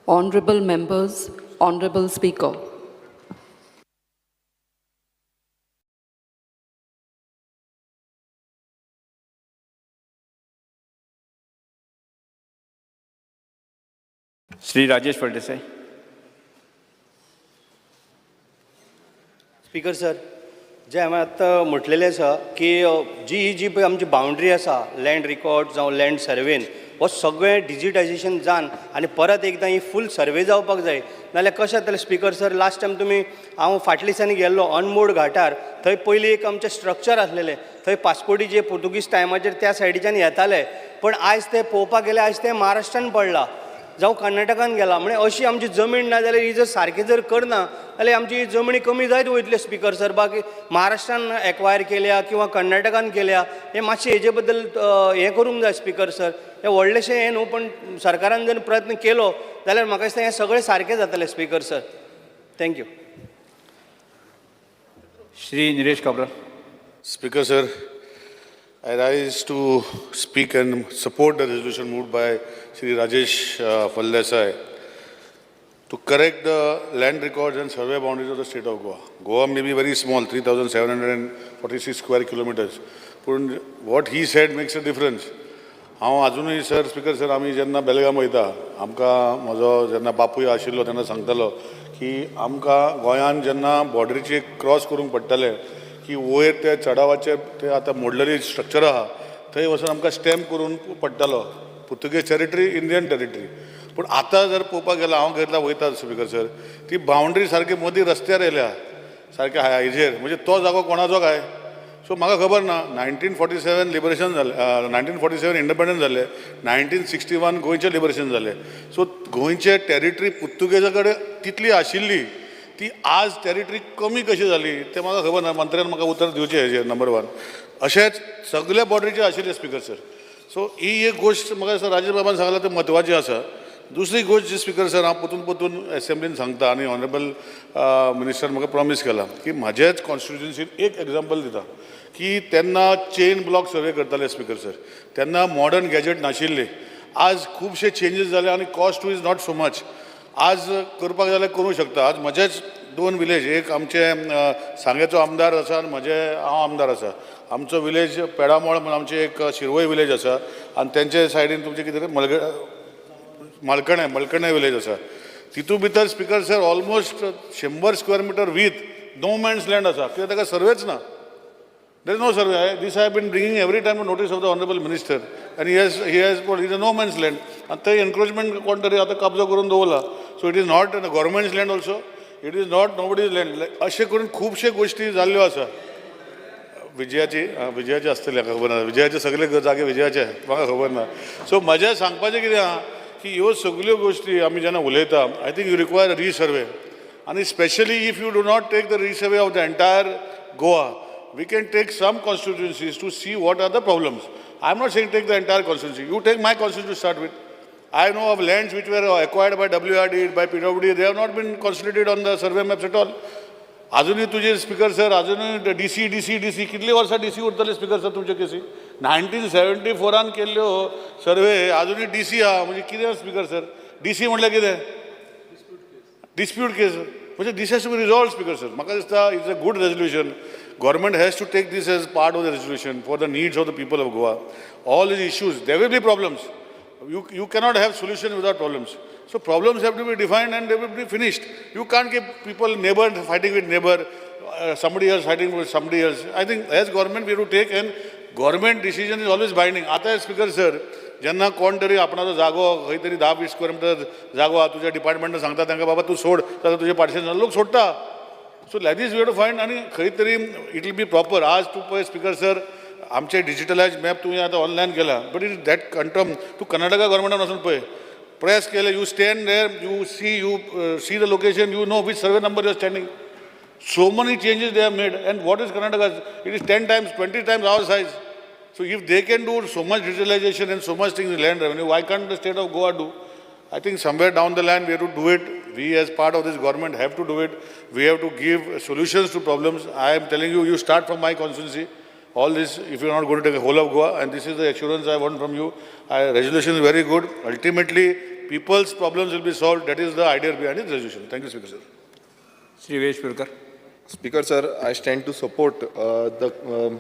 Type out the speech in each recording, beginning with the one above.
Honorable members, Honorable Speaker. Shri Rajesh Phaldesai. Speaker sir, जें हांवें आत्तां म्हटलेलें आसा की जी ही जी पळय आमची बावंड्री आसा लँड रिकॉर्ड जावं लँड सर्वेन हो सगळें डिजिटायजेशन जावन आनी परत एकदां ही फूल सर्वे जावपाक जाय. नाल्यार कशें जातलें स्पिकर सर, लास्ट टायम तुमी हांव फाटल्या दिसांनी गेल्लो अनमोड घाटार, थंय पयलीं एक आमचें स्ट्रक्चर आसलेलें, थंय पासपोर्टी जे पुर्तुगीज टायमाचेर त्या सायडीच्यान येताले, पण आयज ते पळोवपाक गेल्यार आयज ते महाराष्ट्रान पडला जावं कर्नाटकान गेला. म्हणजे अशी आमची जमीन ना जाल्यार ही जर सारकी जर करना जाल्यार आमची ही जमनी कमी जायत वयतल्यो स्पिकर सर. बाकी महाराष्ट्रान एक्वायर केल्या किंवा कर्नाटकान केल्या, हे मातशें हेजे बद्दल हें करूंक जाय स्पिकर सर. हें व्हडलेशें हें न्हू, पण सरकारान जर प्रयत्न केलो जाल्यार म्हाका दिसता हें सगळें सारकें जातलें speaker sir. Thank you. Shri Nilesh Cabral. Speaker sir, I rise to speak and support the resolution moved by Shri Rajesh Phaldesai to correct the land records and survey boundaries of the state of Goa. Goa may be very small, 3,746 square kilometers. But what he said makes a difference. हांव आजुनूय sir, speaker sir, आमी जेन्ना बेलगाम वयता, आमकां म्हजो जेन्ना बापूय आशिल्लो तेन्ना सांगतालो की आमकां गोंयान जेन्ना बॉर्डरीचे क्रॉस करूंक पडटालें की वयर ते चडावाचे ते आतां मोडलेली स्ट्रक्चर आहा थंय वचून आमकां स्टॅम्प करून पडटालो, पुर्तुगेज टेरिटरी, इंडियन टेरिटरी. पूण आतां जर पळोवपाक गेल्यार हांव घेतला वयता स्पिकर सर, ती बावंड्री सारकी मदीं रस्त्यार येयल्या सारके हेजेर, म्हणजे तो जागो कोणाचो काय? सो म्हाका खबर ना. 1947 लिबरेशन जालें, 1947 इंडिपेंडन्स जालें, 1961 गोंयचें लिबरेशन जालें. सो गोंयचे टेरिटरी पुर्तुगेजा कडेन तितली आशिल्ली, ती आज टेरिटरी कमी कशी जाली तें म्हाका खबर ना. मंत्र्यान म्हाका उतर दिवचें हेजेर, नंबर वन. अशेंच सगल्या बॉर्डरीचेर आशिल्लें स्पिकर सर. सो ही एक गोश्ट म्हाका दिसता राजेश बाबान सांगला तें म्हत्वाची आसा. दुसरी गोश्ट जी स्पिकर सर हांव परतून परतून एसेंब्लीन सांगता आनी ऑनरेबल मिनिस्टर म्हाका प्रॉमीस केला की म्हाजेच कॉन्स्टिट्युएन्सीन एक एग्जाम्पल दिता की तेन्ना चेन ब्लॉक सर्वे करताले स्पिकर सर, तेन्ना मॉडर्न गॅजेट नाशिल्ले. आज खुबशे चेंजीस जाले आनी cost is not so much. आज करपाक जाल्यार करूंक शकता. आज म्हजेच दोन विलेज, एक आमचे सांगेचो आमदार आसा आनी म्हजे हांव आमदार आसा. आमचो विलेज पेडामोळ म्हूण आमचें एक शिरवय विलेज आसा आनी तेंचे सायडीन तुमचें कितें मलग मळकणें, मळकणें विलेज आसा. तितू भितर speaker sir almost 100 square metre with no man's land आसा, कित्याक ताका सर्वेच ना. There is no survey. This I have been bringing every time to notice of the honorable minister, and he has put it is a no man's land. आनी थंय encroachment कोण तरी आतां कब्जो करून दवरला. So it is not government's land also, it is not nobody's land. अशें करून खुबशे गोश्टी जाल्ल्यो आसा. विजयाची, विजयाची आसतली, म्हाका खबर ना. विजयाचे सगळे जागे विजयाचे, म्हाका खबर ना. सो म्हजें सांगपाचें कितें आहा की ह्यो सगल्यो गोश्टी आमी जेन्ना उलयता, I think you require resurvey आनी specially if you do not take the resurvey of the entire Goa, we can take some constituencies to see what are the problems. I am not saying take the entire constituency. You take my constituency to start with. I know of lands which were acquired by WRD, by PWD, they have not been constituted on the survey maps at all. अजुनूय तुजे speaker sir, अजुनूय DC DC DC, कितली वर्सां DC उरतले speaker sir तुमचे केसी? 1974 न केल्ल्यो सर्वे अजुनूय डीसी आहा, म्हणजे कितें स्पिकर सर? डीसी म्हटल्यार कितें? डिस्प्यूट केस. म्हणजे this has to be resolved, Speaker sir. म्हाका दिसता it's a good resolution. Government has to take this as part of the resolution for the needs of the people of Goa. All these issues, there will be problems. You cannot have solution without problems. So problems have to be defined and they will be finished. You can't keep people neighbor fighting with neighbor, somebody else fighting with somebody else. I think as government we have to take, and government decision is always binding. आता speaker sir, जेन्ना कोण तरी आपणाचो जागो खंय तरी 10-20 square metre जागो आहा, तुज्या डिपार्टमेंटान सांगता तांकां, बाबा तूं सोड, जाल्यार तुजें पार्टिशन, लोक सोडटा. So like this we to find आनी खंय तरी it will be proper. आज तूं पळय स्पीकर सर, आमचे डिजिटलायज मॅप तुवें आतां ऑनलायन केला, बट it that कंटम तूं कर्नाटका गव्हर्मेंटान वचून पळय, प्रेस केलें, you stand there, you see the location, you know which survey number you are standing. So many changes they have made. And what is Karnataka? It is 10 times, 20 times our size. So if they can do so much digitalization and so much things in land revenue, why can't the state of Goa do? I think somewhere down the line we have to do it. We as part of this government have to do it. We have to give solutions to problems. I am telling you, you start from my constituency. All this, if you are not going to take a whole of Goa, and this is the assurance I want from you. Resolution is very good. Ultimately, People's problems will be solved. That is the idea behind this resolution. Thank you, Speaker sir. Shri Vesh Purkar. Speaker sir, I stand to support the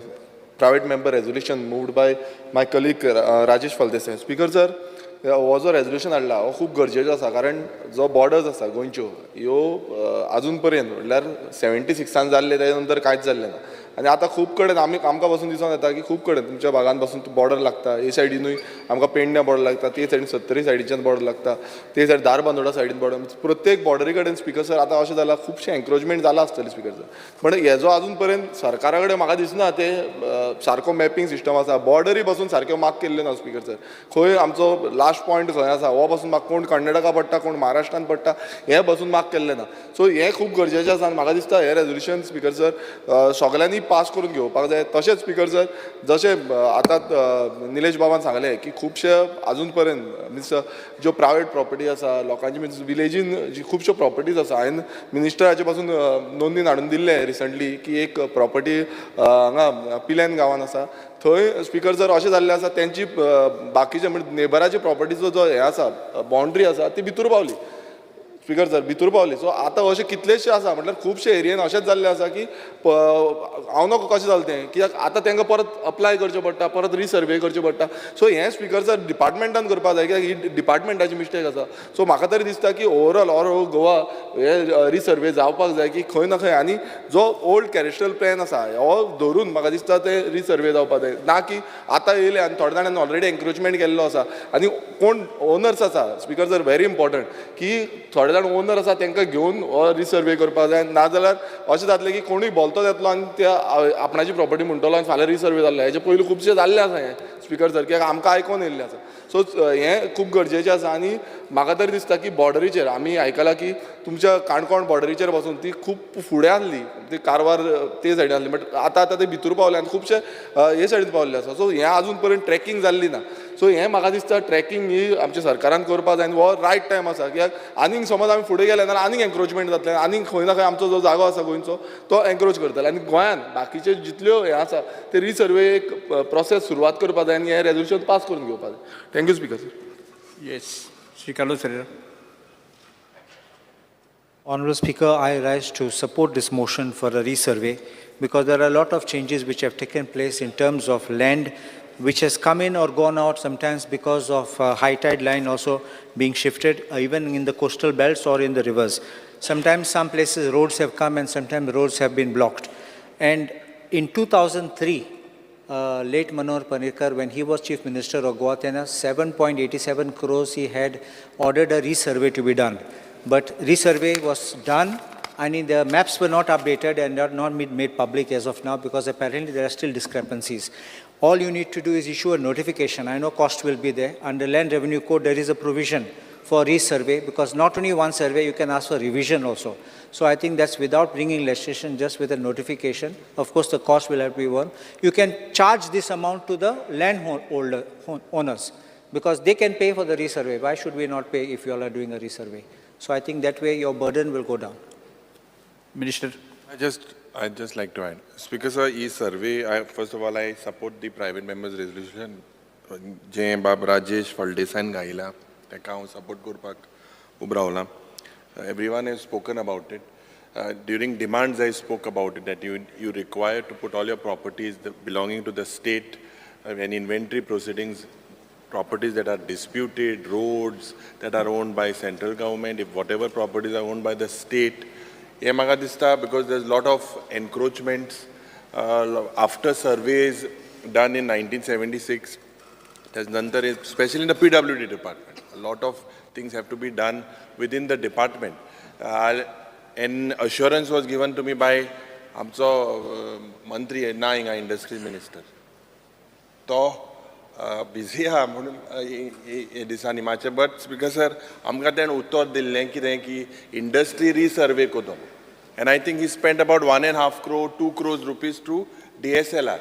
private member resolution moved by my colleague Rajesh Phaldesai. Speaker sir, हो जो resolution हाडला हो खूब गरजेचो आसा, कारण जो borders आसा गोंयच्यो ह्यो आजून पर्यंत म्हणल्यार 76 जाल्ले तेजे नंतर कांयच जाल्लें ना. आनी आतां खूब कडेन आमी आमकां पासून दिसून येता की खूब कडेन तुमच्या भागान पासून बॉर्डर लागता. हे सायडीनूय आमकां पेडण्या बॉर्डर लागता, ते सायडीन सत्तरी सायडीच्यान बॉर्डर लागता, ते सायड धारबांदोडा सायडीन बॉर्डर. प्रत्येक बॉर्डरी कडेन स्पीकर सर आतां अशें जालां खुबशें एन्क्रोचमेंट जालां आसतलें स्पीकर सर, पण हेजो आजून पर्यंत सरकारा कडेन म्हाका दिसना ते सारको मॅपिंग सिस्टम आसा. बॉर्डरी पासून सारक्यो मार्क केल्ल्यो ना स्पीकर सर. खंय आमचो लास्ट पॉयंट खंय आसा हो पासून मार्क, कोण कर्नाटका पडटा कोण महाराष्ट्रान पडटा हें पासून मार्क केल्लें ना. सो हें खूब गरजेचें आसा आनी म्हाका दिसता हें रेजोल्युशन स्पीकर सर सगल्यांनी पास करून घेवपाक जाय. तशेंच स्पीकर सर जशें आतां निलेश बाबान सांगलें की खुबशे आजून पर्यंत मिन्स ज्यो प्रायवेट प्रॉपर्टी आसा लोकांची, मिन्स विलेजीन जी खुबश्यो प्रॉपर्टीज आसा, हांवें मिनिस्टराचे पासून नोंदीन हाडून दिल्लें रिसंटली की एक प्रॉपर्टी हांगा पिल्यान गांवान आसा, थंय स्पीकर सर अशें जाल्लें आसा तेंची बाकीचे म्हणजे नेबराचे प्रॉपर्टीचो जो हें आसा बाउंड्री आसा ती भितूर पावली स्पीकर सर, भितूर पावली. सो आतां अशें कितलेशे आसा म्हटल्यार खुबशे एरियेन अशेंच जाल्लें आसा की हांव नको कशें जालें तें, कित्याक आतां तांकां परत अप्लाय करचें पडटा, परत रिसर्वे करचें पडटा. सो हें स्पीकर सर डिपार्टमेंटान करपाक जाय, कित्याक ही डिपार्टमेंटाची मिस्टेक आसा. सो म्हाका तरी दिसता की ओवरऑल ऑल ओवर गोवा हे रिसर्वे जावपाक जाय की खंय ना खंय, आनी जो ओल्ड कॅरेस्ट्रल प्लॅन आसा हो धरून म्हाका दिसता ते रिसर्वे जावपाक जाय, ना की आतां येयले आनी थोड्या जाणांनी ऑलरेडी एन्क्रोचमेंट केल्लो आसा. आनी कोण ओनर्स आसा स्पीकर सर व्हेरी इम्पॉर्टंट की थोडे जाण ओनर आसा तांकां घेवन हो रिसर्वे करपाक जाय, नाजाल्यार अशें जातलें की कोणूय बोलतो येतलो आनी त्या आपणाची प्रॉपर्टी म्हणटलो आनी फाल्यां रिसर्वे जाल्लो. हेजे पयलीं खुबशें जाल्लें आसा हें स्पीकर सर, कित्याक आमकां आयकोन येयल्लें आसा. सो हें खूब गरजेचें आसा आनी म्हाका तरी दिसता की बॉर्डरीचेर आमी आयकलां की तुमच्या काणकोण बॉर्डरीचेर पासून ती खूब फुडें आसली, ती कारवार ते सायडीन आसली, बट आतां आतां ते भितूर पावले आनी खुबशे हे सायडीन पावल्ले आसा. सो हें आजून पर्यंत ट्रॅकिंग जाल्ली ना. सो हें म्हाका दिसता ट्रॅकिंग ही आमच्या सरकारान करपाक जाय आनी हो रायट टायम आसा, कित्याक आनीक समज आमी फुडें गेले जाल्यार आनीक एन्क्रोचमेंट जातलें, आनीक खंय ना खंय आमचो जो जागो आसा गोंयचो तो एन्क्रोच करतले. आनी गोंयान बाकीचे जितल्यो हें आसा ते रिसर्वे एक प्रोसेस सुरवात करपाक जाय आनी हें रेजोल्युशन पास करून घेवपाक जाय. Thank you speaker sir. Yes, Shri Carlos Ferreira. Honorable Speaker, I rise to support this motion for a resurvey because there are a lot of changes which have taken place in terms of land which has come in or gone out, sometimes because of high tide line also being shifted, even in the coastal belts or in the rivers. Sometimes some places roads have come and sometimes roads have been blocked. And in 2003, late Manohar Parrikar, when he was Chief Minister of Goa, 7.87 crores he had ordered a resurvey to be done. But resurvey was done, and the maps were not updated and are not made public as of now because apparently there are still discrepancies. All you need to do is issue a notification. I know cost will be there. Under Land Revenue Code, there is a provision for resurvey because not only one survey, you can ask for revision also. So I think that's without bringing legislation, just with a notification. Of course, the cost will have to be borne. You can charge this amount to the landholder owners because they can pay for the resurvey. Why should we not pay if you all are doing a resurvey? So I think that way your burden will go down. Minister. I'd just like to add. Speaker sir, e survey, first of all, I support the private members resolution. J. Bab Rajesh Phaldesai गायला, ताका हांव support करपाक उबो रावला. Everyone has spoken about it. During demands, I spoke about it, that you require to put all your properties belonging to the state and inventory proceedings, properties that are disputed, roads that are owned by central government, if whatever properties are owned by the state. हे म्हाका दिसता because there's lot of encroachments after surveys done in 1976, त्याच नंतर especially in the PWD department, a lot of things have to be done within the department. An assurance was given to me by आमचो मंत्री ना हिंगा industries minister, तो busy आहा म्हणून हे दिसांनी मातशें. बट स्पीकर सर, आमकां तेणें उतर दिल्लें कितें की industry रिसर्वे कोतो, and I think he spend about 1.5 crore 2 crores rupees to DSLR,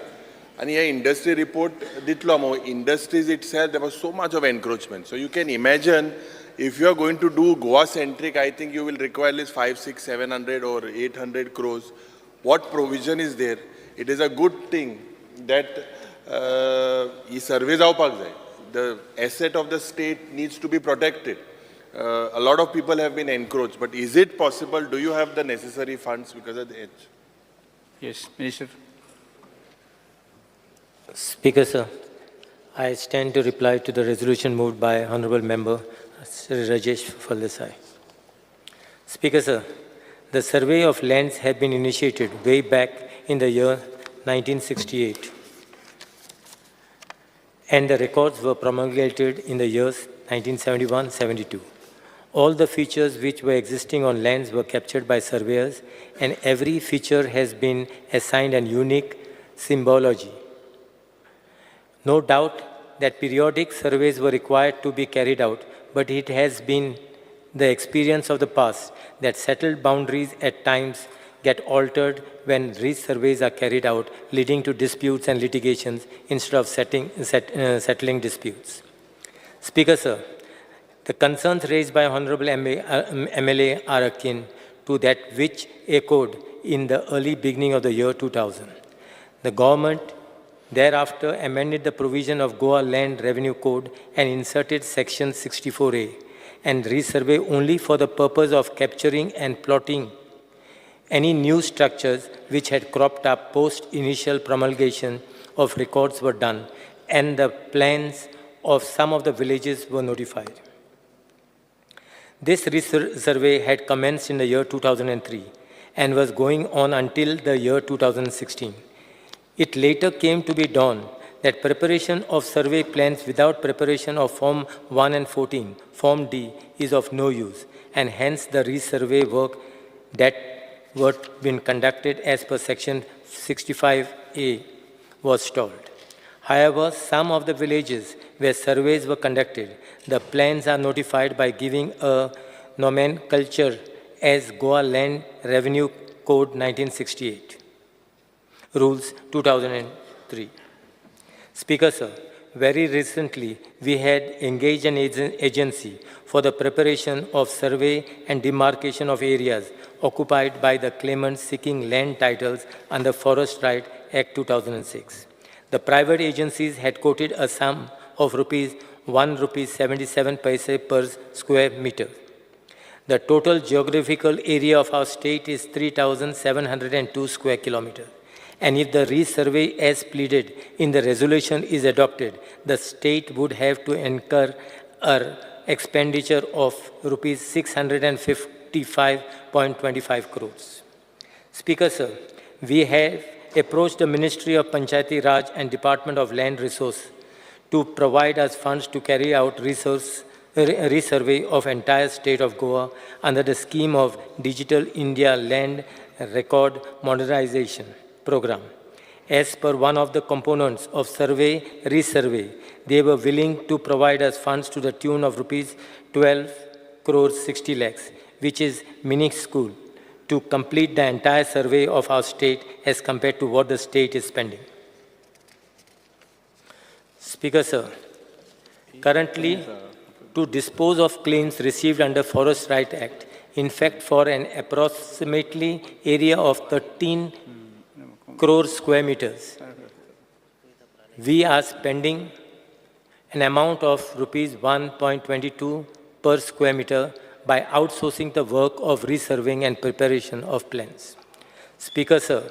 आनी हे इंडस्ट्री रिपोर्ट दितलो मो. Industries itself there was so much of encroachment, so you can imagine if you are going to do Goa centric, I think you will require least 5, 6, 700 or 800 crores. What provision is there? It is a good thing that he survey जावपाक जाय. The asset of the state needs to be protected. A lot of people have been encroach, but is it possible, do you have the necessary funds because of the age? Yes, Minister. Speaker, sir, I stand to reply to the resolution moved by Honorable Member Sri Rajesh Faldessai. Speaker, sir, the survey of lands had been initiated way back in the year 1968, and the records were promulgated in the years 1971-72. All the features which were existing on lands were captured by surveyors, and every feature has been assigned a unique symbology. No doubt that periodic surveys were required to be carried out, but it has been the experience of the past that settled boundaries at times get altered when resurveys are carried out, leading to disputes and litigations instead of settling disputes. Speaker, sir, the concerns raised by Honorable MLA are akin to that which echoed in the early beginning of the year 2000. The government thereafter amended the provision of Goa Land Revenue Code and inserted Section 64A and resurvey only for the purpose of capturing and plotting any new structures which had cropped up post initial promulgation of records were done, and the plans of some of the villages were notified. This resurvey had commenced in the year 2003 and was going on until the year 2016. It later came to be dawned that preparation of survey plans without preparation of Form 1 and 14, Form D, is of no use, and hence the resurvey work that were been conducted as per Section 65A was stalled. However, some of the villages where surveys were conducted, the plans are notified by giving a nomenclature as Goa Land Revenue Code 1968, Rules 2003. Speaker, sir, very recently we had engaged an agency for the preparation of survey and demarcation of areas occupied by the claimants seeking land titles under Forest Right Act 2006. The private agencies had quoted a sum of rupees 1 rupees 77 paise per square meter. The total geographical area of our state is 3,702 square kilometers. And if the resurvey as pleaded in the resolution is adopted, the state would have to incur an expenditure of rupees 655.25 crores. Speaker, sir, we have approached the Ministry of Panchayati Raj and Department of Land Resource to provide us funds to carry out resurvey of entire state of Goa under the scheme of Digital India Land Record Modernization Program. As per one of the components of survey resurvey, they were willing to provide us funds to the tune of rupees 12 crores 60 lakhs, which is minuscule, to complete the entire survey of our state as compared to what the state is spending. Speaker, sir, currently, to dispose of claims received under Forest Right Act, in fact, for an approximately area of 13 crore square meters, we are spending an amount of rupees 1.22 per square meter by outsourcing the work of resurveying and preparation of plans. Speaker, sir,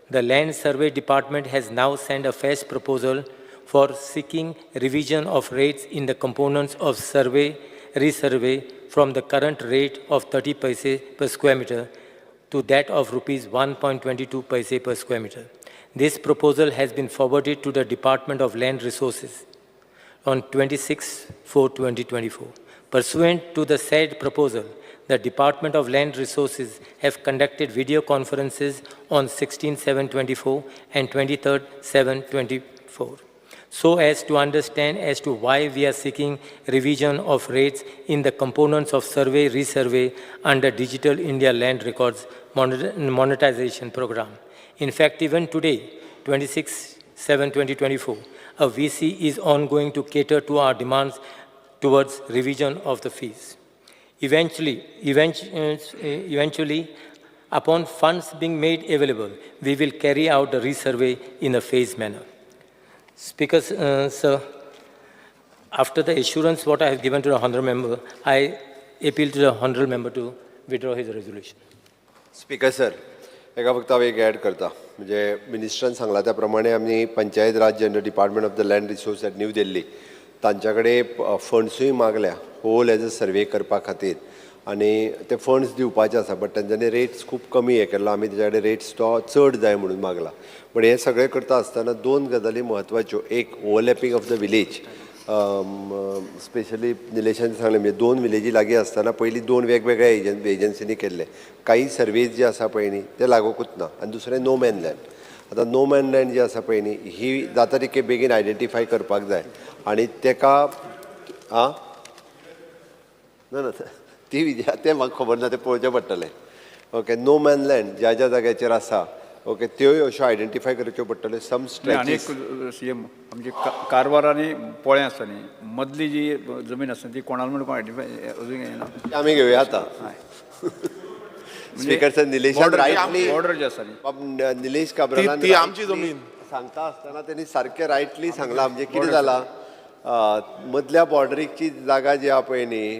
the Land Survey Department has now sent a fresh proposal for seeking revision of rates in the components of survey, resurvey from the current rate of 30 paise per square meter to that of rupees 1.22 paise per square meter. This proposal has been forwarded to the Department of Land Resources on 26/4/2024. Pursuant to the said proposal, the Department of Land Resources have conducted video conferences on 16/7/24 and 23/7/24, so as to understand as to why we are seeking revision of rates in the components of survey resurvey under Digital India Land Records Monetization Program. In fact, even today, 26/7/2024, a VC is ongoing to cater to our demands towards revision of the fees. Eventually, upon funds being made available, we will carry out the resurvey in a phased manner. Speaker, sir, after the assurance what I have given to the Honourable Member, I appeal to the honorable member to withdraw his resolution. Speaker sir, एका फक्त हांव एक add करता. म्हणजे मिनिस्टरान सांगला त्या प्रमाणे आमी Panchayat Raj and department of the land resource at New Delhi तांच्या कडेन फंड्सूय मागल्या होल एज अ सर्वे करपा खातीर आनी ते फंड्स दिवपाचे आसा, बट तांच्यांनी रेट्स खूब कमी हे केल्लो. आमी तेच्या कडेन रेट्स तो चड जाय म्हणून मागला. बट हे सगळें करता आसतना दोन गजाली म्हत्वाच्यो. एक, overlapping of the village, specially निलेशान सांगलें, म्हणजे दोन विलेजी लागीं आसतना पयलीं दोन वेगवेगळ्या एजन्सीनी केल्ले काही सर्वेज जे आसा पळय न्ही ते लागोकूच ना. आनी दुसरें नो मॅन लँड. आतां नो मॅन लँड जी आसा पळय न्ही ही जाता तितके बेगीन आयडेंटिफाय करपाक जाय आनी तेका आं ना ना ती तें म्हाका खबर ना, तें पळोवचें पडटलें. ओके, नो मॅन लँड ज्या ज्या जाग्याचेर आसा, ओके, त्योय अश्यो आयडेंटिफाय करच्यो पडटल्यो सम आनी एक स्ट्रेचीस. सीएम, आमची कारवार आनी पोळें आसता न्ही, मदली जी जमीन आसता ती कोणाला म्हणून कोण आयडेंटिफाय अजून येना. आमी घेवया आतां. स्पीकर सर, निलेशान रायटली बॉर्डर जी आसा न्ही, बाब निलेश काब्रालान ती आमची rightly जमीन. सांगता आसतना त्यांनी सारकें रायटली सांगलां. म्हणजे कितें जालां, मदल्या बॉर्डरीची जागा जी आहा पळय न्ही,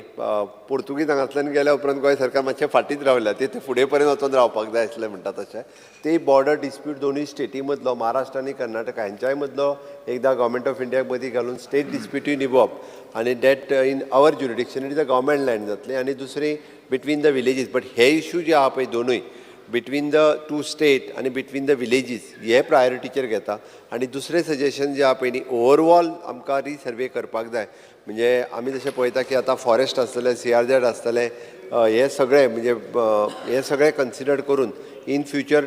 पोर्तुगीज हांगांतल्यान गेल्या उपरांत गोंय सरकार मातशें फाटींच रावल्या. ते फुडें पर्यंत वचोन रावपाक जाय आसलें म्हणटा तशें. ते बॉर्डर डिस्प्यूट दोनूय स्टेटी मदलो, महाराष्ट्र आनी कर्नाटका हेंच्याय मदलो, एकदां गव्हर्मेंट ऑफ इंडियाक मदीं घालून स्टेट डिस्प्युटूय निभोवप आनी that in our jurisdiction it is a government land जातली. आनी दुसरी बिटवीन the villages. But हे इशू जे आहा पळय दोनूय बिटवीन the two state आनी बिटवीन the villages हे प्रायोरिटीचेर घेता. आनी दुसरें सजेशन जें आहा पळय न्ही, ओवरऑल आमकां रिसर्वे करपाक जाय. म्हणजे आमी जशें पळयता की आतां फॉरेस्ट आसतले, सीआरझेड आसतले, हे सगळे म्हणजे हे सगळे कन्सिडर करून इन फ्युचर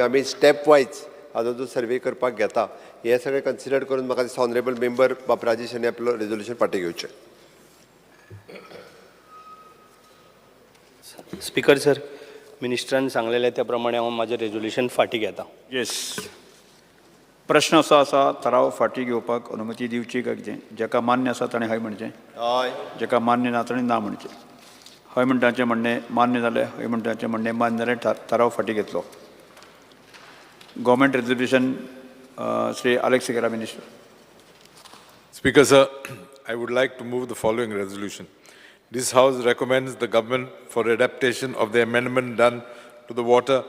आमी स्टेप वायज हाजो जो सर्वे करपाक घेता, हे सगळे कन्सिडर करून म्हाका दिसता ऑनरेबल मेंबर बाब राजेश हांणी आपलो रेजोल्युशन फाटीं घेवचें. स्पीकर सर, मिनिस्टरान सांगलेलें त्या प्रमाणे हांव म्हाजें रेजोल्युशन फाटीं घेता. येस, प्रश्न असो आसा, थाराव फाटीं घेवपाक अनुमती दिवची काय कितें? जाका मान्य आसा ताणें हय म्हणचें, हय. जाका मान्य ना ताणें ना म्हणचें. हय म्हणटाचें म्हणणें मान्य जालें. हय म्हणटाचें म्हणणें मान्य जालें. थाराव फाटीं घेतलो. Government resolution, Shri Alex Sequeira, minister. Speaker, sir, I would like to move the following resolution. This House recommends the government for adaptation of the amendment done to the Water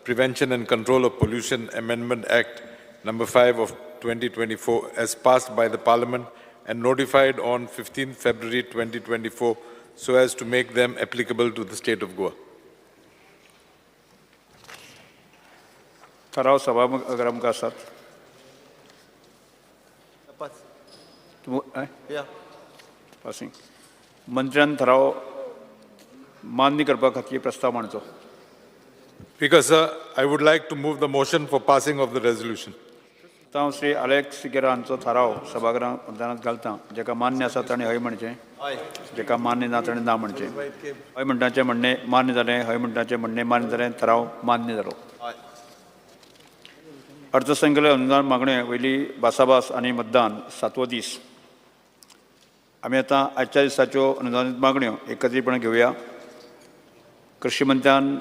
Prevention and Control of Pollution Amendment Act number 5 of 2024 as passed by the Parliament and notified on 15 February 2024 so as to make them applicable to the state of Goa. थाराव सभागृहा मुखार आसात. Passing. मंत्र्यान थाराव मान्य करपा खातीर प्रस्ताव मांडचो. Speaker, sir, I would like to move the motion for passing of the resolution. आतां हांव श्री आलेक्स सिकेरा हांचो थाराव सभागृहात मतदानात घालता. जाका मान्य आसा ताणें हय म्हणचें, जाका मान्य ना ताणें ना म्हणचें. हय म्हणटाचें म्हणणें मान्य जालें. हय म्हणटाचें म्हणणें मान्य जालें. थाराव मान्य जालो. अर्थसंकल्प अनुदान मागणे वयली भासाभास आनी मतदान, सातवो दीस. आमी आतां आजच्या दिसाच्यो अनुदानीत मागण्यो एकत्रीतपणान घेवया. कृषी मंत्र्यान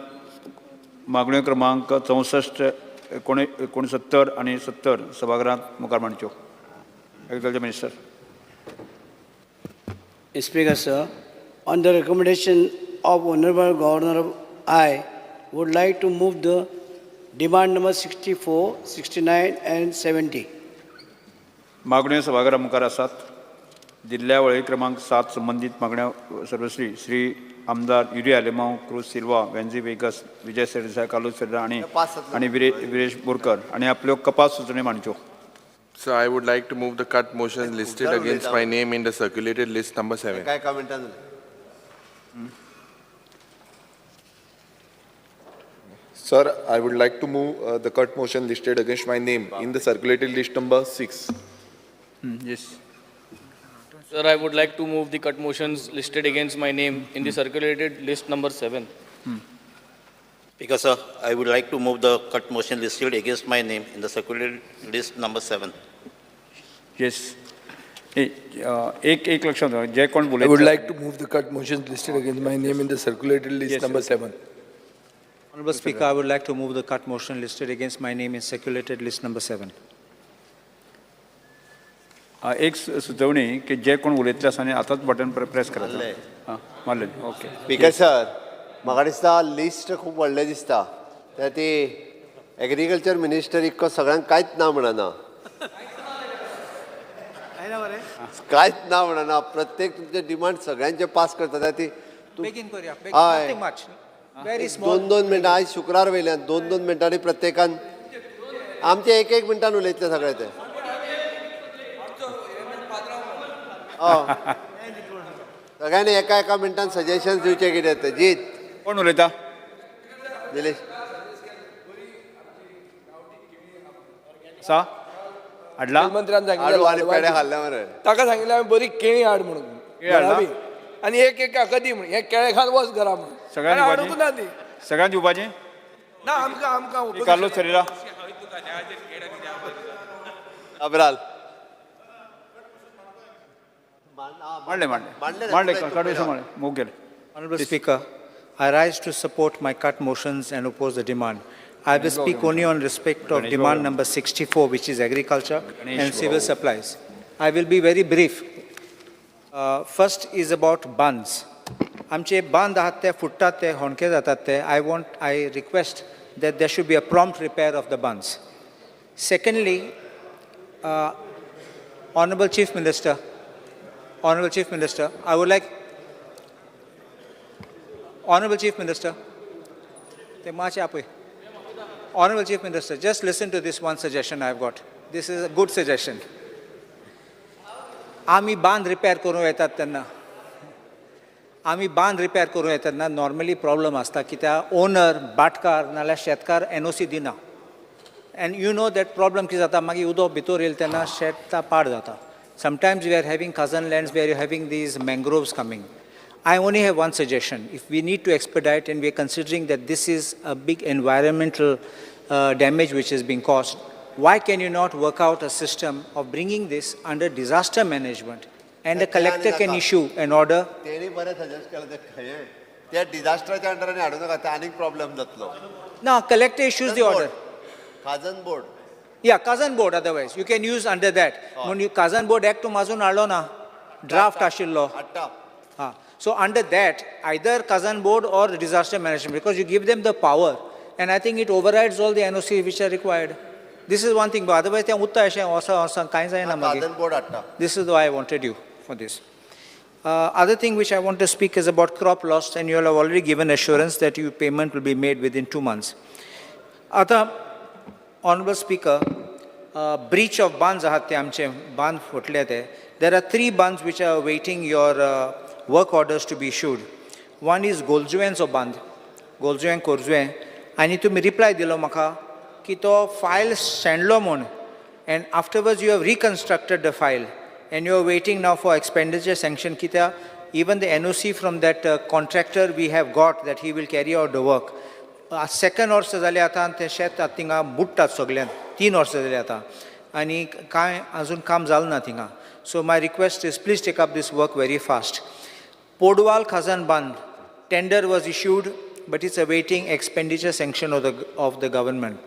मागण्यो क्रमांक 64, 69 आनी 70 सभागृहात मुखार मांडच्यो. Agriculture minister. Speaker, sir, on the recommendation of Honorable Governor, I would like to move the demand number 64, 69 and 70. मागण्यो सभागृहा मुखार आसात. दिल्ल्या वळेरी क्रमांक 7 संबंदीत मागण्यो सर्वश्री श्री आमदार युरी आलेमांव, क्रूज सिल्वा, वेन्झी वेगस, विजय सरदेसाय, कार्लूस फेरेरा आनी आनी विरेश बोरकर आनी आपल्यो कपात सुचोवण्यो मांडच्यो. Sir, I would like to move the cut motions listed against my name in the circulated list number 7. काय कमेंटान जालें? Sir, I would like to move the cut motion listed against my name in the circulated list number 6. Yes. Sir, I would like to move the cut motions listed against my name in the circulated list number 7. Speaker, sir, I would like to move the cut motion listed against my name in the circulated list number 7. Yes. एक एक लक्षात दवर, जे कोण I would उलयता like to move the cut motions listed against my name in the circulated list Yes, sir. number 7. Honorable Speaker, I would like to move the cut motion listed against my name in circulated list number 7. एक सुचोवणी की जे कोण उलयतले आसा न्ही, आतांच button press करात. आं मारले ओके. स्पीकर सर, म्हाका दिसता लिस्ट खूब व्हडलें दिसता. त्या ती एग्रीकल्चर मिनिस्टर इतको सगळ्यांक कांयच ना म्हणना, कांयच ना म्हणना. प्रत्येक तुमचे डिमांड सगळ्यांचे पास करता ती. बेगीन करूया. हय. Nothing much, very small. 2-2 मिनटां. आयज शुक्रार वयल्यान 2-2 मिनटांनी प्रत्येकान आमचे 1-1 मिनटान उलयतले सगळे ते. हय, सगळ्यांनी एका मिनटान सजेशन दिवचे कितें ते. जीत कोण उलयता? निलेश. आसा हाडला? मंत्र्यान आडू आनी सांगिल्लें पेडे खाल्ले मरे. ताका सांगिल्लें हांवें बरी केळी हाड म्हणून, केळी हाडला? मुळावी. आनी एक एक काकती म्हण हें केळें खावन वच घरा म्हणून. सगळ्यांनी आनी हाडूंक दिवपाचें? ना ती. सगळ्यांक दिवपाचें? ना, आमकां आमकां कार्लोस फेरेरा. अब्राल. मांडले मांडले मांडले काडून मांडले मूव केले. Honorable Speaker, I rise to support my cut motions and oppose the demand. I will speak only on respect of demand number 64, which is agriculture and civil supplies. I will be very brief. First is about bunds. आमचे बांद आहात ते फुट्टात, ते होणके जातात ते. I request that there should be a prompt repair of the bunds. Secondly, Honorable Chief Minister, Honorable Chief Minister, I would like, Honorable Chief Minister, ते मातशें आपय. Honorable Chief Minister, just listen to this one suggestion I've got. This is a good suggestion. आमी बांद repair करूं येतात तेन्ना, आमी बांद repair करूं येतात तेन्ना नॉर्मली प्रॉब्लम आसता कित्याक ओनर भाटकार नाल्यार शेतकार एनओसी दिना. And you know that problem कितें जाता, मागीर उदक भितर येयलें तेन्ना शेत पाड जाता. Sometimes we are having khazan lands where you having these mangroves coming. I only have one suggestion. If we need to expedite and we are considering that this is a big environmental damage which is being caused, why can you not work out a system of bringing this under disaster management and the collector can issue an order? तेणी बरें suggest केलें तें. त्या डिजास्टराच्या अंडरान हाडूं नाका, ते आनीक problem जातलो. No, collector issues the order. खाजन board. Yeah, Khazan board otherwise. You can use under that. म्हणून खाजन बोर्ड एक्ट अजून हाडलो ना, ड्राफ्ट आशिल्लो. हाडटा. Ah, so under that, either Khazan board or disaster management, because you give them the power, and I think it overrides all the NOC which are required. This is one thing, but otherwise ते उत्ता अशें वसा वसा कांय जायना मागीर. खाजन board हाडटा. This is why I wanted you for this. Other thing which I want to speak is about crop loss, and you all have already given assurance that your payment will be made within 2 months. आतां, Honorable Speaker, breach of bunds आहात ते आमचे बांद फुटले ते. There are 3 bunds which are waiting your work orders to be issued. One is गोलजुवेंचो बांद, गोलजुवें खोर्जुवें, आनी तुमी रिप्लाय दिलो म्हाका की तो फायल शेणलो म्हूण, and afterwards you have reconstructed the file and you are waiting now for expenditure sanction. कित्याक even the NOC from that contractor we have got that he will carry out the work. Second वर्स जालें आतां तें शेत आतां थिंगा बुडटात सगळ्यान, 3 वर्सां जालीं आतां आनी कांय अजून काम जालें ना थिंगा. So my request is please take up this work very fast. Podwal Khazan Bandh tender was issued but it's awaiting expenditure sanction of the government.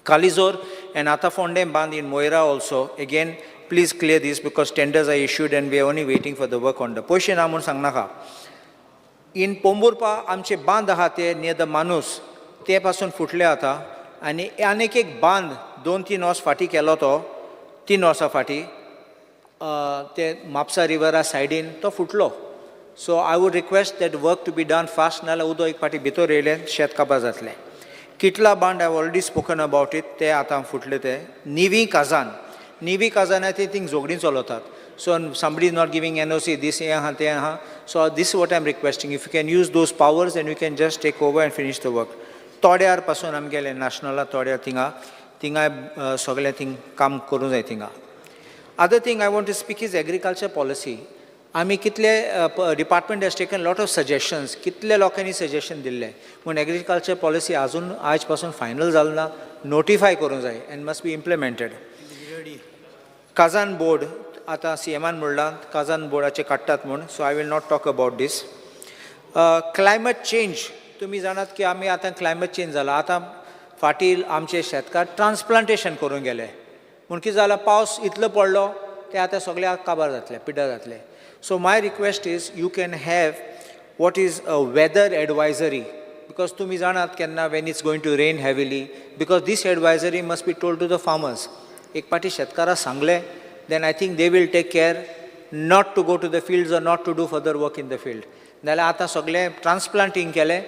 Kalizor and Atafonde Bandh in Moira also, again please clear this because tenders are issued and we are only waiting for the work on the. पयशे ना म्हूण सांगनाका. In Pomburpa आमचे बांद आहा ते near the मानूस ते पासून फुटले आतां, आनी आनीक एक बांद 2-3 वर्स फाटीं केलो तो, 3 वर्सां फाटीं ते म्हापसा रिवरा सायडीन तो फुटलो. So I would request that work to be done fast, नाल्यार उदक एक फावटी भितर येयलें शेत काबार जातलें. किटला बांद I already spoken about it, ते आतां फुटले ते. निवी काजान, निवी काजान ते थिंग झगडीं चलतात. So somebody is not giving NOC, this हें आहा तें आहा. So this what I am requesting, if you can use those powers and you can just take over and finish the work. तोड्यार पासून आमगेले नॅशनला तोड्यार थिंगा थिंगाय सगळें थिंग काम करूं जाय थिंगा. Other thing I want to speak is agriculture policy. आमी कितले department has taken lot of suggestions, कितले लोकांनी सजेशन दिल्ले पूण एग्रीकल्चर पॉलिसी आजून आयज पासून फायनल जाल ना, नोटिफाय करूं जाय and must be implemented. Khazan board आतां सीएमान म्हणलां काजान बोर्डाचे काडटात म्हूण, so I will not talk about this. Climate change, तुमी जाणात की आमी आतां क्लायमेट चेंज जाला. आतां फाटीं आमचे शेतकार ट्रान्सप्लांटेशन करूंक गेले म्हूण कितें जालां, पावस इतलो पडलो ते आतां सगळे काबार जातले, पिड्ड्यार जातले. So my request is you can have what is a weather advisory, because तुमी जाणात केन्ना when it's going to rain heavily, because this advisory must be told to the farmers. एक पाटी शेतकाराक सांगलें, then I think they will take care not to go to the fields or not to do further work in the field. नाल्यार आतां सगळें ट्रान्सप्लांटींग केलें,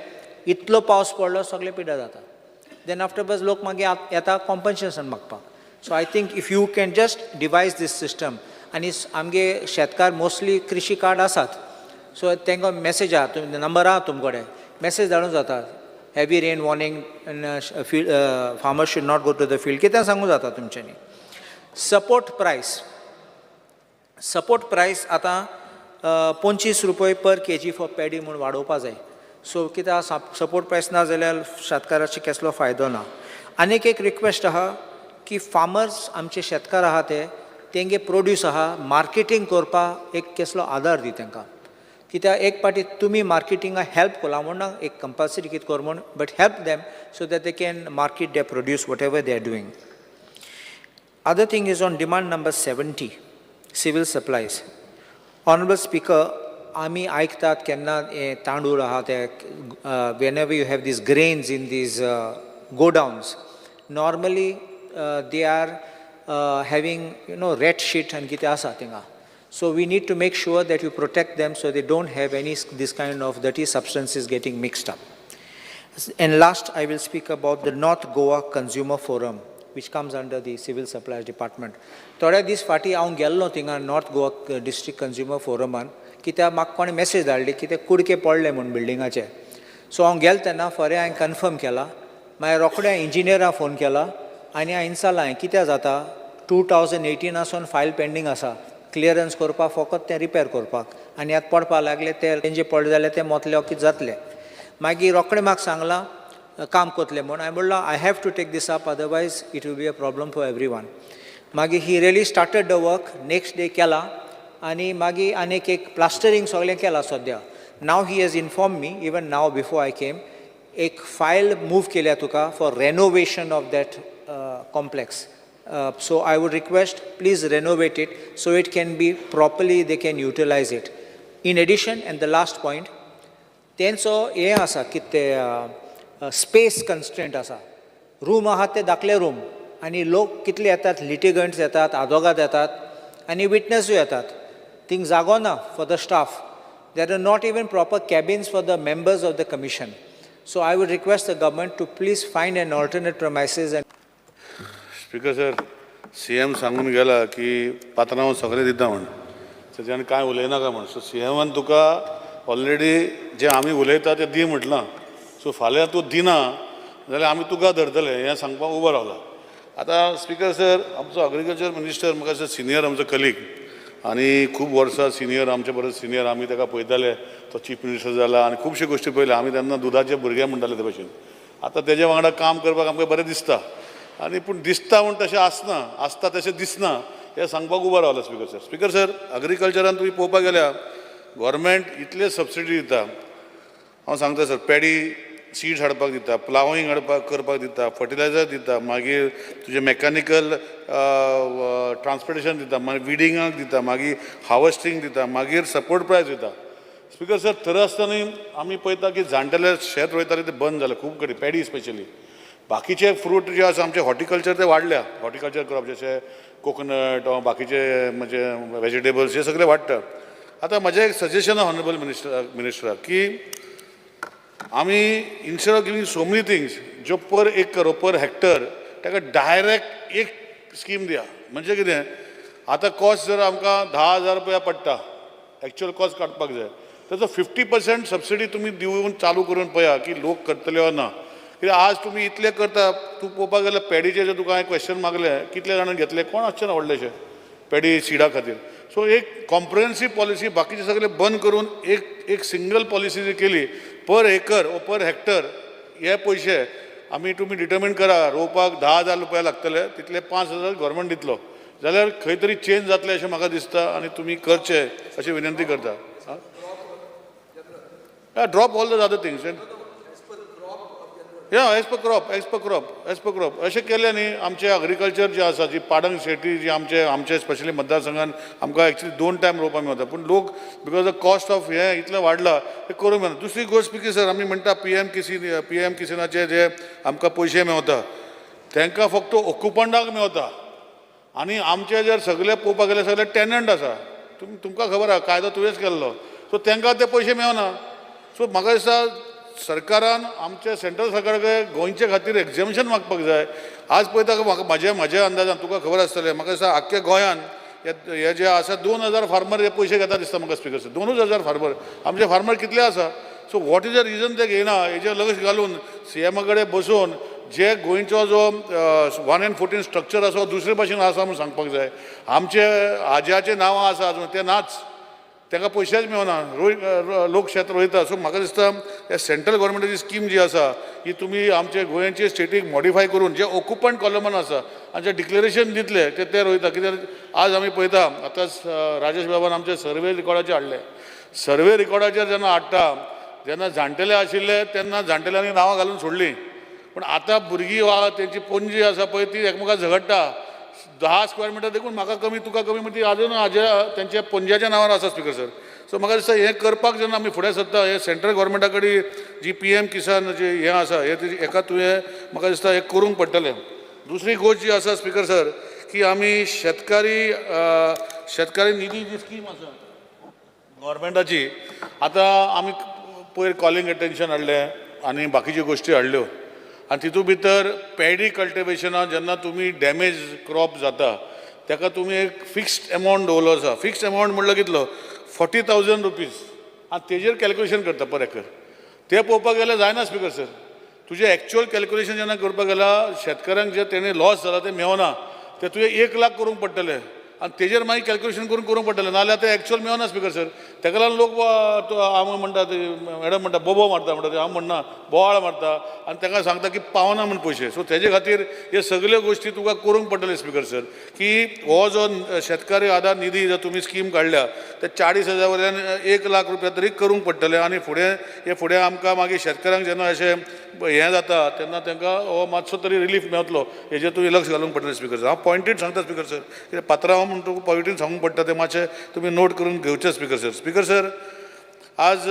इतलो पावस पडलो, सगळें पिड्ड्यार जाता. Then आफ्टरवर्ड्स लोक मागीर येता कॉम्पन्सेशन मागपाक. So I think if you can just devise this system, आनी आमगे शेतकार मोस्टली कृषी कार्ड आसात, सो तांकां मॅसेज आहा, तुमी नंबर आहा तुम कडेन, मॅसेज धाडून जाता, heavy rain warning, field farmers should not go to the field, कितें सांगूं जाता तुमच्यांनी. सपोर्ट प्रायस, सपोर्ट प्रायस आतां 25 रुपये पर केजी फॉर पॅडी म्हूण वाडोवपा जाय. सो कित्याक सपोर्ट प्रायस ना जाल्यार शेतकाराचो कसलो फायदो ना. आनीक एक रिक्वेस्ट आहा की फार्मर्स, आमचे शेतकार आहा, ते तेंगे प्रोड्यूस आहा, मार्केटींग करपाक एक कसलो आदार दी तांकां. कित्याक एक पाटी तुमी मार्केटिंगाक हेल्प कोला म्हूण ना, एक कंपल्सरी कितें कर म्हूण, but help them so that they can market their produce, whatever they are doing. Other thing is on demand number 70, civil supplies. Honorable Speaker, आमी आयकतात केन्ना हे तांदूळ आहा ते, whenever you have these grains in these godowns, normally they are having rat shit आनी कितें आसा थिंगा. So we need to make sure that you protect them so they don't have any this kind of dirty substances getting mixed up. And last, I will speak about the North Goa Consumer Forum, which comes under the Civil Supplies Department. थोड्या दीस फाटीं हांव गेल्लो थिंगा north Goa district consumer फोरमान, कित्याक म्हाका कोणें मॅसेज धाडली की ते कुडके पडले म्हूण बिल्डिंगाचे. सो हांव गेलो तेन्ना फोऱ्यां हांवें कन्फर्म केला. मागीर रोखडें इंजिनियराक फोन केला आनी हांवें विचारलां, हें कित्याक जाता? 2018 सावन फायल पेंडींग आसा क्लियरन्स करपाक, फकत तें रिपेर करपाक, आनी आतां पडपाक लागले ते. तेंचे पडले जाल्यार ते मोतले कितें जातलें? मागीर रोखडें म्हाका सांगलां काम करतले म्हूण. हांवें म्हणलां, I have to take this up, otherwise it will be a problem for everyone. मागीर he really started the work next day केला आनी मागीर आनीक एक प्लास्टरींग सगळें केलां सद्या. Now he has inform me, even now before I came, एक फायल मूव केल्या तुका for renovation of that complex. So I would request, please renovate it so it can be properly, they can utilize it. In addition, and the last point, तेंचो हें आसा कितें ते space constraint आसा. Room आहा ते धाकले रूम आनी लोक कितले येतात, लिटिगंट्स येतात, आदोगाद येतात आनी विटनसूय येतात. थिंग जागो ना for the staff. There are not even proper cabins for the members of the commission. So I would request the government to please find an alternate premises and speaker sir, CM सांगून गेला की पात्रांव सगळें दिता म्हण, तेच्यान कांय उलयनाका म्हण. सो सीएमान तुका ऑलरेडी जें आमी उलयता तें दी म्हटलां. सो फाल्यां तूं दिना जाल्यार आमी तुका धरतले हें सांगपाक उबो रावला. आतां स्पीकर सर, आमचो अग्रिकल्चर मिनिस्टर म्हाका दिसता सिनियर आमचो कलीग आनी खूब वर्सां सिनियर, आमचे परस सिनियर. आमी ताका पळयताले, तो चीफ मिनिस्टर जाला आनी खुबश्यो गोश्टी पळयल्या आमी. तेन्ना दुदाचे भुरगे म्हणटाले ते भशेन. आतां तेज्या वांगडा काम करपाक आमकां बरें दिसता आनी पूण दिसता म्हूण तशें आसना, आसता तशें दिसना हें सांगपाक उबो रावला स्पीकर सर. स्पीकर सर, अग्रिकल्चरान तुमी पळोवपाक गेल्यार गोवोरमेंट इतले सबसिडी दिता. हांव सांगता सर, पॅडी सीड्स हाडपाक दिता, प्लावींग हाडपाक करपाक दिता, फर्टिलायझर दिता, मागीर तुजें मॅकॅनिकल ट्रान्सपोर्टेशन दिता, मागीर विडिंगाक दिता, मागीर हार्वस्टींग दिता, मागीर सपोर्ट प्रायस दिता. स्पीकर सर, थंय आसतनाय आमी पळयता की जाणटेले शेत रोयताले ते बंद जालें खूब कडेन, पॅडी स्पेशली. बाकीचे फ्रूट जे आसा, आमचे हॉर्टिकल्चर ते वाडल्या, हॉर्टिकल्चर क्रॉप जशे कोकोनट, बाकीचे म्हणजे वेजिटेबल्स, हे सगळे वाडटा. आतां म्हजें एक सजेशन ऑनरेबल मिनिस्टराक की आमी instead of giving so many things ज्यो पर एकर, पर हेक्टर, ताका डायरेक्ट एक स्कीम दिया. म्हणजे कितें, आतां कॉस्ट जर आमकां 10,000 रुपया पडटा, एक्चुअल कॉस्ट काडपाक जाय, ताचो 50% सबसिडी तुमी दिवन चालू करून पळया की लोक करतले वा ना. कित्याक आज तुमी इतले करता, तूं पळोवपाक गेल्यार पॅडीचें जे तुका हांवें क्वेश्चन मागलें, कितले जाणांनी घेतले, कोण आसचे ना व्हडलेशे पॅडी सिडा खातीर. सो एक कॉम्प्रिहेन्सीव पॉलिसी, बाकीचे सगळे बंद करून एक एक सिंगल पॉलिसी जर केली, पर एकर ओ पर हेक्टर हे पयशे आमी तुमी डिटर्मीन करा, रोवपाक 10,000 रुपया लागतले, तितले 5,000 गव्हर्मेंट दितलो, जाल्यार खंय तरी चेंज जातलें अशें म्हाका दिसता आनी तुमी करचें अशें विनंती करता. Drop all the other things. या as per crop, as per crop, as per crop अशें केलें न्ही. आमचें एग्रीकल्चर जें आसा, जी पाडंग शेती जी आमचे आमचे स्पेशली मतदारसंघान आमकां एक्चुली 2 टायम रोवपाक मेळटा, पूण लोक because the cost of हें इतलें वाडला तें करूंक मेळना. दुसरी गोश्ट स्पीकर सर, आमी म्हणटा पी एम किसनाचे जे आमकां पयशे मेवता, तांकां फक्त ऑक्युपंटाक मेवता आनी आमचे जर सगळे पळोवपाक गेल्यार सगळे टेनंट आसा. तुमकां खबर आहा, कायदो तुवेंच केल्लो. सो तांकां ते पयशे मेवना. सो म्हाका दिसता सरकारान आमच्या सेंट्रल सरकारा कडेन गोंयचे खातीर एग्जॅम्पशन मागपाक जाय. आज पळयता म्हाका म्हाज्या अंदाजान, तुका खबर आसतलें, म्हाका दिसता आख्ख्या गोंयान हे जे आसा 2000 फार्मर हे पयशे घेता दिसता म्हाका स्पिकर सर. 2च हजार फार्मर. आमचे फार्मर कितले आसा? So what is the reason ते घेयना? हेजेर लक्ष घालून सीएमा कडेन बसोवन जे गोंयचो जो 1 and 14 structure आसा, दुसरे भाशेन आसा म्हूण सांगपाक जाय. आमचे आज्याचे नांवां आसा अजून, ते नाच, ताका पयशेच मेवना. रोय लोक शेत रोयता. सो म्हाका दिसता ह्या सेंट्रल गव्हर्मेंटाची स्कीम जी आसा ही तुमी आमचे गोंयचे स्टेटीक मॉडिफाय करून जे ऑक्युपंट कॉलमान आसा आनी जे डिक्लेरेशन दितले ते ते रोयता. कित्याक आज आमी पळयता, आतांच राजेश बाबान आमचे सर्वे रिकॉर्डाचे हाडले. सर्वे रिकॉर्डाचेर जेन्ना हाडटा तेन्ना जाणटेले आशिल्ले, तेन्ना जाणटेल्यांनी नांवां घालून सोडलीं, पूण आतां भुरगीं वा तेंची पणजी आसा पळय, ती एकमेकां झगडटा. 10 स्क्वेअर मिटर देखून म्हाका कमी, तुका कमी, म्हणजे ती अजून हाज्या तेंच्या पणज्याच्या नांवार आसा स्पिकर सर. सो म्हाका दिसता हें करपाक जेन्ना आमी फुडें सरता, हें सेंट्रल गव्हर्मेंटा कडेन जी पीएम किसान जी हें आसा, हें हेका तुवें म्हाका दिसता हें करूंक पडटलें. दुसरी गोश्ट जी आसा स्पिकर सर, की आमी शेतकारी निधी जी स्कीम आसा गव्हर्मेंटाची, आतां आमी पयर कॉलिंग एटेन्शन हाडलें आनी बाकीच्यो गोश्टी हाडल्यो आनी तितू भितर पॅडी कल्टिवेशनाक जेन्ना तुमी डॅमेज क्रॉप जाता ताका तुमी एक फिक्स्ड एमावंट दवरलो आसा. फिक्स्ड एमावंट म्हणल्यार कितलो? ₹40,000. आनी तेजेर कॅल्क्युलेशन करता पर एकर. तें पळोवपाक गेल्यार जायना स्पिकर सर. तुजें एक्चुअल कॅल्क्युलेशन जेन्ना करपाक गेल्यार शेतकऱ्यांक जे तेणे लॉस जाला ते मेवना. ते तुवें 1 लाख करूंक पडटलें आनी तेजेर मागीर कॅल्क्युलेशन करून करूंक पडटलें, नाजाल्यार तें एक्चुअल मेवना स्पिकर सर. ताका लागून लोक तो आमी म्हणटा, ते मॅडम म्हणटा बोबो मारता म्हणटा, ते हांव म्हणना, बोवाळ मारता आनी ताका सांगता की पावना म्हूण पयशे. सो तेजे खातीर हे सगल्यो गोश्टी तुका करूंक पडटले स्पिकर सर, की हो जो शेतकारी आदार निधी जर तुमी स्कीम काडल्या ते 40,000 वयल्यान 1 लाख रुपया तरी करूंक पडटले. आनी फुडें हे फुडें आमकां मागीर शेतकऱ्यांक जेन्ना अशें हें जाता तेन्ना तांकां हो मातसो तरी रिलीफ मेवतलो. हेजेर तुमी लक्ष घालूंक पडटलें स्पिकर सर. हांव पॉयंटीड सांगता स्पिकर सर, कित्याक पात्रांव म्हूण तुका पॉयंटीन सांगूंक पडटा, तें मातशें तुमी नोट करून घेवचें स्पिकर सर. स्पिकर सर, आज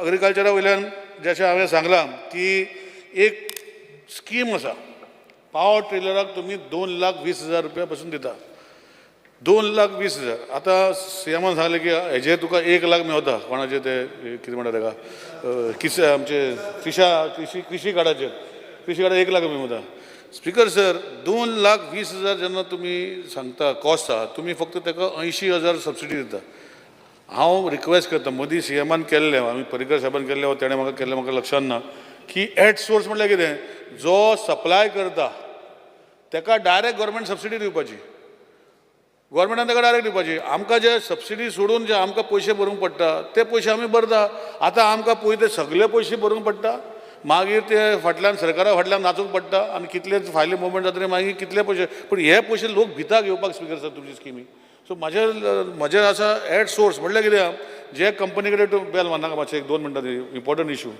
एग्रीकल्चरा वयल्यान जशें हांवें सांगलां की एक स्कीम आसा, पावर ट्रिलराक तुमी 2,20,000 रुपया पसून दिता, 2,20,000. आतां सीएमान सांगलें की हेजेर तुका 1 लाख मेवता. कोणाचे ते कितें म्हणटा तेका, किस आमचे कृशा कृशी कृशी कार्डाचेर, कृशी कार्डार 1 लाख मेवता. स्पिकर सर, 2,20,000 जेन्ना तुमी सांगता कॉस्ट आहा, तुमी फक्त ताका 80,000 सबसिडी दिता. हांव रिक्वेस्ट करता, मदीं सीएमान केल्लें, आमी पर्रीकर साहेबान केल्लें वा तेणें म्हाका केल्लें म्हाका लक्षान ना, की एट सोर्स म्हणल्यार कितें, जो सप्लाय करता ताका डायरेक्ट गव्हर्मेंट सबसिडी दिवपाची, गव्हर्मेंटान ताका डायरेक्ट दिवपाची. आमकां जे सबसिडी सोडून जे आमकां पयशे भरूंक पडटा ते पयशे आमी भरता. आतां आमकां पळय ते सगळे पयशे भरूंक पडटा, मागीर ते फाटल्यान सरकारा फाटल्यान नाचूंक पडटा आनी कितले फायली मुवमेंट जातली, मागीर कितले पयशे. पूण हे पयशे लोक भिता घेवपाक स्पिकर सर तुमची स्किमी. सो म्हाजें आसा, एट सोर्स म्हणल्यार कितें आहा, जे कंपनी कडेन तूं बेल मारनाका मातशें, एक 2 मिनटां, इम्पॉर्टंट इशू.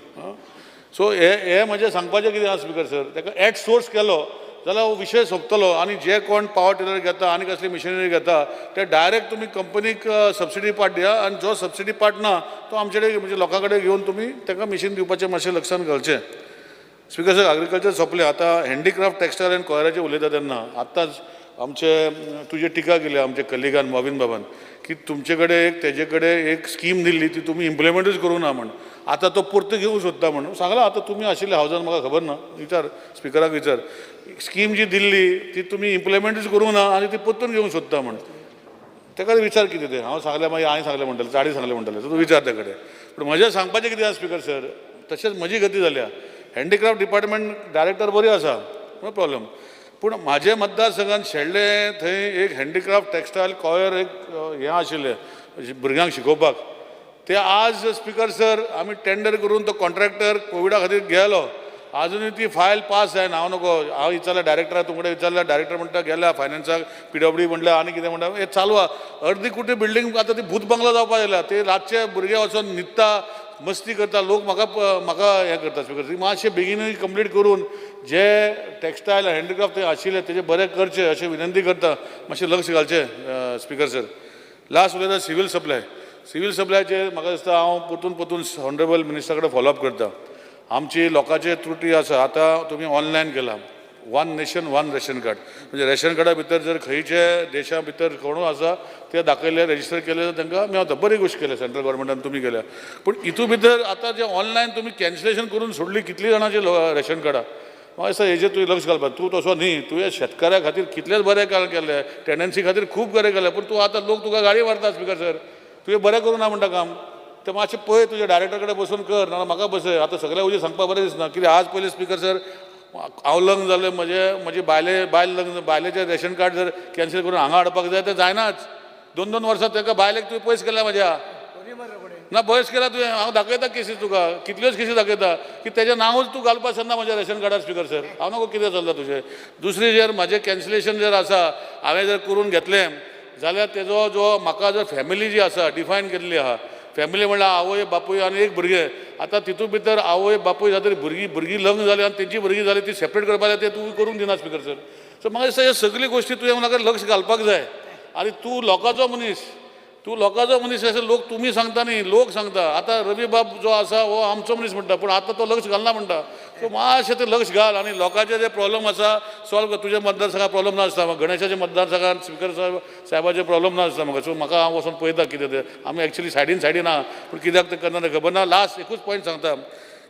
सो हे हे म्हजें सांगपाचें कितें आहा स्पिकर सर, ताका एट सोर्स केलो जाल्यार हो विशय सोंपतलो. आनी जे कोण पावर टिलर घेता आनी कसली मिशिनरी घेता ते डायरेक्ट तुमी कंपनीक सबसिडी पार्ट दिया आनी जो सबसिडी पार्ट ना तो आमचे कडेन म्हणजे लोकां कडेन घेवन तुमी ताका मिशीन दिवपाचें मातशें लक्षान घालचें स्पिकर सर. एग्रीकल्चर सोंपलें. आतां हँडीक्राफ्ट, टेक्सटायल आनी कॉयराचेर उलयता तेन्ना आत्तांच आमचे तुजे टिका केली आमचे कलिगान मोविन बाबान की तुमचे कडेन एक तेजे कडेन एक स्कीम दिल्ली, ती तुमी इम्प्लिमेंटूच करूंक ना म्हण. आतां तो परतो घेवंक सोदता म्हण सांगलां. आतां तुमी आशिल्ले हावजान, म्हाका खबर ना, विचार स्पिकराक विचार. स्कीम जी दिल्ली ती तुमी इम्प्लिमेंटूच करूंक ना आनी ती परतून घेवंक सोदता म्हण. ताका विचार कितें तें. हांव सांगलें मागीर हांवें सांगलें म्हणटलें, चाडी सांगलें म्हणटलें. सो तूं विचार त्या कडेन. पूण म्हजें सांगपाचें कितें आसा स्पिकर सर, तशेंच म्हजी गती जाल्या. हँडीक्राफ्ट डिपार्टमेंट डायरेक्टर बरी आसा, नो प्रॉब्लम, पूण म्हाजे मतदारसंघात शेल्डें थंय एक हँडीक्राफ्ट टेक्सटायल कॉयर एक हें आशिल्लें भुरग्यांक शिकोवपाक. ते आज स्पिकर सर आमी टेंडर करून तो कॉन्ट्रॅक्टर कोविडा खातीर गेलो, आजुनूय ती फायल पास जायना. हांव नको, हांव विचारलें डायरेक्टराक, तुमचे कडेन विचारलें, डायरेक्टर म्हणटा गेल्या फायनान्साक, पीडब्ल्यू म्हणल्यार आनी कितें म्हणटा. हें चालू आहा. अर्दी कुठे बिल्डींग आतां ती भूत बंगलो जावपाक येयल्या. ते रातचे भुरगे वचोन न्हिदता. मस्ती करता लोक, म्हाका म्हाका हें करता स्पीकर. मातशें बेगीनूय कंप्लीट करून जे टेक्सटायल हँडक्राफ्ट आशिल्ले तेजे बरें करचें अशें विनंती करता. मातशें लक्ष घालचें स्पीकर सर. लास्ट उलयता सिवील सप्लाय. सिवील सप्लायचेर म्हाका दिसता हांव परतून परतून ऑनरेबल मिनिस्टरा कडेन फॉलोअप करता. आमची लोकांचे त्रुटी आसा. आतां तुमी ऑनलायन केला one nation one ration card, म्हणजे रेशन कार्डा भितर जर खंयचे देशा भितर कोणूय आसा ते दाखयले रजिस्टर केले जाल्यार तांकां मेवता. बरी गोश्ट केल्या सेंट्रल गव्हर्मेंटान तुमी केल्या. पूण हितू भितर आतां जें ऑनलायन तुमी कॅन्सलेशन करून सोडली कितली जाणांची रेशन कार्डां, म्हाका दिसता हेजेर तुवें लक्ष घालपाक. तूं तसो न्ही, तुवें शेतकाऱ्या खातीर कितलेंच बरें काम केल्लें, टेनन्सी खातीर खूब बरें केलें, पूण तूं आतां लोक तुका गाळी मारता स्पीकर सर, तुवें बरें करूं ना म्हणटा काम. तें मातशें पळय तुज्या डायरेक्टर कडेन बसून कर, नाजाल्यार म्हाका बसय. आतां सगळ्या वयलें सांगपाक बरें दिसना कित्याक आज पयलीं स्पीकर सर हांव लग्न जालें, म्हजें म्हजी बायले बायल लग्न, बायलेचें रेशन कार्ड जर कॅन्सल करून हांगा हाडपाक जाय तें जायनाच. 2-2 वर्सां ताका बायलेक तुवें पयस केल्या म्हज्या, ना पयस केला तुवें. हांव दाखयता केसी तुका, कितल्योच केसी दाखयता की तेजें नांवूच तूं घालपाक शकना म्हज्या रेशन कार्डार स्पीकर सर. हांव नको कितें चल्लां तुजें. दुसरी जर म्हाजें कॅन्सलेशन जर आसा हांवें जर करून घेतलें जाल्यार तेजो जो म्हाका जर फॅमिली जी आसा डिफायन केल्ली आहा, फॅमिली म्हणल्यार आवय बापूय आनी एक भुरगें. आतां तितूंत भितर आवय बापूय जातरी भुरगीं भुरगीं लग्न जालीं आनी तेंची भुरगीं जालीं ती सेपरेट करपाक जाय, तें तूं करूंक दिना स्पीकर सर. सो म्हाका दिसता ह्यो सगळी गोश्टी तुवें म्हाका लक्ष घालपाक जाय. आनी तूं लोकांचो मनीस, तूं लोकांचो मनीस अशें लोक तुमी सांगता न्ही, लोक सांगता. आतां रवी बाब जो आसा हो आमचो मनीस म्हणटा, पूण आतां तो लक्ष घालना म्हणटा. सो मातशें तें लक्ष घाल आनी लोकांचे जे प्रॉब्लम आसा सॉल्व कर. तुज्या मतदारसंघात प्रॉब्लम नासता, गणेशाच्या मतदारसंघात स्पीकर साहेबाचे प्रॉब्लम नासता म्हाका. सो म्हाका हांव वचोन पळयता कितें तें. आमी एक्चुली सायडीन सायडीन आहा, पूण कित्याक तें करना तें खबर ना. लास्ट एकूच पॉयंट सांगता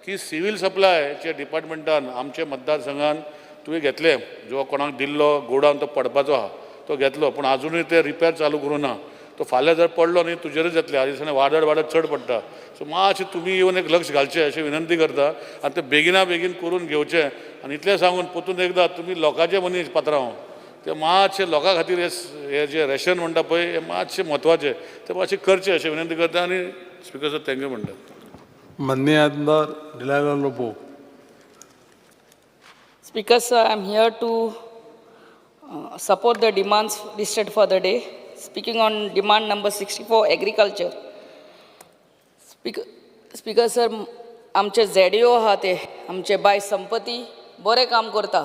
की सिवील सप्लायच्या डिपार्टमेंटान आमच्या मतदारसंघान तुवें घेतलें, जो कोणाक दिल्लो गोडावन तो पडपाचो आहा तो घेतलो, पूण आजुनूय ते रिपेर चालू करूं ना. तो फाल्यां जर पडलो न्ही तुजेरूच येतलें. आज दिसांनी वादळ वाडत चड पडटा. सो मातशें तुमी येवन एक लक्ष घालचें अशें विनंती करता आनी तें बेगिना बेगीन करून घेवचें. आनी इतलें सांगून परतून एकदां तुमी लोकांचे मनीस पात्रांव, ते मातशें लोकां खातीर हें जें रेशन म्हणटा पळय हें मातशें म्हत्वाचें, तें मातशें करचें अशें विनंती करता. आनी स्पीकर सर thank you म्हणटा. माननीय आमदार Delilah Lobo. Speaker sir, I am here to support the demands listed for the day. Speaking on demand number 64, agriculture. Speaker sir, आमचे ZDO आहा ते आमचे बाय संपती बरें काम करता,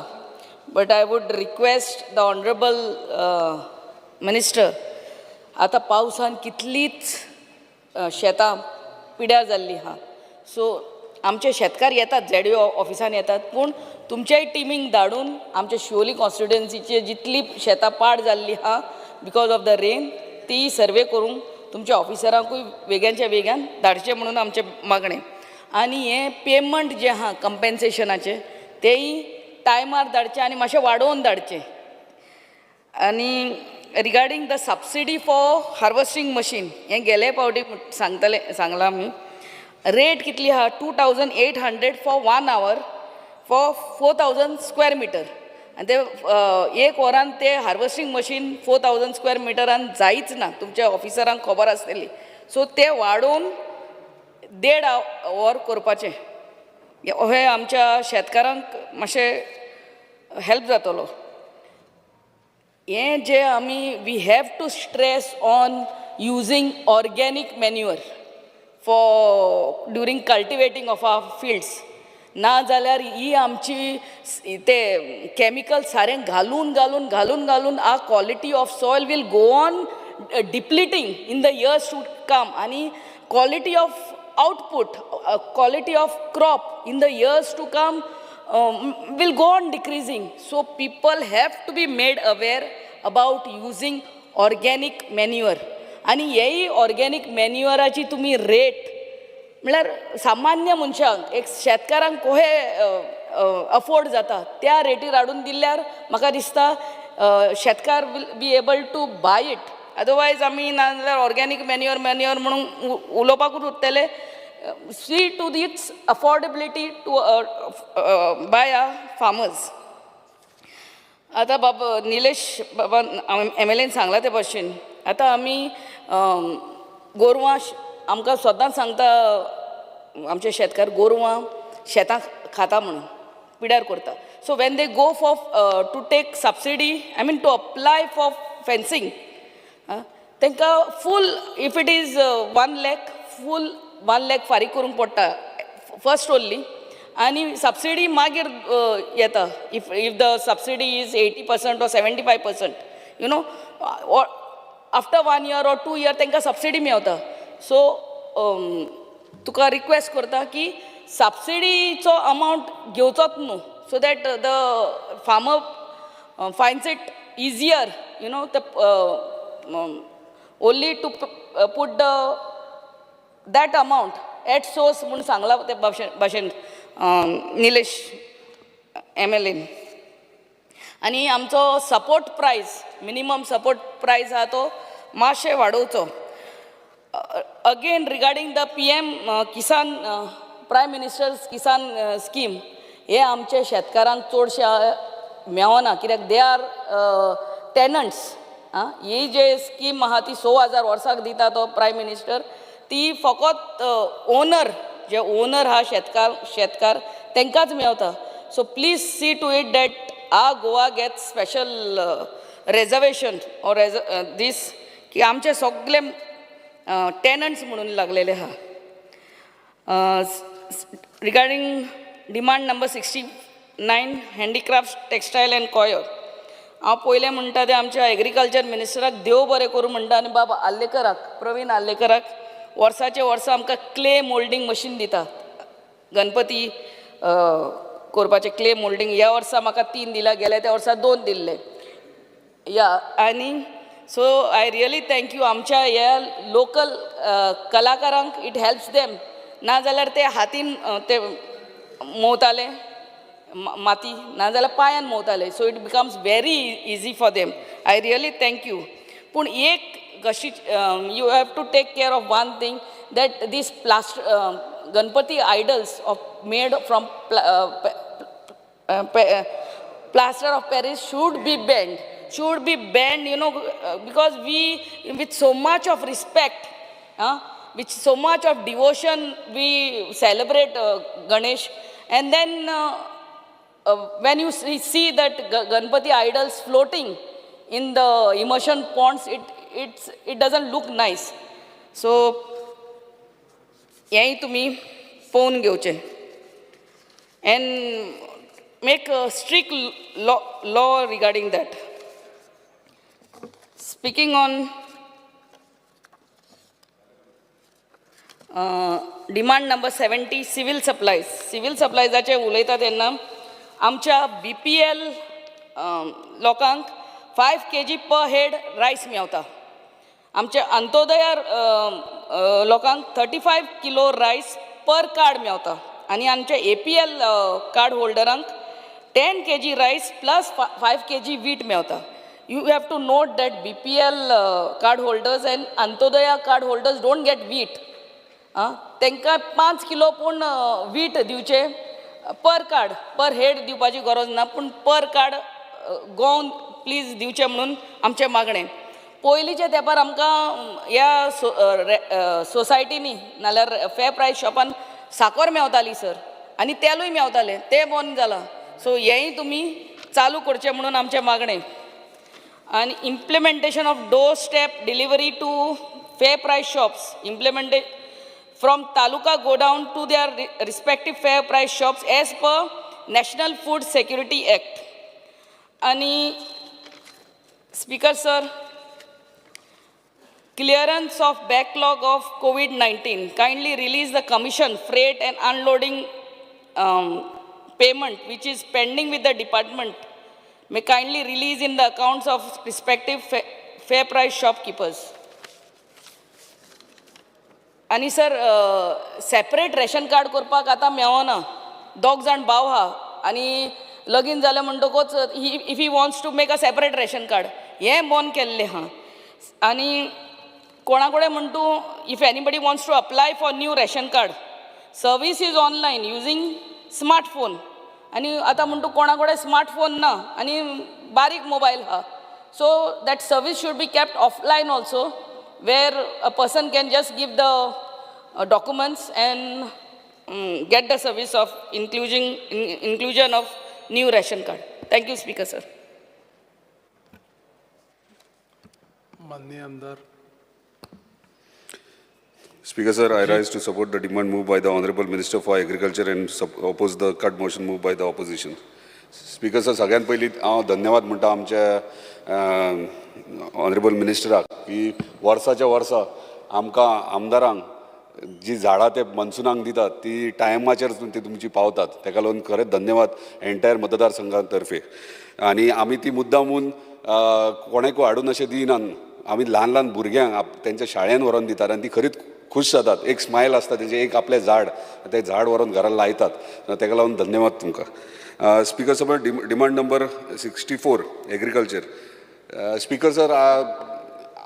but I would request the honourable minister, आतां पावसान कितलीच शेतां पिड्यार जाल्लीं आहा. सो आमचे शेतकार येतात ZDO ऑफिसान येतात, पूण तुमच्याय टिमींक धाडून आमचे शिवोली कॉन्स्टिट्युएन्सीचे जितली शेतां पाड जाल्लीं आहा because of the rain ती सर्वे करूंक तुमच्या ऑफिसरांकूय वेग्यांच्या वेग्यान धाडचें म्हणून आमचें मागणें. आनी हें पेमंट जें आहा कंपेन्सेशनाचें तेंय टायमार धाडचें आनी मातशें वाडोवन धाडचें. आनी regarding the subsidy for harvesting machine, हें गेले फावटी सांगतले सांगलां आमी, रेट कितली आहा 2800 for 1 hour for 4000 square metre. आनी ते एक वरान ते हार्वस्टींग मशीन 4000 स्क्वेअर मिटरान जायच ना, तुमच्या ऑफिसरांक खबर आसतली. सो ते वाडोवन 1.5 वर करपाचें, हें आमच्या शेतकारांक मातशें हेल्प जातलो. हें जें आमी we have to stress on using organic manure for during cultivating of our fields. ना जाल्यार ही आमची ते केमिकल सारें घालून घालून घालून घालून our quality of soil will go on depleting in the years to come. आनी quality of output, quality of crop in the years to come will go on decreasing. So people have to be made aware about using organic manure. आनी हेय organic मॅन्युअराची तुमी rate म्हळ्यार सामान्य मनशांक एक शेतकारांक कोहे अफोर्ड जाता त्या रेटीर हाडून दिल्यार म्हाका दिसता शेतकार will be able to buy it. Otherwise आमी नाजाल्यार ऑर्गेनीक मॅन्युअर मॅन्युअर म्हणून उलोवपाकूच उरतले. See to its affordability to by our farmers. आतां बाबा निलेश बाबा MLAन सांगलां ते भशेन आतां आमी गोरवां आमकां सदांच सांगता आमचे शेतकार गोरवां शेतां खाता म्हणून पिड्यार करता. So when they go for to take subsidy, I mean to apply for fencing, तांकां full if it is 1 lakh full 1 lakh फारीक करूंक पडटा फर्स्ट ओन्ली आनी सबसिडी मागीर येता. If the subsidy is 80% or 75%, you know, after 1 year or 2 year तांकां subsidy मेवता. So तुका रिक्वेस्ट करता की सबसिडीचो अमावंट घेवचोच न्हू, so that the farmer finds it easier, you know, the only to put the that amount at source म्हूण सांगला ते भाशेन निलेश MLA. आनी आमचो support price, minimum support price आहा तो मातशें वाडोवचो. Again regarding the PM Kisan, Prime Minister's Kisan scheme, हे आमचे शेतकारांक चडशे मेवना कित्याक they are tenants. आं, ही जे स्कीम आहा ती 6,000 वर्साक दिता तो प्रायम मिनिस्टर, ती फकत ओनर जे ओनर आहा शेतकार तांकांच मेवता. So please see to it that our Goa gets special reservation or this की आमचे सगळे टेनंट्स म्हणून लागलेले आहा. Regarding demand number 69 handicraft textile and coir, हांव पयलें म्हणटा तें आमच्या एग्रीकल्चर मिनिस्टराक देव बरें करूं म्हणटा आनी बाब आर्लेकराक, प्रवीण आर्लेकराक वर्साचे वर्सा आमकां क्ले मोल्डींग मशीन दिता गणपती करपाचें क्ले मोल्डींग. ह्या वर्सा म्हाका 3 दिला, गेल्या त्या वर्सा 2 दिल्ले. या आनी so I really thank you आमच्या ह्या लोकल कलाकारांक, it helps them. ना जाल्यार ते हातीन ते मोवताले माती, ना जाल्यार पांयान मोवताले. So it becomes very easy for them. I really thank you. पूण एक कशी you have to take care of one thing, that these Ganpati idols of made from plaster of Paris should be banned, you know, because we, with so much of respect, with so much of devotion, we celebrate Ganesh. And then when you see that Ganpati idols floating in the immersion ponds, it doesn't look nice. So, हेंय तुमी पळोवन घेवचें and make a strict law regarding that. Speaking on demand number 70, civil supplies. Civil supplies उलयता तेन्ना आमच्या BPL लोकांक 5 kg per head rice मेवता. आमच्या अंत्योदया लोकांक 35 kilo rice per card मेवता आनी आमच्या APL card होल्डरांक 10 kg rice plus 5 kg wheat मेवता. You have to note that BPL card holders and Antyodaya card holders don't get wheat. तांकां 5 kilo पूण वीट दिवचे पर कार्ड, पर हेड दिवपाची गरज ना, पूण पर कार्ड गोवन प्लीज दिवचें म्हणून आमचें मागणें. पयलींच्या तेंपार आमकां ह्या सोसायटींनी नाल्यार फेर प्रायस शॉपान साकर मेवताली सर, आनी तेलूय मेवतालें, तें बंद जालां. सो हेंय तुमी चालू करचें म्हणून आमचें मागणें. आनी implementation of door step delivery to fair price shops, implemented from taluka godown to their respective fair price shops as per National Food Security Act. Ani Speaker sir, clearance of backlog of COVID-19, kindly release the commission freight and unloading payment which is pending with the department. May kindly release in the accounts of respective fair price shopkeepers. आनी sir, separate ration card करपाक आतां मेवना. 2 जाण भाव आहा आनी लगीन जालें म्हणटकूच if he wants to make a separate ration card, हें बंद केल्लें आहा. आनी कोणा कडेन म्हण तूं if anybody wants to apply for new ration card, service is online using smartphone. आनी आतां म्हण तूं कोणा कडेन स्मार्टफोन ना आनी बारीक मोबायल आहा, so that service should be kept offline also, where a person can just give the documents and get the service of inclusion of new ration card. Thank you, Speaker sir. माननीय आमदार. Speaker sir, I rise to support the demand moved by the Honorable Minister for Agriculture and oppose the cut motion moved by the opposition. Speaker sir, सगळ्यात पयलीं हांव धन्यवाद म्हणटा आमच्या honourable मिनिस्टराक की वर्साच्या वर्सा आमकां आमदारांक जी झाडां ते मनसुनाक दितात ती टायमाचेर ती तुमची पावतात. तेका लागून खरेंच धन्यवाद एंटायर मतदारसंघा तर्फे. आनी आमी ती मुद्दामून कोणाकूय हाडून अशें दिनात, आमी ल्हान ल्हान भुरग्यांक तेंच्या शाळेन व्हरोन दितात आनी ती खरीच खूश जातात. एक स्मायल आसता तेजें, एक आपलें झाड, तें झाड व्हरोन घरा लायतात. तेका लागून धन्यवाद तुमकां. Speaker sir, demand number 64 agriculture. Speaker sir,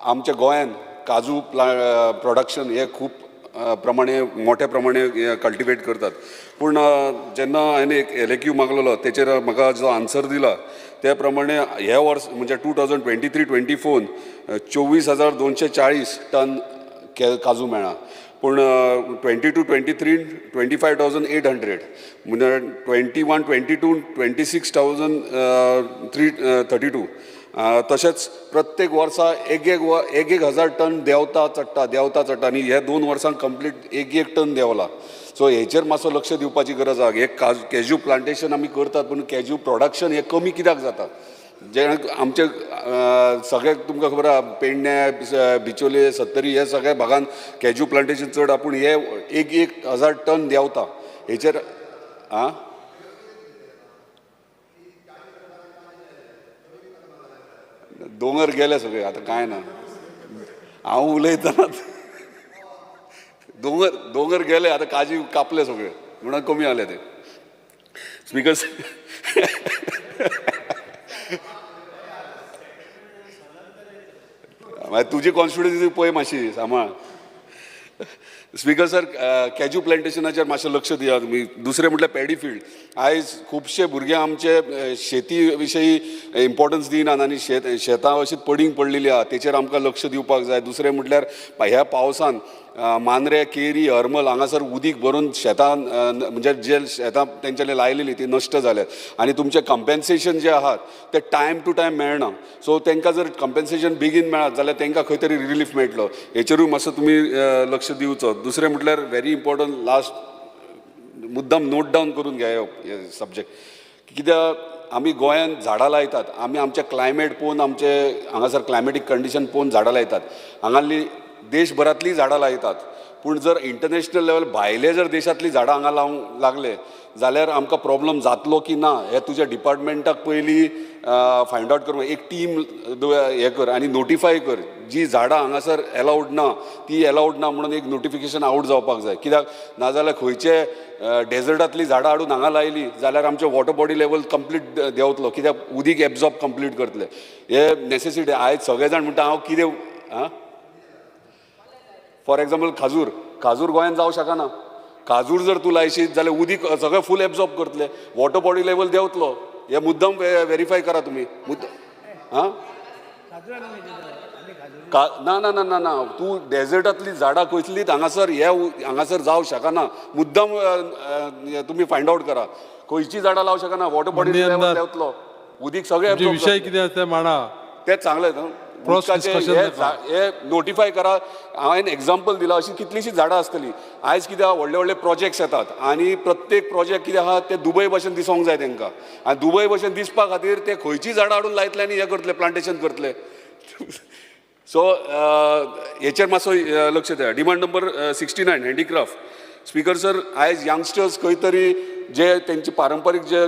आमच्या गोंयान काजू प्रोडक्शन हें खूब प्रमाणे मोठ्या प्रमाणे कल्टिवेट करतात. पूण जेन्ना हांवें एक LAQ मागलेलो तेचेर म्हाका जो आन्सर दिला त्या प्रमाणे ह्या वर्स म्हणजे 2023-24 24,240 टन काजू मेळ्ळा. पूण 22-23 25,800, म्हणजे 21-22 26,332. तशेंच प्रत्येक वर्सा एक एक हजार टन देंवता चडटा देंवता चडटा आनी ह्या 2 वर्सांक कंप्लीट 1-1 टन देंवला. सो हेचेर मातसो लक्ष दिवपाची गरज आसा. हे कॅज्यू प्लांटेशन आमी करतात पूण कॅज्यू प्रोडक्शन हें कमी कित्याक जाता? जे आमचे सगळे तुमकां खबर आसा, पेडणे, बिचोले, सत्तरी हे सगळ्या भागान कॅज्यू प्लांटेशन चड, पूण हे 1-1 हजार टन देंवता. हेचेर आं दोंगर गेले सगळे, आतां कांय ना, हांव उलयतना दोंगर दोंगर गेले, आतां काजी कापले सगळे म्हणून कमी जाले ते. स्पीकर मागीर तुजी कॉन्स्टिट्युएन्सी पळय मातशी सांबाळ. स्पीकर सर, कॅज्यू प्लांटेशनाचेर मातशें लक्ष दिया तुमी. दुसरें म्हटल्यार पॅडी फिल्ड. आयज खुबशे भुरगे आमचे शेती विशयी इम्पॉर्टन्स दिनात आनी शेतां अशीं पडींग पडलेली आहा, तेचेर आमकां लक्ष दिवपाक जाय. दुसरें म्हटल्यार ह्या पावसान मांद्रे, केरी, हरमल हांगासर उदीक भरून शेतां म्हणजे जे शेतां तेंच्यांनी लायलेली ती नश्ट जाल्यात आनी तुमचें कंपेन्सेशन जें आहात तें टायम टू टायम मेळना. सो तांकां जर कंपेन्सेशन बेगीन मेळत जाल्यार तांकां खंय तरी रिलीफ मेळटलो. हेचेरूय मातसो तुमी लक्ष दिवचो. दुसरें म्हटल्यार व्हेरी इम्पॉर्टंट लास्ट मुद्दाम नोट डावन करून घे हे सब्जेक्ट, कित्याक आमी गोंयांत झाडां लायतात, आमी आमचें क्लायमेट पळोवन, आमचे हांगासर क्लायमेटीक कंडिशन पळोवन झाडां लायतात, हांगासरली देशभरांतलीं झाडां लायतात. पूण जर इंटरनॅशनल लेवल भायले जर देशांतलीं झाडां हांगा लावंक लागले जाल्यार आमकां प्रॉब्लम जातलो की ना हें तुज्या डिपार्टमेंटाक पयलीं फायंड आवट कर. एक टीम हें कर आनी नोटिफाय कर, जी झाडां हांगासर एलावड ना ती एलावड ना म्हणून एक नोटिफिकेशन आवट जावपाक जाय. कित्याक नाजाल्यार खंयचे डेजर्टांतलीं झाडां हाडून हांगा लायलीं जाल्यार आमचें वॉटर बॉडी लेवल कंप्लीट देंवतलो, कित्याक उदीक एब्जॉर्ब कंप्लीट करतले. हे नेसेसिटी आयज सगळे जाण म्हणटा हांव कितें आं, फॉर एग्जाम्पल खाजूर, खाजूर गोंयांत जावं शकना. खाजूर जर तूं लायशीत जाल्यार उदीक सगळें फूल एब्जॉर्ब करतले, वॉटर बॉडी लेवल देंवतलो. हे मुद्दम वेरीफाय करा तुमी. आं ना ना ना ना ना, तूं डेजर्टांतलीं झाडां कसलीच हांगासर हे हांगासर जावं शकना. मुद्दम तुमी फायंड आवट करा खंयचीं झाडां लावं शकना, वॉटर बॉडी लेवल देंवतलो, उदीक सगळें एब्जॉर्ब. विशय कितें आसा तें मांडा, तें चांगलें न्हू. हे नोटिफाय करा. हांवें एग्जाम्पल दिलां, अशीं कितलींशीं झाडां आसतलीं. आयज कितें आहा, व्हडले व्हडले प्रोजेक्ट्स येतात आनी प्रत्येक प्रोजेक्ट कितें आहा ते दुबय भशेन दिसोंक जाय तांकां, आनी दुबय भशेन दिसपा खातीर ते खंयचीं झाडां हाडून लायतले आनी हें करतले, प्लांटेशन करतले. सो हेचेर मातसो लक्ष दिया. Demand number 69 handicraft. Speaker sir, आयज यंगस्टर्स खंय तरी जे तेंचे पारंपारीक जे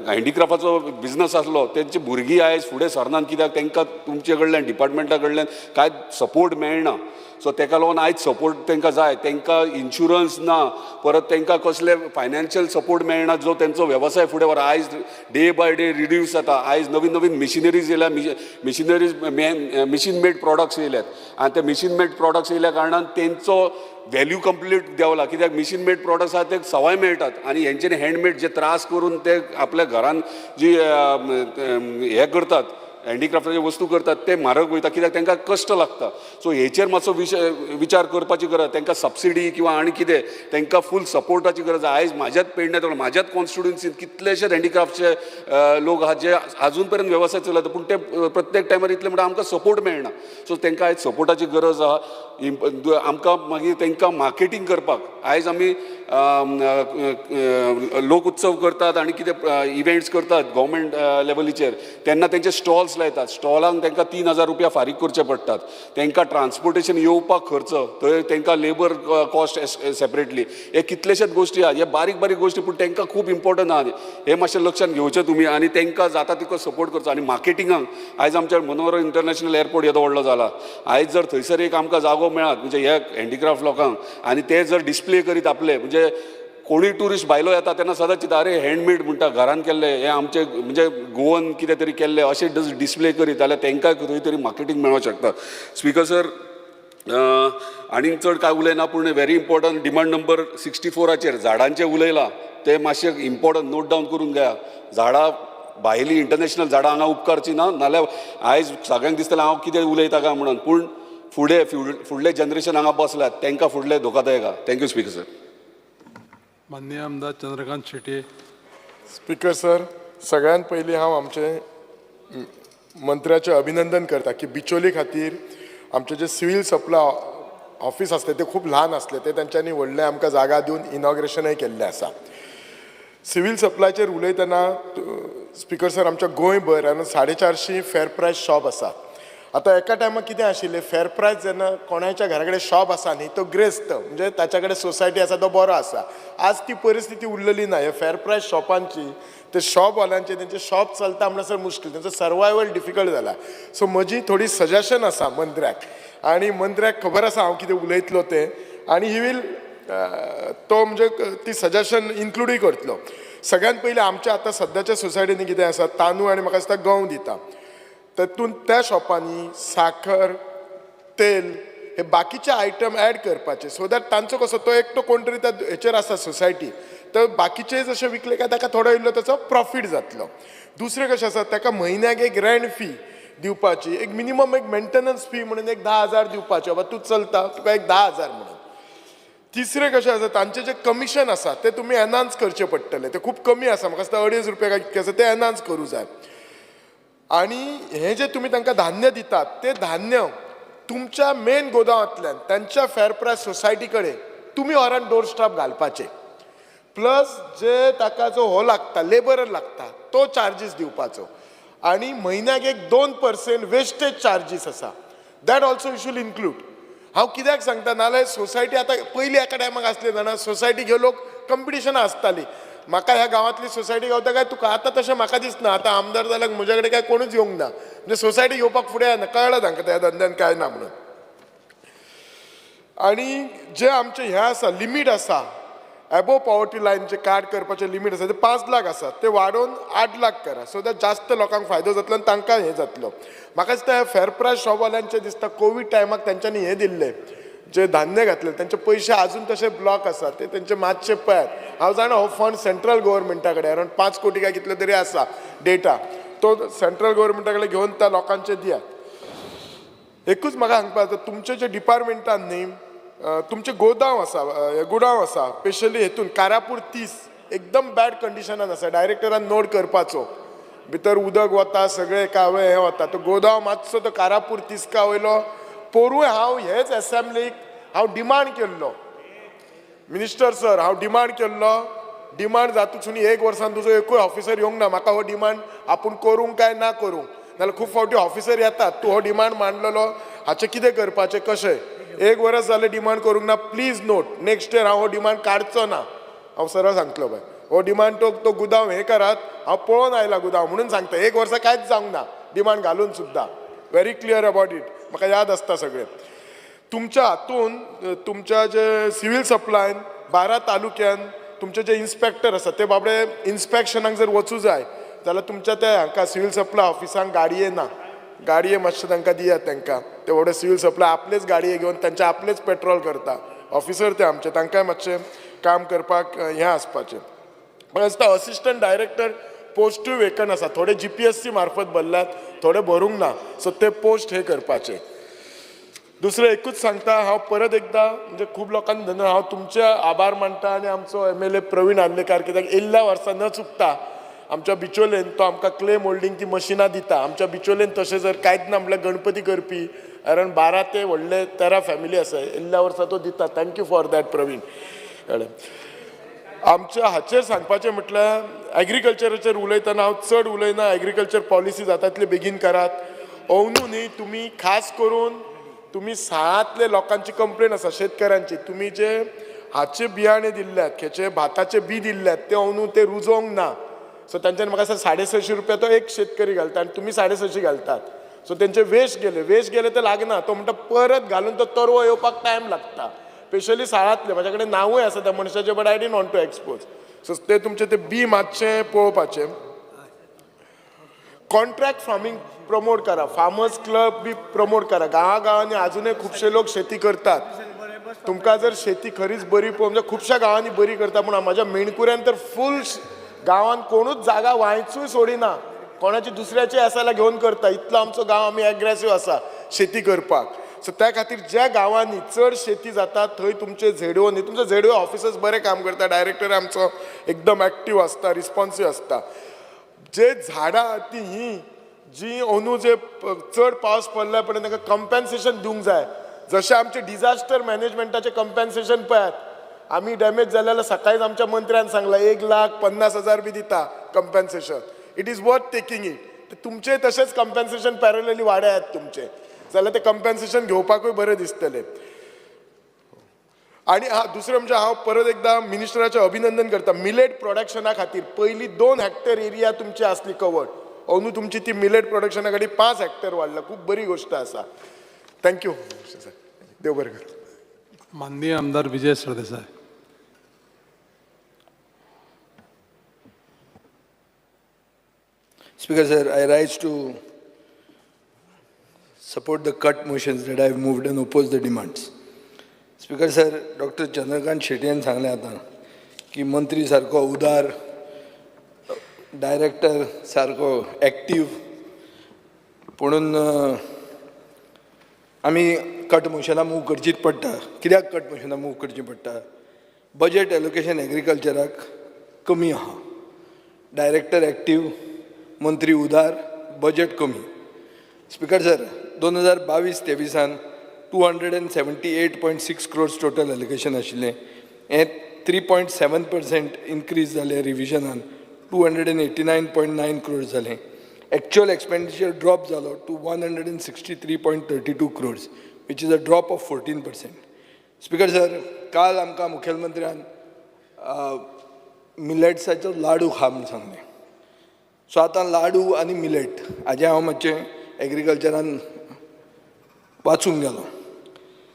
हँडीक्राफ्टाचो बिजनस आसलो तेंची भुरगीं आयज फुडें सरनात, कित्याक तांकां तुमचे कडल्यान डिपार्टमेंटा कडल्यान कांय सपोर्ट मेळना. सो ताका लागून आयज सपोर्ट तांकां जाय, तांकां इन्शुरन्स ना, परत तांकां कसले फायनान्शियल सपोर्ट मेळना जो तेंचो वेवसाय फुडें व्हर. आयज डे बाय डे रिड्यूस जाता. आयज नवीन नवीन मिशिनरीज येयल्या, मिशिनरीज मिशीन मेड प्रोडक्ट्स येयल्यात आनी ते मिशीन मेड प्रोडक्ट्स येयल्या कारणान तेंचो व्हॅल्यू कंप्लीट देंवला, कित्याक मिशीन मेड प्रोडक्ट्स आहा ते सवाय मेळटात आनी हेंच्यांनी हँडमेड जे त्रास करून ते आपल्या घरान जी हें करतात हँडीक्राफ्टाच्यो वस्तू करतात ते म्हारग वयता कित्याक तांकां कश्ट लागता. सो हेचेर मातसो विशय विचार करपाची गरज, तांकां सबसिडी किंवा आनी कितें तांकां फूल सपोर्टाची गरज आसा. आयज म्हाज्याच पेडण्यां म्हाज्याच कॉन्स्टिट्युएन्सीत कितलेशेच हँडीक्राफ्टचे लोक आहात जे आजून पर्यंत वेवसाय चलयता, पूण ते प्रत्येक टायमार इतले म्हणटा आमकां सपोर्ट मेळना. सो तांकां आयज सपोर्टाची गरज आहा. आमकां मागीर तांकां मार्केटींग करपाक आयज आमी लोक उत्सव करतात आनी कितें इव्हेंट्स करतात गव्हर्मेंट लेवलीचेर, तेन्ना तेंचे स्टॉल्स लायतात. स्टॉलांक तांकां 3,000 रुपया फारीक करचे पडटात, तांकां ट्रान्सपोर्टेशन येवपाक खर्च, थंय तांकां लेबर कॉस्ट सेपरेटली, हे कितलेशेच गोश्टी आहात. हे बारीक बारीक गोश्टी पूण तांकां खूब इम्पोर्टंट आहा. हे मातशें लक्षांत घेवचें तुमी आनी तांकां जाता तितको सपोर्ट करचो. आनी मार्केटिंगाक आयज आमच्या मनोहर इंटरनॅशनल एअरपोर्ट येदो व्हडलो जाला, आयज जर थंयसर एक आमकां जागो मेळत म्हणजे हे हँडीक्राफ्ट लोकांक आनी ते जर डिस्प्ले करीत आपले, म्हणजे कोणूय ट्युरिस्ट भायलो येता तेन्ना सदांच चिंता अरे हँडमेड म्हणटा घरान केल्ले हे आमचे म्हणजे गोवन कितें तरी केल्ले अशें डिस्प्ले करीत जाल्यार तांकां खंय तरी मार्केटींग मेळोंक शकता. स्पीकर सर, आनीक चड कांय उलयना, पूण व्हेरी इम्पोर्टंट डिमांड नंबर 64 झाडांचें उलयलां तें मातशें इम्पोर्टंट नोट डावन करून घेया. झाडां भायलीं इंटरनॅशनल झाडां हांगा उपकारचीं ना, नाल्यार आयज सगळ्यांक दिसतलें हांव कितें उलयता काय म्हणून, पूण फुडें फुडलें जनरेशन हांगा बसल्यात तांकां फुडलें धोकादायक आहा. Thank you speaker sir. माननीय आमदार चंद्रकांत शेट्ये. स्पीकर सर, सगळ्यात पयलीं हांव आमचे मंत्र्याचें अभिनंदन करता की बिचोली खातीर आमचे जे सिवील सप्लाय ऑफिस आसलें ते खूब ल्हान आसलें, ते तांच्यांनी व्हडलें आमकां जागा दिवन इनॉग्रेशनय केल्लें आसा. सिवील सप्लायचेर उलयतना स्पीकर सर, आमच्या गोंयभर आनी 450 फेर प्रायस शॉप आसा. आतां एका टायमार कितें आशिल्लें, फेर प्रायस जेन्ना कोणाच्या घरा कडेन शॉप आसा न्ही तो ग्रेस्त, म्हणजे ताच्या कडेन सोसायटी आसा तो बरो आसा. आज ती परिस्थिती उरलेली ना. हे फेर प्रायस शॉपांची ते शॉपवाल्यांचे तेंचे शॉप चलता म्हणसर मुश्कील, तेंचो सर्वायवल डिफिकल्ट जाला. सो म्हजी थोडी सजेशन आसा मंत्र्याक, आनी मंत्र्याक खबर आसा हांव कितें उलयतलो तें, आनी he will तो म्हणजे ती सजेशन इन्क्लुडूय करतलो. सगळ्यात पयलीं आमच्या आतां सद्याच्या सोसायटींनी कितें आसा, तांदूळ आनी म्हाका दिसता गंव दिता, तातूंत त्या शॉपांनी साखर, तेल हे बाकीचे आयटम एड करपाचे, सो that तांचो कसो तो एकटो कोण तरी त्या हेचेर आसा सोसायटी, तर बाकीचे जशे विकले काय ताका थोडो इल्लो ताचो प्रॉफीट जातलो. दुसरें कशें आसा, ताका म्हयन्याक एक रेंट फी दिवपाची, एक मिनिमम एक मेंटेनन्स फी म्हणून एक 10,000 दिवपाची, बाबा तूं चलता तुका एक 10,000 म्हणून. तिसरें कशें आसा, तांचें जें कमिशन आसा तें तुमी एनहान्स करचें पडटलें, तें खूब कमी आसा, म्हाका दिसता 2.5 रुपया काय कितकें आसा, तें एनहान्स करूं जाय. आनी हें जें तुमी तांकां धान्य दितात तें धान्य तुमच्या मेन गोदांवांतल्यान तांच्या फेर प्रायस सोसायटी कडेन तुमी व्हरान डोर स्टॉप घालपाचें, प्लस जे ताका जो हो लागता लेबरर लागता तो चार्जीस दिवपाचो, आनी म्हयन्याक एक 2% वेस्टेज चार्जीस आसा, that also you should include. हांव कित्याक सांगता, नाल्यार सोसायटी आतां पयलीं एका टायमाक आसले जाणा, सोसायटी घेवन लोक कंपिटिशनां आसताली, म्हाका ह्या गांवांतली सोसायटी गावता काय तुका, आतां तशें म्हाका दिसना. आतां आमदार जाल्यार म्हज्या कडेन काय कोणूच येवंक ना, म्हणजे सोसायटी घेवपाक फुडें येना, कळ्ळें तांकां त्या धंद्यान काय ना म्हणून. आनी जे आमचें हें आसा लिमीट आसा एबोव पॉवर्टी लायन जे कार्ड करपाचें लिमीट आसा ते 5 लाख आसा, ते वाडोवन 8 लाख करा, सो that जास्त लोकांक फायदो जातलो आनी तांकां हें जातलो. म्हाका दिसता ह्या फेर प्रायस शॉपवाल्यांचें दिसता कोवीड टायमाक तेंच्यांनी हें दिल्लें, जे धान्य घातलें तेंचे पयशे आजून तशे ब्लॉक आसा, ते तेंचे मातशे पळयात. हांव जाणा हो फंड सेंट्रल गव्हर्मेंटा कडेन अरावंड 5 कोटी काय कितले तरी आसा डेटा, तो सेंट्रल गव्हर्मेंटा कडेन घेवन त्या लोकांचे दियात. एकूच म्हाका सांगपाक जाता, तुमचे जे डिपार्टमेंटान न्ही तुमचे गोदांव आसा, गुदांव आसा स्पेशली हेतून कारापूर 30 एकदम बॅड कंडिशनान आसा, डायरेक्टरान नोट करपाचो, भितर उदक वता सगळें कावे हें वता, तो गोदांव मातसो तो कारापूर 30 वयलो पोरूय हांव हेच एसेंब्लीक हांव डिमांड केल्लो, मिनिस्टर सर हांव डिमांड केल्लो, डिमांड जातूच एक वर्सान तुजो एकूय ऑफिसर येवंक ना, म्हाका हो डिमांड आपूण करूंक काय ना करूंक, नाल्यार खूब फावटी ऑफिसर येतात, तूं हो डिमांड मांडलेलो हाचें कितें करपाचें कशें, एक वरस जालें डिमांड करूंक ना, प्लीज नोट नेक्स्ट इयर हांव हो डिमांड काडचो ना, हांव सरळ सांगतलो बाय, हो डिमांड तो गुदांव हें करात, हांव पळोवन आयला गुदांव म्हणून सांगता, एक वर्सा कांयच जावंक ना डिमांड घालून सुद्दां, व्हेरी क्लियर अबावट it, म्हाका याद आसता सगळें. तुमच्या हातून तुमच्या जे सिवील सप्लायन 12 तालुक्यान तुमचे जे इन्स्पेक्टर आसा ते बाबडे इन्स्पेक्शनाक जर वचूं जाय जाल्यार तुमच्या त्या हांकां सिवील सप्लाय ऑफिसांक गाडये ना, गाडये मातशें तांकां दियात, तांकां ते बाबडे सिवील सप्लाय आपलेच गाडये घेवन तांचे आपलेच पेट्रोल करता, ऑफिसर ते आमचे, तांकांय मातशें काम करपाक हें आसपाचें. म्हाका दिसता असिस्टंट डायरेक्टर पोस्टूय वेकंट आसा. थोडे जीपीएससी मार्फत भरल्यात, थोडे भरूंक ना. सो ते पोस्ट हे करपाचे. दुसरें एकूच सांगता हांव परत एकदां, म्हणजे खूब लोकांनी धन्यवाद, हांव तुमचे आभार मानता आनी आमचो एमएलए प्रवीण आर्लेकार, कित्याक येयल्ल्या वर्सा न चुकता आमच्या बिचोलेन तो आमकां क्ले मोल्डींग ती मशिनां दिता. आमच्या बिचोलेन तशें जर कांयच ना म्हटल्यार गणपती करपी कारण 12 ते व्हडले 13 फॅमिली आसा, येयल्ल्या वर्सा तो दिता. Thank you for that Praveen. कळ्ळें? आमच्या हाचेर सांगपाचें म्हटल्यार एग्रीकल्चराचेर उलयतना हांव चड उलयना. एग्रीकल्चर पॉलिसी जाता तितले बेगीन करात. अंदू न्ही, तुमी खास करून तुमी साळांतले लोकांची कंप्लेन आसा शेतकऱ्यांची, तुमी जे हाचे बियाणे दिल्ल्यात, खेचे भाताचे बी दिल्ल्यात, ते अंदू ते रुजोवंक ना. सो तांच्यानी म्हाका दिसता 650 रुपया तो एक शेतकरी घालता आनी तुमी 650 घालतात. सो तेंचे वेस्ट गेले, वेस्ट गेले ते लागना. तो म्हणटा परत घालून तो तरवो येवपाक टायम लागता. स्पेशली साळांतले, म्हाज्या कडेन नांवूय आसा त्या मनशाचें, but I didn't want to expose. So ते तुमचें ते बी मातशें पळोवपाचें. कॉन्ट्रॅक्ट फार्मींग प्रमोट करा, फार्मर्स क्लब बी प्रमोट करा. गांवा गांवांनी आजुनूय खुबशे लोक शेती करतात. तुमकां जर शेती खरीच बरी पळोवंक म्हणजे खुबश्या गांवांनी बरी करता, पूण म्हाज्या मेणकुऱ्यान तर फूल गांवांत कोणूच जागा वांयचूय सोडिना, कोणाची दुसऱ्याची आसा जाल्यार घेवन करता. इतलो आमचो गांव आमी एग्रेसीव आसा शेती करपाक. सो त्या खातीर ज्या गांवांनी चड शेती जाता थंय तुमचे झेडवो न्ही, तुमचे झेडवो ऑफिसर्स बरें काम करता, डायरेक्टर आमचो एकदम एक्टीव आसता, रिस्पोन्सीव आसता. जे झाडां ती ही जी अंदू जे चड पावस पडल्या पळय तांकां कंपेन्सेशन दिवंक जाय. जशें आमचें डिजास्टर मॅनेजमेंटाचें कंपेन्सेशन पळयात, आमी डॅमेज जाले जाल्यार सकाळीच आमच्या मंत्र्यान सांगलां 1,50,000 बी दिता compensation. It is worth taking it. तुमचें तशेंच कंपेन्सेशन पॅरलली वाडयात तुमचें, जाल्यार तें कंपेन्सेशन घेवपाकूय बरें दिसतलें. आनी हा दुसरें म्हणजे हांव परत एकदां मिनिस्टराचें अभिनंदन करता. मिलेट प्रोडक्शना खातीर पयलीं 2 हॅक्टर एरिया तुमची आसली कवर्ड, अंदू तुमची ती मिलेट प्रोडक्शना खातीर 5 हॅक्टर वाडला. खूब बरी गोश्ट आसा. Thank you sir, देव बरें करूं. माननीय आमदार Vijay Sardesai. Speaker sir, I rise to support the cut motions that I have moved and oppose the demands. Speaker sir, Doctor Chandrakant शेटयान सांगलें आतां की मंत्री सारको उदार, डायरेक्टर सारको एक्टीव, पुणून आमी कट मोशनां मूव करचीच पडटा. कित्याक कट मोशनां मूव करचीं पडटा? बजेट एलोकेशन एग्रीकल्चराक कमी आहा, डायरेक्टर एक्टीव, मंत्री उदार, बजेट कमी. Speaker sir, 2022-23 278.6 crores total allocation आशिल्लें. हें 3.7% इनक्रीज जालें रिविजनान, 289.9 crores जालें. एक्चुअल एक्सपेंडिचर ड्रॉप जालो to 163.32 crores, which is a drop of 14%. Speaker sir, काल आमकां मुखेलमंत्र्यान मिलेट्साचो लाडू खा म्हूण सांगलें. सो आतां लाडू आनी मिलेट हाजें हांव मातशें एग्रीकल्चरान वाचूंक गेलो.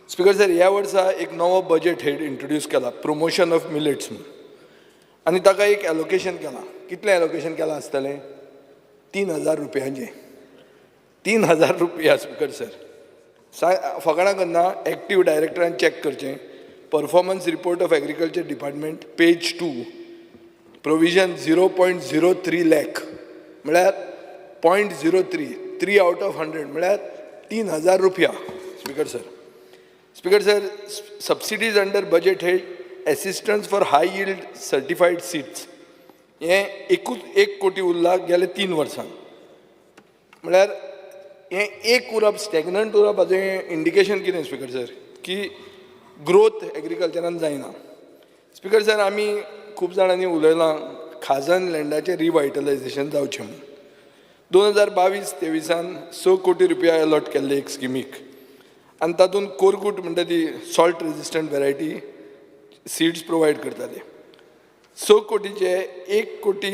स्पीकर सर, ह्या वर्सा एक नवो बजेट हेड इंट्रोड्यूस केला, प्रमोशन ऑफ मिलेट्स म्हूण, आनी ताका एक एलोकेशन केलां. कितलें एलोकेशन केलां आसतलें? 3,000 रुपयांचें. 3,000 रुपया. स्पीकर सर, फकाणां करना, एक्टीव डायरेक्टरान चॅक करचें. Performance report of agriculture department page 2, provision 0.03 lakh, म्हळ्यार 0.03, 3 out of 100, म्हळ्यार 3,000 रुपया. Speaker sir, speaker sir, subsidies under budget head assistance for high yield certified seeds हें एकूच 1 कोटी उरला गेले 3 वर्सां. म्हळ्यार हें एक उरप, स्टॅग्नंट उरप, हाजें इंडिकेशन कितें स्पीकर सर, की ग्रोथ एग्रीकल्चरान जायना. स्पीकर सर, आमी खूब जाणांनी उलयलां खाजन लँडाचें रिवायटलायजेशन जावचें म्हूण. 2022-23 6 कोटी रुपया अलॉट केल्ले एक स्किमीक, आनी तातूंत कोरगूट म्हणटा ती salt resistant variety seeds provide करताले. 6 कोटीचे 1 कोटी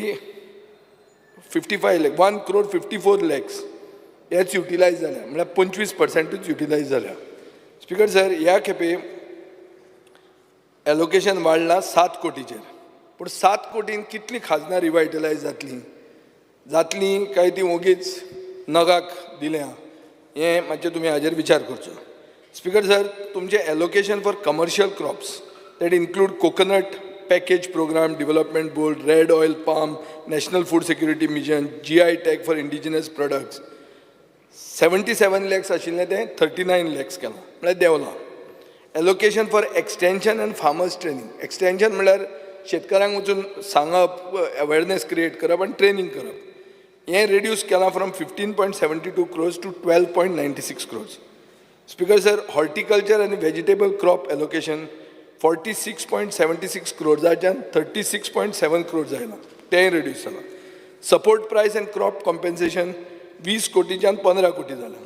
55 lakh, 1 crore 54 lakhs हेच युटिलायज जाल्या, म्हळ्यार 25% युटिलायज जाल्या. स्पीकर सर, ह्या खेपे एलोकेशन वाडलां 7 कोटीचेर, पूण 7 कोटीन कितली खाजनां रिवायटलायज जातलीं जातलीं काय ती ओगीच नगाक दिल्या, हें मातशें तुमी हाजेर विचार करचो. स्पीकर सर, तुमचें allocation for commercial crops that include coconut, Package Programme Development Board, Red Oil Palm, National Food Security Mission, GI tag for indigenous products, 77 lakhs आशिल्लें तें 39 लॅक्स केलां, म्हळ्यार देंवलां. Allocation for extension and farmers training. Extension म्हणल्यार शेतकारांक वचून सांगप, awareness create करप आनी ट्रेनींग करप. हें रिड्यूस केलां from 15.72 crores to 12.96 crores. Speaker sir, horticulture आनी vegetable crop allocation 46.76 क्रोर्साच्यान 36.7 crores आयलां, तेंय रिड्यूस जालां. Support price and crop compensation 20 कोटीच्यान 15 कोटी जालां.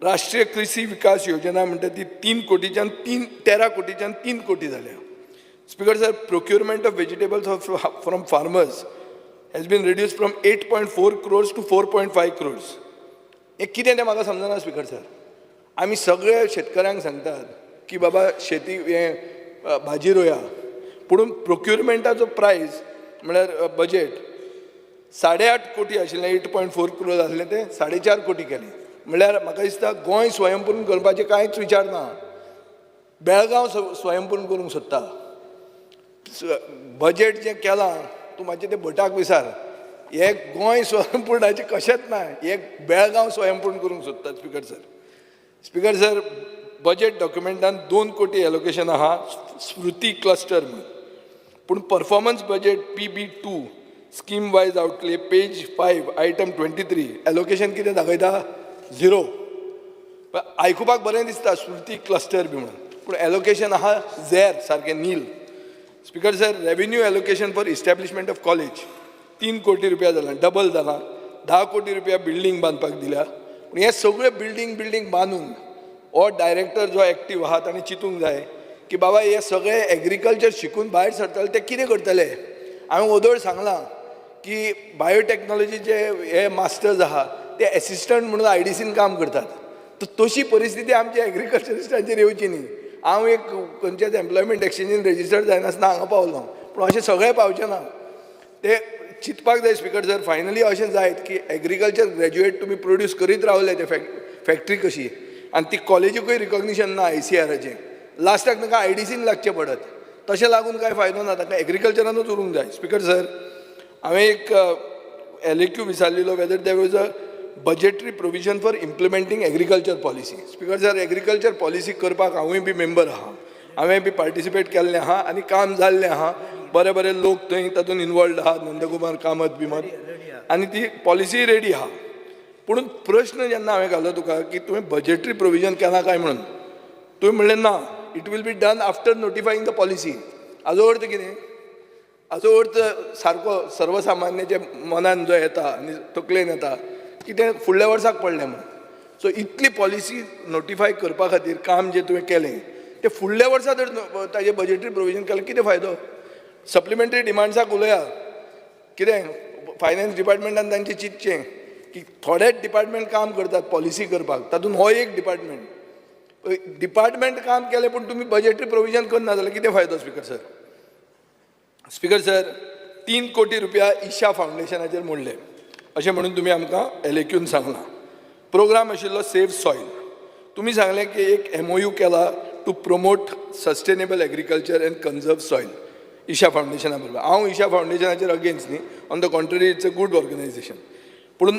राष्ट्रीय कृषी विकास योजना म्हणटा ती 3 कोटीच्यान 13 कोटीच्यान 3 कोटी जाल्या. Speaker sir, procurement of vegetables from farmers has been reduced from 8.4 crores to 4.5 crores. हें कितें तें म्हाका समजना स्पीकर सर. आमी सगळे शेतकारांक सांगतात की बाबा शेती हें भाजी रोया, पूण प्रोक्युरमेंटाचो प्रायस म्हळ्यार बजेट 8.5 कोटी आशिल्लें, 8.4 क्रोर्स आसलें तें 4.5 कोटी केलें. म्हणल्यार म्हाका दिसता गोंय स्वयंपूर्ण करपाचें कांयच विचार ना, बेळगांव स्वयंपूर्ण करूंक सोदता. बजेट जें केलां तूं मातशें तें भटाक विसार, हें गोंय स्वयंपूर्णाचें कशेंच ना, हें बेळगांव स्वयंपूर्ण करूंक सोदता speaker sir. Speaker sir, budget डॉक्युमेंटान 2 कोटी एलोकेशन आहा स्मृती क्लस्टर म्हूण, पूण performance budget PB 2 scheme wise outlay page 5 item 23 allocation कितें दाखयता? 0. आयकुपाक बरें दिसता स्मृती क्लस्टर बी म्हणून, पूण एलोकेशन आहा झेर, सारकें nil. Speaker sir, revenue allocation for establishment of college 3 कोटी रुपया जाला, डबल जाला. 10 कोटी रुपया बिल्डींग बांदपाक दिल्या. पूण हे सगळे बिल्डींग बांदून हो डायरेक्टर जो एक्टीव आहा ताणें चिंतूंक जाय की बाबा हे सगळे एग्रीकल्चर शिकून भायर सरतले ते कितें करतले. हांवें ओदोळ सांगलां की बायोटॅक्नॉलॉजीचे हे मास्टर्स आहा ते एसिस्टंट म्हणून IDCन काम करतात. तर तशी परिस्थिती आमच्या एग्रीकल्चरिस्टांचेर येवची न्ही. हांव एक खंयच्याच एम्प्लॉयमेंट एक्सचेंजीन रेजिस्टर्ड जायनासतना हांगा पावलो, पूण अशें सगळें पावचें ना, ते चिंतपाक जाय स्पीकर सर. फायनली अशें जायत की एग्रीकल्चर ग्रॅज्युएट तुमी प्रोड्यूस करीत रावले ते फॅक्ट्री कशी, आनी ती कॉलेजीकूय रिकॉग्निशन ना ICRाचें, लास्टाक तांकां IDCन लागचें पडत. तशें लागून कांय फायदो ना, तांकां एग्रीकल्चरानूच उरूंक जाय. स्पीकर सर, हांवें एक LAQ विचारलेलो whether there was a budgetary provision for implementing agriculture policy. Speaker sir, agriculture policy करपाक हांवूय बी मेंबर आहा, हांवें बी पार्टिसिपेट केल्लें आहा आनी काम जाल्लें आहा. बरे बरे लोक थंय तातूंत इनवॉल्ड आहा, नंदकुमार कामत बी आनी ती पॉलिसी रेडी आहा. पूण प्रश्न जेन्ना हांवें घालो तुका की तुवें बजेटरी प्रोविजन केलां काय म्हणून, तुवें म्हणलें ना, it will be done after notifying the policy. हाजो अर्थ कितें? हाजो अर्थ सारको सर्वसामान्याच्या मनान जो येता आनी तकलेन येता की तें फुडल्या वर्साक पडलें म्हणून. सो इतली पॉलिसी नोटिफाय करपा खातीर काम जें तुवें केलें तें फुडल्या वर्सा जर ताजें बजेटरी प्रोविजन केलें कितें फायदो? सप्लिमेंटरी डिमांड्साक उलया, कितें फायनान्स डिपार्टमेंटान तांचें चिंतचें की थोडेच डिपार्टमेंट काम करतात पॉलिसी करपाक, तातूंत हो एक डिपार्टमेंट. डिपार्टमेंट काम केलें पूण तुमी बजेटरी प्रोविजन करना जाल्यार कितें फायदो स्पीकर सर? स्पीकर सर, 3 कोटी रुपया ईशा फावंडेशनाचेर मोडले अशें म्हणून तुमी आमकां LAQन सांगलां. प्रोग्राम आशिल्लो सेव सॉयल. तुमी सांगलें की एक MOU केला to promote sustainable agriculture and conserve soil Isha फावंडेशना बरोबर. हांव ईशा फावंडेशनाचेर अगेन्स्ट न्ही, on the contrary it's a good organisation. पूण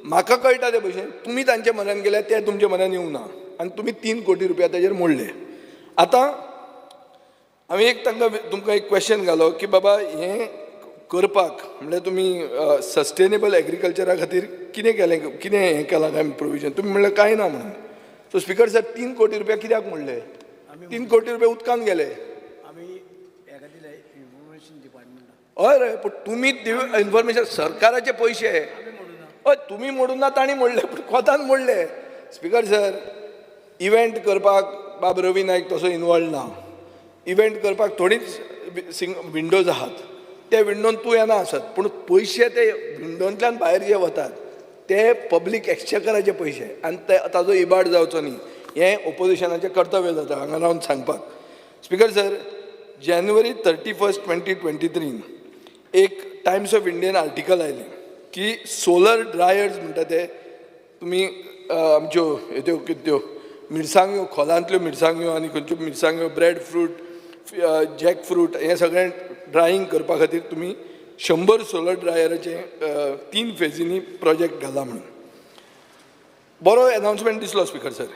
म्हाका कळटा ते भशेन तुमी तांच्या मनान गेल्यार ते तुमच्या मनान येवंक ना आनी तुमी 3 कोटी रुपया ताजेर मोडले. आतां हांवें एक तांकां तुमकां एक क्वेश्चन घालो की बाबा हें करपाक म्हणल्यार तुमी सस्टेनेबल एग्रीकल्चरा खातीर कितें केलें, कितें हें केलां काय प्रोविजन? तुमी म्हणलें कांय ना म्हणून. सो स्पीकर सर, 3 कोटी रुपया कित्याक मोडले? 3 कोटी रुपया उदकान गेले. हय रे, पूण तुमी इन्फॉर्मेशन सरकाराचे पयशे, हय तुमी मोडून ना, तांणी मोडले, पूण कोतान मोडले. स्पीकर सर, इव्हेंट करपाक बाब रवी नायक तसो इनवॉल्ड ना. इव्हेंट करपाक थोडीच विंडोज आहात, त्या विंडोन तूं येना आसत, पूण पयशे ते विंडोंतल्यान भायर जे वतात ते पब्लीक एक्सचेकराचे पयशे आनी ते ताजो इबाड जावचो न्ही हें ओपोजिशनाचें कर्तव्य जाता हांगा रावन सांगपाक. स्पीकर सर, जानेवारी 31, 2023 एक टायम्स ऑफ इंडियन आर्टिकल आयलें की सोलर ड्रायर्स म्हणटा ते तुमी आमच्यो ह्यो कितें त्यो मिरसांग्यो, खोलांतल्यो मिरसांग्यो आनी खंयच्यो मिरसांग्यो, ब्रेड फ्रूट जॅक फ्रूट हें सगळें ड्रायींग करपा खातीर तुमी 100 सोलर ड्रायराचे 3 फेजींनी प्रोजेक्ट घाला म्हणून. बरो एनावन्समेंट दिसलो स्पिकर सर,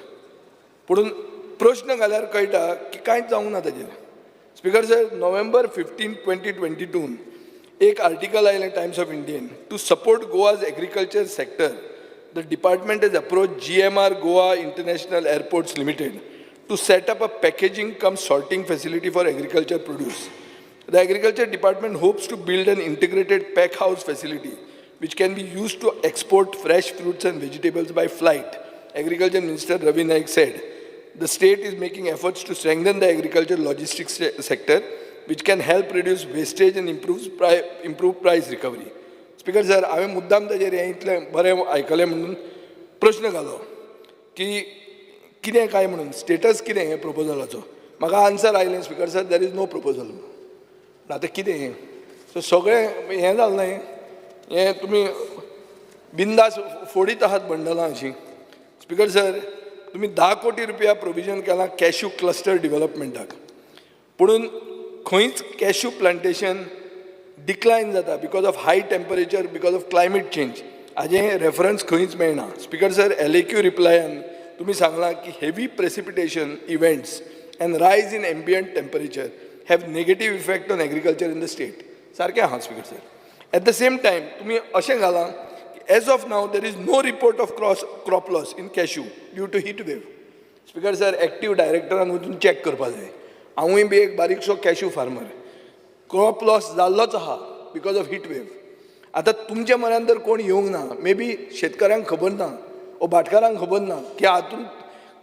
पुणून प्रश्न घाल्यार कळटा की कांयच जावंक ना ताजेर. स्पिकर सर, नोव्हेंबर 15 2022 एक आर्टिकल आयलें Times of Indian, to support Goa's agriculture sector the department has approach GMR Goa International Airports Limited to set up a packaging cum sorting facility for agriculture produce. The Agriculture Department hopes to build an integrated pack house facility which can be used to export fresh fruits and vegetables by flight, Agriculture Minister Ravi Naik said. The state is making efforts to strengthen the agriculture logistics sector, which can help reduce wastage and improve price recovery. Speaker sir, हांवें मुद्दाम ताजेर हें इतलें बरें आयकलें म्हणून प्रश्न घालो की कितें काय म्हणून, स्टेटस कितें हें प्रपोजलाचो. म्हाका आन्सर आयलें speaker sir, there is no proposal. आतां कितें हें, सो सगळें हें जालें न्हय, हें तुमी बिंदास फोडीत आहात बंडलां अशीं. स्पिकर सर, तुमी 10 कोटी रुपया प्रोविजन केलां कॅश्यू क्लस्टर डिवलपमेंटाक, पुणून खंयच कॅश्यू प्लांटेशन डिक्लायन जाता because of high temperature, because of climate change, हाजें रेफरन्स खंयच मेळना. स्पिकर सर, LAQ रिप्लायान तुमी सांगलां की heavy precipitation events and rise in ambient temperature have negative effect on agriculture in the state. सारकें आहा speaker sir. At the same time तुमी अशें घालां, as of now there is no report of cross crop loss in cashew due to heat wave. Speaker sir, active डायरेक्टरान वचून check करपा जाय. हांवूय बी एक बारीकसो कॅश्यू फार्मर, क्रॉप लॉस जाल्लोच आहा because of heat wave. आतां तुमच्या म्हऱ्यान जर कोण येवंक ना, मे बी शेतकाऱ्यांक खबर ना वो भाटकारांक खबर ना की हातून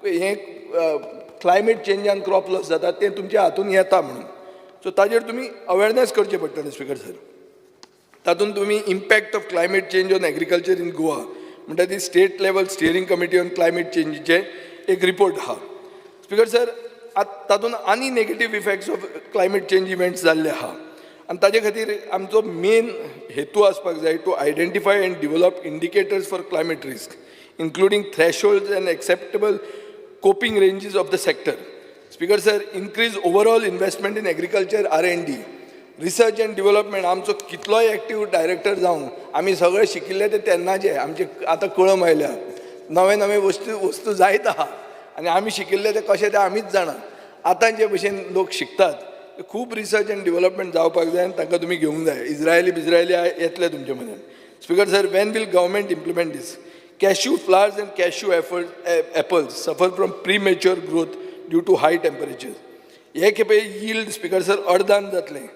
हें क्लायमेट चेंजान क्रॉप लॉस जाता, तें तुमच्या हातून येता म्हणून. सो ताजेर तुमी अवेरनेस करचें पडटलें स्पिकर सर. तातूंत तुमी impact of climate change on agriculture in Goa म्हणटा ती state level steering committee on climate चेंजीचे एक रिपोर्ट आहा. स्पिकर सर, आतां तातूंत आनी negative effects of climate change events जाल्ले आहा आनी ताजे खातीर आमचो मेन हेतू आसपाक जाय to identify and develop indicators for climate risk including thresholds and acceptable coping ranges of the sector. Speaker sir, increase overall investment in agriculture R&D, research and development. आमचो कितलोय एक्टीव डायरेक्टर जावं, आमी सगळे शिकिल्ले ते तेन्नाचे, आमचे आतां कळम आयल्या, नवे नवे वस्तू वस्तू जायत आहा आनी आमी शिकिल्ले ते कशे ते आमीच जाणा. आतां जे भशेन लोक शिकतात ते खूब रिसर्च एंड डिवलपमेंट जावपाक जाय आनी तांकां तुमी घेवंक जाय. इज्रायली बिज्रायली येतले तुमचे म्हऱ्यान. Speaker sir, when will government implement this? Cashew flowers and cashew apples suffer from premature growth due to high temperature. हे खेपे यील्ड स्पिकर सर अर्दान जातलें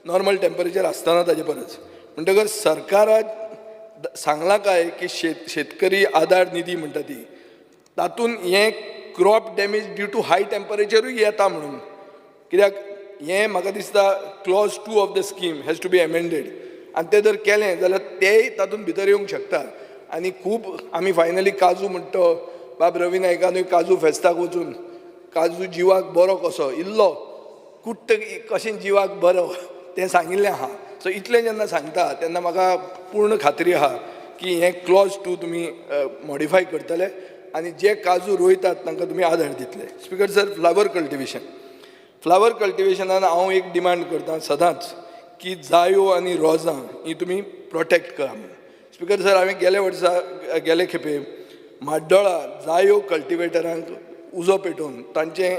नॉर्मल टेम्परेचर आसतना ताजे परस. म्हणटकर सरकाराक सांगलां काय की शेतकरी आदार निधी म्हणटा ती, तातूंत हें crop damage due to high टेम्परेचरूय येता म्हणून. कित्याक हें म्हाका दिसता clause 2 of the scheme has to be amended आनी तें जर केलें जाल्यार तेय तातूंत भितर येवंक शकता. आनी खूब आमी फायनली काजू म्हणटा, बाब रवी नायकानूय काजू फेस्ताक वचून काजू जिवाक बरो कसो इल्लो कुट्ट कशें जिवाक बरो तें सांगिल्लें आहा. सो इतलें जेन्ना सांगता तेन्ना म्हाका पूर्ण खात्री आहा की हें क्लॉज 2 तुमी मॉडिफाय करतले आनी जे काजू रोयतात तांकां तुमी आदार दितले. Speaker sir, flower cultivation, flower कल्टिवेशनान हांव एक डिमांड करता सदांच की जायो आनी रोजां ही तुमी प्रोटेक्ट करा म्हणून. स्पिकर सर, हांवें गेले वर्सा गेले खेपे म्हाड्डोळा जायो कल्टिवेटरांक उजो पेटोवन तांचे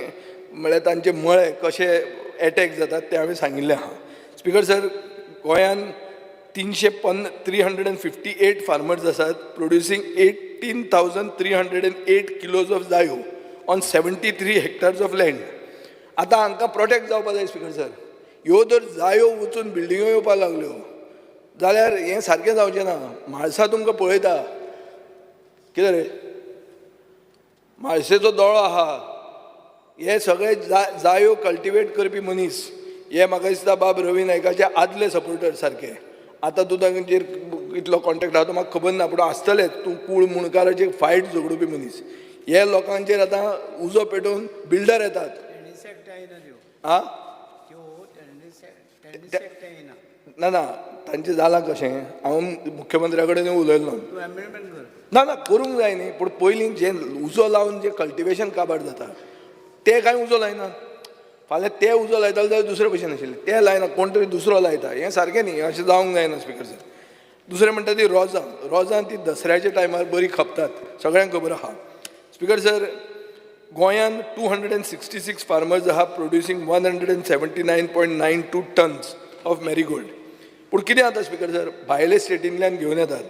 म्हळ्यार तांचे मळे कशे एटॅक जातात ते हांवें सांगिल्लें आहा. स्पिकर सर, गोंयान 358 फार्मर्स आसात producing 18,308 kilos of जायो on 73 hectares of land. आतां हांकां प्रोटेक्ट जावपा जाय स्पिकर सर. ह्यो जर जायो वचून बिल्डिंगो येवपाक लागल्यो जाल्यार हें सारकें जावचें ना. म्हाळसा तुमकां पळयता कितें रे, म्हाळशेचो दोळो आहा. हे सगळे जायो कल्टिवेट करपी मनीस हे म्हाका दिसता बाब रवी नायकाचे आदले सपोर्टर सारके. आतां तूं तांचेर कितलो कॉन्टेक्ट आहा तो म्हाका खबर ना, पूण आसतलेच. तूं कूळ मुणकाराचेर फायट झगडुपी मनीस. हे लोकांचेर आतां उजो पेटोवन बिल्डर येतात. आं ना ना, तांचें जालां कशें, हांव मुख्यमंत्र्या कडेन उलयल्लो. ना ना, करूंक जाय न्ही, पूण पयलीं जें उजो लावन जें कल्टिवेशन काबार जाता तें कांय उजो लायनात. फाल्यां ते उजो लायताले जाल्यार दुसरे भशेन आशिल्ले, ते लायना, कोण तरी दुसरो लायता. हें सारकें न्ही, अशें जावंक जायना स्पिकर सर. दुसरें म्हणटा ती रोजां. रोजां ती दसऱ्याच्या टायमार बरी खपतात, सगळ्यांक खबर आहा. स्पिकर सर, गोंयान 266 फार्मर्स आहा producing 179.92 tons of marigold. पूण कितें जाता स्पिकर सर, भायले स्टेटींतल्यान घेवन येतात.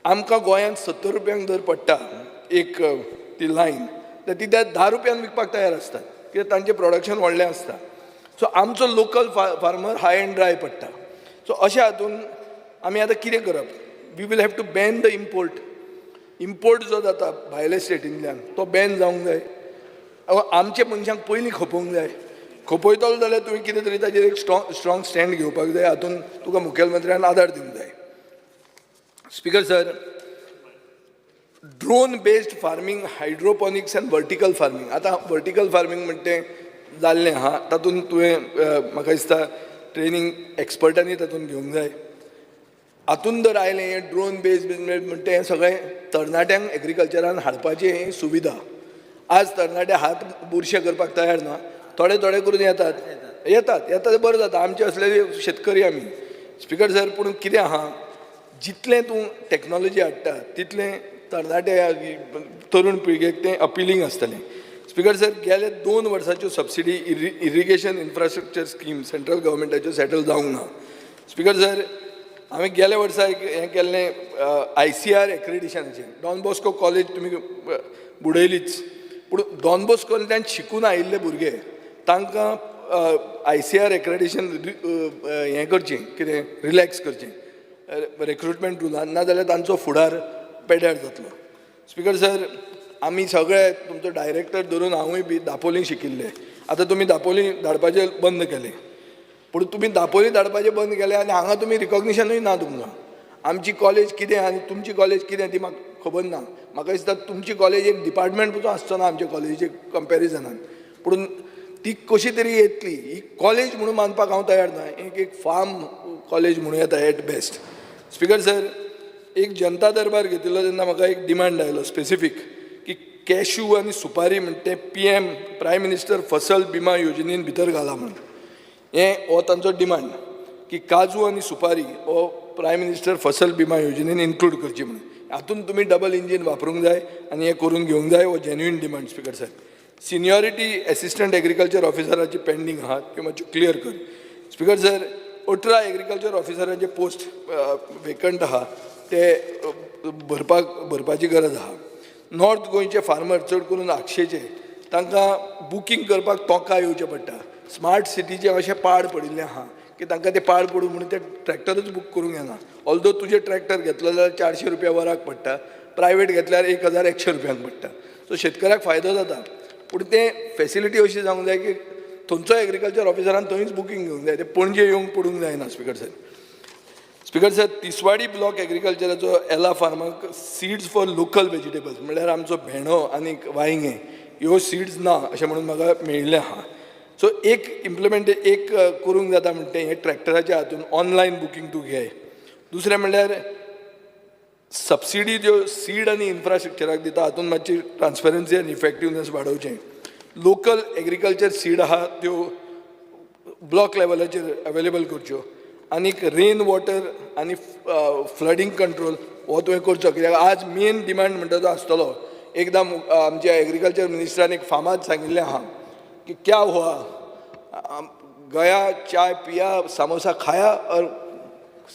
आमकां गोंयांत 70 रुपयांक जर पडटा एक ती लायन, तर ती त्या 10 रुपयांक विकपाक तयार आसतात, कित्याक तांचें प्रोडक्शन व्हडलें आसता. सो आमचो local farmer high and dry पडटा. सो अशें हातून आमी आतां कितें करप? We will have to ban the import. Import जो जाता भायले स्टेटींतल्यान तो बॅन जावंक जाय. आमच्या मनशांक पयलीं खपोवंक जाय. खपयतलो जाल्यार तुवें कितें तरी ताजेर एक स्ट्रॉंग स्टँड घेवपाक जाय. हातून तुका मुखेलमंत्र्यान आदार दिवंक जाय. Speaker sir, drone based farming, hydroponics and vertical farming. आतां वर्टिकल फार्मींग म्हणटा तें जाल्लें आहा, तातूंत तुवें म्हाका दिसता ट्रेनींग एक्सपर्टांनी तातूंत घेवंक जाय. हातूंत जर आयलें हें ड्रोन बेस्ड बिजनेस म्हणटा, हें सगळें तरणाट्यांक एग्रीकल्चरान हाडपाची ही सुविधा. आज तरणाटे हात बुरशे करपाक तयार ना. थोडे थोडे करून येतात येतात येतात, बरें जाता. आमचे असले शेतकरी आमी, स्पिकर सर. पूण कितें आहा, जितलें तूं टॅक्नोलॉजी हाडटा तितलें तरणाटे तरुण पिळगेक तें अपिलींग आसतलें. स्पिकर सर, गेले 2 वर्साच्यो subsidy irrigation infrastructure scheme central गव्हर्मेंटाच्यो settle जावंक ना. स्पिकर सर, हांवें गेल्या वर्सा एक हें केल्लें आयसीआर एक्रेडिशनाचें. डॉन बॉस्को कॉलेज तुमी बुडयलीच, पूण डॉन बॉस्कोंतल्यान शिकून आयिल्ले भुरगे तांकां आयसीआर एक्रेडिशन हें करचें, कितें रिलॅक्स करचें रिक्रुटमेंट रुलान, नाजाल्यार तांचो फुडार पेड्यार जातलो. स्पिकर सर, आमी सगळे तुमचो डायरेक्टर धरून हांवूय बी दापोली शिकिल्ले. आतां तुमी दापोली धाडपाचें बंद केलें, पूण तुमी दापोली धाडपाचें बंद केलें आनी हांगा तुमी रिकॉग्निशनूय ना तुमकां. आमची कॉलेज कितें आनी तुमची कॉलेज कितें ती म्हाका खबर ना. म्हाका दिसता तुमची कॉलेज एक डिपार्टमेंट पसून आसचो ना आमचे कॉलेजीचे कंपॅरिजनान, पूण ती कशी तरी येतली. ही कॉलेज म्हणून मानपाक हांव तयार ना, एक एक फार्म कॉलेज म्हणूं येता एट बेस्ट. स्पिकर सर, एक जनता दरबार घेतिल्लो तेन्ना म्हाका एक डिमांड आयलो स्पेसिफीक की कॅशू आनी सुपारी म्हणटा तें पीएम प्रायम मिनिस्टर फसल बिमा योजनेन भितर घाला म्हणून. हें हो तांचो डिमांड की काजू आनी सुपारी हो प्रायम मिनिस्टर फसल बिमा योजनेन इन्क्लूड करची म्हणून. हातून तुमी डबल इंजीन वापरूंक जाय आनी हें करून घेवंक जाय. हो genuine demand, speaker sir. Seniority assistant agriculture ऑफिसराची pending आहा, त्यो मातश्यो क्लियर कर. स्पिकर सर, 18 एग्रीकल्चर ऑफिसरांचे पोस्ट वेकंट आहा, ते भरपाची गरज आहा. नॉर्थ गोंयचे फार्मर, चड करून आगशेचे, तांकां बुकींग करपाक तोंका येवचें पडटा. स्मार्ट सिटीचें अशें पाड पडिल्लें आहा की तांकां तें पाड पडूं म्हणून ते ट्रॅक्टरूच बूक करूंक येना. ऑल्दो तुजें ट्रॅक्टर घेतलो जाल्यार 400 रुपया वराक पडटा, प्रायवेट घेतल्यार 1100 रुपयांक पडटा. सो शेतकऱ्याक फायदो जाता, पूण तें फेसिलिटी अशी जावंक जाय की थंयचो एग्रीकल्चर ऑफिसरान थंयच बुकींग घेवंक जाय, ते पणजे येवंक पडूंक जायना. Speaker sir, speaker sir, Tiswadi block एग्रीकल्चराचो एला फार्माक सीड्स फॉर लोकल वेजिटेबल्स, म्हणल्यार आमचो भेंडो आनी वांयगें, ह्यो सीड्स ना अशें म्हणून म्हाका मेळिल्लें आहा. सो एक इम्प्लिमेंट एक करूंक जाता म्हणटा हें ट्रॅक्टराच्या हातून ऑनलायन बुकींग तूं घे. दुसरें म्हणल्यार सबसिडी ज्यो सीड आनी इन्फ्रास्ट्रक्चराक दिता हातून मातशी ट्रान्सपरन्सी आनी इफेक्टिवनेस वाडोवचें. लोकल एग्रीकल्चर सीड आहा त्यो ब्लॉक लेवलाचेर अवेलेबल करच्यो आनीक रेन वॉटर आनी फ्लडींग कंट्रोल हो तुवें करचो, कित्याक आज मेन डिमांड म्हणटा तो आसतलो. एकदां आमच्या एग्रीकल्चर मिनिस्टरान एक फामाद सांगिल्लें आहा की क्या हुआ, गया, चाय पिया, सामोसा खाया और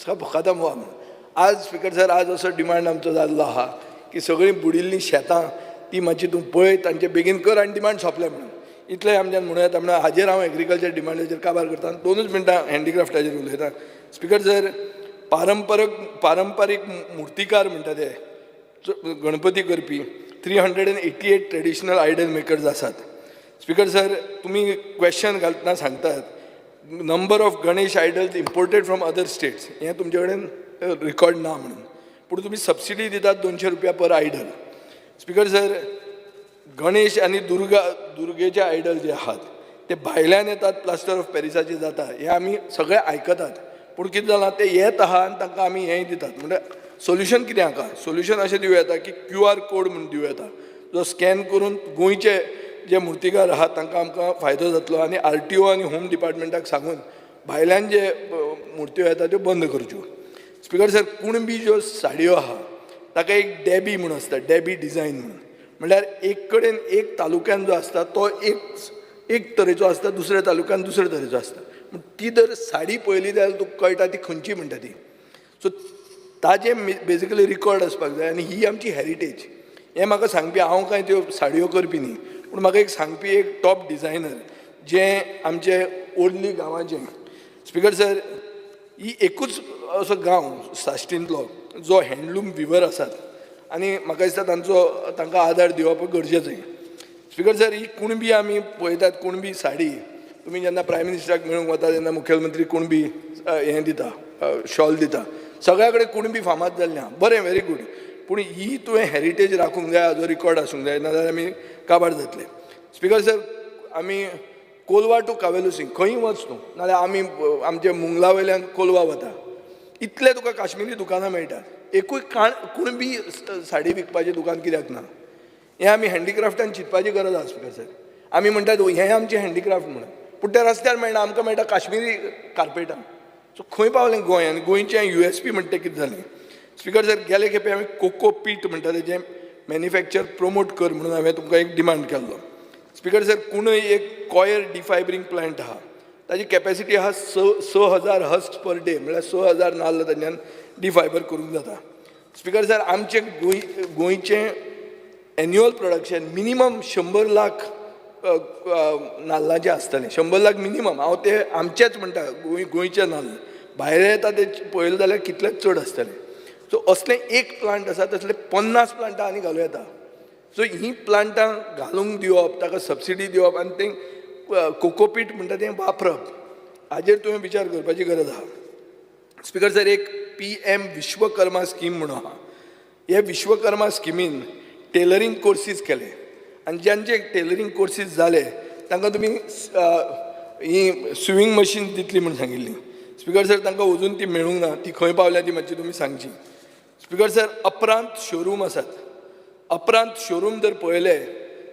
सब खतम हुआ म्हणून. आज स्पिकर सर, आज असो डिमांड आमचो जाल्लो आहा की सगळीं बुडिल्लीं शेतां ती मातशी तूं पळय, तांचे बेगीन कर आनी डिमांड सोंपले म्हणून. इतलें आमच्यान म्हणूं येता म्हणून हाजेर हांव एग्रीकल्चर डिमांडाचेर काबार करता. 2च मिनटां हँडिक्राफ्टाचेर उलयता. स्पिकर सर, पारंपारीक मुर्तीकार म्हणटा ते गणपती करपी 388 traditional idol makers आसात. स्पिकर सर, तुमी क्वेश्चन घालतना सांगतात number of Ganesh idols imported from other states, हें तुमचे कडेन रिकॉर्ड ना म्हणून, पूण तुमी सबसिडी दितात 200 रुपया पर आयडल. स्पिकर सर, गणेश आनी दुर्गेचे आयडल जे आहात ते भायल्यान येतात, प्लास्टर ऑफ पॅरिसाचे जाता, हें आमी सगळे आयकतात. पूण कितें जालां, ते येत आहा आनी तांकां आमी हेंय दितात. म्हणल्यार सोल्युशन कितें हाका? सोल्युशन अशें दिवं येता की क्यू आर कोड म्हूण दिवं येता, जो स्कॅन करून गोंयचे जे मुर्तीकार आहात तांकां आमकां फायदो जातलो आनी आरटीओ आनी होम डिपार्टमेंटाक सांगून भायल्यान जे मुर्त्यो येता त्यो बंद करच्यो. स्पिकर सर, कुणबी ज्यो साडयो आहा ताका एक डॅबी म्हूण आसता, डॅबी डिजायन म्हणून, म्हणल्यार एक कडेन एक तालुक्यान जो आसता तो एक तरेचो आसता, दुसऱ्या तालुक्यान दुसरे तरेचो आसता. पूण ती जर साडी पळयली जाल्यार तुका कळटा ती खंयची म्हणटा ती. सो ताजें बेजिकली रिकॉर्ड आसपाक जाय आनी ही आमची हॅरिटेज. हें म्हाका सांगपी, हांव कांय त्यो साडयो करपी न्ही, पूण म्हाका एक सांगपी एक टॉप डिजायनर जें आमचे ओर्ली गांवाचें. स्पिकर सर, ही एकूच असो गांव साश्टींतलो जो हँडलूम विवर आसात आनी म्हाका दिसता तांचो तांकां आदार दिवप गरजेचें. स्पिकर सर, ही कुणबी आमी पळयतात, कुणबी साडी तुमी जेन्ना प्रायम मिनिस्टराक मेळूंक वता तेन्ना मुखेलमंत्री कुणबी हें दिता, शॉल दिता. सगळ्या कडेन कुणबी फामाद जाल्ली आहा, बरें, व्हेरी गूड, पूण ही तुवें हॅरिटेज राखूंक जाय, हाजो रिकॉर्ड आसूंक जाय, नाजाल्यार आमी काबार जातले. स्पिकर सर, आमी कोलवा टू कावेलुसिंग खंयी वच तूं, नाजाल्यार आमी आमचे मुंगला वयल्यान कोलवा वता, इतले तुका काश्मिरी दुकानां मेळटात, एकूय कुणबी साडी विकपाचें दुकान कित्याक ना? हें आमी हँडीक्राफ्टान चिंतपाची गरज आसा. स्पिकर सर, आमी म्हणटात हें आमचें हँडीक्राफ्ट म्हणून, पूण तें रस्त्यार मेळना, आमकां मेळटा काश्मिरी कार्पेटां. सो खंय पावलें गोंय आनी गोंयचें USP म्हणटा तें कितें जालें? स्पिकर सर, गेले खेपे हांवें कोको पीट म्हणटा तेजें मॅन्युफॅक्चर प्रमोट कर म्हणून हांवें तुमकां एक डिमांड केल्लो. स्पिकर सर, कुणय एक कॉयर डिफायबरींग प्लांट आहा, ताजी कॅपेसिटी आहा 6,000 हस्क पर डे, म्हळ्यार 6,000 नाल्ल तांच्यान डिफायबर करूंक जाता. स्पिकर सर, आमचें गोंयचें एन्युअल प्रोडक्शन मिनिमम 100 लाख नाल्लाचें आसतलें, 100 लाख मिनिमम. हांव ते आमचेच म्हणटा, गोंयचे नाल्ल, भायर येता ते पळयलें जाल्यार कितलेच चड आसतले. सो असलें एक प्लांट आसा, तसले 50 प्लांटां आनी घालूं येता. सो हीं प्लांटां घालूंक दिवप, ताका सबसिडी दिवप आनी तें कोकोपीट म्हणटा तें वापरप, हाजेर तुवें विचार करपाची गरज आहा. स्पिकर सर, एक PM Vishwakarma scheme म्हणून आहा. हे विश्वकर्मा स्किमीन टेलरींग कोर्सीस केले आनी ज्यांचे टेलरींग कोर्सीस जाले तांकां तुमी ही स्विंग मशीन दितली म्हूण सांगिल्ली. स्पिकर सर, तांकां अजून ती मेळूंक ना, ती खंय पावल्या ती मातशी तुमी सांगची. स्पिकर सर, अपरांत शोरूम आसात. अपरांत शोरूम जर पळयले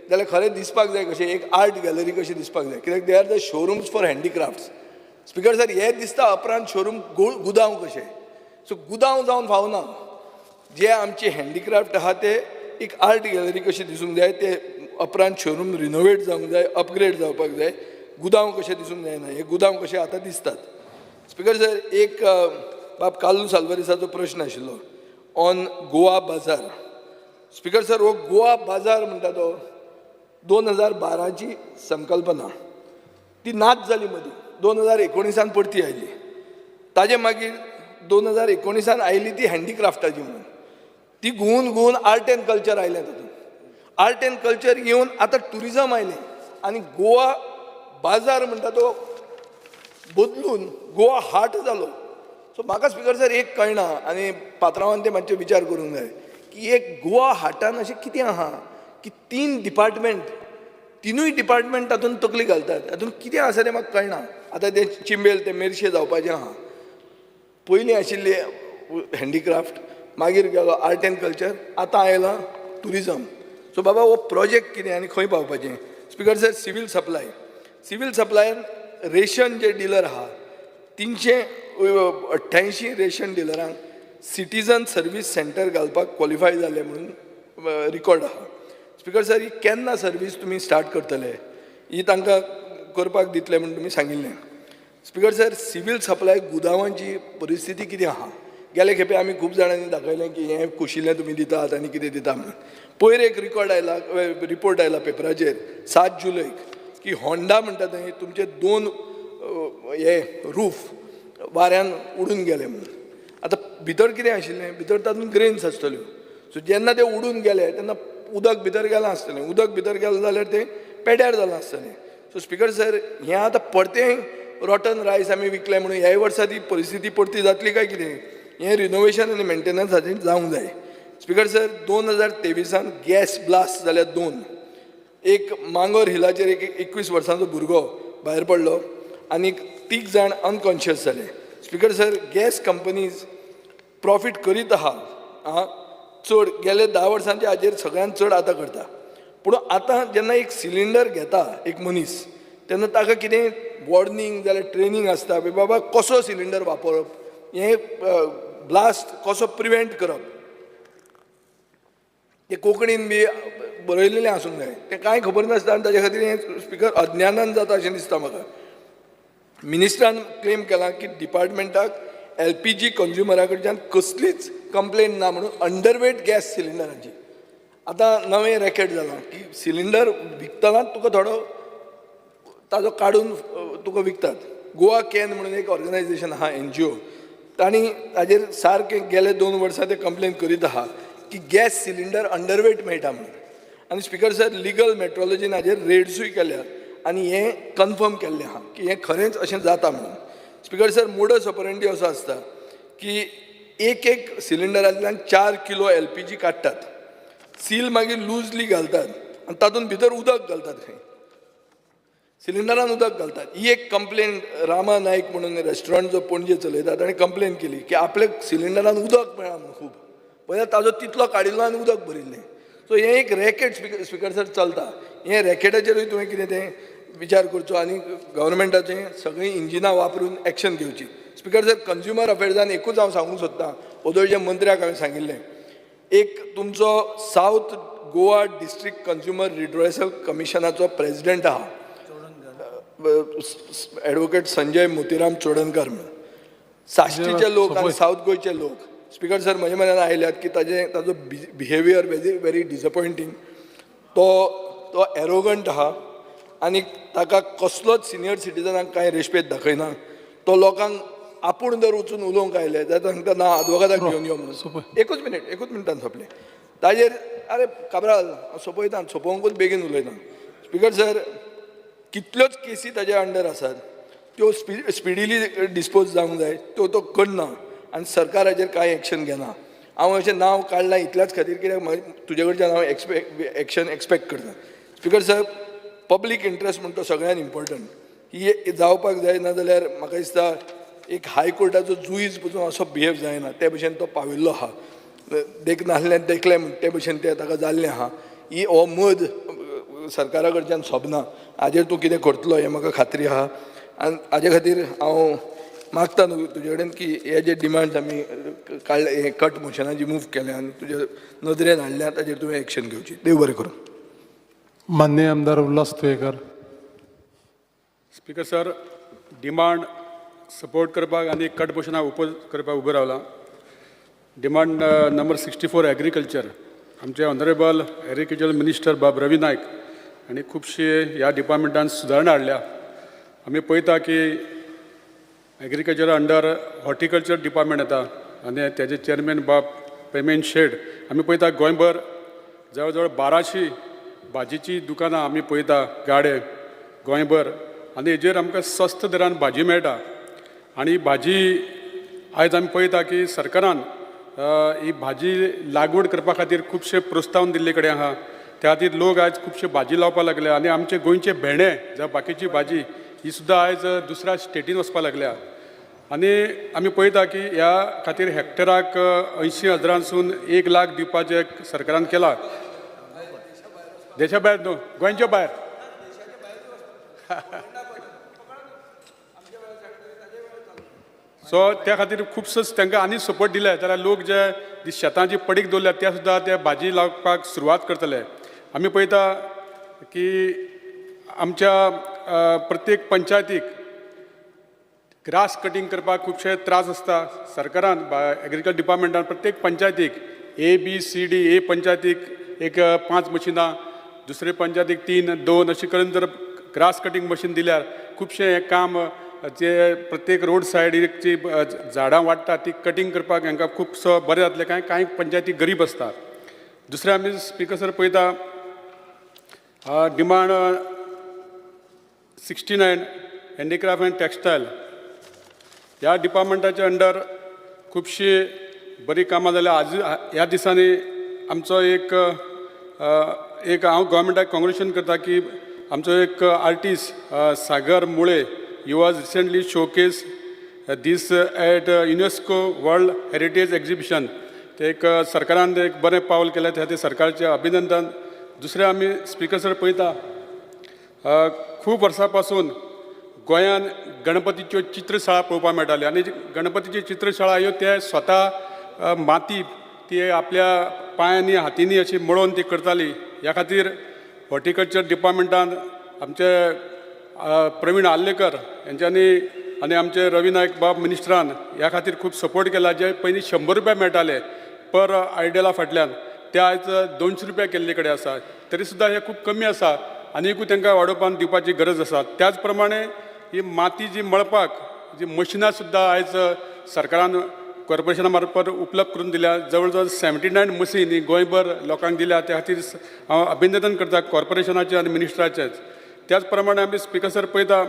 जाल्यार खरें दिसपाक जाय कशें एक आर्ट गॅलरी कशी दिसपाक जाय, कित्याक they are the showrooms for handicrafts. Speaker sir, हे दिसता अपरांत शोरूम गुदांव कशें. सो गुदांव जावन फावना, जे आमचे हँडीक्राफ्ट आहा ते एक आर्ट गॅलरी कशी दिसूंक जाय, ते अपरांत शोरूम रिनोवेट जावंक जाय, अपग्रेड जावपाक जाय, गुदांव कशें दिसूंक जायना, हे गुदांव कशे आतां दिसतात. स्पिकर सर, एक बाब कार्लूस आल्वारीसाचो प्रश्न आशिल्लो ऑन गोवा बाजार. स्पिकर सर, हो गोवा बाजार म्हणटा तो 2012ची संकल्पना, ती नाच जाली मदीं, 2019 परती आयली. ताजे मागीर 2019 आयली ती हँडीक्राफ्टाची म्हणून, ती घुंवून घुंवून आर्ट एंड कल्चर आयलें. तातूंत आर्ट एंड कल्चर येवन आतां ट्युरिजम आयलें आनी गोवा बाजार म्हणटा तो बदलून गोवा हाट जालो. सो म्हाका स्पिकर सर एक कळना आनी पात्रांवान ते मातशे विचार करूंक जाय की एक गोवा हाटान अशें कितें आहा की 3 डिपार्टमेंट, तिनूय डिपार्टमेंट तातूंत तकली घालतात, तातूंत कितें आसा तें म्हाका कळना. आतां तें चिंबेल तें मेरशे जावपाचें आहा, पयलीं आशिल्ली हँडीक्राफ्ट, मागीर गेलो आर्ट एंड कल्चर, आतां आयलां ट्युरिजम. सो बाबा हो प्रोजेक्ट कितें आनी खंय पावपाचें? Speaker sir, civil supply, civil सप्लायान ration जे डिलर आहा 388 रेशन डिलरांक सिटीजन सर्वीस सेंटर घालपाक क्वॉलिफाय जाले म्हणून रिकॉर्ड आहा. स्पिकर सर, ही केन्ना सर्वीस तुमी स्टार्ट करतले, ही तांकां करपाक दितले म्हूण तुमी सांगिल्लें. स्पिकर सर, सिवील सप्लाय गुदांवांची परिस्थिती कितें आहा? गेले खेपे आमी खूब जाणांनी दाखयलें की हें कुशिल्लें तुमी दितात आनी कितें दिता म्हणून. पयर एक रिकॉर्ड आयला, रिपोर्ट आयला पेपराचेर 7 जुलयक की होंडा म्हणटा थंय तुमचे 2 हे रूफ वाऱ्यान उडून गेले म्हणून. आतां भितर कितें आशिल्लें? भितर तातूंत ग्रेन्स आसतल्यो. सो जेन्ना ते उडून गेले तेन्ना उदक भितर गेलां आसतलें, उदक भितर गेलें जाल्यार तें पेड्यार जालां आसतलें. सो स्पिकर सर, हें आतां परतें रोटन रायस आमी विकलें म्हणून ह्याय वर्सा ती परिस्थिती परती जातली काय कितें? हें रिनोवेशन आनी मेंटेनन्स हाजेर जावंक जाय. स्पिकर सर, 2023 गॅस ब्लास्ट जाल्यार 2, एक मांगोर हिलाचेर एक 21 वर्सांचो भुरगो भायर पडलो आनी 3 जाण अनकॉन्शियस जाले. Speaker sir, gas companies profit करीत आहा, चड गेले 10 वर्सांचे हाजेर सगळ्यांत चड आतां करता, पूण आतां जेन्ना एक सिलिंडर घेता एक मनीस तेन्ना ताका कितें वॉर्निंग जाल्यार ट्रेनींग आसता की बाबा कसो सिलिंडर वापरप, हें ब्लास्ट कसो प्रिवेंट करप, तें कोंकणीन बी बरयलेलें आसूंक जाय. तें कांय खबर नासता आनी ताजे खातीर हें स्पिकर अज्ञानान जाता अशें दिसता म्हाका. मिनिस्टरान क्लेम केलां की डिपार्टमेंटाक एलपीजी कंज्युमरा कडच्यान कसलीच कंप्लेन ना म्हणून अंडरवेट गॅस सिलिंडरांची. आतां नवें रॅकेट जालां की सिलिंडर विकतना तुका थोडो ताजो काडून तुका विकतात. गोवा can म्हणून एक ऑर्गनायजेशन आहा, एनजीओ, तांणी ताजेर सारकें गेले 2 वर्सां ते कंप्लेन करीत आहा की गॅस सिलिंडर अंडरवेट मेळटा म्हणून. आनी स्पिकर सर, लिगल मेट्रोलॉजीन हाजेर रेड्सूय केल्यात आनी हें कन्फर्म केल्लें आहा की हें खरेंच अशें जाता म्हणून. स्पिकर सर, मोडस ऑपरेंडी असो आसता की एक एक सिलिंडरांतल्यान 4 किलो एलपीजी काडटात, सील मागीर लुजली घालतात आनी तातूंत भितर उदक घालतात, खंय सिलिंडरान उदक घालतात. ही एक कंप्लेन रामा नायक म्हणून रेस्टॉरंट जो पणजे चलयता ताणें कंप्लेन केली की आपल्या सिलिंडरान उदक मेळ्ळां म्हणून खूब, पळय ताजो तितलो काडिल्लो आनी उदक भरिल्लें. सो हें एक रॅकेट स्पिकर सर चलता. हें रॅकेटाचेरूय तुवें कितें तें विचार करचो आनी गव्हर्मेंटाचें सगळीं इंजिनां वापरून एक्शन घेवची. स्पिकर सर, कंज्युमर अफेर्सान एकूच हांव सांगूंक सोदतां, ओदोळच्या मंत्र्याक हांवें सांगिल्लें, एक तुमचो South Goa district consumer redressal कमिशनाचो प्रेजिडेंट आहा एडवोकेट संजय मोतीराम चोडणकर म्हणून. साश्टीचे लोक आनी सावथ गोंयचे लोक स्पिकर सर म्हज्या मनान आयल्यात की ताजो बिहेवियर व्हेरी व्हेरी डिसपॉयंटींग, तो एरोगंट आहा आनी ताका कसलोच सिनियर सिटीजनाक कांय रेस्पेद दाखयना. तो लोकांक आपूण जर वचून उलोवंक आयले जाल्यार तांकां ना आदवोगादाक घेवन यो म्हणून. एकूच मिनटान सोंपलें ताजेर. अरे काब्राल हांव सोंपयता, सोंपोवंकूच बेगीन उलयता. स्पिकर सर, कितल्योच केसी ताजे अंडर आसात, त्यो स्पिडिली डिस्पोज जावंक जाय, त्यो तो करना आनी सरकार हाजेर कांय एक्शन घेना. हांव अशें नांव काडलां इतल्याच खातीर कित्याक तुजे कडच्यान हांव एक्शन एक्सपेक्ट करता. स्पिकर सर, पब्लीक इंट्रस्ट म्हणटा तो सगळ्यान इम्पोर्टंट, ही जावपाक जाय, ना जाल्यार म्हाका दिसता एक हायकोर्टाचो जुईज पसून असो बिहेव जायना ते भशेन तो पाविल्लो आहा. देख नासलें देखलें म्हण ते भशेन तें ताका जाल्लें आहा. ही हो मद सरकारा कडच्यान सोबना. हाजेर तूं कितें करतलो हें म्हाका खात्री आहा आनी हाजे खातीर हांव मागता न्हू तुजे कडेन की हे जे डिमांड्स आमी काडले, हे कट मोशनां जी मूव केल्या आनी तुजे नदरेन हाडल्या ताजेर तुवें एक्शन घेवची. देव बरें करूं. माननीय आमदार Ulhas Tuyenkar. Speaker sir, demand support करपाक आनी कट मोशनाक ओपोज करपाक उबो रावला. डिमांड नंबर 64 एग्रीकल्चर, आमचे ऑनरेबल एग्रीकल्चर मिनिस्टर बाब रवी नायक आनी खुबशे ह्या डिपार्टमेंटान सुदारणा हाडल्या. आमी पळयता की एग्रीकल्चर अंडर हॉर्टिकल्चर डिपार्टमेंट येता आनी तेजे चेअरमॅन बाब पेमेन शेट. आमी पळयता गोंयभर जवळ जवळ 1200 भाजयेचीं दुकानां आमी पळयता, गाडे गोंयभर, आनी हेजेर आमकां स्वस्त दरान भाजी मेळटा. आनी भाजी आयज आमी पळयता की सरकारान ही भाजी लागवड करपा खातीर खुबशे प्रोत्साहन दिल्ले कडेन आहा. त्या खातीर लोक आयज खुबशे भाजी लावपाक लागल्या आनी आमचे गोंयचे भेंडे जावं बाकीची भाजी ही सुद्दां आयज दुसऱ्या स्टेटीन वचपाक लागल्या. आनी आमी पळयता की ह्या खातीर हॅक्टराक 80,000सून 1 लाख दिवपाचें सरकारान केलां. देशा भायर न्हू, गोंयच्या भायर. सो त्या खातीर खुबसो तांकां आनी सपोर्ट दिले जाल्यार लोक जे शेतां जी पडीक दवरल्या त्या सुद्दां ते भाजी लावपाक सुरवात करतले. आमी पळयता की आमच्या प्रत्येक पंचायतीक ग्रास कटींग करपाक खुबशे त्रास आसता. सरकारान एग्रीकल्चर डिपार्टमेंटान प्रत्येक पंचायतीक A B C D, A पंचायतीक एक 5 मशिनां, दुसरे पंचायतीक 3 2 अशें करून जर ग्रास कटींग मशीन दिल्यार खुबशें हें काम जे प्रत्येक रोड सायडीची झाडां वाडटा ती कटींग करपाक हांकां खुबसो बरें जातलें. कांय कांय पंचायती गरीब आसता. दुसरें आमी स्पिकर सर पळयता डिमांड 69 हँडीक्राफ्ट एंड टॅक्सटायल ह्या डिपार्टमेंटाच्या अंडर खुबशीं बरीं कामां जाल्या. आज ह्या दिसांनी आमचो एक एक हांव गोवोरमेंटाक कॉंग्रेच्युलेशन करता की आमचो एक artist Sagar Mule, he was recently showcase this at UNESCO world heritage exhibition. ते एक सरकारान एक बरें पावल केलें, त्या खातीर सरकारचें अभिनंदन. दुसरें आमी स्पिकर सर पळयता, खूब वर्सां पासून गोंयान गणपतीच्यो चित्रशाळा पळोवपाक मेळटाल्यो आनी गणपतीची चित्रशाळा ह्यो ते स्वता माती ती आपल्या पांयांनी हातींनी अशी मळोवन ती करताली. ह्या खातीर हॉर्टिकल्चर डिपार्टमेंटान आमचे प्रवीण आर्लेकर हेंच्यांनी आनी आमचे रवी नायक बाब मिनिस्टरान ह्या खातीर खूब सपोर्ट केला. जे पयलीं 100 रुपया मेळटाले पर आयडला फाटल्यान, ते आयज 200 रुपया केल्ले कडेन आसा. तरी सुद्दां हें खूब कमी आसा, आनिकूय तांकां वाडोवपाक दिवपाची गरज आसा. त्याच प्रमाणे ही माती जी मळपाक जी मशिनां सुद्दां आयज सरकारान कॉर्पोरेशना मार्फत उपलब्ध करून दिल्या. जवळ जवळ 79 मशीन ही गोंयभर लोकांक दिल्या. त्या खातीर हांव अभिनंदन करता कॉर्पोरेशनाचें आनी मिनिस्टराचेंच. त्याच प्रमाणे आमी स्पिकर सर पळयता,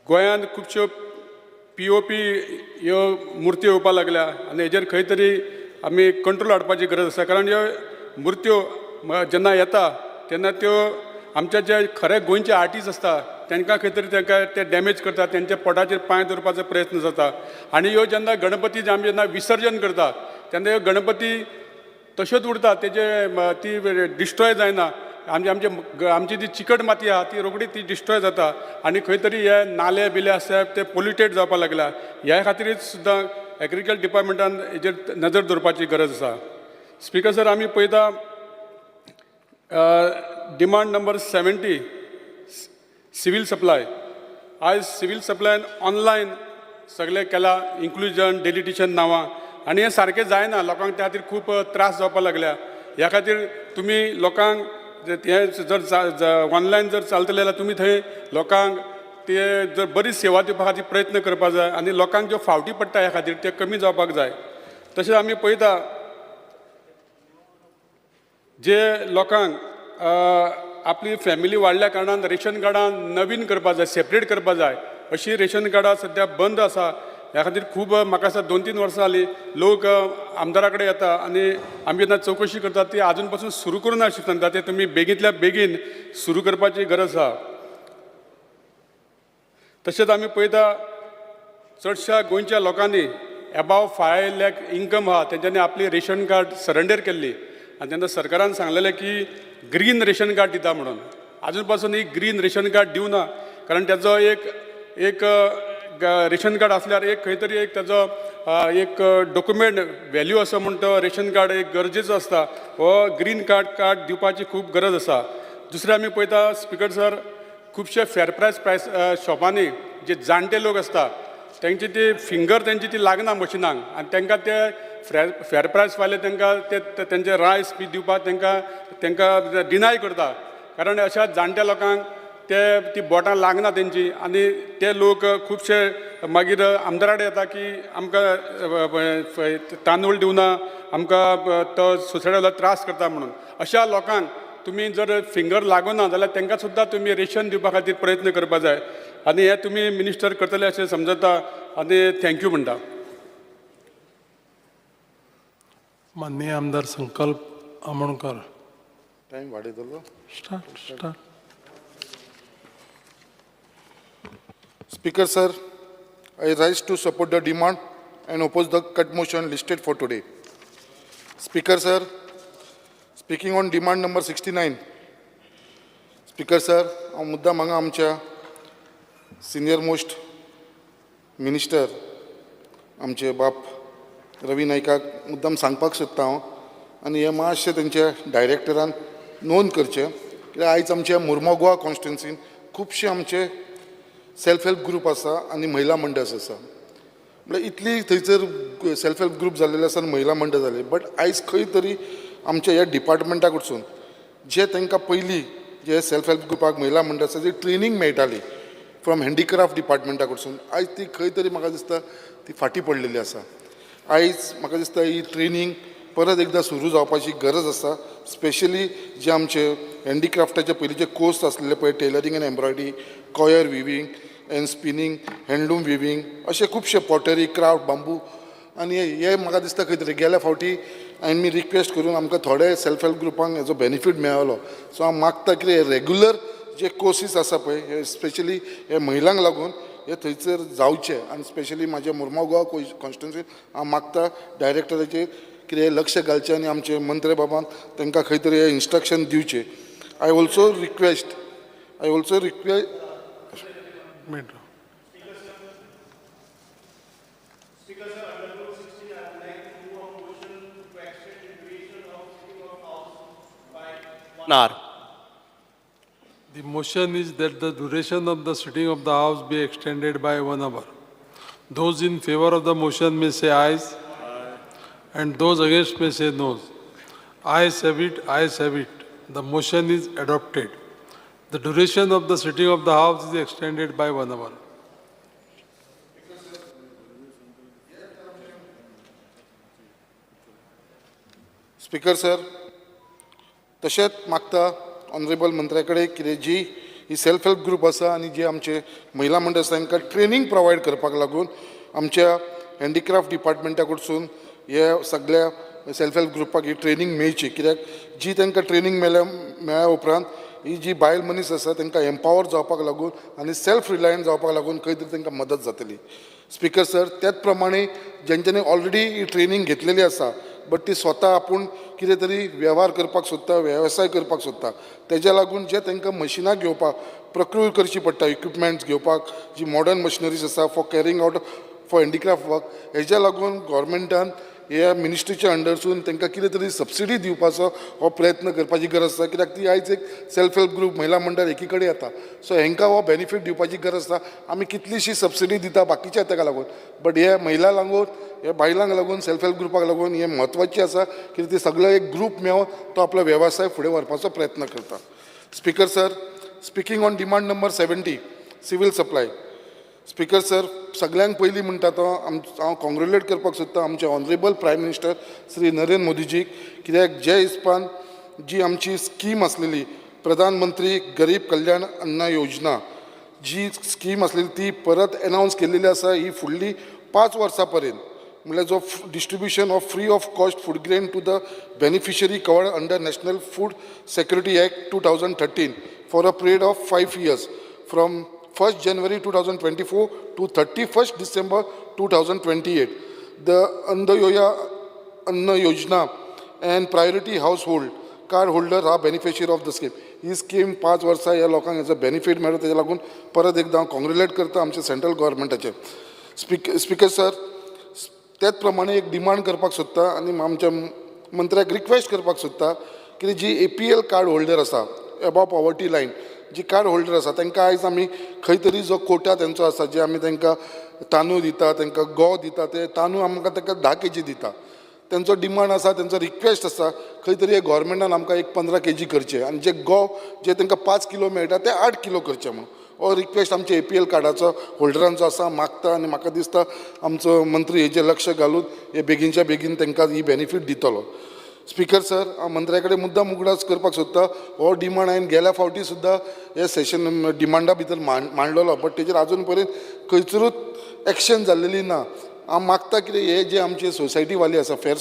गोंयांत खुबश्यो POP ह्यो मुर्त्यो येवपाक लागल्या आनी हेजेर खंय तरी आमी कंट्रोल हाडपाची गरज आसा. कारण ह्यो मुर्त्यो जेन्ना येता तेन्ना त्यो आमचे जे खरे गोंयचे आर्टिस्ट आसता तांकां खंय तरी तांकां ते डॅमेज करता, तेंच्या पोटाचेर पांय दवरपाचो प्रयत्न जाता. आनी ह्यो जेन्ना गणपती जे आमी जेन्ना विसर्जन करता तेन्ना ह्यो गणपती तश्योच उरता, तेजे ती डिस्ट्रॉय जायना. आमची आमचे आमची जी चिकट माती आहा ती रोखडी ती डिस्ट्रॉय जाता आनी खंय तरी हे नाले बिले आसा ते पोल्युटेड जावपाक लागला. ह्या खातीरूच सुद्दां एग्रीकल्चर डिपार्टमेंटान हेजेर नदर दवरपाची गरज आसा. स्पिकर सर, आमी पळयता डिमांड नंबर 70 सिवील सप्लाय. आयज सिवील सप्लायन ऑनलायन सगळें केलां, इन्क्लुजन डेलिटिशन नांवां, आनी हें सारकें जायना. लोकांक त्या खातीर खूब त्रास जावपाक लागल्या. ह्या खातीर तुमी लोकांक हें जर ऑनलायन जर चलतलें जाल्यार तुमी थंय लोकांक ते जर बरी सेवा दिवपा खातीर प्रयत्न करपाक जाय आनी लोकांक ज्यो फावटी पडटा ह्या खातीर ते कमी जावपाक जाय. तशेंच आमी पळयता जे लोकांक आपली फॅमिली वाडल्या कारणान रेशन कार्डां नवीन करपाक जाय, सेपरेट करपाक जाय, अशी रेशन कार्डां सद्या बंद आसा. ह्या खातीर खूब म्हाका दिसता 2-3 वर्सां जालीं लोक आमदारा कडेन येता आनी आमी जेन्ना चवकशी करतात ती आजून पासून सुरू करूं ना सांगता, ते तुमी बेगींतल्या बेगीन सुरू करपाची गरज आसा. तशेंच आमी पळयता चडश्या गोंयच्या लोकांनी एबाव 5 लाख इन्कम आहा तेंच्यांनी आपली रेशन कार्ड सरेंडर केल्ली आनी तेन्ना सरकारान सांगलेलें की ग्रीन रेशन कार्ड दिता म्हणून. आजून पासून ही ग्रीन रेशन कार्ड दिवना, कारण तेजो एक एक रेशन कार्ड आसल्यार एक खंय तरी एक तेजो एक डॉक्युमेंट व्हॅल्यू असो म्हण तो रेशन कार्ड एक गरजेचो आसता. हो ग्रीन कार्ड दिवपाची खूब गरज आसा. दुसरें आमी पळयता स्पिकर सर, खुबशे फेर प्रायस शॉपांनी जे जाणटे लोक आसता तेंची ती फिंगर तेंची ती लागना मशिनांक आनी तांकां ते फेर प्रायस वाले तांकां ते तेंचे रायस बी दिवपाक तांकां तांकां डिनाय करता. कारण अशा जाणट्या लोकांक ते ती बोटां लागना तेंची आनी ते लोक खुबशे मागीर आमदारा कडेन येता की आमकां तांदूळ दिवना, आमकां तो सोसायटी त्रास करता म्हणून. अशा लोकांक तुमी जर फिंगर लागना जाल्यार तांकां सुद्दां तुमी रेशन दिवपा खातीर प्रयत्न करपाक जाय आनी हे तुमी मिनिस्टर करतले अशें समजता आनी thank you म्हणटा. माननीय आमदार संकल्प आमोणकर. टायम वाडयतलो. Start start. Speaker sir, I rise to support the demand and oppose the cut motion listed for today. Speaker sir, speaking on demand number 69. Speaker sir, हांव मुद्दाम हांगा आमच्या सिनियर मोस्ट मिनिस्टर आमचे बाप रवी नायकाक मुद्दाम सांगपाक सोदता हांव आनी हें मातशें तेंच्या डायरेक्टरान नोंद करचें कित्याक आयज आमच्या मुर्मो गोवा कॉन्स्टिट्युन्सीन खुबशे आमचे सेल्फ हेल्प ग्रूप आसा आनी महिला मंडळस आसा. म्हळ्यार इतली थंयसर सेल्फ हेल्प ग्रूप जाल्लेले आसा आनी महिला मंडळ जाले, बट आयज खंय तरी आमच्या ह्या डिपार्टमेंटा कडसून जे तांकां पयलीं जे सेल्फ हेल्प ग्रुपाक महिला मंडळ आसा जी ट्रेनींग मेळटाली फ्रॉम हँडीक्राफ्ट डिपार्टमेंटा कडसून, आयज ती खंय तरी म्हाका दिसता ती फाटीं पडलेली आसा. आयज म्हाका दिसता ही ट्रेनींग परत एकदां सुरू जावपाची गरज आसा. स्पेशली जे आमचे हँडीक्राफ्टाचे पयलींचे कोर्स आसलेले पळय, tailoring and embroidery, coir weaving and spinning, handloom weaving, अशे खुबशे पॉटरी, क्राफ्ट, बांबू आनी हे म्हाका दिसता खंय तरी गेल्या फावटी हांवें मी रिक्वेस्ट करून आमकां थोडे सेल्फ हेल्प ग्रुपांक हेजो बेनिफीट मेळ्ळो. सो हांव मागता की रेगुलर जे कोर्सीस आसा पळय हे स्पेशली हे महिलांक लागून हे थंयसर जावचे आनी स्पेशली म्हाज्या मुर्मो गोवा कॉन्स्टिट्युन्सी हांव मागता डायरेक्टराचेर कितें लक्ष घालचें आनी आमचे मंत्री बाबान तांकां खंय तरी इन्स्ट्रक्शन दिवचें. I also request minute. One hour. The motion is that the duration of the sitting of the House be extended by 1 hour. Those in favor of the motion may say ayes, and those against may say noes. Ayes have it, ayes have it. The motion is adopted. The duration of the sitting of the House is extended by 1 hour. Speaker sir, तशेंच मागता honourable मंत्र्या कडेन कितें जी ही self help group आसा आनी जे आमचे महिला मंडळ आसा, तांकां ट्रेनींग प्रोवायड करपाक लागून आमच्या हँडीक्राफ्ट डिपार्टमेंटा कडसून हे सगळ्या सेल्फ हेल्प ग्रुपाक ही ट्रेनींग मेळची, कित्याक जी तांकां ट्रेनींग मेळ्ळ्या मेळ्ळ्या उपरांत ही जी बायल मनीस आसा तांकां एम्पावर जावपाक लागून आनी सेल्फ रिलायंट जावपाक लागून खंय तरी तांकां मदत जातली. स्पिकर सर, त्याच प्रमाणे जेंच्यांनी ऑलरेडी ही ट्रेनींग घेतलेली आसा, बट ती स्वता आपूण कितें तरी वेव्हार करपाक सोदता, वेवसाय करपाक सोदता, तेज्या लागून जे तांकां मशिनां घेवपाक प्रक्रूर करची पडटा, इक्विपमेंट्स घेवपाक जी मॉडर्न मशिनरीज आसा for carrying out for handicraft work, हेज्या लागून गोवोरमेंटान ह्या मिनिस्ट्रीच्या अंडरसून तांकां कितें तरी सबसिडी दिवपाचो हो प्रयत्न करपाची गरज आसा, कित्याक ती आयज एक सेल्फ हेल्प ग्रूप, महिला मंडळ एकी कडेन येता, सो हेंकां हो बेनिफीट दिवपाची गरज आसा. आमी कितलीशी सबसिडी दिता बाकीच्या तेका लागून, बट हे महिला लागून, हे बायलांक लागून, सेल्फ हेल्प ग्रुपाक लागून हें म्हत्वाचें आसा, कित्याक ती सगळे एक ग्रूप मेळोन तो आपलो वेवसाय फुडें व्हरपाचो प्रयत्न करता. Speaker sir, speaking on demand number 70, civil supply. Speaker sir, सगळ्यांक पयलीं म्हणटा तो हांव कॉंग्रेट्युलेट करपाक सोदता आमचे honourable prime minister Shri Narendra मोदीजीक, कित्याक जे हिसपान जी आमची स्कीम आसलेली, प्रधानमंत्री गरीब कल्याण अन्न योजना जी स्कीम आसलेली, ती परत एनावन्स केलेली आसा. ही फुडली 5 वर्सां पर्यंत, म्हणल्यार जो distribution of free of cost food grain to the beneficiary covered under National Food Security Act 2013 for a period of 5 years from 1st January 2024 to 31st December 2028. The Antyodaya Anna Yojana and priority household card holder are beneficiary of the scheme. He scheme 5 वर्सां ह्या लोकांक हेजो benefit मेळटा. तेज्या लागून परत एकदां हांव कॉंग्रेट्युलेट करता आमच्या सेंट्रल गव्हर्मेंटाचेर. स्पिकर सर, त्याच प्रमाणे एक डिमांड करपाक सोदता आनी आमच्या मंत्र्याक रिक्वेस्ट करपाक सोदता की जी एपीएल कार्ड होल्डर आसा, एबॉव पॉवर्टी लायन जी कार्ड होल्डर आसा, तांकां आयज आमी खंय तरी जो कोटा तेंचो आसा, जे आमी तांकां तांदूळ दिता, तांकां गंव दिता, ते तांदूळ आमकां तांकां 10 केजी दिता. तेंचो डिमांड आसा, तेंचो रिक्वेस्ट आसा, खंय तरी गोवोरमेंटान आमकां एक 15 केजी करचें आनी जे गंव जे तांकां 5 किलो मेळटा ते 8 किलो करचे म्हणून. हो रिक्वेस्ट आमच्या एपीएल कार्डाचो होल्डरांचो आसा, मागता आनी म्हाका दिसता आमचो मंत्री हेजेर लक्ष घालून हे बेगीनच्या बेगीन तांकां ही बेनिफीट दितलो. स्पिकर सर, हांव मंत्र्या कडेन मुद्दाम उगडास करपाक सोदता, हो डिमांड हांवें गेल्या फावटी सुद्दां हे सेशन डिमांडा भितर मांडलेलो, बट तेजेर आजून पर्यंत खंयसरूच एक्शन जाल्लेली ना. हांव मागता कितें, हे जे आमचे सोसायटीवाले आसा, फेर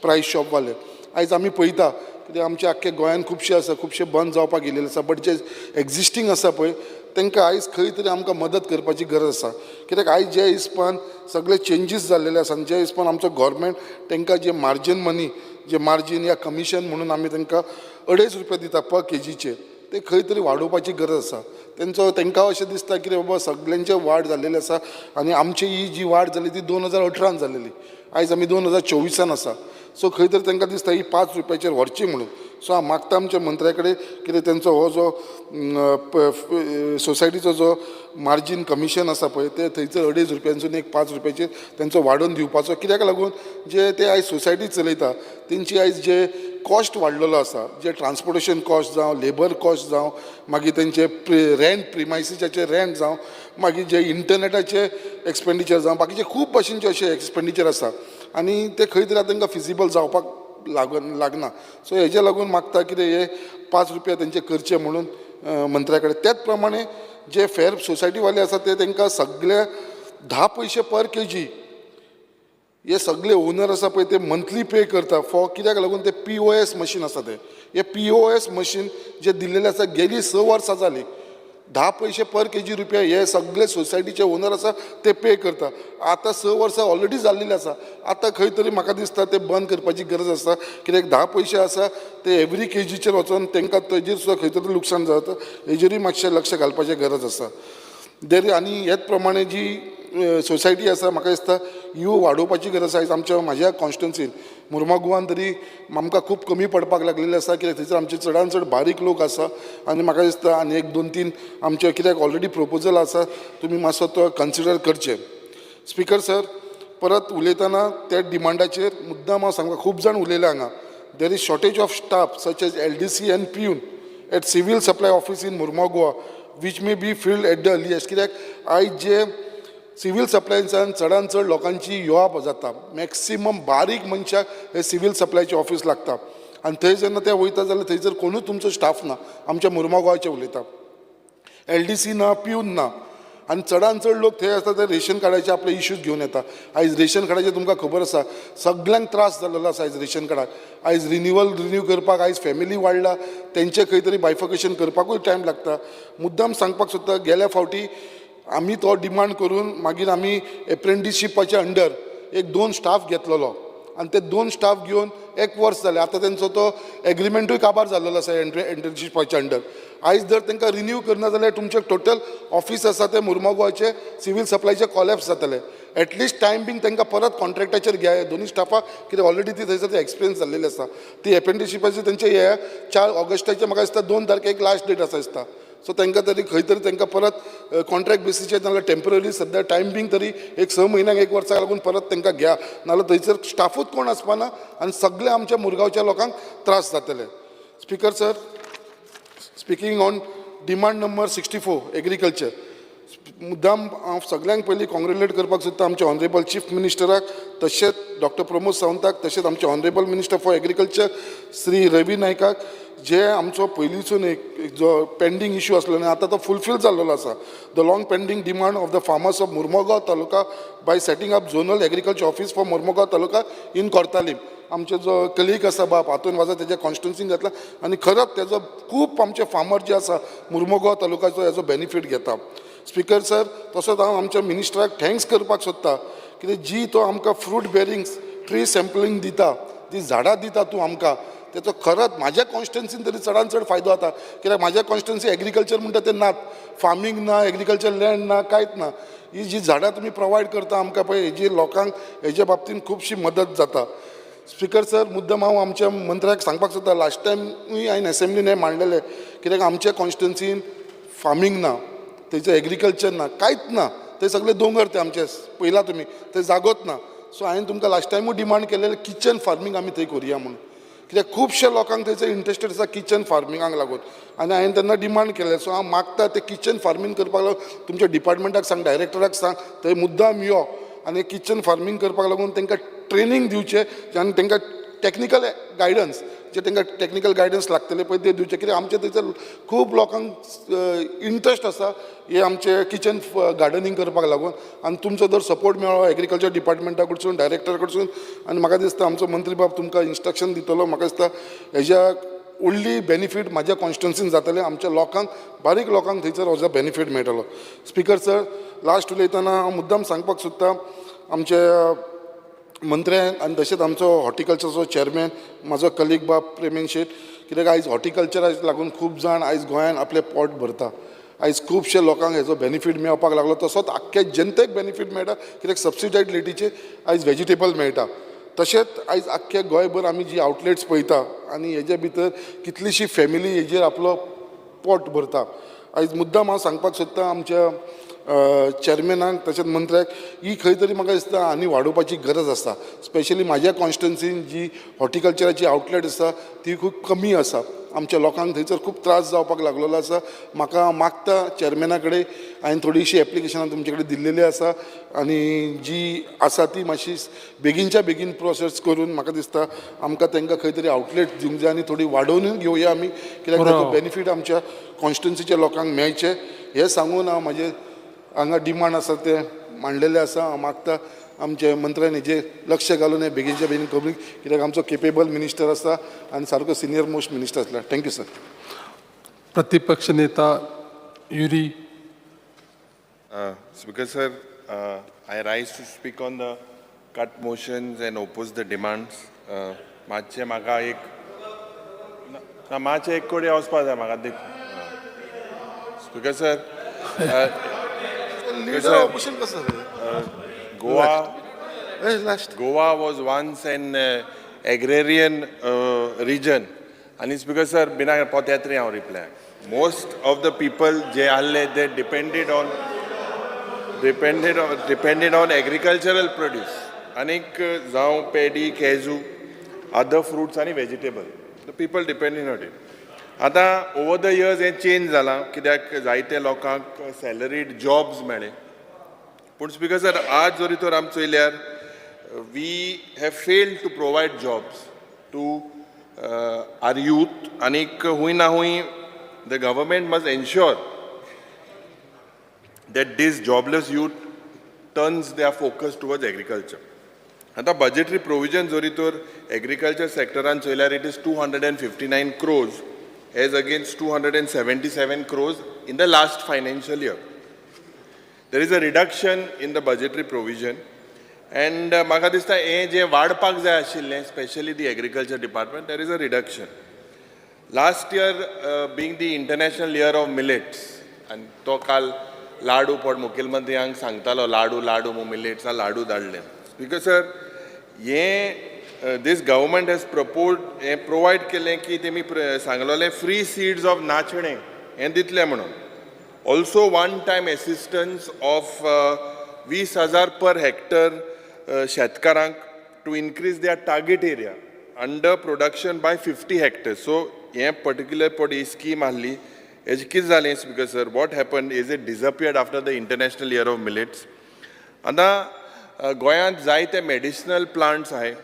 प्रायस शॉपवाले, आयज आमी पळयता कित्याक आमच्या आख्ख्या गोंयान खुबशे आसा, खुबशे बंद जावपाक गेलेले आसा, बट जे एग्जिस्टींग आसा पळय, तांकां आयज खंय तरी आमकां मदत करपाची गरज आसा, कित्याक आयज जे हिसपान सगळे चेंजीस जाल्लेले आसा आनी जे हिसपान आमचो गोवोरमेंट तांकां जे मार्जीन मनी, जे मार्जीन या कमिशन म्हणून आमी तांकां 2.5 रुपया दिता पर केजीचेर, ते खंय तरी वाडोवपाची गरज आसा. तेंचो तांकां अशें दिसता की बाबा सगल्यांचे वाड जाल्लेली आसा आनी आमची ही जी वाड जाली ती 2018न जाल्लेली, आयज आमी 2024न आसा. सो खंय तरी तांकां दिसता ही 5 रुपयाचेर व्हरची म्हणून. सो हांव मागता आमच्या मंत्र्या कडेन कितें, तेंचो हो जो सोसायटीचो जो मार्जीन कमिशन आसा पळय, ते थंयसर 2.5 रुपयांसून एक 5 रुपयाचेर तेंचो वाडोवन दिवपाचो, कित्याक लागून जे ते आयज सोसायटी चलयता तेंची आयज जे कॉस्ट वाडलेलो आसा, जे ट्रान्सपोर्टेशन कॉस्ट जावं, लेबर कॉस्ट जावं, मागीर तेंचे रेंट, प्रिमायसीसाचे रेंट जावं, मागीर जे इंटरनेटाचे एक्सपेंडिचर जावं, बाकीचे खूब भाशेनचे अशे एक्सपेंडिचर आसा आनी ते खंय तरी आतां तांकां फिजिबल जावपाक लागना. सो हेजे लागून मागता कितें, हे 5 रुपया तेंचे करचे म्हणून मंत्र्या कडेन. त्याच प्रमाणे जे फेर सोसायटीवाले आसा ते तांकां सगळे 10 पयशे पर केजी हे सगळे ओनर आसा पळय ते मंथली पे करता फॉर, कित्याक लागून ते पीओएस मशीन आसा. ते हे पीओएस मशीन जे दिल्लेले आसा, गेली 6 वर्सां जाली. 10 पयशे पर केजी रुपया हे सगळे सोसायटीचे ओनर आसा ते पे करता. आतां 6 वर्सां ऑलरेडी जाल्लेली आसा. आतां खंय तरी म्हाका दिसता ते बंद करपाची गरज आसा, कित्याक 10 पयशे आसा ते एवरी केजीचेर वचोन तांकां तेजेर सुद्दां खंय तरी लुकसाण जाता. हेजेरूय मातशें लक्ष घालपाचें गरज आसा. देर आनी हेच प्रमाणे जी सोसायटी आसा म्हाका दिसता ह्यो वाडोवपाची गरज आसा. आमच्या म्हाज्या कॉन्स्टिट्युन्सीन मुर्मागोवान तरी आमकां खूब कमी पडपाक लागलेले आसा, कित्याक थंयसर आमचे चडान चड बारीक लोक आसा आनी म्हाका दिसता आनी 1 2 3 आमचे कित्याक ऑलरेडी प्रोपोजल आसा, तुमी मातसो तो कन्सिडर करचें. स्पिकर सर, परत उलयतना त्या डिमांडाचेर मुद्दाम हांव सांगता, खूब जाण उलयले हांगा. There is shortage of staff such as LDC and peon at civil supply office in Mormugao which may be filled at the earliest. कित्याक आयज जे सिवील सप्लायसान चडान चड लोकांची येवप जाता, मॅक्सिमम बारीक मनशाक हे सिवील सप्लायचे ऑफीस लागता आनी थंय जेन्ना ते वयता जाल्यार थंयसर कोणूच तुमचो स्टाफ ना. आमच्या मुर्मागांवाचे उलयता, LDC ना, प्यून ना आनी चडान चड लोक थंय आसता ते रेशन कार्डाचे आपले इश्यूज घेवन येता. आयज रेशन कार्डाचे तुमकां खबर आसा सगल्यांक त्रास जाल्लो आसा. आयज रेशन कार्डाक आयज रिन्यू करपाक आयज फॅमिली वाडला, तेंचे खंय तरी बायफर्केशन करपाकूय टायम लागता. मुद्दाम सांगपाक सोदता, गेल्या फावटी आमी तो डिमांड करून मागीर आमी एप्रेंटिसशिपाच्या अंडर 1 2 स्टाफ घेतलेलो आनी ते 2 स्टाफ घेवन 1 वर्स जालें. आतां तेंचो तो एग्रीमेंटूय काबार जाल्लो आसा एंटर्नशिपाच्या अंडर. आयज जर तांकां रिन्यू करना जाल्यार तुमचें टोटल ऑफीस आसा तें मुर्मागांवचें सिवील सप्लायचें कॉलेप्स जातलें. एटलिस्ट टायम बींग तांकां परत कॉन्ट्रॅक्टाचेर घेया दोनूय स्टाफाक, कित्याक ऑलरेडी ती थंयसर ती एक्सपिरियन्स जाल्लेली आसा. ती एप्रेंटिसशिपाची तेंचे हे 4 ऑगस्टाचे म्हाका दिसता 2 तारखेक लास्ट डेट आसा दिसता. सो तांकां तरी खंय तरी तांकां परत कॉन्ट्रॅक्ट बेसीचेर नाजाल्यार टेंपररी सद्या टायम बींग तरी 1 6 म्हयन्याक 1 वर्साक लागून परत तांकां घ्या, नाजाल्यार थंयसर स्टाफूच कोण आसपाना आनी सगळे आमच्या मुरगांवच्या लोकांक त्रास जातले. Speaker sir, speaking on demand number 64 agriculture, मुद्दाम हांव सगळ्यांक पयलीं कॉंग्रेट्युलेट करपाक सोदता आमच्या ऑनरेबल चीफ मिनिस्टराक, तशेंच डॉक्टर प्रमोद सावंताक, तशेंच आमचे honourable minister for agriculture Shri Ravi नायकाक, जे आमचो पयलींसून एक जो पेंडींग इशू आसलो आनी आतां तो फुलफील जाल्लो आसा. The long pending demand of the farmers of Mormugao taluka by setting up zonal agriculture office for Mormugao taluka in Cortalim. आमचे जो कलीग आसा बाब हातून वाजा तेज्या कॉन्स्टिट्युन्सीन घातला आनी खरंच तेजो खूब आमचे फार्मर जे आसा मुर्मगांव तालुकाचो हेजो बेनिफीट घेता. स्पिकर सर, तसोच हांव आमच्या मिनिस्टराक thanks करपाक सोदता, कित्याक जी तो आमकां फ्रूट बेरिंग्स ट्री सॅम्पलींग दिता, जी झाडां दिता तूं आमकां, तेचो खरंच म्हाज्या कॉन्स्टिट्युन्सीन तरी चडान चड फायदो जाता. कित्याक म्हाज्या कॉन्स्टिट्युन्सी एग्रीकल्चर म्हणटा तें नात, फार्मींग ना, एग्रीकल्चर लँड ना, कांयच ना. ही जी झाडां तुमी प्रोवायड करता आमकां पळय, हेजी लोकांक हेजे बाबतीन खुबशी मदत जाता. स्पिकर सर, मुद्दम हांव आमच्या मंत्र्याक सांगपाक सोदता, लास्ट टायमूय हांवें एसेंब्लीन हें मांडलेलें, कित्याक आमच्या कॉन्स्टिट्युन्सीन फार्मींग ना, थंयचें एग्रीकल्चर ना, कांयच ना, ते सगळे दोंगर ते आमचे पळयला तुमी, ते जागोच ना. सो हांवें तुमकां लास्ट टायमूय डिमांड केलेलें किचन फार्मींग आमी थंय करुया म्हणून, कित्याक खुबशे लोकांक थंयसर इंट्रस्टेड आसा किचन फार्मिंगाक लागून आनी हांवें तेन्ना डिमांड केलें. सो हांव मागता तें किचन फार्मींग करपाक लागून तुमच्या डिपार्टमेंटाक सांग, डायरेक्टराक सांग, थंय मुद्दाम यो आनी किचन फार्मींग करपाक लागून तांकां ट्रेनींग दिवचें आनी तांकां टॅक्निकल गायडन्स, जे तांकां टॅक्निकल गायडन्स लागतले पळय ते दिवचे, कित्याक आमचे थंयसर खूब लोकांक इंट्रस्ट आसा हे आमचे किचन गार्डनींग करपाक लागून आनी तुमचो जर सपोर्ट मेळ्ळो एग्रीकल्चर डिपार्टमेंटा कडसून, डायरेक्टरा कडसून, आनी म्हाका दिसता आमचो मंत्री बाब तुमकां इन्स्ट्रक्शन दितलो. म्हाका दिसता हेज्या व्हडली बेनिफीट म्हाज्या कॉन्स्टिट्युन्सीन जातलें, आमच्या लोकांक, बारीक लोकांक थंयसर हो बेनिफीट मेळटलो. स्पिकर सर, लास्ट उलयतना हांव मुद्दाम सांगपाक सोदता आमचे मंत्र्यान आनी तशेंच आमचो हॉर्टिकल्चरचो चॅरमॅन म्हाजो कलीग बाब प्रेमेन शेट, कित्याक आयज हॉर्टिकल्चराक लागून खूब जाण आयज गोंयान आपलें पोट भरता. आयज खुबशे लोकांक हेजो बेनिफीट मेळपाक लागलो, तसोच आख्खे जनतेक बेनिफीट मेळटा, कित्याक सबसिडायज रेटीचेर आयज वेजिटेबल मेळटा. तशेंच आयज आख्खे गोंयभर आमी जी आवटलेट्स पळयता आनी हेजे भितर कितलीशी फॅमिली हेजेर आपलो पोट भरता. आयज मुद्दाम हांव सांगपाक सोदता आमच्या चॅरमॅनाक तशेंच मंत्र्याक, ही खंय तरी म्हाका दिसता आनी वाडोवपाची गरज आसा. स्पेशली म्हाज्या कॉन्स्टिट्युन्सीन जी हॉर्टिकल्चराची आवटलेट आसा ती खूब कमी आसा, आमच्या लोकांक थंयसर खूब त्रास जावपाक लागलेलो आसा. म्हाका मागता चॅरमॅना कडेन, हांवें थोडीशी एप्लिकेशनां तुमचे कडेन दिल्लेली आसा आनी जी आसा ती मातशी बेगीनच्या बेगीन प्रोसेस करून म्हाका दिसता आमकां तांकां खंय तरी आवटलेट दिवंक जाय आनी थोडी वाडोवनूय घेवया आमी, कित्याक ताचो बेनिफीट आमच्या कॉन्स्टिट्युन्सीच्या लोकांक मेळचें हें सांगून हांव म्हाजें हांगा डिमांड आसा तें मांडलेलें आसा. हांव मागता आमचे मंत्र्यान हेजेर लक्ष घालून हें बेगीनच्या बेगीन करूं, कित्याक आमचो केपेबल मिनिस्टर आसा आनी सारको सिनियर मोस्ट मिनिस्टर आसला. Thank you sir. प्रतिपक्ष नेता Yuri. Speaker sir, I rise to speak on the cut motions and oppose the demands. मातशें म्हाका एक ना मातशें एक कडेन वचपा जाय म्हाका देख. Speaker sir, Leader opposition कसो Goa was once an agrarian region. आनी स्पीकर सर, बिना पोत्यात्री हांव reply. Most of the people जे आहले they depended on agricultural produce आनीक जावं पेडी, कॅजू, अदर फ्रुट्स आनी vegetable. The people depended on it. आतां ओवर the years हें चेंज जालां, कित्याक जायते लोकांक सॅलरीड जॉब्स मेळ्ळे. पूण स्पीकर सर, आज जरी तर आमी चोयल्यार, we have failed to provide jobs to our youth. आनीक हूंय ना हूंय the government must ensure that this jobless youth turns their focus towards agriculture. आतां बजेटरी प्रोविजन जरी तर agriculture सेक्टरान चोयल्यार, it is 259 crores as against 277 crores in the last financial year. There is a reduction in the budgetary provision and म्हाका दिसता हें जें वाडपाक जाय आशिल्लें, specially the agriculture department, there is a reduction. Last year being the International Year of Millets, आनी तो काल लाडू पोट मुखेलमंत्र्यांक सांगतालो, लाडू लाडू मू मिलेट्सा लाडू धाडले. स्पीकर सर, हें this government has propose हें प्रोवायड केलें की तेमी सांगलोलें फ्री सीड्स ऑफ नाचणे हें दितलें म्हणून. Also one time assistance of 20,000 per hectare शेतकारांक to increase their target area under production by 50 hectare. So हें पर्टिक्युलर पट ही स्कीम आहली. हेजें कितें जालें, Speaker sir, what happen is it disappeared after the International Year of Millets. आतां गोंयांत जायते मेडिसिनल प्लांट्स आहाय.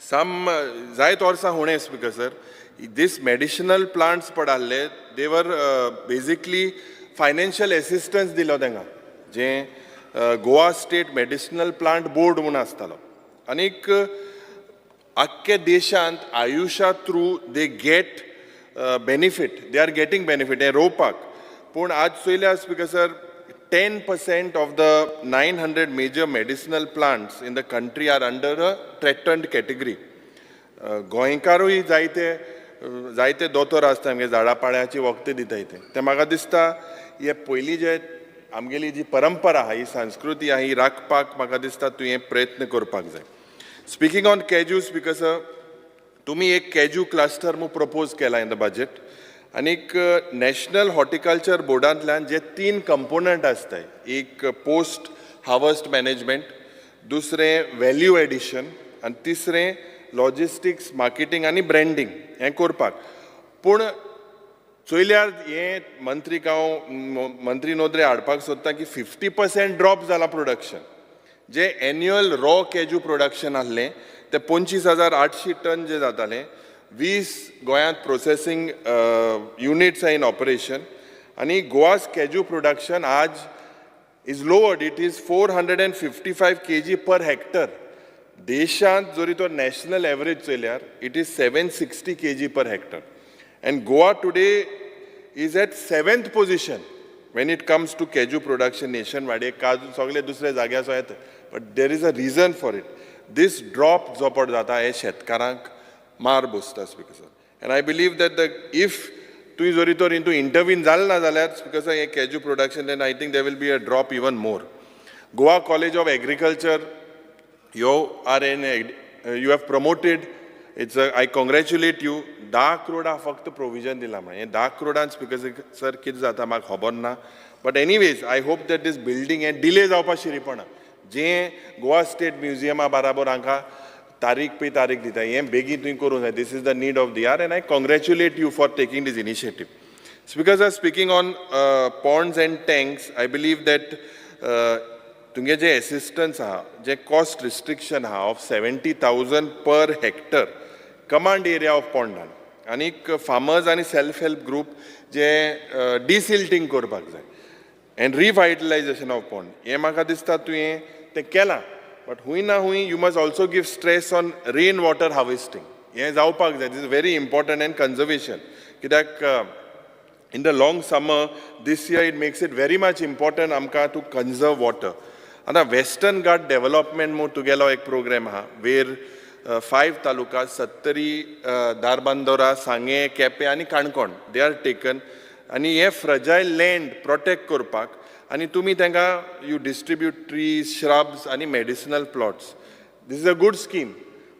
सम जायत वर्सां हुणे, Speaker sir, these medicinal plants पड आहले, they were basically financial assistance दिलो तांकां, जें Goa State Medicinal Plant Board म्हूण आसतालो. आनीक आख्खे देशांत आयुशा through they get benefit, they are getting benefit हें रोवपाक. पूण आज चोयल्यार, Speaker sir, 10% of the 900 major medicinal plants in the country are under a threatened category. गोंयकारूय जायते जायते दोतोर आसता, आमगे झाडां पाळ्याची वखदां दिता ते. तें म्हाका दिसता हे पयलीं जे आमगेली जी परंपरा आहा, ही संस्कृती आहा, ही राखपाक म्हाका दिसता तुवें प्रयत्न करपाक जाय. Speaking on cashew, Speaker sir, तुमी एक कॅज्यू क्लस्टर म्हूण प्रपोज केला इन the budget. आनीक नॅशनल हॉर्टिकल्चर बोर्डांतल्यान जे तीन कंपोनंट आसताय, एक पोस्ट हार्वस्ट मॅनेजमेंट, दुसरें व्हॅल्यू एडिशन आनी तिसरें लॉजिस्टिक्स, मार्केटींग आनी ब्रँडींग हें करपाक. पूण चोयल्यार हें मंत्रीक हांव मंत्री नदरे हाडपाक सोदता की 50% ड्रॉप जाला प्रोडक्शन. जे एन्युअल रॉ कॅज्यू प्रोडक्शन आहलें तें 25,800 टन जे जातालें. 20 गोंयांत प्रोसेसींग युनिट्स इन ऑपरेशन आनी गोवास कॅज्यू प्रोडक्शन आज is lowered, it is 455 kg per hectare. देशांत जरी तो national average चोयल्यार, it is 760 kg per hectare and Goa today is at seventh position when it comes to cashew production nationwide. एक काजू सगळे दुसऱ्या जाग्यार येता, but there is a reason for it. This drop जो पड जाता, हे शेतकारांक मार बसता, Speaker sir, and I believe that the if तुवें जरी तर हितून इंटरवीन जालें ना जाल्यार, स्पीकर सर, हें cashew production, then I think there will be a drop even more. Goa College of Agriculture, you have promoted, it's I congratulate you. 10 करोडा फक्त provision दिलां म्हणून हें 10 करोडान, स्पीकर सर, कितें जाता म्हाका खबर ना, but anyways, I hope that this building हें डिले जावपा शिरीपणा. जें गोवा स्टेट म्युजियमा बाराबर हांकां तारीख पे तारीख दिता, हें बेगीन तुवें करूंक जाय. This is the need of the hour and I congratulate you for taking this initiative. Speaker sir, speaking on ponds and tanks, I believe that तुमगे जे एसिस्टन्स आहा, जे कॉस्ट रिस्ट्रिक्शन आहा of 70,000 per hectare command area of पोंडान, आनीक farmers आनी self help group जे डिसिल्टींग करपाक जाय and रिवायटलायजेशन of pond, हें म्हाका दिसता तुवें तें केलां, बट हूंय ना हूंय you must also give stress on rain water harvesting. हें जावपाक जाय. This is very important and conservation, कित्याक In the long summer this year it makes it very much important आमकां टू कन्जर्व वॉटर. आतां वेस्टर्न घाट development म्हूण तुगेलो एक programme आहा, वेर फायव तालुका, सत्तरी, धारबांदोरा, सांगें, केपें आनी काणकोण, they are taken आनी हे फ्रजायल लँड प्रोटेक्ट करपाक आनी तुमी तांकां you distribute trees, shrubs आनी medicinal plots. This is a good scheme,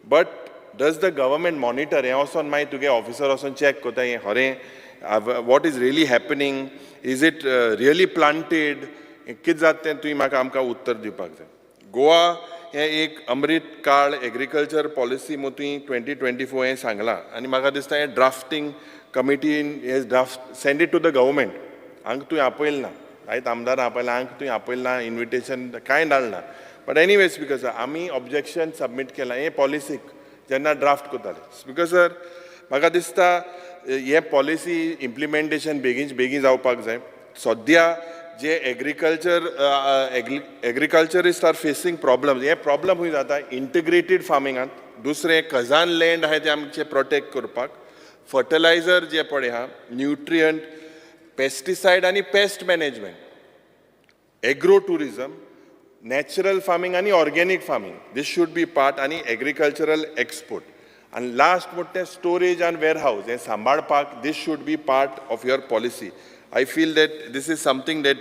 but does the government monitor हें? वचोन मागीर तुगे ऑफिसर वचोन चॅक करता हें खरें, what is really happening, is it really planted? कितें जाता तें तुवें म्हाका आमकां उत्तर दिवपाक जाय. गोवा हें एक अमृत काळ एग्रीकल्चर पॉलिसी म्हूण तुवें 2024 हें सांगलां आनी म्हाका दिसता हें ड्राफ्टींग कमिटीन हें draft send it to the government. हांगा तुवें आपयलें ना, आयज आमदारां आपयला, हांगा तुवें आपयलें ना, इन्विटेशन कांय धाडलें. बट एनीवे स्पीकर सर, आमी ऑब्जेक्शन सबमीट केलां हे पॉलिसीक जेन्ना ड्राफ्ट करताले. स्पीकर सर, म्हाका दिसता हे पॉलिसी इम्प्लिमेंटेशन बेगीन बेगीन जावपाक जाय. सद्या जे agriculturist are facing problem, हे प्रॉब्लम खंय जाता? इंटिग्रेटेड फार्मिंगात. दुसरें खजान लँड आहा तें आमचें प्रोटेक्ट करपाक, फर्टिलायझर जे पळय आहा, न्युट्रियंट, पेस्टिसायड आनी pest management, agro tourism, natural farming आनी organic farming, this should be part आनी एग्रीकल्चरल एक्सपोर्ट आनी लास्ट म्हणटा तें स्टोरेज आनी वेरहावज हें सांबाळपाक, this should be part of your policy. I feel that this is something that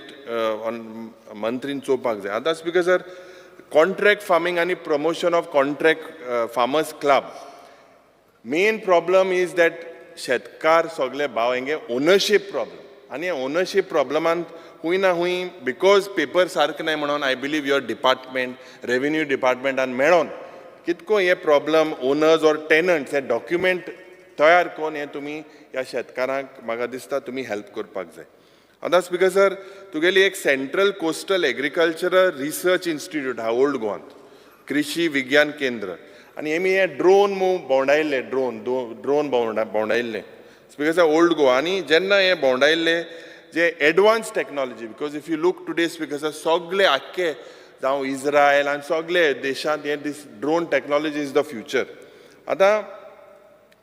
on मंत्रीन चोवपाक जाय. आतां स्पीकर सर, कॉन्ट्रॅक्ट फार्मींग आनी promotion of contract farmers club. Main problem is that शेतकार सगळे भाव हेंगे ओनरशीप प्रॉब्लम आनी ओनरशीप प्रॉब्लमान खूंय ना खूंय because paper सारके नाय म्हणून I believe your department, revenue डिपार्टमेंटान मेळोन कितको हे प्रॉब्लम ओनर्स ऑर टेनंट्स हे डॉक्युमेंट तयार करून हे तुमी ह्या शेतकारांक म्हाका दिसता तुमी हेल्प करपाक जाय. आतां स्पीकर सर, तुगेली एक Central Coastal Agricultural Research Institute आहा ओल्ड गोवांत, कृषी विज्ञान केंद्र, आनी हेमी हे ड्रोन मू भोंवडायल्ले, ड्रोन भोंवडायल्ले स्पीकर सर ओल्ड गोवा. आनी जेन्ना हे भोंवडायल्ले जे advance technology, because if you look today, Speaker sir, सगळे आख्खे जावं इस्रायल आनी सगळे देशांत हे this drone technology is the future. आतां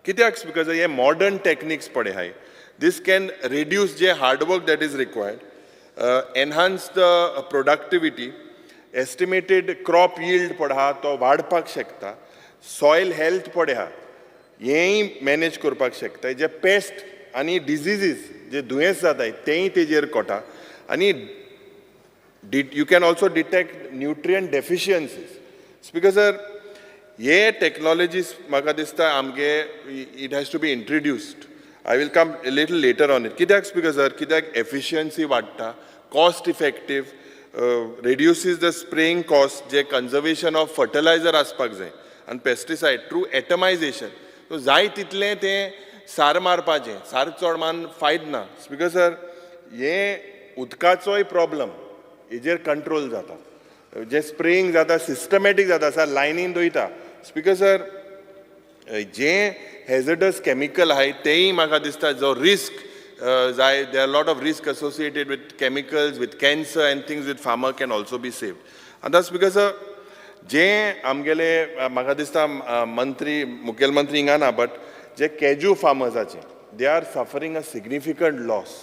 कित्याक स्पीकर सर, हे मॉडर्न टॅक्निक्स पळय आहाय, this can reduce J hard work that is required, enhance the productivity, estimated crop yield पळय आहा तो वाडपाक शकता, सॉयल हेल्थ पळय आहा हेंय मॅनेज करपाक शकता, जे पेस्ट आनी डिजिजीस जे दुयेंस जाताय तेंय तेजेर कोटा आनी you can also detect nutrient deficiencies. Speaker sir, हे टॅक्नॉलॉजीज म्हाका दिसता आमगे it has to be introduced. I will come little later on it. कित्याक स्पीकर सर, कित्याक एफिशियन्सी वाडटा, cost effective, reduces the spraying cost, J conservation of fertiliser आसपाक जाय आनी पेस्टिसायड थ्रू एटमायजेशन. सो जाय तितलें तें सार मारपाचें, सार चड मारून फायद ना. स्पीकर सर, हे उदकाचोय प्रॉब्लम हेजेर कंट्रोल जाता, जे स्प्रेईंग जाता सिस्टमॅटीक जाता सर, लायनीन दवरता. स्पीकर सर, जे हेजडस केमिकल आहाय तेंय म्हाका दिसता जो रिस्क जाय, there are lot of risk associated with chemicals, with cancer and things, with farmer can also be saved. आतां स्पीकर सर, जे आमगेले म्हाका दिसता मंत्री, मुखेलमंत्री हिंगा ना, बट जे कॅज्यू फार्मर्साचे, they are suffering a significant loss.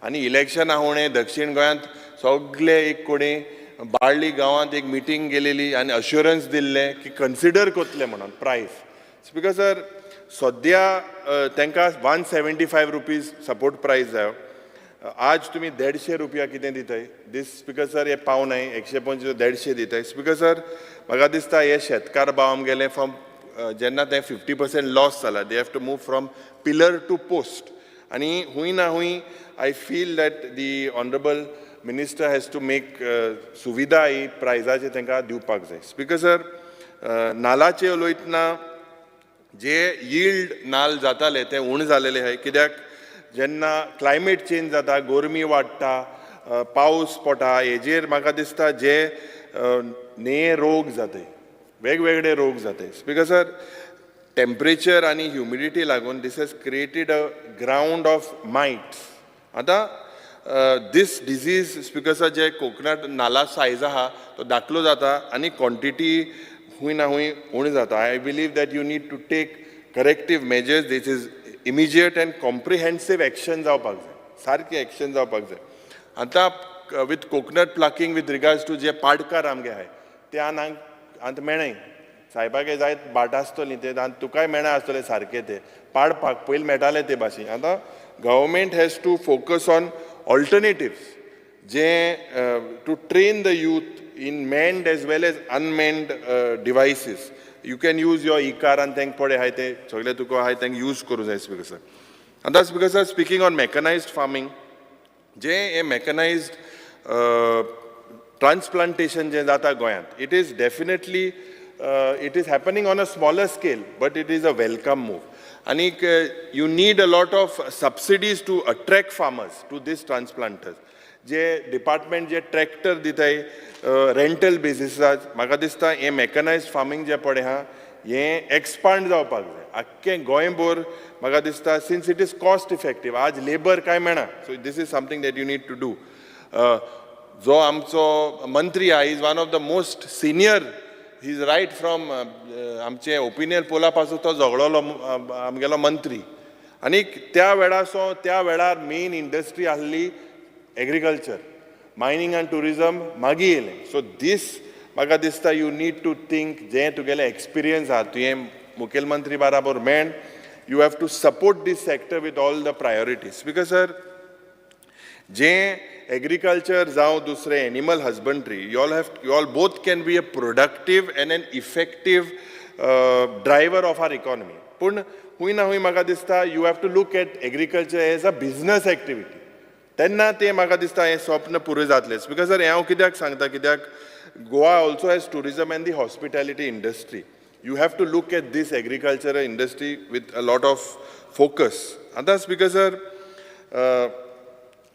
आनी इलेक्शना हुणे दक्षीण गोंयांत सगळे एक कडेन बाळ्ळी गांवांत एक मिटींग गेलेली आनी अश्युरन्स दिल्लें की कन्सिडर करतले म्हणून प्रायस. स्पीकर सर, सद्या तांकां ₹175 support price जायो. आज तुमी 150 रुपया कितें दिताय. दीस स्पीकर सर, हे पावनाय 125, 150 दिताय. स्पीकर सर, म्हाका दिसता हे शेतकार भाव आमगेले फ्रॉम जेन्ना ते 50% लॉस जाला, they have to move from pillar to post. आनी हूंय ना हूंय I feel that the honourable minister has to make सुविधा ही प्रायजाचे तांकां दिवपाक जाय. स्पीकर सर, नालाचे उलयतना जे यील्ड नाल जाताले ते उण जालेले आहाय, कित्याक जेन्ना क्लायमेट चेंज जाता, गरमी वाडटा, पावस पडटा, हेजेर म्हाका दिसता जे न्हंये रोग जाताय, वेगवेगळे रोग जाताय. स्पीकर सर, टेम्परेचर आनी ह्युमिडिटी लागून this has created a ground of mites. आतां दीस डिजीज, स्पीकर सर, जे कोकनट नाला सायज आहा तो धाकलो जाता आनी क्वॉन्टिटी खूंय ना खूंय उणी जाता. I believe that you need to take corrective measures. This is immediate and comprehensive action जावपाक जाय. सारकें एक्शन जावपाक जाय. आतां with coconut plucking with regards to जे पाडकार आमगे आहाय ते आतां मेळनाय. सायबागे जायत भाट आसतली ते आनी तुकाय मेळना आसतले सारके ते पाडपाक, पयलीं मेळटाले ते भाशेन. आतां government has to focus on alternatives J to train the youth in manned as well as unmanned devices. You can use your e-car आनी तेंक पळय आहाय ते सगळे तुका आहाय तेंक यूज करूं जाय, स्पिकर सर. आतां speaker sir, speaking on mechanized farming, जे हें मॅकनायज्ड ट्रान्सप्लांटेशन जें जाता गोंयांत, it is definitely it is happening on a smaller scale, but it is a welcome move. आनीक you need a lot of subsidies to attract farmers to this transplanters. J department J tractor दिताय rental बेजिसार, म्हाका दिसता हें मॅकनायज्ड farming जें पळय आहा हें expand जावपाक जाय आख्खें गोंयभर म्हाका दिसता, since it is cost effective. आज लेबर कांय मेळना, so this is something that you need to do. जो आमचो मंत्री आहा is one of the most senior, he is right from आमचे ओपिनियन पोला पासून तो झगडलो आमगेलो मंत्री. आनी त्या वेळार त्या वेळार मेन इंडस्ट्री आहली एग्रीकल्चर, मायनींग आनी ट्युरिजम मागीर येयलें. सो दीस म्हाका दिसता you need to think, जें तुगेलें एक्सपिरियन्स आहा, तुवें मुखेलमंत्री बाराबर मेळ, you have to support this sector with all the priorities. Because sir, जें एग्रीकल्चर जावं दुसरें animal husbandry, you all both can be a productive and an effective driver of our economy. पूण खूंय ना खूंय म्हाका दिसता you have to look at agriculture as a business activity. तेन्ना तें म्हाका दिसता हें स्वप्न पुरें जातलें. Because sir, हें हांव कित्याक सांगता, कित्याक Goa also has tourism and the hospitality industry. You have to look at this agricultural industry with a lot of focus. आतां स्पीकर सर,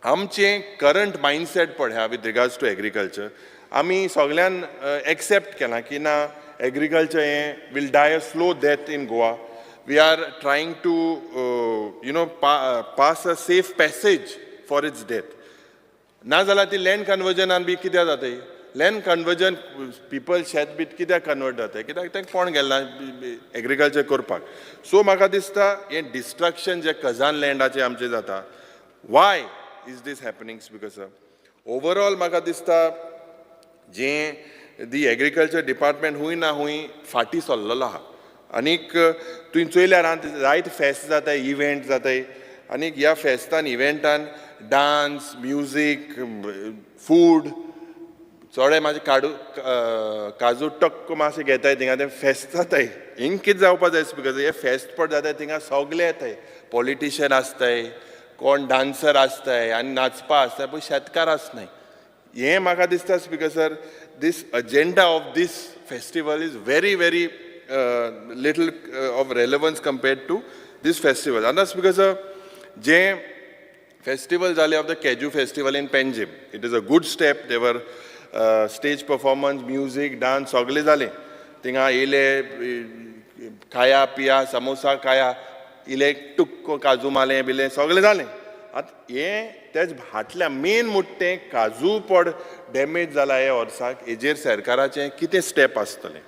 आमचें करंट मायंडसेट पळया विथ रिगार्ड्स टू एग्रीकल्चर, आमी सगल्यान एक्सेप्ट केलां की ना, एग्रीकल्चर हें will die a slow death in Goa. We are trying to pass a safe passage for its death. ना जाल्यार ती लँड कन्वर्जनान बी कित्याक जाता? लँड कन्वर्जन पिपल शेत बी कित्याक कन्वर्ट जाता? कित्याक तांकां कोण गेल ना एग्रीकल्चर करपाक. सो म्हाका दिसता हें डिस्ट्रक्शन जें खजान लँडाचें आमचें जाता, why is this happening, speaker sir? Overall म्हाका दिसता जें दी एग्रीकल्चर डिपार्टमेंट हूंय ना हूंय फाटीं सरलेलो आहा. आनीक तुवें चोयल्यार आतां जायते फेस्त जाताय, इव्हेंट जाताय, आनीक ह्या फेस्तान इव्हेंटान डांस, म्युजीक, फूड, चोडे मातशे काडू काजू टक्क मातशें घेताय, थिंगा तें फेस्त जाताय. हिंग कितें जावपा जाय स्पीकर, हे फेस्त पड जाताय थिंगा सगळे येताय, पॉलिटिशियन आसताय, कोण डांसर आसताय आनी नाचपा आसताय, पूण शेतकार आसनाय. हें म्हाका दिसता speaker sir, this agenda of this festival is very very little of relevance compared to this festival. आतां स्पीकर सर, जें फेस्टिवल जालें of the cashew festival in Panjim, it is a good step. There were stage performance, music, dance सगळें जालें थिंगा. येयले, खाया पिया, समोसा खाया, इले टुक्क काजू मालें बिलें सगळें जालें. आतां हें तेच हाटल्या मेन मुट्टें काजू पड डॅमेज जाला हे वर्साक, हेजेर सरकाराचें कितें स्टेप आसतलें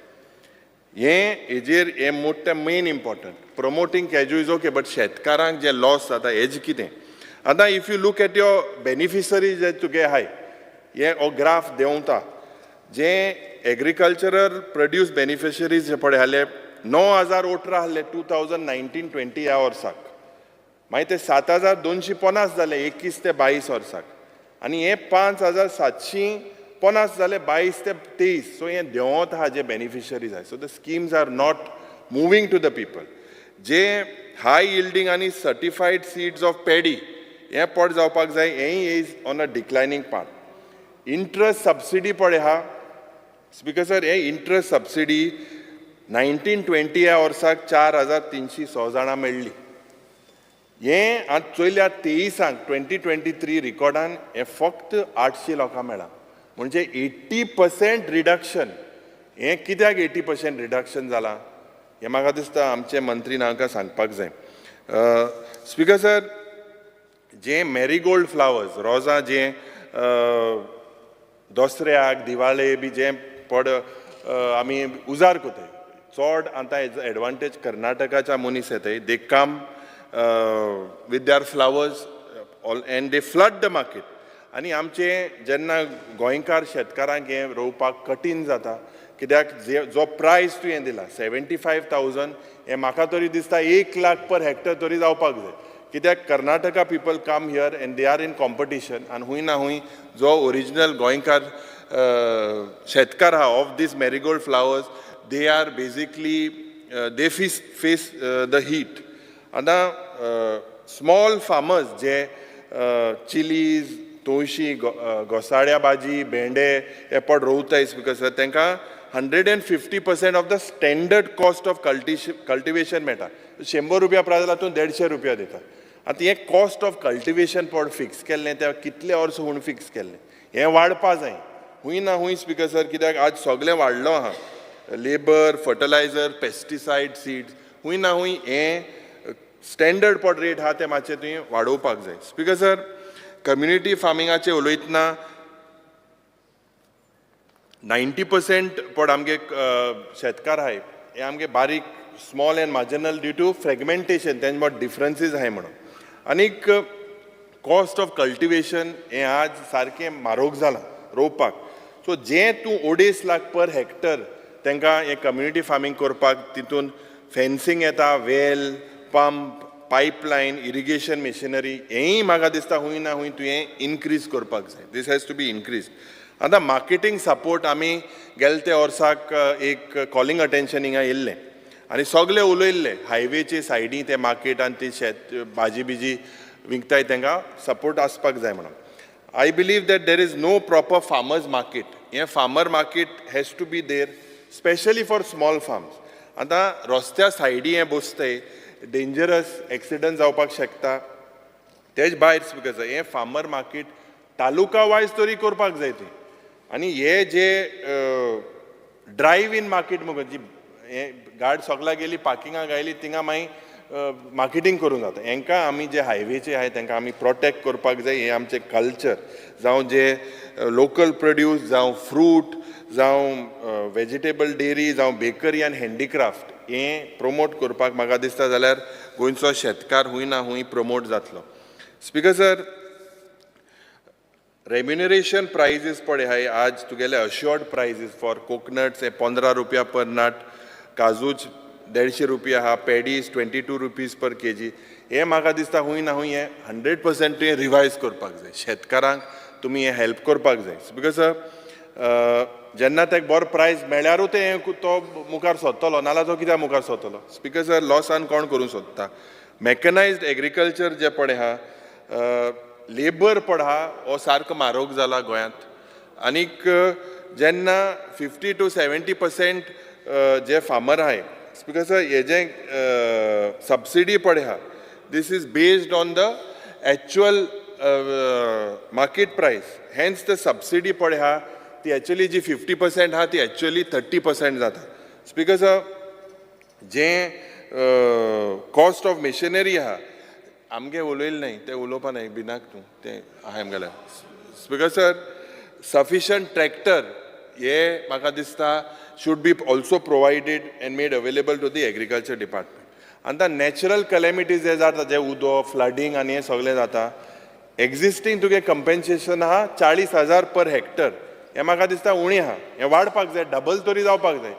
हें हेजेर हें मोठें main important. Promoting cashew is okay, but शेतकारांक जे लॉस जाता हेजें कितें? आतां if you look at your beneficiary जे तुगे आहाय, हे हो ग्राफ देंवता. जे एग्रीकल्चरल प्रोड्यूस बेनिफिशरीज जे पळय आसले, 9,018 आहले 2019-20 ह्या वर्साक, मागीर ते 7,250 जाले 21 ते 22 वर्साक, आनी हे 5,750 जाले 22 ते 23. सो हें देंवत आहा जे बेनिफिशरीज आहाय. So the schemes are not moving to the people. J high yielding आनी सर्टिफायड सीड्स ऑफ पॅडी हें पड जावपाक जाय, हेंय is on a declining path. Interest subsidy पळय आहा स्पीकर सर, हे इंट्रस्ट सबसिडी 19-20 ह्या वर्साक 4,306 जाणां मेळ्ळी. हें आतां चोयल्यार तेईसांक 2023 रिकॉर्डान हें फक्त 800 लोकांक मेळ्ळां, म्हणजे 80% रिडक्शन. हें कित्याक 80% रिडक्शन जालां, हें म्हाका दिसता आमचे मंत्रीन आमकां सांगपाक जाय. स्पीकर सर, जे मॅरीगोल्ड फ्लावर्स, रोजां जें दसऱ्याक दिवाळे बी जें पड आमी उजार कोताय चड, आतां हेजो एडवांटेज कर्नाटकाच्या मनीस येताय, they come with their flowers. all and they flood the market. आनी आमचे जेन्ना गोंयकार शेतकारांक हें रोवपाक कठीण जाता, कित्याक जो प्रायस तुवें दिला 75,000, हें म्हाका तरी दिसता 1 लाख पर हेक्टर तरी जावपाक जाय, कित्याक Karnataka people come here and they are in competition. आनी खूंय ना खूंय जो ओरिजिनल गोंयकार शेतकार आहा of this marigold flowers, they are basically they face the heat. आतां स्मॉल फार्मर्स जे चिलीज, तवशी, घोसाळ्या भाजी, भेंडे हे पड रोवताय, because तांकां 150% of the standard cost of cultivation मेळटा. 100 रुपया प्रायस जाल्यार तूं 150 रुपया दिता. आतां हें कॉस्ट ऑफ कल्टिवेशन पड फिक्स केल्लें, तें कितले वर्सां म्हूण फिक्स केल्लें, हें वाडपा जाय खूंय ना खूंय, स्पीकर सर, कित्याक आज सगळें वाडलो आहा, लेबर, फर्टिलायझर, पेस्टिसायड, सीड्स. खूंय ना खूंय हें स्टँडर्ड पड रेट आहा तें मातशें तुवें वाडोवपाक जाय. स्पीकर सर, कम्युनिटी फार्मिंगाचें उलयतना 90% पड आमगे शेतकार आहाय हे आमगे बारीक, small and marginal due to fragmentation, तेंचे मदीं डिफरन्सीस आहाय म्हणून. आनीक कॉस्ट ऑफ कल्टिवेशन हें आज सारकें म्हारोग जालां रोवपाक. सो जें तूं 2.5 लाख पर हेक्टर तांकां हें कम्युनिटी फार्मींग करपाक, तितून फेन्सींग येता, well, pump, pipeline, irrigation machinery, हेंय म्हाका दिसता खूंय ना खूंय तुवें इनक्रीज करपाक जाय. This has to be increase. आतां मार्केटींग सपोर्ट, आमी गेले ते वर्साक एक कॉलिंग अटेन्शन हिंगा येयल्लें आनी सगळे उलयल्ले, हायवेचे सायडी ते मार्केट आनी ती शेत भाजी बिजी विकताय तांकां सपोर्ट आसपाक जाय म्हणून. I believe that there is no proper farmers market. हें farmer market has to be there, specially for small farms. आतां रस्त्या सायडी हें बसताय, डेंजरस, एक्सिडंट जावपाक शकता. तेज भायर, स्पीकर, हें फार्मर मार्केट तालुका वायज तरी करपाक जाय ती. आनी हे जे ड्रायव इन मार्केट मुगो, जी हे गाड सगळ्या गेली, पार्किंगाक आयली, थिंगा मागीर मार्केटींग करूंक जाता. हेंकां आमी जे हायवेचे आहाय तांकां आमी प्रोटेक्ट करपाक जाय. हें आमचें कल्चर जावं, जे लोकल प्रोड्यूस जावं, फ्रूट जावं, वेजिटेबल, डेरी जावं, बेकरी आनी हँडीक्राफ्ट, हें प्रमोट करपाक म्हाका दिसता जाल्यार गोंयचो शेतकार खूंय ना खूंय प्रमोट जातलो. स्पीकर सर, रेम्युनरेशन प्रायजीस पळय हाय, आज तुगेले अश्योर्ड प्रायजीस फॉर कोकनट्स हे 15 रुपया पर नट, काजूच 150 रुपया आहा, paddies ₹22 per kg. हें म्हाका दिसता खूंय ना खूंय हें 100% तुवें रिवायज करपाक जाय. शेतकारांक तुमी हें हेल्प करपाक जाय, because जेन्ना ताका बरो प्रायस मेळ्यारूच तें तो मुखार सोदतलो, नाल्यार तो कित्याक मुखार सोदतलो? स्पीकर सर, लॉसान कोण करूंक सोदता? मॅकनायज्ड एग्रीकल्चर जें पळय आहा, लेबर पड आहा, हो सारको म्हारोग जाला गोंयांत. आनीक जेन्ना 50 टू 70% जे फार्मर आहाय, स्पीकर सर, हेजें सबसिडी पळय आहा, this is based on the actual market price, hence the subsidy पळय आहा ती एक्चुअली जी 50% आहा ती एक्चुअली 30% जाता. स्पीकर सर, जें कॉस्ट ऑफ मशिनरी आहा, आमगे उलयलें न्हय तें उलोवपा न्हय भिनाक तूं, तें आहा आमगेलें. स्पीकर सर, सफिशंट ट्रॅक्टर हे म्हाका दिसता should be also provided and made available to the agriculture department. आनी आतां नॅचरल कलॅमिटीज जे जाता, जे उदो, फ्लडींग आनी हें सगळें जाता, एग्जिस्टींग तुगे कंपेन्सेशन आहा 40,000 पर हेक्टर, हें म्हाका दिसता उणें आहा. हें वाडपाक जाय, डबल तरी जावपाक जाय.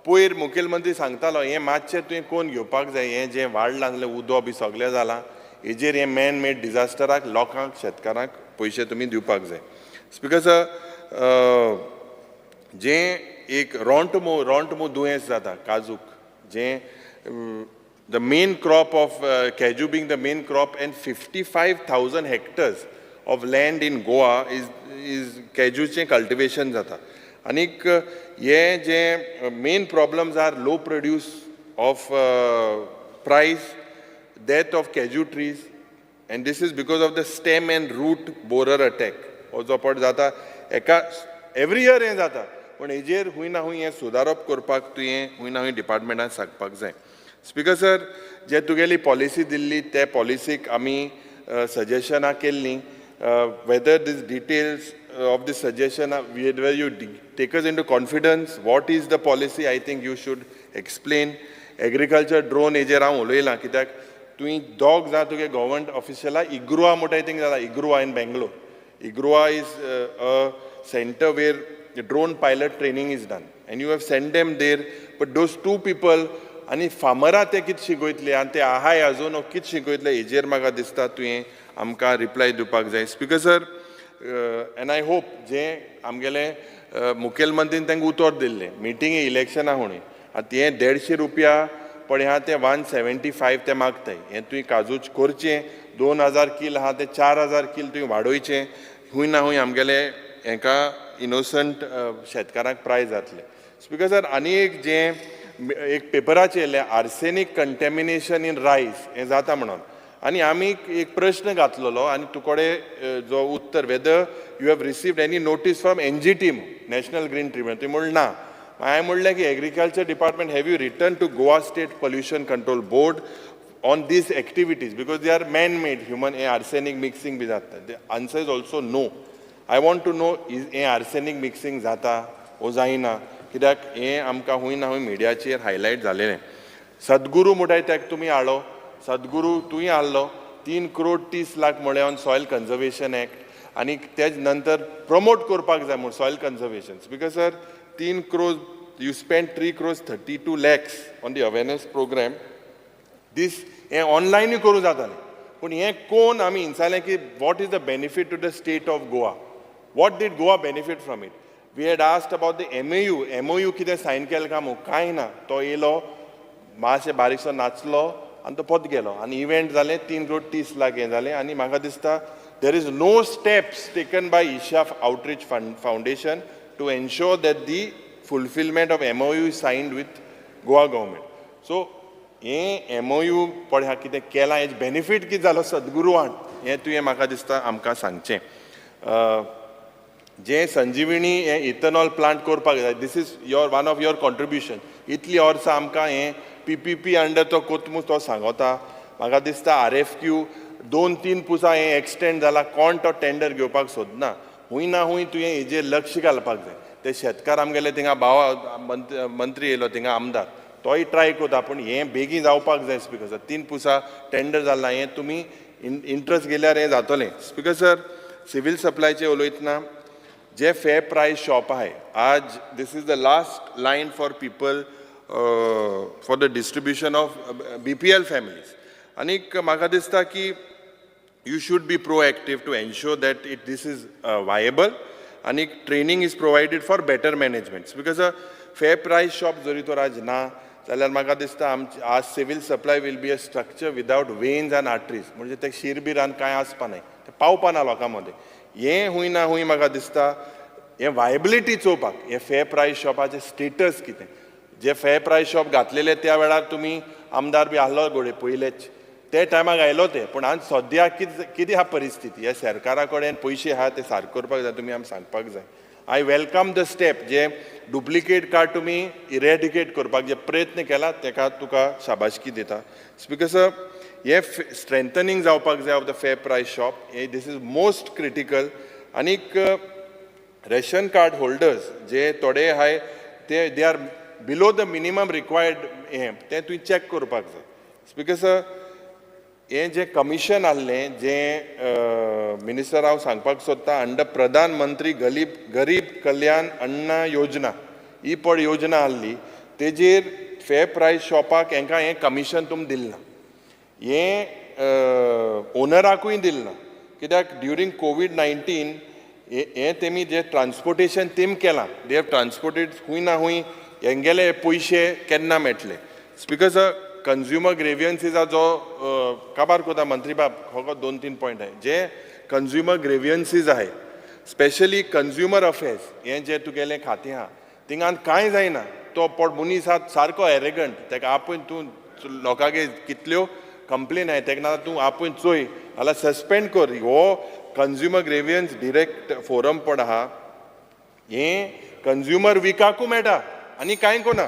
पयर मुखेलमंत्री सांगतालो, हें मातशें तुवें कोन घेवपाक जाय. हें जें वाडलां जाल्यार उदो बी सगळें जालां हेजेर, हें मॅन मेड डिजास्टराक लोकांक, शेतकारांक पयशे तुमी दिवपाक जाय. स्पीकर सर, जें एक रोंटमो दुयेंस जाता काजूक, जें the main crop of cashew being the main crop, and 55,000 hectares of land in Goa is कॅजूचें cultivation जाता. आनीक हे जे main problems are low produce of price, death of cashew trees, and this is because of the stem and root borer attack. हो जो पट जाता एका every year हें जाता, पूण हेजेर खूंय ना खूंय हें सुदारप करपाक तुवें खूंय ना खूंय डिपार्टमेंटान सांगपाक जाय. स्पीकर सर, जे तुगेली पॉलिसी दिल्ली ते पॉलिसीक आमी सजेशनां केल्लीं. Whether this details of the suggestion, whether you take us into confidence, what is the policy, I think you should explain. Agriculture drone हेजेर हांव उलयलां, कित्याक तुवें दोग जाण तुगे गव्हर्मेंट ऑफिशियला इग्रुआ म्हणटाय थिंग जाला, IGRUA in Bangalore. IGRUA is a centre where drone pilot training is done and you have send them there, but those two people आनी फार्मरां ते कितें शिकयतले आनी ते आहाय अजून कितें शिकयतले हेजेर म्हाका दिसता तुवें आमकां रिप्लाय दिवपाक जाय. Speaker sir, and I hope जें आमगेलें मुखेलमंत्रीन तांकां उतर दिल्लें मिटींग इलेक्शना हुणी आतां हें 150 रुपया पण ह्या ते 175 ते मागताय, हें तुवें काजूच करचें. 2000 कील आहा ते 4000 कील तुवें वाडोवचें, खूंय ना खूंय आमगेले हेका इनोसंट शेतकारांक प्रायज जातलें. स्पीकर सर, आनी एक जें एक पेपराचेर येयलें आर्सेनीक कंटेमिनेशन इन रायस हें जाता म्हणून, आनी आमी एक प्रश्न घातलेलो आनी तुकडे जो उत्तर whether you have received any notice from NGT National Green Tribunal, तुवें म्हणलें ना. हांवें म्हणलें की agriculture department have you written to Goa State Pollution Control Board on these activities because they are man made human हें arsenic mixing बी जाता. The answer is also no. I want to know is हें arsenic mixing जाता वो जायना, कित्याक हें आमकां खूंय ना खूंय मिडियाचेर हायलायट जालेलें. सद्गुरू म्हणटाय तेका तुमी हाडलो, सद्गुरू तुवें हाडलो 3 करोड 30 लाख म्हळ्यार ऑन सॉयल कन्जर्वेशन एक्ट, आनी तेज नंतर प्रमोट करपाक जाय म्हूण soil conservation. Because sir 3 crore you spend 3 crores 32 lakhs on the awareness programme. This हें ऑनलायनूय करूं जातालें, पूण हें कोण आमी इन्सालें की what is the benefit to the state of Goa, what did Goa benefit from it. We had asked about the MOU कितें sign केलें काय म्हूण, कांय ना. तो येयलो मातशें बारीकसो नाचलो आनी तो परत गेलो आनी इव्हेंट जालें 3 करोड 30 लाख हें जालें. आनी म्हाका दिसता there is no steps taken by Isha Outreach Foundation to ensure that the fulfilment of MOU signed with Goa government. So हें MOU पळय कितें केलां, हेजें बेनिफीट कितें जालो सद्गुरुवान, हें तुवें म्हाका दिसता आमकां सांगचें. जें संजिवनी हें इथेनॉल प्लांट करपाक जाय, this is your one of your contribution. इतलीं वर्सां आमकां हें PPP under तो कोतमूस तो सांगता. म्हाका दिसता RFQ 2-3 पुसा हें एक्सटेंड जाला, कोण तो टेंडर घेवपाक सोदना. खूंय ना खूंय तुवें हेजेर लक्ष घालपाक जाय. ते शेतकार आमगेले थिंगा भाव मंत्री येयलो थिंगा आमदार, तोय ट्राय करता, पूण हें बेगीन जावपाक जाय. स्पीकर सर, 3 पुसा टेंडर जाला, हें तुमी इंट्रस्ट घेयल्यार हें जातलें. स्पीकर सर, सिवील सप्लायचें उलयतना जे फेर प्रायस शॉप आहाय आज, this is the last line for people for the distribution of BPL families. आनीक म्हाका दिसता की you should be proactive to ensure that this is viable आनीक training is provided for better management. Because a fair price shop जरी तर आज ना जाल्यार म्हाका दिसता आमची आज civil supply will be a structure without veins and arteries, म्हणजे ते शिरबिरान कांय आसपा नाय, ते पावपा ना लोकां मदें. हें खूंय ना खूंय म्हाका दिसता हें वायबिलिटी चोवपाक हें फेर प्रायस शॉपाचें स्टेटस कितें. जे फेर प्रायस शॉप घातलेले त्या वेळार तुमी आमदार बी आहलो घोडे पयलेच ते टायमाक आयलो ते, पूण आज सद्या कितें आहा परिस्थिती, ह्या सरकारा कडेन पयशे आहा ते सारके करपाक जाय, तुमी आमी सांगपाक जाय. I welcome the step J duplicate card तुमी इरेडिकेट करपाक जे प्रयत्न केला तेका तुका शाबासकी दिता. स्पीकर सर, हें स्ट्रेंथनींग जावपाक जाय of the fair price shop, हें this is most critical. आनीक रेशन कार्ड होल्डर्स जे थोडे आहाय ते they are below the minimum required, हें तें तुवें चॅक करपाक जाय. स्पीकर सर, हें जें कमिशन आहलें जें मिनिस्टर हांव सांगपाक सोदता अंडर प्रधानमंत्री गरीब कल्याण अन्न योजना ही पळ योजना आहली तेजेर फेर प्रायस शॉपाक हेंकां हें कमिशन तुमी दिलें ना, हें ओनराकूय दिलें ना, कित्याक ड्युरींग कोवीड-19 हें तेमी जें ट्रान्सपोर्टेशन तेम केलां, they have transported खूंय ना खूंय हेंगेले पयशे केन्ना मेळटले. स्पीकर सर, कंज्युमर ग्रेवियन्सीजा जो काबार कोता मंत्री बाब हो 2-3 पॉयंट आहे जे कंज्युमर ग्रेवियन्सीज आहे, स्पेशली कंज्युमर अफेर्स हें जें तुगेलें खातें आहा थिंगान कांय जायना. तो पोट मनीस आहा सारको एरेगंट, तेका आपूण तूं लोकांगे कितल्यो कंप्लेन आहाय तेका नाजाल्यार तूं आपूण चोय नाल्यार सस्पेंड कर. हो कंज्युमर ग्रेवियन्स डिरेक्ट फोरम पण आहा, हें कंज्युमर विकाकूय मेळटा आनी कांय कोना.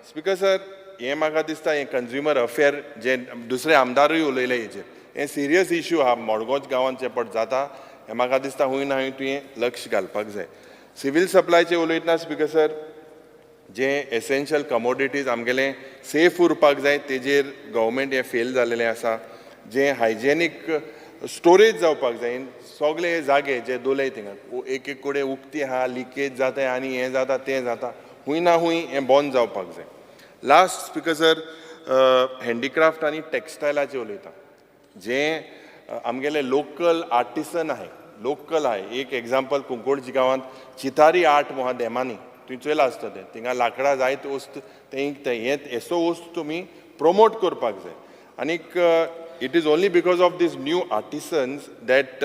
स्पीकर सर, हें म्हाका दिसता हें कंज्युमर अफेर जे दुसरे आमदारूय उलयले हेजेर, हें सिरियस इश्यू आहा मडगांव गांवांत जें पट जाता हें म्हाका दिसता खूंय ना खूंय तुवें लक्ष घालपाक जाय. सिवील सप्लायचेर उलयतना स्पीकर सर, जे एसेन्शियल कमोडिटीज आमगेले सेफ उरपाक जाय तेजेर गव्हर्मेंट हें फेल जालेलें आसा. जें हायजेनीक स्टोरेज जावपाक जाय. सगळे हे जागे जे दोले थिंगा एक एक कडेन उक्ती आहा, लिकेज जाता आनी हें जाता तें जाता, खूंय ना खूंय हें बंद जावपाक जाय. लास्ट स्पीकर सर, हँडीक्राफ्ट आनी टॅक्सटायलाचेर उलयता. जें आमगेले लोकल आर्टिसन आहाय, लोकल आहाय, एक एग्जाम्पल कुंकोळजी गांवांत चितारी आर्ट आहा देमानी, तुवें चोयलां आसतलें तें, थिंगा लांकडां जायते वस्त तें हें येसो वस्त तुमी प्रमोट करपाक जाय. आनीक it is only because of these new artisans that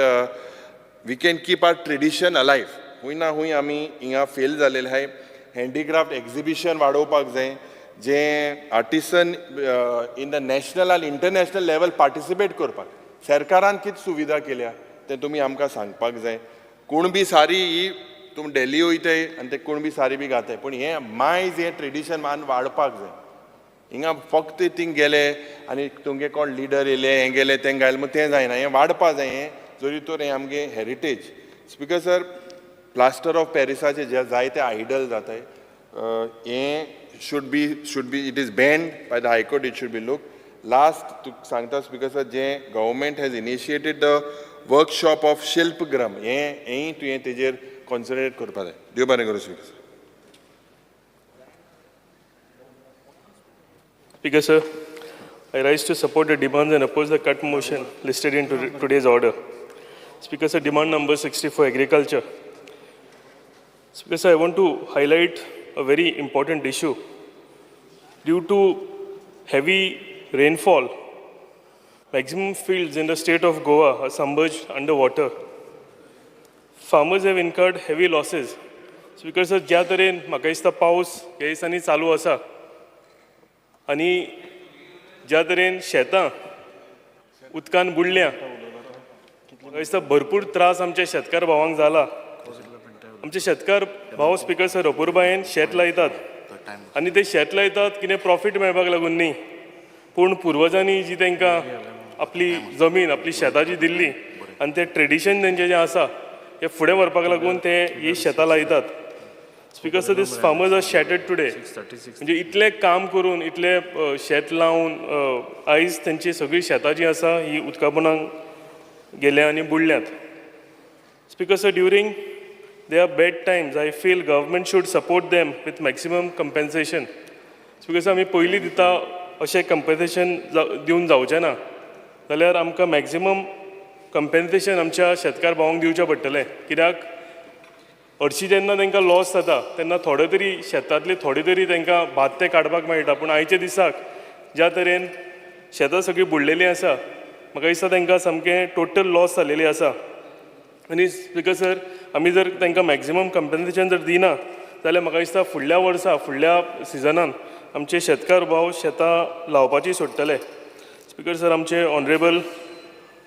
we can keep our tradition alive. खूंय ना खूंय आमी हिंगा फेल जालेले आहाय. हँडीक्राफ्ट एग्जिबिशन वाडोवपाक जाय, जें आर्टिसन इन the national आनी इंटरनॅशनल लेवल पार्टिसिपेट करपाक सरकारान कितें सुविधा केल्या तें तुमी आमकां सांगपाक जाय. कुणबी सारी ही तुमी दिल्ली वयताय आनी ते कुणबी सारी बी घाताय, पूण हें मायज हें ट्रेडिशन मान वाडपाक जाय. हिंगा फक्त थिंग गेले आनी तुमगे कोण लिडर येयले हें गेले तें घायलें म्हण तें जायना, हें वाडपा जाय. हें जरी तर हें आमगे heritage. Speaker sir, plaster of पॅरिसाचे जे जायते आयडल जाताय, हें should be it is banned by the high court, it should be look. Last तुका सांगता स्पीकर सर, जें government has initiated the workshop of Shilpagram, हें हेंय तुवें तेजेर कॉन्सन्ट्रेट करपा जाय. देव बरें करूं speaker sir. Speaker sir, I rise to support the demands and oppose the cut motion listed in today's order. Speaker sir, demand number 64, agriculture. Speaker sir, I want to highlight a very important issue. Due to heavy rainfall, maximum fields in the state of Goa are submerged underwater. Farmers have incurred heavy losses. Speaker sir, ज्या तरेन म्हाका दिसता पावस ह्या दिसांनी चालू आसा आनी ज्या तरेन शेतां उदकान बुडल्या, म्हाका दिसता भरपूर त्रास आमच्या शेतकार भावांक जाला. आमचे शेतकार भाव स्पीकर सर अपुरबायेन शेत लायतात आनी ते शेत लायतात कितें प्रॉफीट मेळपाक लागून न्ही, पूण पुर्वजांनी जी तांकां आपली जमीन आपली शेतां जी दिल्ली आनी तें ट्रेडिशन तेंचें जें आसा हें फुडें व्हरपाक लागून ते ही शेतां लायतात. Speaker sir, these farmers are shattered today. म्हणजे इतलें काम करून इतलें शेत लावन आयज तेंची सगळीं शेतां जीं आसा ही उदका पोंदाक गेल्या आनी बुडल्यात. Speaker sir, during their bad times, I feel government should support them with maximum compensation. Speaker sir, आमी पयलीं दिता अशें कंपन्सेशन दिवन जावचें ना जाल्यार आमकां मॅक्सिमम कंपन्सेशन आमच्या शेतकार भावांक दिवचें पडटलें. कित्याक हरशीं जेन्ना तांकां लॉस जाता तेन्ना थोडे तरी शेतांतले थोडे तरी तांकां भात तें काडपाक मेळटा, पूण आयच्या दिसाक ज्या तरेन शेतां सगळीं बुडलेलीं आसा म्हाका दिसता तांकां सामकें टोटल लॉस जालेली आसा. आनी स्पीकर सर, आमी जर तांकां मॅक्सिमम कंपन्सेशन जर दिना जाल्यार म्हाका दिसता फुडल्या वर्सा फुडल्या सिजनान आमचे शेतकार भाव शेतां लावपाची सोडटले. स्पीकर सर, आमचे ऑनरेबल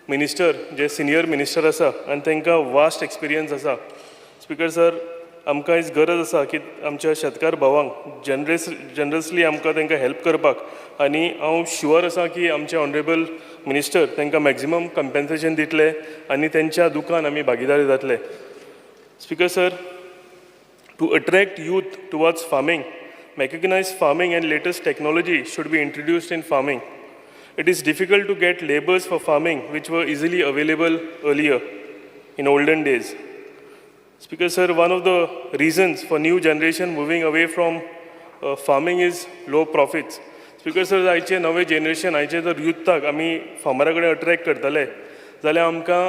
मिनिस्टर जे सिनियर मिनिस्टर आसा आनी तांकां वास्ट एक्सपिरियन्स आसा. स्पीकर सर, आमकां आयज गरज आसा की आमच्या शेतकार भावांक जनरसली आमकां तांकां हेल्प करपाक आनी हांव शुअर आसा की आमचे ऑनरेबल मिनिस्टर तांकां मॅक्सिमम कंपन्सेशन दितले आनी तेंच्या दुखान आमी भागीदारी जातले. Speaker sir, to attract youth towards farming, mechanized farming and latest technology should be introduced in farming. It is difficult to get labors for farming which were easily available earlier in olden days. Speaker sir, one of the reasons for new generation moving away from farming is low profits. Speaker sir, आयचे नवे generation आयचे जर युथाक आमी फार्मरा कडेन attract करतले जाल्यार आमकां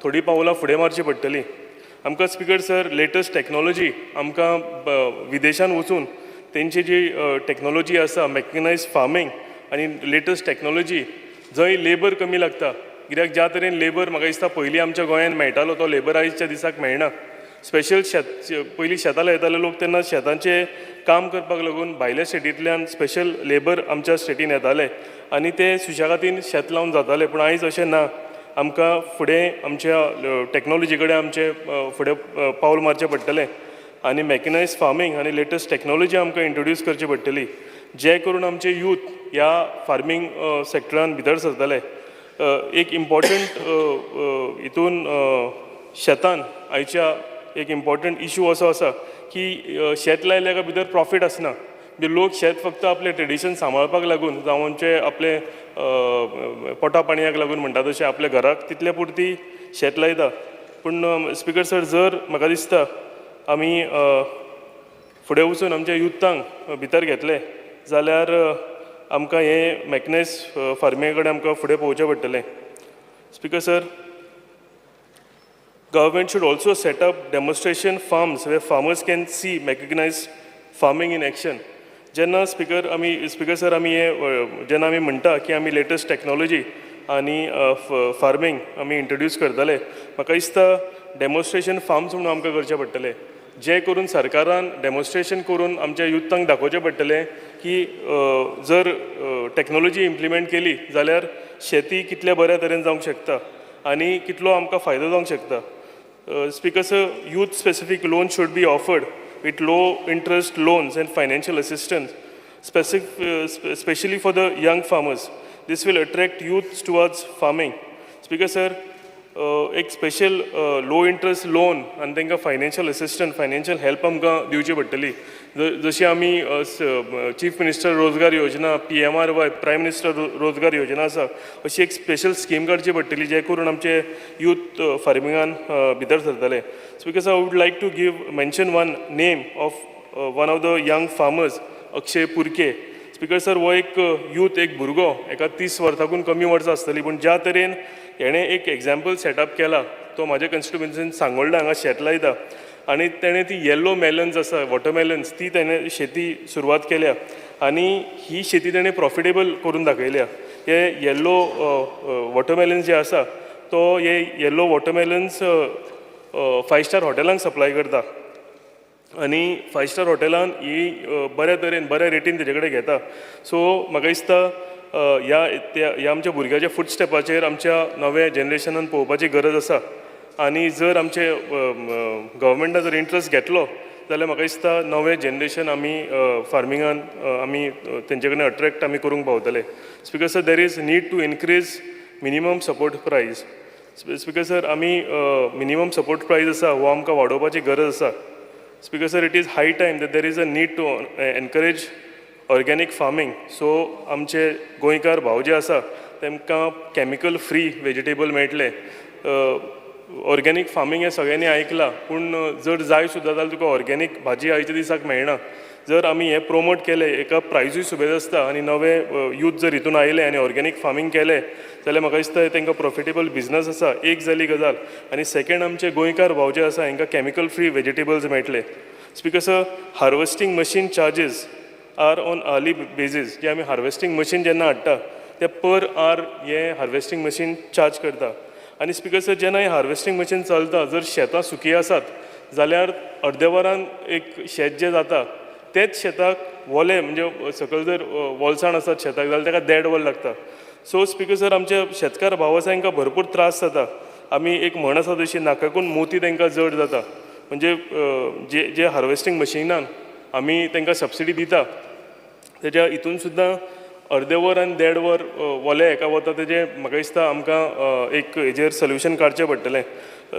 थोडीं पावलां फुडें मारचीं पडटलीं. आमकां स्पीकर सर लेटस्ट टॅक्नोलॉजी आमकां विदेशान वचून तेंची जी टॅक्नोलॉजी आसा मॅकनायज फार्मींग आनी लेटस्ट टॅक्नोलॉजी जंय लेबर कमी लागता, कित्याक ज्या तरेन लेबर म्हाका दिसता पयलीं आमच्या गोंयांत मेळटालो तो लेबर आयच्या दिसाक मेळना. स्पेशल शेत पयलीं शेतां लायताले लोक तेन्ना शेतांचें काम करपाक लागून भायल्या स्टेटींतल्यान स्पेशल लेबर आमच्या स्टेटीन येताले आनी ते सुशेगादीन शेत लावन जाताले. पूण आयज अशें ना. आमकां फुडें आमच्या टॅक्नोलॉजी कडेन आमचें फुडें पावल मारचें पडटलें आनी मॅकनायज फार्मींग आनी लेटस्ट टॅक्नोलॉजी आमकां इंट्रोड्यूस करची पडटली, जे करून आमचे यूथ ह्या फार्मींग सॅक्टरान भितर सरतले. एक इम्पॉर्टंट हितून शेतान आयच्या एक इम्पॉर्टंट इशू असो आसा की शेत लायल्या काय भितर प्रॉफीट आसना. म्हणजे लोक शेत फक्त आपलें ट्रेडिशन सांबाळपाक लागून जावं आमचे आपले पोटा पाणयाक लागून म्हणटा तशें आपल्या घराक तितले पुरती शेत लायता. पूण स्पिकर सर, जर म्हाका दिसता आमी फुडें वचून आमच्या युथांक भितर घेतले जाल्यार आमकां हें मॅकनायज फार्मिंगा कडेन आमकां फुडें पळोवचें पडटलें. Speaker sir, government should also set up demonstration farms where farmers can see mechanized farming in action. जेन्ना स्पिकर सर आमी हे जेन्ना आमी म्हणटा की आमी लेटस्ट टॅक्नोलॉजी आनी फार्मींग आमी इंट्रोड्यूस करतले, म्हाका दिसता डेमॉन्स्ट्रेशन फार्म्स म्हणून आमकां करचे पडटले, जे करून सरकारान डेमॉन्स्ट्रेशन करून आमच्या युथांक दाखोवचें पडटलें की जर टॅक्नोलॉजी इम्प्लिमेंट केली जाल्यार शेती कितल्या बऱ्या तरेन जावंक शकता आनी कितलो आमकां फायदो जावंक शकता. Speaker sir, youth specific loan should be offered with low interest loans and financial assistance, specially for the young farmers. This will attract youth towards farming. Speaker sir, एक स्पेशल लो इंट्रस्ट लोन आनी तांकां financial assistant, financial help आमकां दिवची पडटली. जशी आमी chief minister रोजगार योजना, PMRY, prime minister रोजगार योजना आसा, अशी एक स्पेशल स्कीम काडची पडटली जे करून आमचे यूथ फार्मिंगान भितर सरतले. Speaker sir, I would like to give mention one name of one of the young farmers, Akshay Purke. Speaker sir, हो एक यूथ, एक भुरगो, एका 30 वर्साकून कमी वर्सां आसतली, पूण ज्या तरेन हेणें एक एग्जाम्पल सेटअप केला, तो म्हाज्या कॉन्स्टिट्युएन्सीन सांगोल्डा हांगा शेत लायता आनी तेणें ती येल्लो मेलन्स आसा, वॉटरमेलन्स, ती तेणें शेती सुरवात केल्या आनी ही शेती तेणें प्रॉफिटेबल करून दाखयल्या. हे येल्लो वॉटरमेलन्स जे आसा, तो हे येल्लो वॉटरमेलन्स 5 स्टार हॉटेलांक सप्लाय करता आनी 5 स्टार हॉटेलान ही बऱ्या तरेन बऱ्या रेटीन तेजे कडेन घेता. सो म्हाका दिसता ह्या आमच्या भुरग्याच्या फूट स्टेपाचेर आमच्या नव्या जनरेशनान पळोवपाची गरज आसा आनी जर आमचे गव्हर्मेंटान जर इंट्रस्ट घेतलो जाल्यार म्हाका दिसता नवें जनरेशन आमी फार्मिंगान आमी तेंचे कडेन अट्रॅक्ट आमी करूंक पावतले. Speaker sir, there is need to increase minimum support price. Speaker sir, आमी मिनिमम सपोर्ट प्रायस आसा हो आमकां वाडोवपाची गरज आसा. Speaker sir, it is high time that there is a need to encourage organic farming. So आमचे गोंयकार भाव जे आसा तेमकां कॅमिकल फ्री वेजिटेबल मेळटलें. ऑर्गेनीक फार्मींग हें सगळ्यांनी आयकलां, पूण जर जाय सुद्दां जाल्यार तुका ऑर्गेनीक भाजी आयच्या दिसाक मेळना. जर आमी हें प्रोमोट केलें, एका प्रायजूय सुबेज आसता आनी नवे यूथ जर हितून आयले आनी ऑर्गेनीक फार्मींग केलें जाल्यार म्हाका दिसता तांकां प्रॉफिटेबल बिजनस आसा. एक जाली गजाल आनी सेकेंड, आमचे गोंयकार भाव जे आसा हांकां कॅमिकल फ्री वेजिटेबल्स मेळटले. Speaker sir, harvesting machine charges are on hourly basis. जे आमी हार्वेस्टींग मशीन जेन्ना हाडटा ते पर आर हे हार्वेस्टींग मशीन चार्ज करता. आनी स्पिकर सर, जेन्ना हें हार्वेस्टींग मशीन चलता, जर शेतां सुकी आसात जाल्यार अर्दे वरान एक शेत जें जाता तेच शेताक वोलें, म्हणजे सकयल जर वोलसाण आसात शेताक जाल्यार ताका 1.5 वर लागता. सो स्पिकर सर, आमचे शेतकार भाव आसा तांकां भरपूर त्रास जाता. आमी एक म्हण आसा तशी, नाकाकून मोती तांकां जड जाता. म्हणजे जे जे हार्वेस्टींग मशिनान आमी तांकां सबसिडी दिता तेज्या हितून सुद्दां अर्दे वर आनी 1.5 वर वोले हेका वता. तेजें म्हाका दिसता आमकां एक हेजेर सोल्युशन काडचें पडटलें.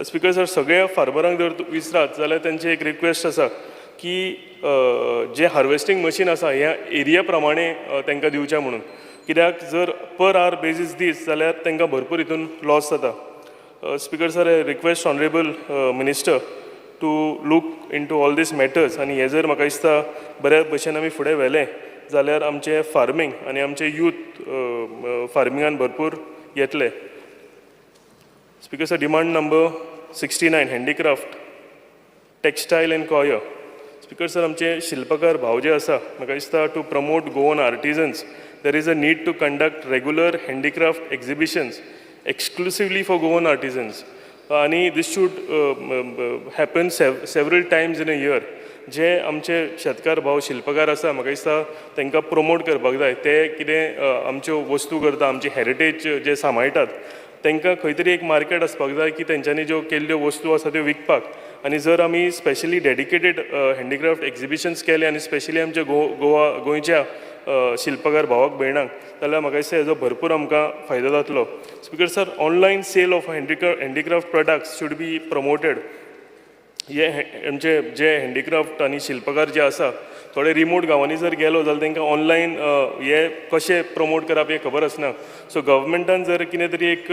स्पिकर सर, सगळ्या फार्मरांक जर विसरात जाल्यार तेंची एक रिक्वेस्ट आसा की जें हार्वेस्टींग मशीन आसा ह्या एरिया प्रमाणे तांकां दिवचें म्हणून, कित्याक जर पर our basis दीत जाल्यार तांकां भरपूर हितून लॉस जाता. Speaker sir, I request honourable minister to look into all these matters आनी हें जर म्हाका दिसता बऱ्या भशेन आमी फुडें व्हेलें जाल्यार आमचें फार्मींग आनी आमचें यूथ फार्मिंगान भरपूर येतले. Speaker sir, demand number 69, handicraft, textile and coir. Speaker sir, आमचे शिल्पकार भाव जे आसा, म्हाका दिसता to promote Goan artisans there is a need to conduct regular handicraft exhibitions exclusively for Goan artisans आनी this should happen several times in a year. जे आमचे शेतकार भाव शिल्पकार आसा, म्हाका दिसता तांकां प्रोमोट करपाक जाय. ते कितें आमच्यो वस्तू करता, आमची हेरिटेज जे सांबाळटात, तांकां खंय तरी एक मार्केट आसपाक जाय की तेंच्यांनी ज्यो केल्ल्यो वस्तू आसा त्यो विकपाक. आनी जर आमी स्पेशली डेडिकेटेड हँडीक्राफ्ट एक्जिबिशन्स केले आनी स्पेशली आमच्या गोवा गोंयच्या शिल्पकार भावाक भयणांक, जाल्यार म्हाका दिसता हेजो भरपूर आमकां फायदो जातलो. Speaker sir, online sale of handicraft products should be promoted. हे आमचे जे हँडीक्राफ्ट आनी शिल्पकार जे आसा, थोडे रिमोट गांवांनी जर गेलो जाल्यार तांकां ऑनलायन हे कशें प्रमोट करप हें खबर आसना. सो गव्हर्मेंटान जर कितें तरी एक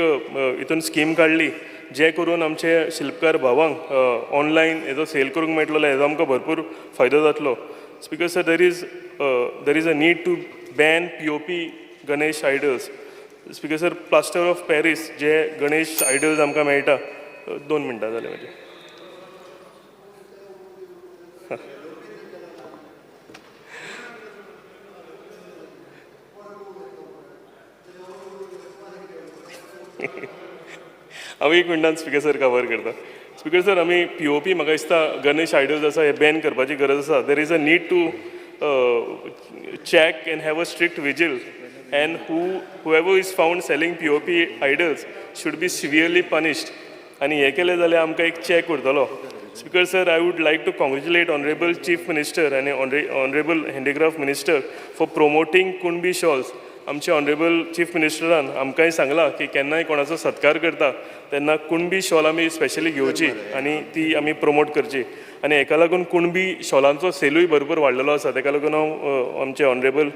हितून स्कीम काडली जे करून आमचे शिल्पकार भावांक ऑनलायन हेजो सेल करूंक मेळटलो जाल्यार हेजो आमकां भरपूर फायदो जातलो. Speaker sir, there is a need to ban POP Ganesh idols. Speaker sir, plaster of Paris J Ganesh idols आमकां मेळटा. 2 मिनटां जाले म्हजे. हांव एक मिनटान, स्पीकर सर, कवर करता. स्पीकर सर, आमी पीओपी म्हाका दिसता गणेश आयडल्स आसा हे बॅन करपाची गरज आसा. There is a need to check and have a strict vigil, and whoever is found selling POP idols should be severely punished. आनी हें केलें जाल्यार आमकां एक चॅक उरतलो. Speaker sir, I would like to congratulate Honourable Chief Minister आनी Honourable Handicraft Minister for promoting Kunbi shawls. आमचे honourable chief मिनिस्टरान आमकांय सांगलां की केन्नाय कोणाचो सत्कार करता तेन्ना कुणबी शॉल आमी स्पेशली घेवची आनी ती आमी प्रमोट करची. आनी हेका लागून कुणबी शॉलांचो सेलूय भरपूर वाडलेलो आसा. तेका लागून हांव आमचे ऑनरेबल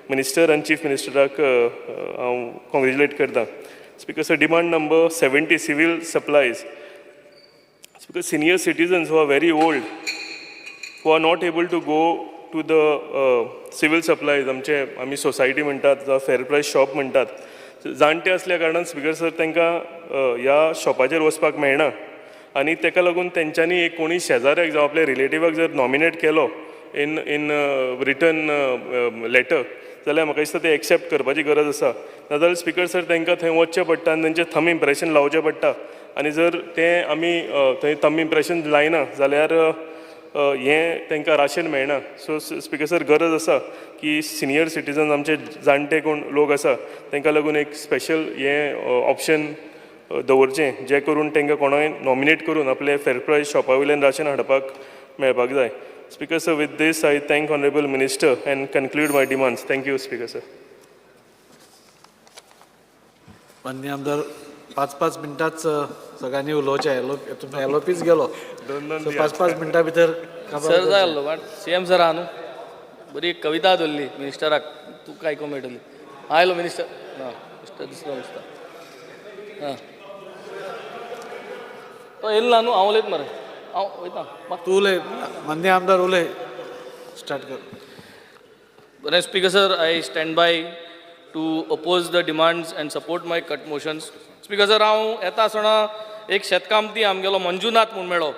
मिनिस्टर आनी चीफ मिनिस्टराक हांव कॉंग्रेजुलेट करता. Speaker sir, demand number 70, civil supplies. Because senior citizens who are very old, who are not able to go to the civil supplies, आमचे आमी सोसायटी म्हणटात जावं फेर प्रायस शॉप म्हणटात, जाणटे असल्या कारणान, स्पीकर सर, तांकां ह्या शॉपाचेर वचपाक मेळना आनी ताका लागून तेंच्यांनी एक कोणी शेजाऱ्याक जावं आपल्या रिलेटिवाक जर नॉमिनेट केलो इन रिटन लेटर जाल्यार म्हाका दिसता ते एक्सेप्ट करपाची गरज आसा. नाजाल्यार, स्पीकर सर, तांकां थंय वचचें पडटा आनी तेंचें थंब इम्प्रेशन लावचें पडटा आनी जर तें आमी थंय थंब इम्प्रेशन लायना जाल्यार हें तांकां राशन मेळना. सो स्पीकर सर, गरज आसा की सिनियर सिटीजन, आमचे जाणटे कोण लोक आसा, तांकां लागून एक स्पेशल हें ऑप्शन दवरचें, जें करून तांकां कोणाय नॉमिनेट करून आपले फेर प्रायस शॉपा वयल्यान राशन हाडपाक मेळपाक जाय. Speaker sir, with this I thank Honourable Minister and conclude my demands. Thank you, Speaker sir. माननीय आमदार, पांच पांच मिनटांच सगळ्यांनी उलोवचें. एल तुमचो एलओपीच गेलो. दोन दोन. सो पांच पांच मिनटां भितर काबार सर जाय करचें. आसलो, बट सीएम सर आहा न्हू, बरी एक कविता दवरली मिनिस्टराक, तुका आयकूंक मेळटली. आयलो मिनिस्टर ना, मिनिस्टर दिसलो दिसता. हां, तो येयलो ना न्हू. हांव उलयत मरे, हांव वयता. तूं उलय, माननीय आमदार, उलय, स्टार्ट कर. बरें, Speaker sir, I stand by to oppose the demands and support my cut motions. Speaker sir, हांव येता आसतना एक शेतकामती आमगेलो मंजुनाथ म्हूण मेळ्ळो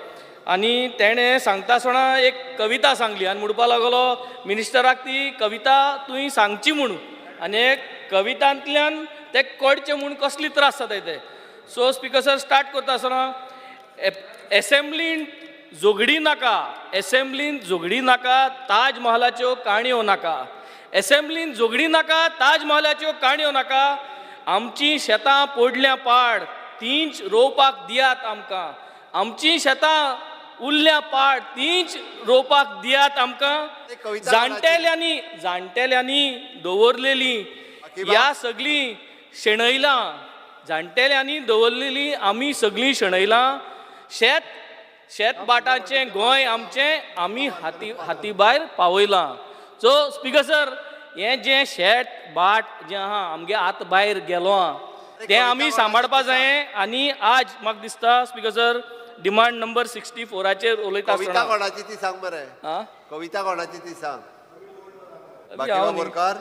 आनी तेणें सांगता आसतना एक कविता सांगली आनी म्हणपा लागलो मिनिस्टराक ती कविता तुवें सांगची म्हूण आनी एक कवितांतल्यान ते कळचें म्हूण कसली त्रास जाताय ते. सो स्पीकर सर, स्टार्ट करता आसतना, एसेंब्लीन झगडी नाका, एसेंब्लीन झगडी नाका, ताजमहालाच्यो काणयो नाका. एसेंब्लीन झगडी नाका, ताजमहालाच्यो काणयो नाका. आमची शेतां पडल्या पाड, तींच रोवपाक दियात आमकां. आमची शेतां उरल्या पाड, तींच रोवपाक दियात आमकां. जाणटेल्यांनी दवरलेली ह्या सगळीं शेणयलां, जाणटेल्यांनी दवरलेली आमी सगळीं शेणयलां. शेत शेत भाटाचें गोंय आमचें आमी हाती हाती भायर पावयलां. सो स्पीकर सर, हें जें शेत भाट जें आहा आमगे हात भायर गेलो आहा, तें आमी सांबाळपा जायें. आनी आज म्हाका दिसता, स्पीकर सर, डिमांड नंबर 64चेर उलयता कविता आसतना कोणाची ती सांग मरे. आं? कविता कोणाची ती सांग. हांव बाकीबा न्ही. बोरकार.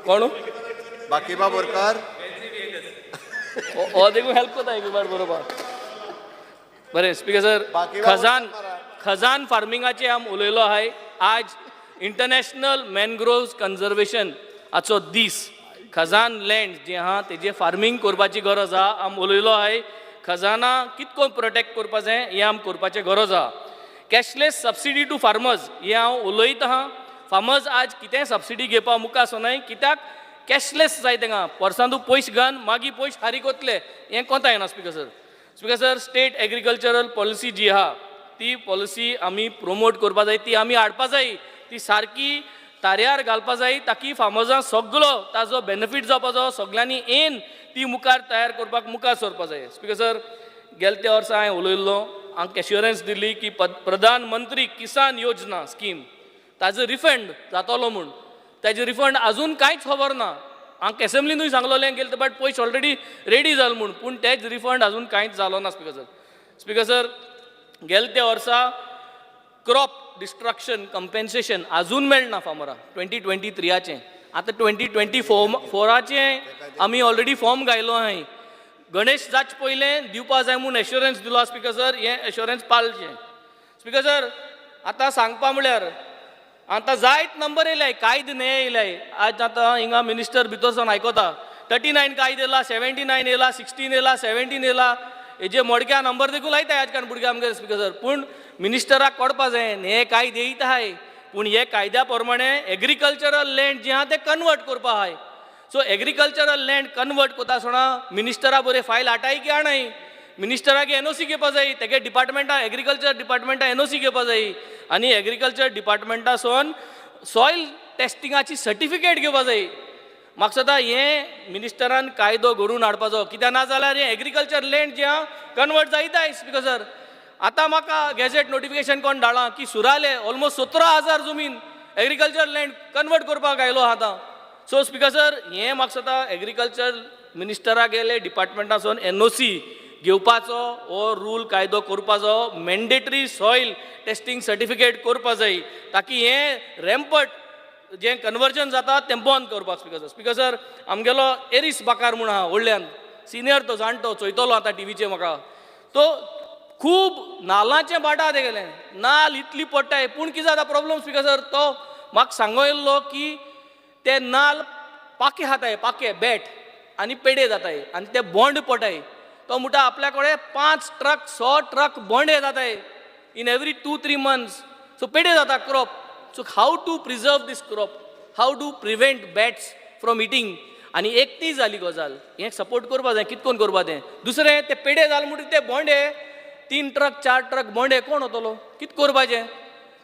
कोण? बाकीबा बोरकार. हो, देखून हेल्प करता एक बार बरोबर. बरें स्पीकर सर, खजान खजान फार्मिंगाचे आम उलयलो आहाय. आज इंटरनॅशनल मॅनग्रोव्स कन्जर्वेशन हाचो दीस. खजान लँड जे आहा तेजे फार्मींग करपाची गरज आहा. आम उलयलो आहाय खजाना कितको प्रोटेक्ट करपा जाय, हें आम करपाचें गरज आहा. कॅशलेस सबसिडी टू फार्मर्स हें हांव उलयत आहा. फार्मर्स आज कितेंय सबसिडी घेवपा मुखार सरनाय, कित्याक कॅशलेस जाय तांकां. पोरसांतू पयशे घालून मागीर पयशे फारीक वतले, हें कोंता येना, Speaker sir. Speaker sir, state agricultural policy जी आहा ती पॉलिसी आमी प्रोमोट करपा जाय, ती आमी हाडपा जाय, ती सारकी ताऱ्यार घालपा जाय, ताकी फार्मर्सांक सगलो ताजो बेनिफीट जावपाचो. सगल्यांनी येन ती मुखार तयार करपाक मुखार सरपा जाय. स्पीकर सर, गेले त्या वर्सा हांवें उलयल्लो आमकां एश्युरन्स दिली की प्रधानमंत्री किसान योजना स्कीम ताजो रिफंड जातलो म्हूण. ताजे रिफंड अजून कांयच खबर ना. आमकां एसेंब्लीनूय सांगलोलें गेले बट पयशे ऑलरेडी रेडी जाल म्हूण, पूण तेच रिफंड अजून कांयच जालो ना स्पिकर सर. स्पिकर सर, गेले त्या वर्सा क्रॉप डिस्ट्रक्शन कंपेन्सेशन अजून मेळना फार्मराक 2023चें. आतां 2024चें आमी ऑलरेडी फॉर्म घायलो आहाय. गणेश जाच पयलें दिवपा जाय म्हूण एश्युरन्स दिलो स्पिकर सर, हें एश्युरन्स पाळचें. स्पिकर सर, आतां सांगपा म्हळ्यार आतां जायत नंबर येयलाय, कायदे न्हय येयलाय. आज आतां हिंगा मिनिस्टर भितर सावन आयकता 39 कायदे येयला, 79 येयला, 16 येयला, 17 येयला. हेजे मोडक्या नंबर देखून लायता आजकाल भुरगे आमगे स्पिकर सर. पूण मिनिस्टराक कळपा जाय हे कायदे येयत आहाय, पूण हे कायद्या प्रमाणे एग्रीकल्चरल लँड जें आहा तें कन्वर्ट करपा आहाय. सो एग्रीकल्चरल लँड कन्वर्ट करता आसतना मिनिस्टरा बरें फायल हाटाय की हाणाय, मिनिस्टराक एनओसी घेवपा जाय, तेगे डिपार्टमेंटा एग्रीकल्चर डिपार्टमेंटा एनओसी घेवपा जाय आनी एग्रीकल्चर डिपार्टमेंटासून सॉयल टेस्टिंगाची सर्टिफिकेट घेवपा जाय. म्हाका दिसता हें मिनिस्टरान कायदो घडोवन हाडपाचो, कित्याक ना जाल्यार हें एग्रीकल्चर लँड जें आहा कन्वर्ट जायत आयज स्पिकर सर. आतां म्हाका गॅझेट नोटिफिकेशन कोण धाडलां की सुराले ऑलमोस्ट 17,000 जमीन एग्रीकल्चर लँड कन्वर्ट करपाक आयलो आहा आतां. सो स्पिकर सर, हें म्हाका दिसता एग्रीकल्चर मिनिस्टरा गेले डिपार्टमेंटासून एनओसी घेवपाचो हो रूल कायदो करपाचो, मॅन्डेटरी सॉयल टेस्टिंग सर्टिफिकेट करपा जाय ताकी हें रॅम्पट जें कन्वर्जन जाता तें बंद करपाक. स्पिकर सर, स्पिकर सर, आमगेलो एरीस बाकार म्हूण आहा व्हडल्यान सिनियर, तो जाणटो चोयतलो आतां टिवीचेर म्हाका, तो खूब नाल्लाचें भाट आहा तेगेलें, नाल इतली पडटाय. पूण कितें जाता प्रॉब्लम स्पिकर सर, तो म्हाका सांगो येयल्लो की ते नाल पाके खाताय, पाके बेट आनी पेडे जाताय आनी ते बोंड पडटाय. तो म्हणटा आपल्या कडेन 5 ट्रक 100 ट्रक बोंडे जाताय इन एवरी 2-3 मंथ्स. सो पेडे जाता crop. So how to preserve this crop, how to prevent bats from eating. आनी एक ती जाली गजाल, हें सपोर्ट करपा जाय, कितकोन करपा तें. दुसरें ते पेडे जाले म्हणटकीर ते बोंडे 3 ट्रक 4 ट्रक बोंडे कोण वतलो, कित करपाचें.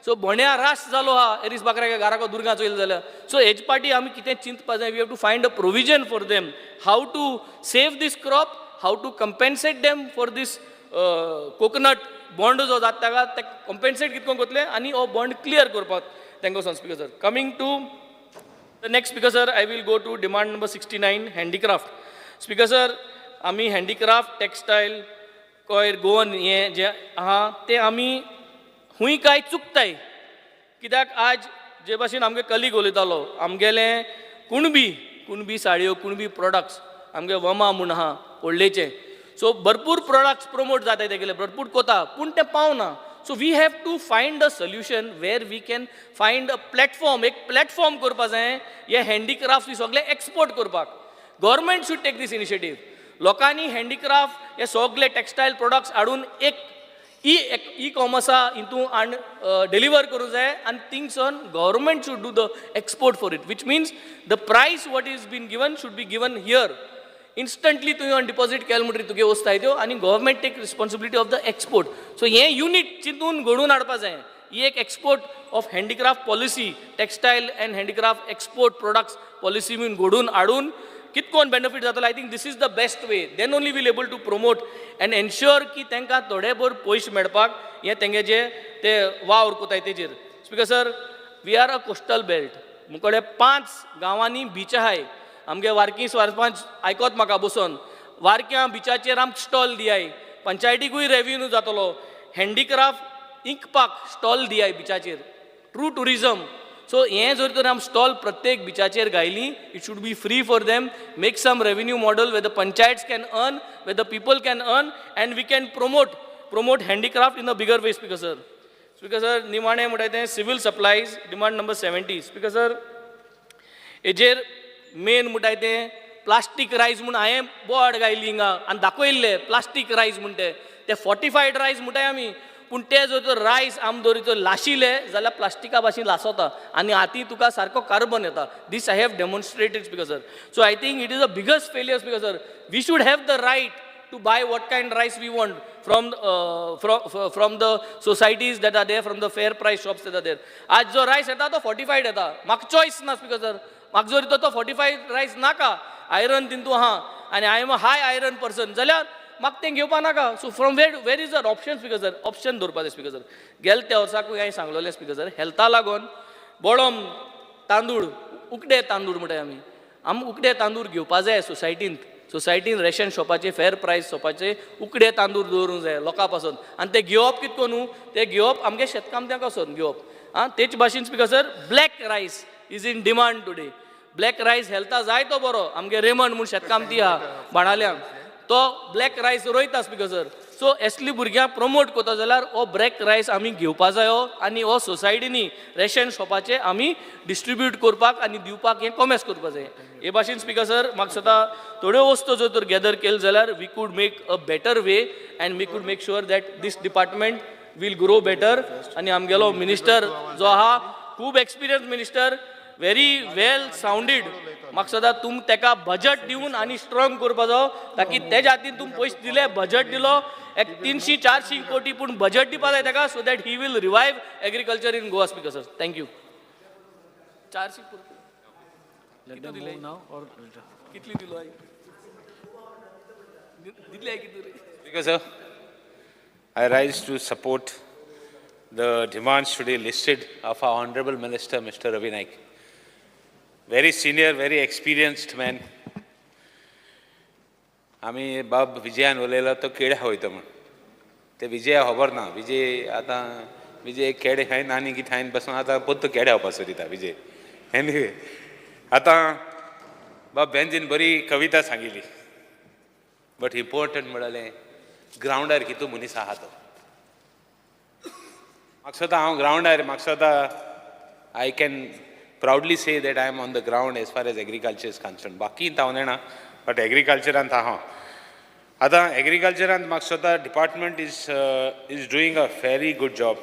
सो बोंड्या रास जालो आहा एरीस बाकऱ्याक घराको दुर्गा चोयले जाल्यार. सो हेज पाटी आमी कितें चिंतपा जाय, we have to find a provision for them, how to save this crop, how to compensate them for this coconut bond जो जाता ताका ते कॉम्पेन्सेट कितको करतले आनी हो बॉन्ड क्लियर करपाक तांकां वचोन. Speaker sir, coming to the next speaker sir, I will go to demand number 69 handicraft. Speaker sir, आमी हँडीक्राफ्ट टेक्सटायल कोयर गोवन हें जें आहा तें आमी खूंय काय चुकताय. कित्याक आज जे भाशेन आमगे कलीग उलयतालो, आमगेलें कुणबी कुणबी साडयो, कुणबी प्रोडक्ट्स आमगे वमा म्हूण आहा व्हडलेचें, सो भरपूर प्रोडक्ट्स प्रोमोट जाताय तेगेले, भरपूर कोता, पूण तें पावना. So we have to find a solution where we can find a platform, एक प्लॅटफॉर्म करपा जाय हे हँडीक्राफ्ट सगळे एक्सपोर्ट करपाक. Government should take this initiative. लोकांनी हँडीक्राफ्ट हे सगळे टेक्सटायल प्रोडक्ट्स हाडून एक ई कॉमर्सा हितून हाड डिलिव्हर करूं जाय आनी थिंगसून government should do the export for it, which means the price what is been given should be given here instantly. तुवें डिपॉझीट केलें म्हणटकीर तुगे वस्तू आहाय त्यो आनी government take responsibility of the export. So हें युनीट चिंतून घडोवन हाडपा जाय. ही एक export of handicraft policy, textile and handicraft export products policy बीन घडोवन हाडून कितकोन बेनिफीट जातलो. I think this is the best way, then only we'll able to promote and ensure की तांकां थोडे भर पयशे मेळपाक हें तेंगे जे ते वावर कोताय तेजेर. Speaker sir, we are a coastal belt. मुकडे 5 गांवांनी बीच आहाय. आमगे वारकी सरपंच आयकोत म्हाका बसोन, वारक्यां बिचाचेर आमकां स्टॉल दियाय, पंचायतीकूय रेवेन्यू जातलो. हँडीक्राफ्ट इंकपाक स्टॉल दियाय बिचाचेर, ट्रू ट्युरिजम. सो हें जर तर आमी स्टॉल प्रत्येक बिचाचेर घायली, it should be free for them, make some revenue model where the panchayats can earn, where the people can earn, and we can promote handicraft in a bigger way. Speaker sir. Speaker sir, निमाणें म्हणटा तें civil supplies demand number 70. Speaker sir, हेजेर main म्हणटा तें plastic rice म्हूण हांवें board घायली हिंगा आनी दाखयल्लें प्लास्टीक रायस म्हूण ते फोर्टिफायड रायस म्हणटाय आमी, पूण ते जर तर रायस आम दवरित लाशिले जाल्यार प्लास्टिका भाशेन लासता आनी हाती तुका सारको कार्बन येता. This I have demonstrated speaker sir. So I think it is a biggest failure speaker sir. We should have the right to buy what kind rice we want from the societies that are there, from the fair price shops that are there. आज जो rice येता तो fortified येता, म्हाका choice ना speaker sir. म्हाका जर तो फोर्टिफायड रायस नाका, आयरन तितू आहा आनी I am a high iron person जाल्यार म्हाका तें घेवपा नाका. So from where is our option, Speaker sir? Option दवरपा जाय, स्पिकर सर. गेले त्या वर्साकूय हांवें सांगलोलें, स्पिकर सर, हेल्था लागून बोडम तांदूळ, उकडे तांदूळ म्हणटाय आमी, आमी उकडे तांदूळ घेवपा जाय सोसायटींत. सोसायटीन रेशन शॉपाचे, फेर प्रायस शॉपाचे उकडे तांदूळ दवरूंक जाय लोकां पासून. आनी ते घेवप कितें न्हू, ते घेवप आमगे शेतकामत्यां पासून घेवप. आं, तेच भाशेन, Speaker sir, black rice is in demand today. Black rice हेल्था जाय तो बरो. आमगे रेमंड म्हूण शेतकामती आहा बाणाल्यांक, तो ब्लॅक रायस रोयता, स्पिकर सर. सो असली भुरग्यांक प्रमोट करता जाल्यार हो ब्लॅक रायस आमी घेवपा जायो आनी हो सोसायटीनी रेशन शॉपाचे आमी डिस्ट्रिब्यूट करपाक आनी दिवपाक हें कोमेस करपा जाय. हे भाशेन, स्पिकर सर, म्हाका दिसता थोड्यो वस्तू जर तर गॅदर केल्यो जाल्यार we could make a better way and we could make sure that this department will grow better. आनी आमगेलो मिनिस्टर जो आहा, खूब experience minister, very well sounded. म्हाका दिसता तुम तेका बजट दिवन आनी स्ट्रॉंग करपा जायो, ताकी तेज्या हातीन तुमी पयशे दिले, बजट दिलो एक 300-400 कोटी, पूण बजट दिवपा जाय तेका, so that he will revive agriculture in Goa, Speaker sir. Thank you. 400. Let them move now or later. कितली दिलो हांवें? दितले कितले रे? Speaker sir, I rise to support the demands today listed of our Honorable Minister, Mr. Ravi Naik. Very senior, very experienced man. आमी बाब विजयान उलयलो तो केड्या वयता म्हूण, ते विजया खबर ना. विजय आतां, विजय केडे खायन आनी कितें खायन बसून आतां परतो केड्या वचपा सोदिता विजय. एनिवे, आतां बाब बेंजीन बरी कविता सांगिली, बट इम्पॉर्टंट म्हळ्यार ग्रावंडार कितू मनीस आहा तो. म्हाका दिसता हांव ग्रावंडार, म्हाका दिसता I can proudly say that I am on the ground as far as agriculture is concerned. बाकी हांव जाणा, बट एग्रीकल्चरांत हांव. आतां एग्रीकल्चरांत म्हाका दिसता department is doing a very good job,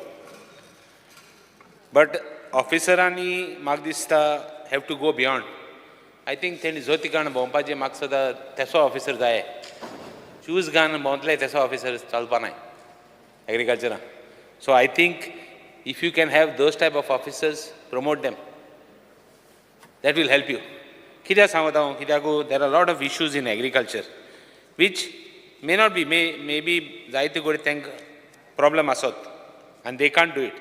but ऑफिसरांनी म्हाका दिसता have to go beyond. I think तेणी जोतिकान भोंवपाचें, म्हाका दिसता तेसो ऑफिसर जाय. शूज घालून भोंवतले तेसो ऑफिसर चलपा नाय एग्रीकल्चरान. So I think if you can have those type of officers, promote them, that will help you. कित्याक सांगता हांव? कित्याक there are lot of issues in agriculture which may not be may be जायते कडेन तांकां problem आसत आनी they can't do it,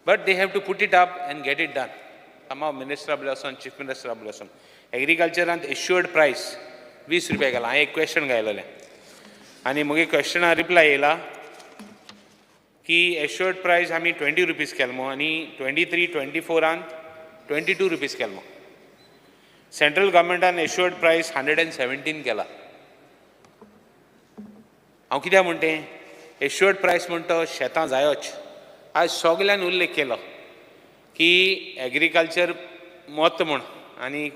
but they have to put it up and get it done. Somehow मिनिस्टरा बी वचोन, चीफ मिनिस्टरा बी वचोन, एग्रीकल्चरांत एश्युअर्ड प्रायस 20 रुपया घाला. हांवें एक क्वेश्चन घायलेलें आनी म्हगे क्वेश्चना रिप्लाय येयला की एश्युअर्ड प्रायस आमी 20 रुपीज केल मो आनी 23-24आन 22 रुपीज केल मो. सेंट्रल गव्हर्मेंटान एश्युअर्ड प्रायस 117 केला. हांव कित्याक म्हणटे, एश्युअर्ड प्रायस म्हणटा शेतां जायोच. आयज सगल्यान उल्लेख केलो की एग्रीकल्चर म्हत्व म्हूण, आनी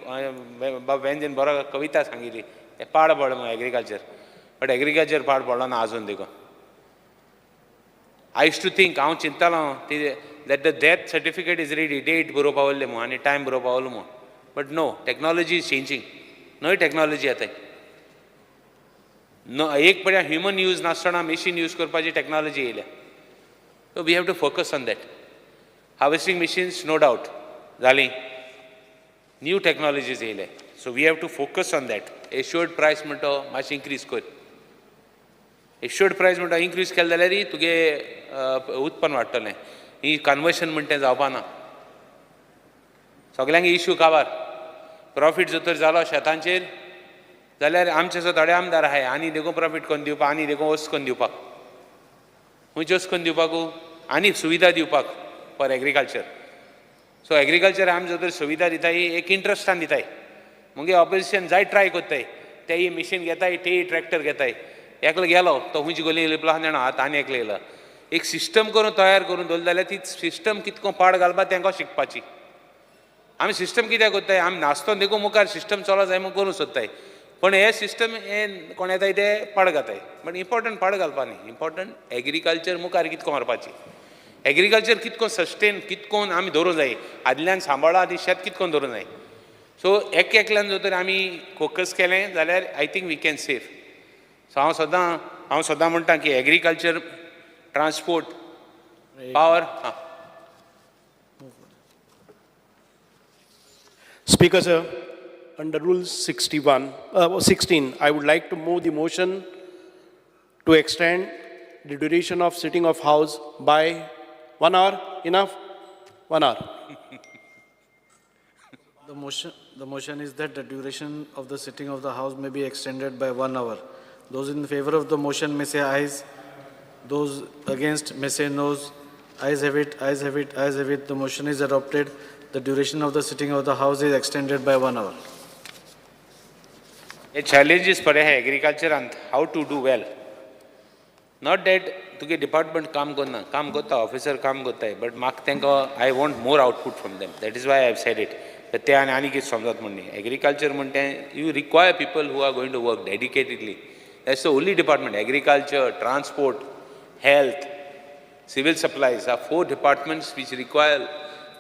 बाब वेंजीन बरो कविता सांगिल्ली, तें पाड पड म्हूण एग्रीकल्चर, बट एग्रीकल्चर पाड पडलो ना आजून देखून. I use to think, हांव चिंततालो ती that the death certificate is ready, date बरोवपा उरलें म्हूण आनी टायम बरोवपा उरलो म्हूण. But no, technology is changing. नवी टॅक्नॉलॉजी येताय. नो, एक पळय, ह्युमन यूज नासतना मशीन यूज करपाची टॅक्नॉलॉजी येयल्या. So we have to focus on that. Harvesting machines, no doubt जाली, न्यू टॅक्नॉलॉजीज येयले, so we have to focus on that. Assured price म्हणटा मातशें इन्क्रीज कर. एश्युअर्ड प्रायस म्हणटा इन्क्रीज केलें जाल्यारय तुगे उत्पन्न वाडटलें. ही कन्वर्शन म्हणटा तें जावपा ना. सगल्यांक इश्यू काबार. प्रॉफीट जर तर जालो शेतांचेर जाल्यार आमचे सो थोडे आमदार आहाय आनी देखून प्रॉफीट करून दिवपाक, आनी देखून वस्त करून दिवपाक, खंयच्यो वस्त करून दिवपाकू आनी सुविधा दिवपाक फॉर एग्रीकल्चर. सो एग्रीकल्चर आमी जर तर सुविधा दिताय, एक इंट्रस्टान दिताय. मुगे ऑपोजिशन जायत ट्राय करताय, तेय मिशीन घेताय, तेय ट्रॅक्टर घेताय. एकलो गेलो तो खंयची गली लिपलो जाणा, आतां आनी एकलो येयलो. एक सिस्टम करून तयार करून दवरली जाल्यार ती सिस्टम कितको पाड घालपा तेंकां शिकपाची. आमी सिस्टम कित्याक करताय? आमी नाचतो देखून मुखार सिस्टम चलो जाय म्हूण करूंक सोदताय, पण हे सिस्टम हे कोण येताय ते पाड घाताय. बट इम्पॉर्टंट पाड घालपा न्ही, इम्पॉर्टंट एग्रीकल्चर मुखार कितको व्हरपाची, एग्रीकल्चर कितको सस्टेन, कितकोन आमी दवरूंक जाय, आदल्यान सांबाळा आनी शेत कितकोन दवरूंक जाय. सो एक एकल्यान जर तर आमी फोकस केलें जाल्यार I think we can save. So हांव सदां म्हणटा की एग्रीकल्चर, ट्रान्सपोर्ट, पावर हां. Speaker, sir, under Rule 61, 16, I would like to move the motion to extend the duration of sitting of House by 1 hour. Enough? 1 hour. The motion is that the duration of the sitting of the House may be extended by 1 hour. Those in favor of the motion may say ayes. Those against may say noes. Ayes have it, ayes have it, ayes have it. The motion is adopted. The duration of the sitting of the House is extended by 1 hour. Hey challenges पडे आहाय एग्रीकल्चरांत, how to do well. Not that तुगे department काम करना, काम करता, officer काम करताय, but म्हाका तांकां I want more output from them. That is why I have said it. ते आनी आनी कितें समजत म्हण न्ही. एग्रीकल्चर म्हण तें you require people who are going to work dedicatedly. That's the only department. Agriculture, transport, health, civil supplies are 4 departments which require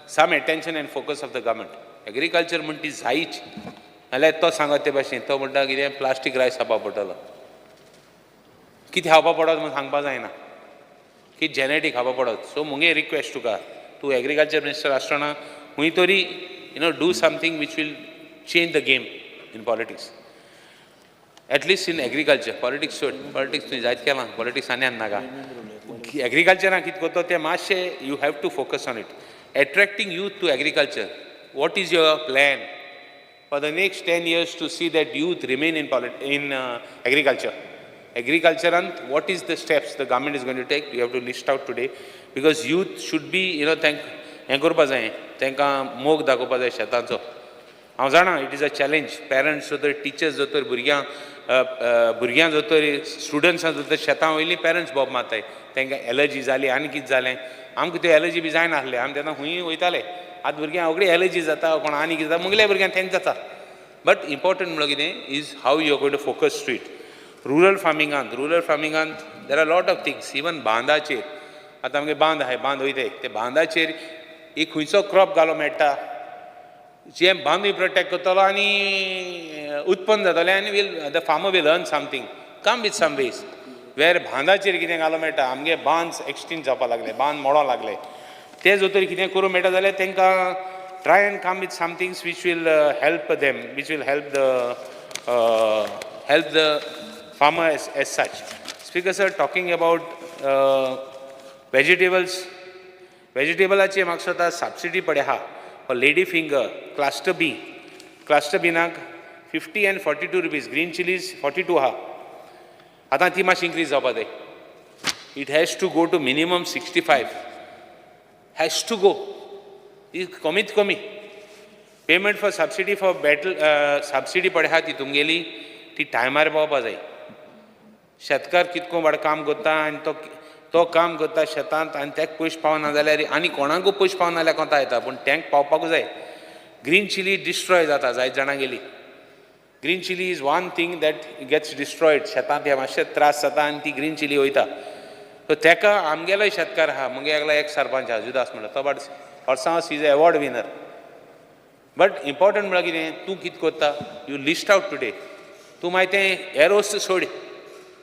some attention and focus of the government. Agriculture म्हण ती जायच. नाल्यार तो सांगत ते भाशेन, तो म्हणटा कितें प्लास्टीक रायस खावपा पडटलो. कितें खावपा पडत म्हूण सांगपा जायना, कितें जेनेटीक खावपा पडत. सो मुगे रिक्वेस्ट तुका, तूं एग्रीकल्चर मिनिस्टर आसतना खंय तरी do something which will change the game in politics, at least in agriculture. Politics सोड, पॉलिटिक्स तुवें जायत केलां, पॉलिटिक्स आनी नाका. एग्रीकल्चराक कितें करता तें मातशें you have to focus on it. Attracting youth to agriculture, what is your plan for the next 10 years to see that youth remain in agriculture? Agriculture, what is the steps the government is going to take? You have to list out today, because youth should be, thank हें करपा जाय, तांकां मोग दाखोवपा जाय शेतांचो. हांव जाणा it is a challenge. Parents जर तर, टिचर्स जर तर, भुरग्यां जर तर, स्टुडंट्सां जर तर शेतां वयलीं पेरंट्स बोब मारताय, तांकां एलर्जी जाली आनी कितें जालें. आमकां त्यो एलर्जी बी जायनासले, आमी तेन्ना खंयूय वयताले. आतां भुरग्यांक रोखडी एलर्जी जाता, कोण आनी कितें जाता, मुगल्या भुरग्यांक तेंच जाता. बट इम्पॉर्टंट म्हणल्यार कितें is how you are going to focus to it. Rural फार्मिंगांत there are lot of things. Even बांदाचेर, आतां आमगे बांद आहाय, बांद वयताय, ते बांदाचेर एक खंयचो क्रॉप घालो मेळटा जे बांदूय प्रोटेक्ट करतलो आनी उत्पन्न जातलें आनी will the farmer will earn something. Come with some ways where बांदाचेर कितें घालो मेळटा. आमगे बांद एक्सटिंक्ट जावपाक लागले, बांद मोडोंक लागले, ते जर तर कितें करूंक मेळटा जाल्यार तांकां try and come with somethings which will help them, which will help the farmer as such. Speaker sir, talking about vegetables, वेजिटेबलाचे म्हाका दिसता सबसिडी पडे आहा for lady finger, cluster bean. Cluster बिनाक 50 and 42 rupees, green chillies 42 आहा. आतां ती मातशी increase जावपा जाय. It has to go to minimum 65, has to go, कमीत कमी. Payment for subsidy for betel, subsidy पडे आहा ती तुमगेली, ती टायमार पावपा जाय. शेतकार कितको वाड काम करता आनी तो काम करता शेतांत आनी तेका पयशे पावना जाल्यार आनी कोणाकूय पयशे पावना जाल्यार कोता येता, पूण तेंक पावपाकूय जाय. ग्रीन चिली डिस्ट्रॉय जाता जायत जाणां गेली. Green chilli is one thing that gets destroyed. शेतांत हे मातशे त्रास जाता आनी ती ग्रीन चिली वयता. सो तेका आमगेलोय शेतकार आहा, मुगे एकलो एक सरपंच आहा जुदास म्हणटा, तो बाट वर्सां is a award winner. But important म्हळ्यार कितें, तूं कितें करता, you list out today. तूं मागीर तें एरोस सोड,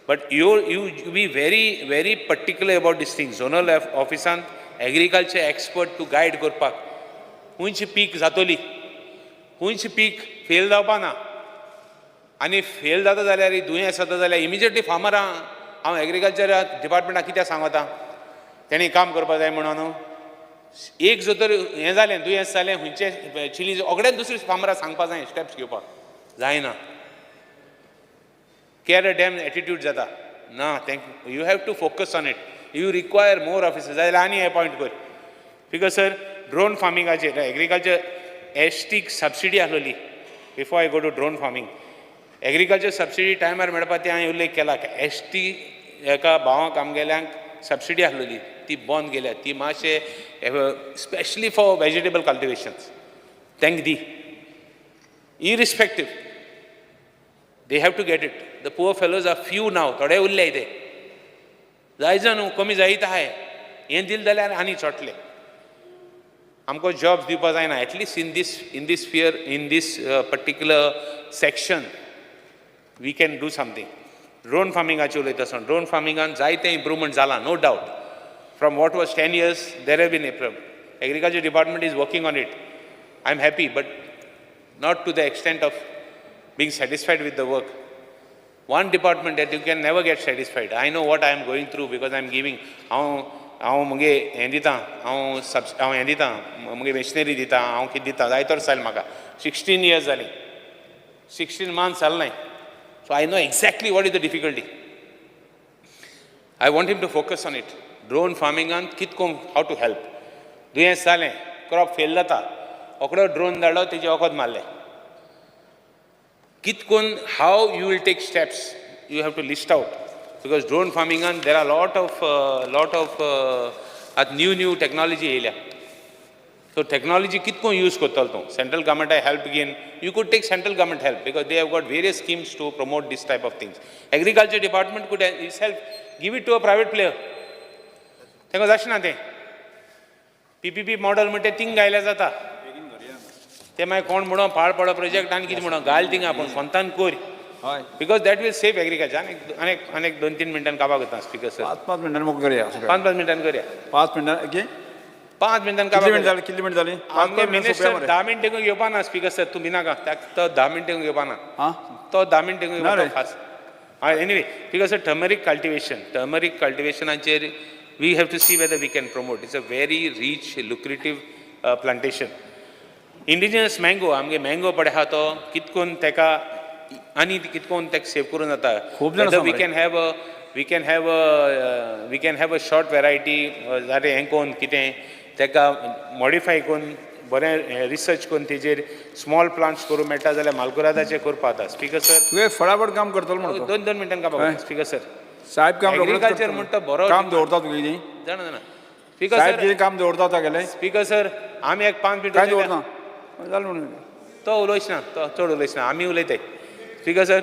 but you be very very particular about this thing. Zonal ऑफिसांत एग्रीकल्चर एक्सपर्ट तूं गायड करपाक, खंयची पीक जातली, खंयची पीक फेल जावपा ना, आनी फेल जाता जाल्यार दुयेंस जाता जाल्यार इमिजिएटली फार्मरां हांव एग्रीकल्चर डिपार्टमेंटाक कित्याक सांगता, तेणी काम करपाक जाय म्हणून. एक जर तर हें जालें, दुयेंस जालें खंयचें चिली, रोखडेंच दुसरे फार्मराक सांगपा जाय, स्टेप्स घेवपाक जायना. केअर अ डॅम एटिट्यूड जाता ना. Thank you have to focus on it. You require more officers जाल्यार आनी एपॉयंट कर. Because sir drone फार्मिंगाचेर agriculture S टीक सबसिडी आसलोली. Before I go to drone farming, agriculture subsidy टायमार मेळपा तें हांवें उल्लेख केला. एस टी एका भावांक आमगेल्यांक सबसिडी आसलोली, ती बंद केल्या. ती मातशें स्पेशली फॉर वेजिटेबल कल्टिवेशन्स तांकां दी, irrespective they have to get it. The poor fellows are few now, थोडे उरले ते जायच न्हू, कमी जायत आहाय. हें दिलें जाल्यार आनी चोटले. आमकां जॉब्स दिवपा जायना, at least in this sphere, in this particular section we can do something. Drone फार्मिंगाचेर उलयता आसतना ड्रोन फार्मिंगान जायतें इम्प्रूवमेंट जालां, no doubt. From what was 10 years there have been improvement. Agriculture department is working on it. I am happy, but not to the extent of being satisfied with the work. One department that you can never get satisfied. I know what I am going through because I am giving. हांव हांव मुगे हें दिता, हांव सब हांव हें दिता, मुगे मेशिनरी दिता, हांव कितें दिता, जायतो वर्सां जालीं म्हाका, 16 इयर्स जालीं, 16 मंथ्स जालें नाय. So I know exactly what is the difficulty. I want him to focus on it. Drone फार्मिंगान कित कोन how to help. दुयेंस जालें, क्रॉप फेल जाता, रोखडो ड्रोन धाडलो, तेजें वखद मारलें. कित कोन how you will take steps, you have to list out, because drone फार्मिंगान there are lot of आतां न्यू न्यू टॅक्नॉलॉजी येयल्या. सो टॅक्नॉलॉजी कित कोन यूज करतलो तूं? सेंट्रल गव्हर्मेंटा हेल्प घेवन you could take central government help because they have got various schemes to promote this type of things. Agriculture department could itself give it to a private player. तांकां जाशें ना तें PPP model म्हणटे thing घायल्यार जाता ते. मागीर कोण म्हणो पाड पडो प्रोजेक्ट आनी कितें म्हणो, घाल थिंगा, पूण कोंतान कोर, because that will save agriculture. आनी आनीक आनीक 2-3 मिनटान काबार करता, स्पिकर सर. 5-5 मिनटांनी मुखार करया. 5-5 मिनटान करया. 5 मिनटां ओके. 5 मिनटान कितली काबार. मिनट जाली? कितली मिनट जाली? 5 आमगे 5 मिनटां मिनिस्टर सोंपया मरे. 10 मिनट देखून घेवपा ना. स्पिकर सर, तूं भिनाका ताका, तो 10 मिनट देखून घेवपा ना. आं. तो 10 मिनट देखून ना घेवपा रे. Fast. Anyway, because turmeric cultivation, turmeric कल्टिवेशनाचेर we have to see whether we can promote. It's a very rich, lucrative plantation. Indigenous mango, आमगे मँगो पळय आहा तो कितकोन तेका आनी कितकोन तेका सेव करून जाता. खूब जाण whether आसा we मरे. can have a we can have a short variety जाल्यार हें करून कितें तेका मॉडिफाय करून बरें रिसर्च करून तेजेर स्मॉल प्लांट्स करूं मेळटा जाल्यार मालकुरादाचें करपा जाता, स्पिकर सर. तुवें फटाफट काम करतलो म्हणून. 2-2 मिनटान काम. हय. Speaker sir. साहेब काम रोखडोच एग्रीकल्चर करतलो. म्हणटा बरो. काम दवरता तुगे कितें? जाणा जाणा, स्पिकर साहेब सर. कितें काम दवरता तागेलें? स्पिकर सर, आमी एक 5 मिनट काय दवरना जालें म्हणून. तो उलयच ना, तो चड उलयच ना, आमी उलयताय. स्पिकर सर,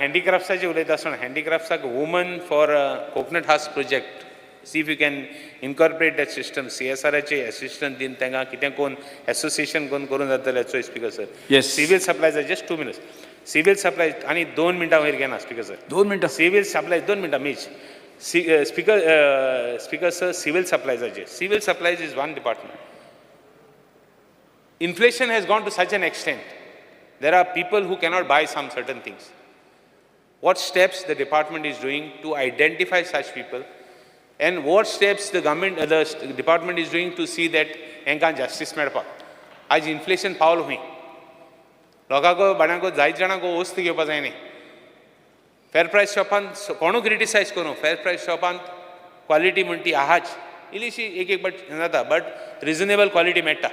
हँडीक्राफ्ट्साचेर उलयता आसतना हँडीक्राफ्ट्साक woman for coconut husk project, see if you can incorporate that system. सीएसआराचे assistant दिवन तांकां कितें कोण एसोसिएशन कोण करून जातलें चोय, speaker sir. Yes. Civil supplies, just 2 minutes. Civil supplies आनी 2 मिनटां वयर घेना, स्पिकर सर. 2 मिनटां. सिवील सप्लायज 2 मिनटां मीच. स्पिकर सर, सिवील सप्लायजाचेर, civil supplies is one department. Inflation has gone to such an extent, there are people who cannot buy some certain things. What steps the department is doing to identify such people and what steps the government, the department is doing to see that हेंकां justice मेळपाक? आज inflation पावल खंय, लोकांक बाणांक जायत जाणांक वस्तू घेवपा जाय न्ही. फेर प्रायस शॉपान कोणू क्रिटिसायज करूं, फेर प्रायस शॉपान क्वालिटी म्हणटी आहाच, इल्लीशी एक एक बट जाता, बट रिजनेबल क्वालिटी मेळटा.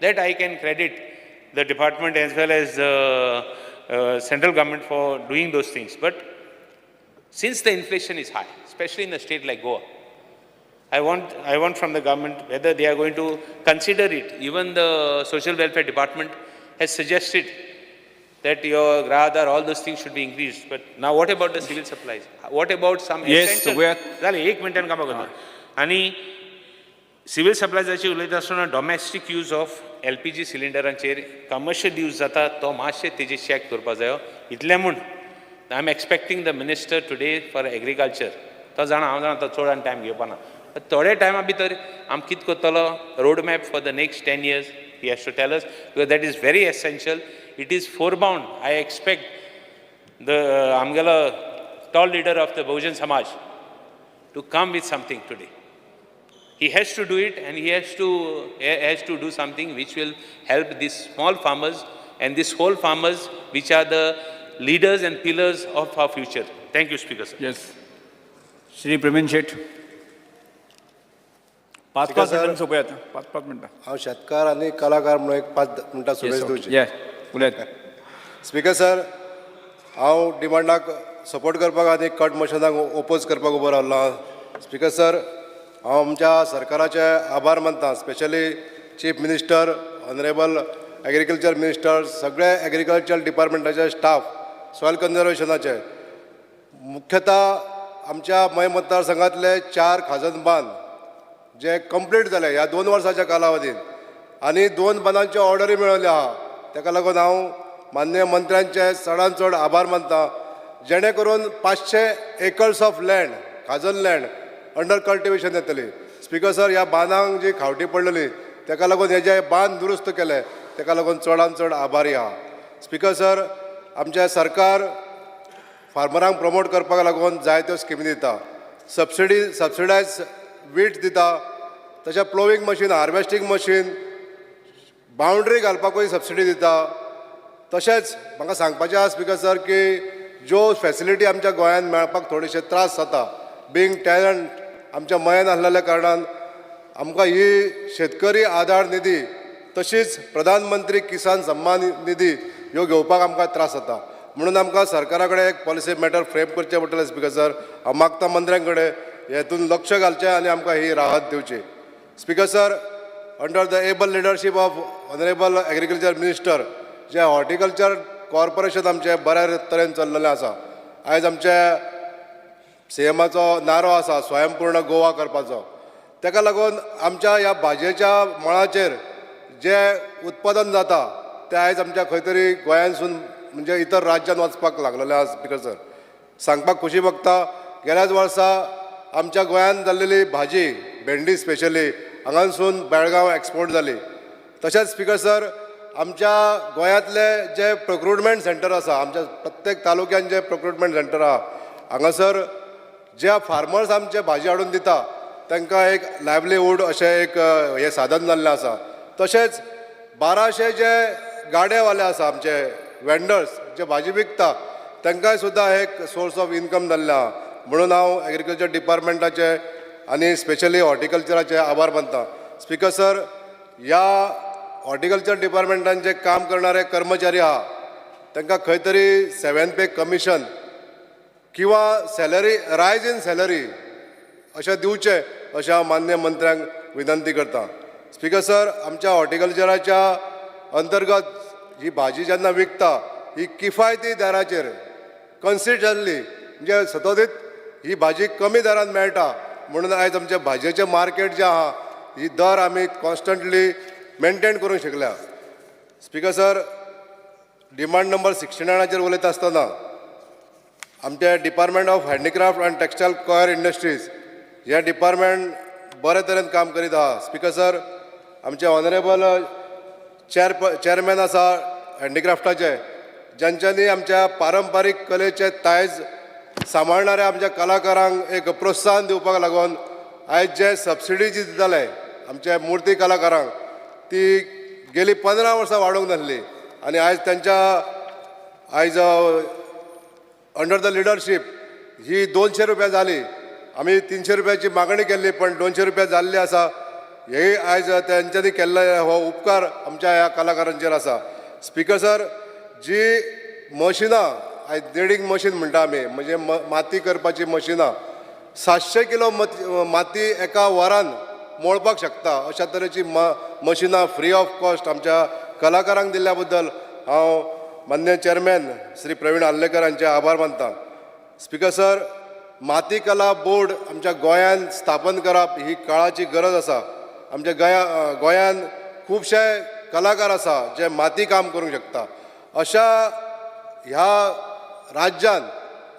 That I can credit the department as well as central government for doing those things. But since the inflation is high, especially in a state like Goa, I want from the government whether they are going to consider it. Even the social welfare department has suggested that your Grah Aadhaar, all those things should be increased. But now what about the civil supplies? What about some Yes, essential? we are- जालें, एक मिनटान कामां करता. आनी civil सप्लायजाची उलयता आसतना domestic use of LPG सिलिंडरांचेर, कमर्शियल यूज जाता तो मातशें तेजेर चॅक करपा जायो. इतलें म्हूण I am expecting the minister today for agriculture. तो जाणा, हांव जाणा, तो चड आनी टायम घेवपा ना. थोड्या टायमा भितर आम कितें करतलो, road map for the next 10 years he has to tell us, because that is very essential. It is forebound. I expect the आमगेलो tall leader of the Bahujan Samaj to come with something today. He has to do it and he has to do something which will help these small farmers and these whole farmers, which are the leaders and pillars of our future. Thank you, Speaker sir. Yes. Shri Praveen Shet, 5-5 sir. मिनटां सोंपयात, 5-5 मिनटां. हांव शेतकार आनी कलाकार म्हणून एक 5 मिनटां sewage दिवची. येस, उलयात. स्पिकर सर, हांव डिमांडाक सपोर्ट करपाक आनी कट मोशनाक ओपोज करपाक उबो रावला. स्पिकर सर, हांव आमच्या सरकाराचे आभार मानता, specially chief minister, honourable agriculture minister, सगळे एग्रीकल्चर डिपार्टमेंटाचे स्टाफ, सॉयल कन्जर्वेशनाचे. मुख्यतः आमच्या मये मतदारसंघातले चार खाजन बांद जे कंप्लीट जाले ह्या 2 वर्साच्या कालावधीत आनी दोन बांदांच्यो ऑर्डरी मेळिल्ल्यो आहा, ताका लागून हांव माननीय मंत्र्यांचे चडान चड आभार मानता, जेणे करून 500 एकर्स ऑफ लँड, खाजन लँड अंडर कल्टिवेशन येतली. स्पिकर सर, ह्या बांदांक जी खावटी पडलेली ताका लागून हे जे बांद दुरुस्त केले ताका लागून चडान चड आभारी आहा. स्पिकर सर, आमचें सरकार फार्मरांक प्रमोट करपाक लागून जायत्यो स्किमी दिता. सबसिडी, सबसिडायज वीट दिता, तशें ploughing machine, harvesting machine, boundary घालपाकूय सबसिडी दिता. तशेंच म्हाका सांगपाचें आसा स्पिकर सर की ज्यो फॅसिलिटी आमच्या गोंयांत मेळपाक थोडेशे त्रास जाता, बिंग टॅनंट आमच्या मयन आसलेल्या कारणान आमकां ही शेतकरी आधार निधी तशीच प्रधानमंत्री किसान सम्मान निधी ह्यो घेवपाक आमकां त्रास जाता. म्हणून आमकां सरकारा कडेन एक पॉलिसी मॅटर फ्रेम करचें पडटलें स्पिकर सर. हांव मागता मंत्र्यां कडेन हेतून लक्ष घालचें आनी आमकां ही राहत दिवची. Speaker sir, under the able leadership of honourable agriculture minister, जें हॉर्टिकल्चर कॉर्पोरेशन आमचें बऱ्या तरेन चल्लेलें आसा. आयज आमच्या सीएमाचो नारो आसा स्वयंपूर्ण गोवा करपाचो. ताका लागून आमच्या ह्या भाजयेच्या मळाचेर जें उत्पादन जाता तें आयज आमच्या खंय तरी गोंयांतसून म्हणजे इतर राज्यांत वचपाक लागलेलें आसा. स्पिकर सर, सांगपाक खोशी भोगता, गेल्याच वर्सा आमच्या गोंयांत जाल्लेली भाजी, भेंडी स्पेशली, हांगासून बेळगांव एक्सपोर्ट जाली. तशेंच स्पिकर सर, आमच्या गोंयांतले जे प्रोक्युरमेंट सेंटर आसा, आमच्या प्रत्येक तालुक्यान जे प्रोक्युरमेंट सेंटर आहा, हांगासर जे फार्मर्स आमचे भाजी हाडून दिता तांकां एक लायवलीहूड अशें एक हें साधन जाल्लें आसा. तशेंच 1200 जे गाडेवाले आसा, आमचे वेंडर्स जे भाजी विकता, तांकांय सुद्दां एक सोर्स ऑफ इनकम जाल्लें आहा. म्हणून हांव एग्रीकल्चर डिपार्टमेंटाचे आनी स्पेशली हॉर्टिकल्चराचे आभार मानता. स्पिकर सर, ह्या हॉर्टिकल्चर डिपार्टमेंटान जे काम करणारे कर्मचारी आहा तांकां खंय तरी 7 पे कमिशन किंवा सॅलरी, रायज इन सॅलरी अशें दिवचें अशें हांव मान्य मंत्र्यांक विनंती करता. स्पिकर सर, आमच्या हॉर्टिकल्चराच्या अंतर्गत ही भाजी जेन्ना विकता ही किफायती दराचेर कन्सिडरली, म्हणजे सतोदीत ही भाजी कमी दरान मेळटा. म्हणून आयज आमच्या भाजयेचें मार्केट जें आहा ही दर आमी कॉन्स्टंटली मेनटेन करूंक शकल्या. स्पिकर सर, डिमांड नंबर 69आचेर उलयता आसतना आमचे department of handicraft and textile coir industries हें डिपार्टमेंट बरे तरेन काम करीत आहा. स्पिकर सर, आमचे ऑनरेबल चेअरमॅन आसा हँडीक्राफ्टाचे, ज्यांच्यांनी आमच्या पारंपारीक कलेचे दायज सांबाळणाऱ्या आमच्या कलाकारांक एक प्रोत्साहन दिवपाक लागून आयज जे सबसिडी जी दिताले आमच्या मुर्ती कलाकारांक ती गेली 15 वर्सां वाडोवंक नासली आनी आयज तांच्या आयज अंडर the leadership ही 200 रुपया जाली. आमी 300 रुपयाची मागणी केल्ली पण 200 रुपया जाल्ली आसा. हे आयज तेंच्यांनी केल्ले हो उपकार आमच्या ह्या कलाकारांचेर आसा. स्पिकर सर, जी मशिनां आयज देडींग मशीन म्हणटा आमी, म्हणजे माती करपाची मशिनां, 700 किलो माती एका वरान मोळपाक शकता अशा तरेची मशिनां फ्री ऑफ कॉस्ट आमच्या कलाकारांक दिल्ल्या बद्दल हांव मान्य चेअरमॅन श्री प्रवीण आर्लेकर हांचे आभार मानता. स्पिकर सर, माती कला बोर्ड आमच्या गोंयांत स्थापन करप ही काळाची गरज आसा. आमच्या गोंयांत खुबशे कलाकार आसा जे माती काम करूंक शकता. अशा ह्या राज्यान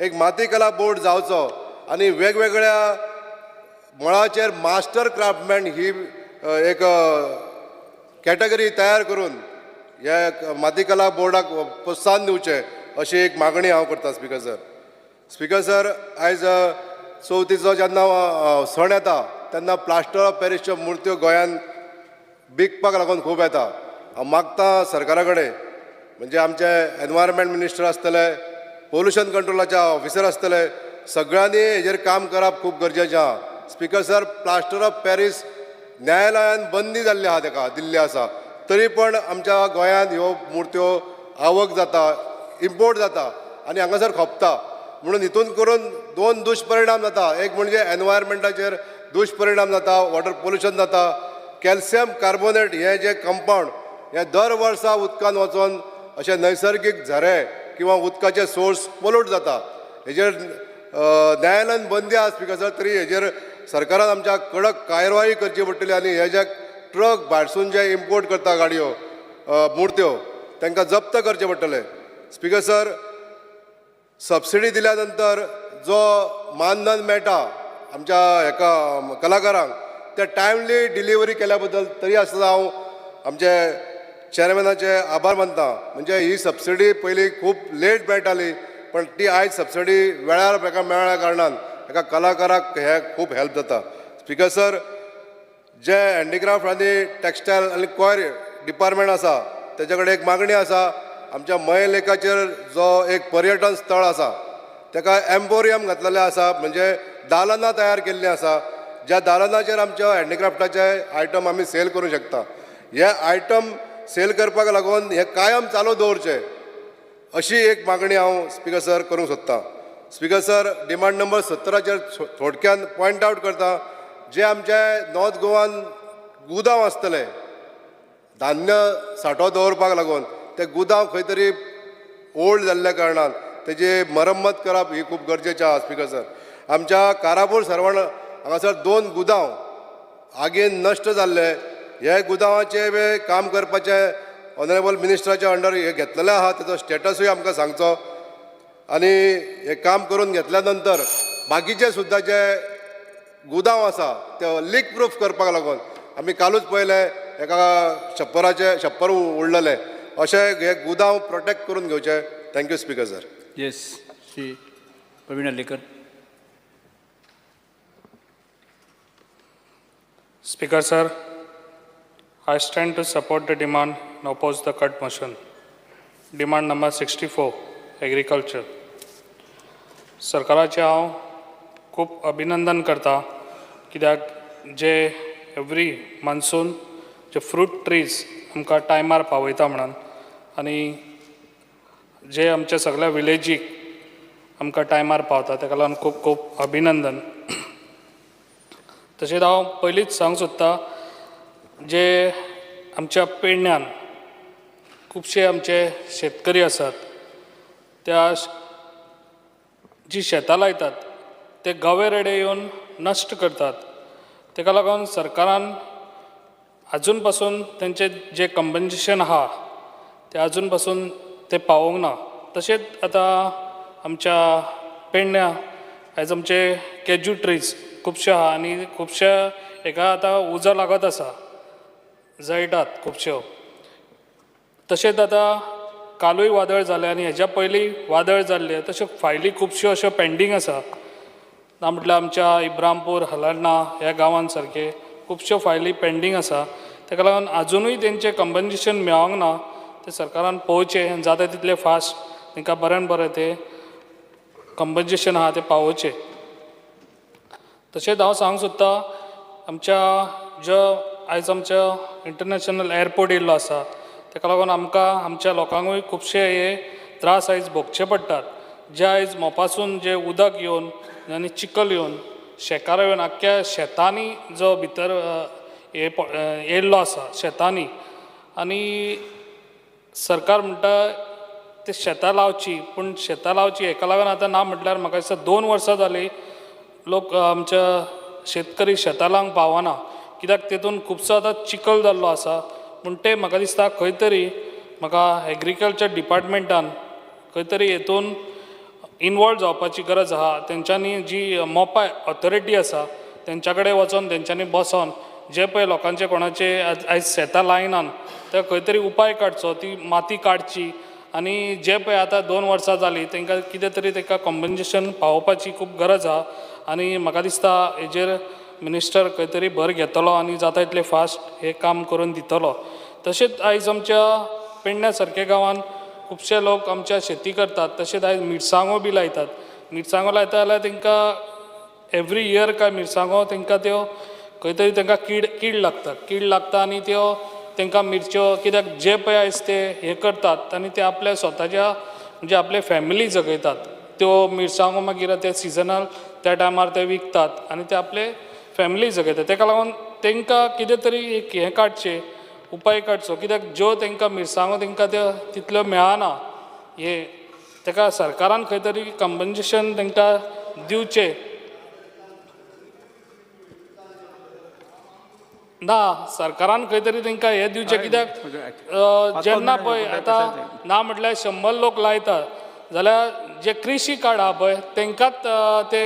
एक माती कला बोर्ड जावचो आनी वेगवेगळ्या मळाचेर मास्टर क्राफ्टमॅन ही एक कॅटेगरी तयार करून ह्या माती कला बोर्डाक प्रोत्साहन दिवचें अशी एक मागणी हांव करतां. स्पिकर सर, स्पिकर सर, आयज चवथीचो जेन्ना सण येता तेन्ना प्लास्टर ऑफ पॅरिसच्यो मुर्त्यो गोंयांत विकपाक लागून खूब येता. हांव मागता सरकारा कडेन, म्हणजे आमचे एनवायरमेंट मिनिस्टर आसतले, पोल्युशन कंट्रोलाचे ऑफिसर आसतले, सगळ्यांनी हेजेर काम करप खूब गरजेचें आहा. Speaker sir, plaster of Paris न्यायालयान बंदी जाल्ली आहा, तेका दिल्ली आसा, तरी पण आमच्या गोंयांत ह्यो मुर्त्यो आवक जाता, इम्पोर्ट जाता आनी हांगासर खोपता. म्हणून हितून करून 2 दुश्परिणाम जाता. एक म्हणजे एनवायरमेंटाचेर दुश्परिणाम जाता, वॉटर पोल्युशन जाता, कॅल्शियम कार्बोनेट हे जे कंपावंड हे दर वर्सा उदकान वचोन अशे नैसर्गीक झरे किंवा उदकाचे सोर्स पोल्यूट जाता. हेजेर न्यायालयान बंदी आसा स्पिकर सर, तरी हेजेर सरकारान आमच्या कडक कारवाई करची पडटली आनी हे जे ट्रक भायरसून जे इम्पोर्ट करता गाडयो मुर्त्यो तांकां जप्त करचे पडटले. स्पिकर सर, सबसिडी दिल्या नंतर जो मानधन मेळटा आमच्या हेका कलाकारांक ते टायमली डिलिव्हरी केल्या बद्दल तरी आसतना हांव आमचे चेअरमॅनाचे आभार मानता. म्हणजे ही सबसिडी पयलीं खूब लेट मेळटाली, पण ती आयज सबसिडी वेळार ताका मेळ्ळ्या कारणान एका कलाकाराक हे खूब हेल्प जाता. स्पीकर सर, जे हँडीक्राफ्ट आनी टेक्सटायल आनी कॉयर डिपार्टमेंट आसा तेजे कडेन एक मागणी आसा. आमच्या मये लेकाचेर जो एक पर्यटन स्थळ आसा ताका एम्पोरियम घातलेलें आसा, म्हणजे दालनां तयार केल्लीं आसा, ज्या दालनाचेर आमच्या हँडीक्राफ्टाचे आयटम आमी सेल करूं शकता. हे आयटम सेल करपाक लागून हे कायम चालू दवरचे अशी एक मागणी हांव स्पीकर सर करूंक सोदतां. स्पीकर सर, डिमांड नंबर 17चेर थोडक्यान पॉयंट आवट करता. जे आमचे नॉर्थ गोवान गुदांव आसतले धान्य सांठो दवरपाक लागून, ते गुदांव खंय तरी ओल्ड जाल्ल्या कारणान तेजी मरम्मत करप ही खूब गरजेचें आसा. स्पीकर सर, आमच्या कारापूर सर्वण हांगासर 2 गुदांव आगीन नश्ट जाल्ले. हे गुदांवाचे काम करपाचें ऑनरेबल मिनिस्टराच्या अंडर हे घेतलेलें आसा, तेजो स्टेटसूय आमकां सांगचो. आनी हे काम करून घेतल्या नंतर बाकीचे सुद्दां जे गुदांव आसा ते लीक प्रूफ करपाक लागून आमी कालूच पळयलें एका शप्पराचे शप्पर उडलेले, अशें हे गुदांव प्रोटेक्ट करून घेवचे. Thank you speaker sir. Yes, Shri Praveen Arlekar. Speaker sir, I stand to support the demand and oppose the cut motion. Demand number 64, agriculture. सरकाराचें हांव खूब अभिनंदन करता, कित्याक जे एवरी मान्सून जे फ्रूट ट्रीज आमकां टायमार पावयता म्हणून, आनी जे आमच्या सगळ्या विलेजीक आमकां टायमार पावता, ताका लागून खूब खूब अभिनंदन. तशेंच हांव पयलींच सांगूंक सोदतां, जे आमच्या पेडण्यान खुबशे आमचे शेतकरी आसात, त्या जी शेतां लायतात ते गवे रेडे येवन नश्ट करतात. ताका लागून सरकारान आजून पासून तेंचें जें कंपन्सेशन आहा तें आजून पासून तें पावोवंक ना. तशेंच आतां आमच्या पेडण्यां आयज आमचे कॅज्यू ट्रीज खुबशे आहा आनी खुबशे हेका आतां उजो लागत आसा, जळटात खुबश्यो. तशेंच आतां कालूय वादळ जालें आनी हेज्या पयलीं वादळ जाल्लें, तश्यो फायली खुबश्यो अश्यो पेंडींग आसा. ना म्हटल्यार आमच्या इब्रामपूर, हलर्णा ह्या गांवान सारके खुबश्यो फायली पेंडींग आसा. ताका लागून आजुनूय तेंचें कंपन्सेशन मेळोंक ना, तें सरकारान पळोवचें आनी जाता तितलें फास्ट तांकां बऱ्यान बरें तें कंपन्सेशन आहा तें पावोवचें. तशेंच हांव सांगूंक सोदतां, आमच्या जो आयज आमच्या इंटरनॅशनल एअरपोर्ट येयल्लो आसा, ताका लागून आमकां आमच्या लोकांकूय खुबशे हे त्रास आयज भोगचे पडटात. जे आयज मोपासून जे उदक येवन आनी चिखल येवन शेकारो येवन आख्ख्या शेतांनी जो भितर हे येयल्लो आसा शेतांनी, आनी सरकार म्हणटा ते शेतां लावची, पूण शेतां लावची हेका लागून आतां ना म्हटल्यार म्हाका दिसता 2 वर्सां जालीं लोक आमच्या शेतकरी शेतां लावंक पावना, कित्याक तेतून खुबसो आतां चिखल जाल्लो आसा. पूण तें म्हाका दिसता खंय तरी म्हाका एग्रीकल्चर डिपार्टमेंटान खंय तरी हेतून इनवॉल्व जावपाची गरज आहा. तेंच्यांनी जी मोपा ऑथॉरिटी आसा तेंच्या कडेन वचोन तेंच्यांनी बसोन जे पळय लोकांचे कोणाचे आयज शेतां लायनात ते खंय तरी उपाय काडचो, ती माती काडची आनी जे पळय आतां 2 वर्सां जालीं तांकां कितें तरी तांकां कॉम्पन्सेशन पावोवपाची खूब गरज आहा. आनी म्हाका दिसता हेजेर मिनिस्टर खंय तरी भर घेतलो आनी जाता इतलें फास्ट हें काम करून दितलो. तशेंच आयज आमच्या पेडण्या सारक्या गांवांत खुबशे लोक आमच्या शेती करतात, तशेंच आयज मिरसांगो बी लायतात. मिरसांगो लायता जाल्यार तांकां एवरी इयर काय मिरसांगो तांकां त्यो खंय तरी तांकां कीड लागता, कीड लागता आनी त्यो तांकां मिरच्यो कित्याक जे पळय आयज ते हें करतात आनी ते आपल्या स्वताच्या म्हणजे आपले फॅमिली जगयतात. त्यो मिरसांगो मागीर ते सिजनल त्या टायमार ते विकतात आनी ते आपले फॅमिली जगयतात. ताका लागून तांकां कितें तरी एक हें काडचें, उपाय काडचो, कित्याक ज्यो तांकां मिरसांगो तांकां त्यो तितल्यो मेळना, हे ताका सरकारान खंय तरी कंपन्सेशन तांकां दिवचें. ना सरकारान खंय तरी तांकां हें दिवचें, कित्याक जेन्ना पळय आतां ना म्हटल्यार 100 लोक लायता जाल्यार जे कृशी कार्ड आहा पळय तांकांच ते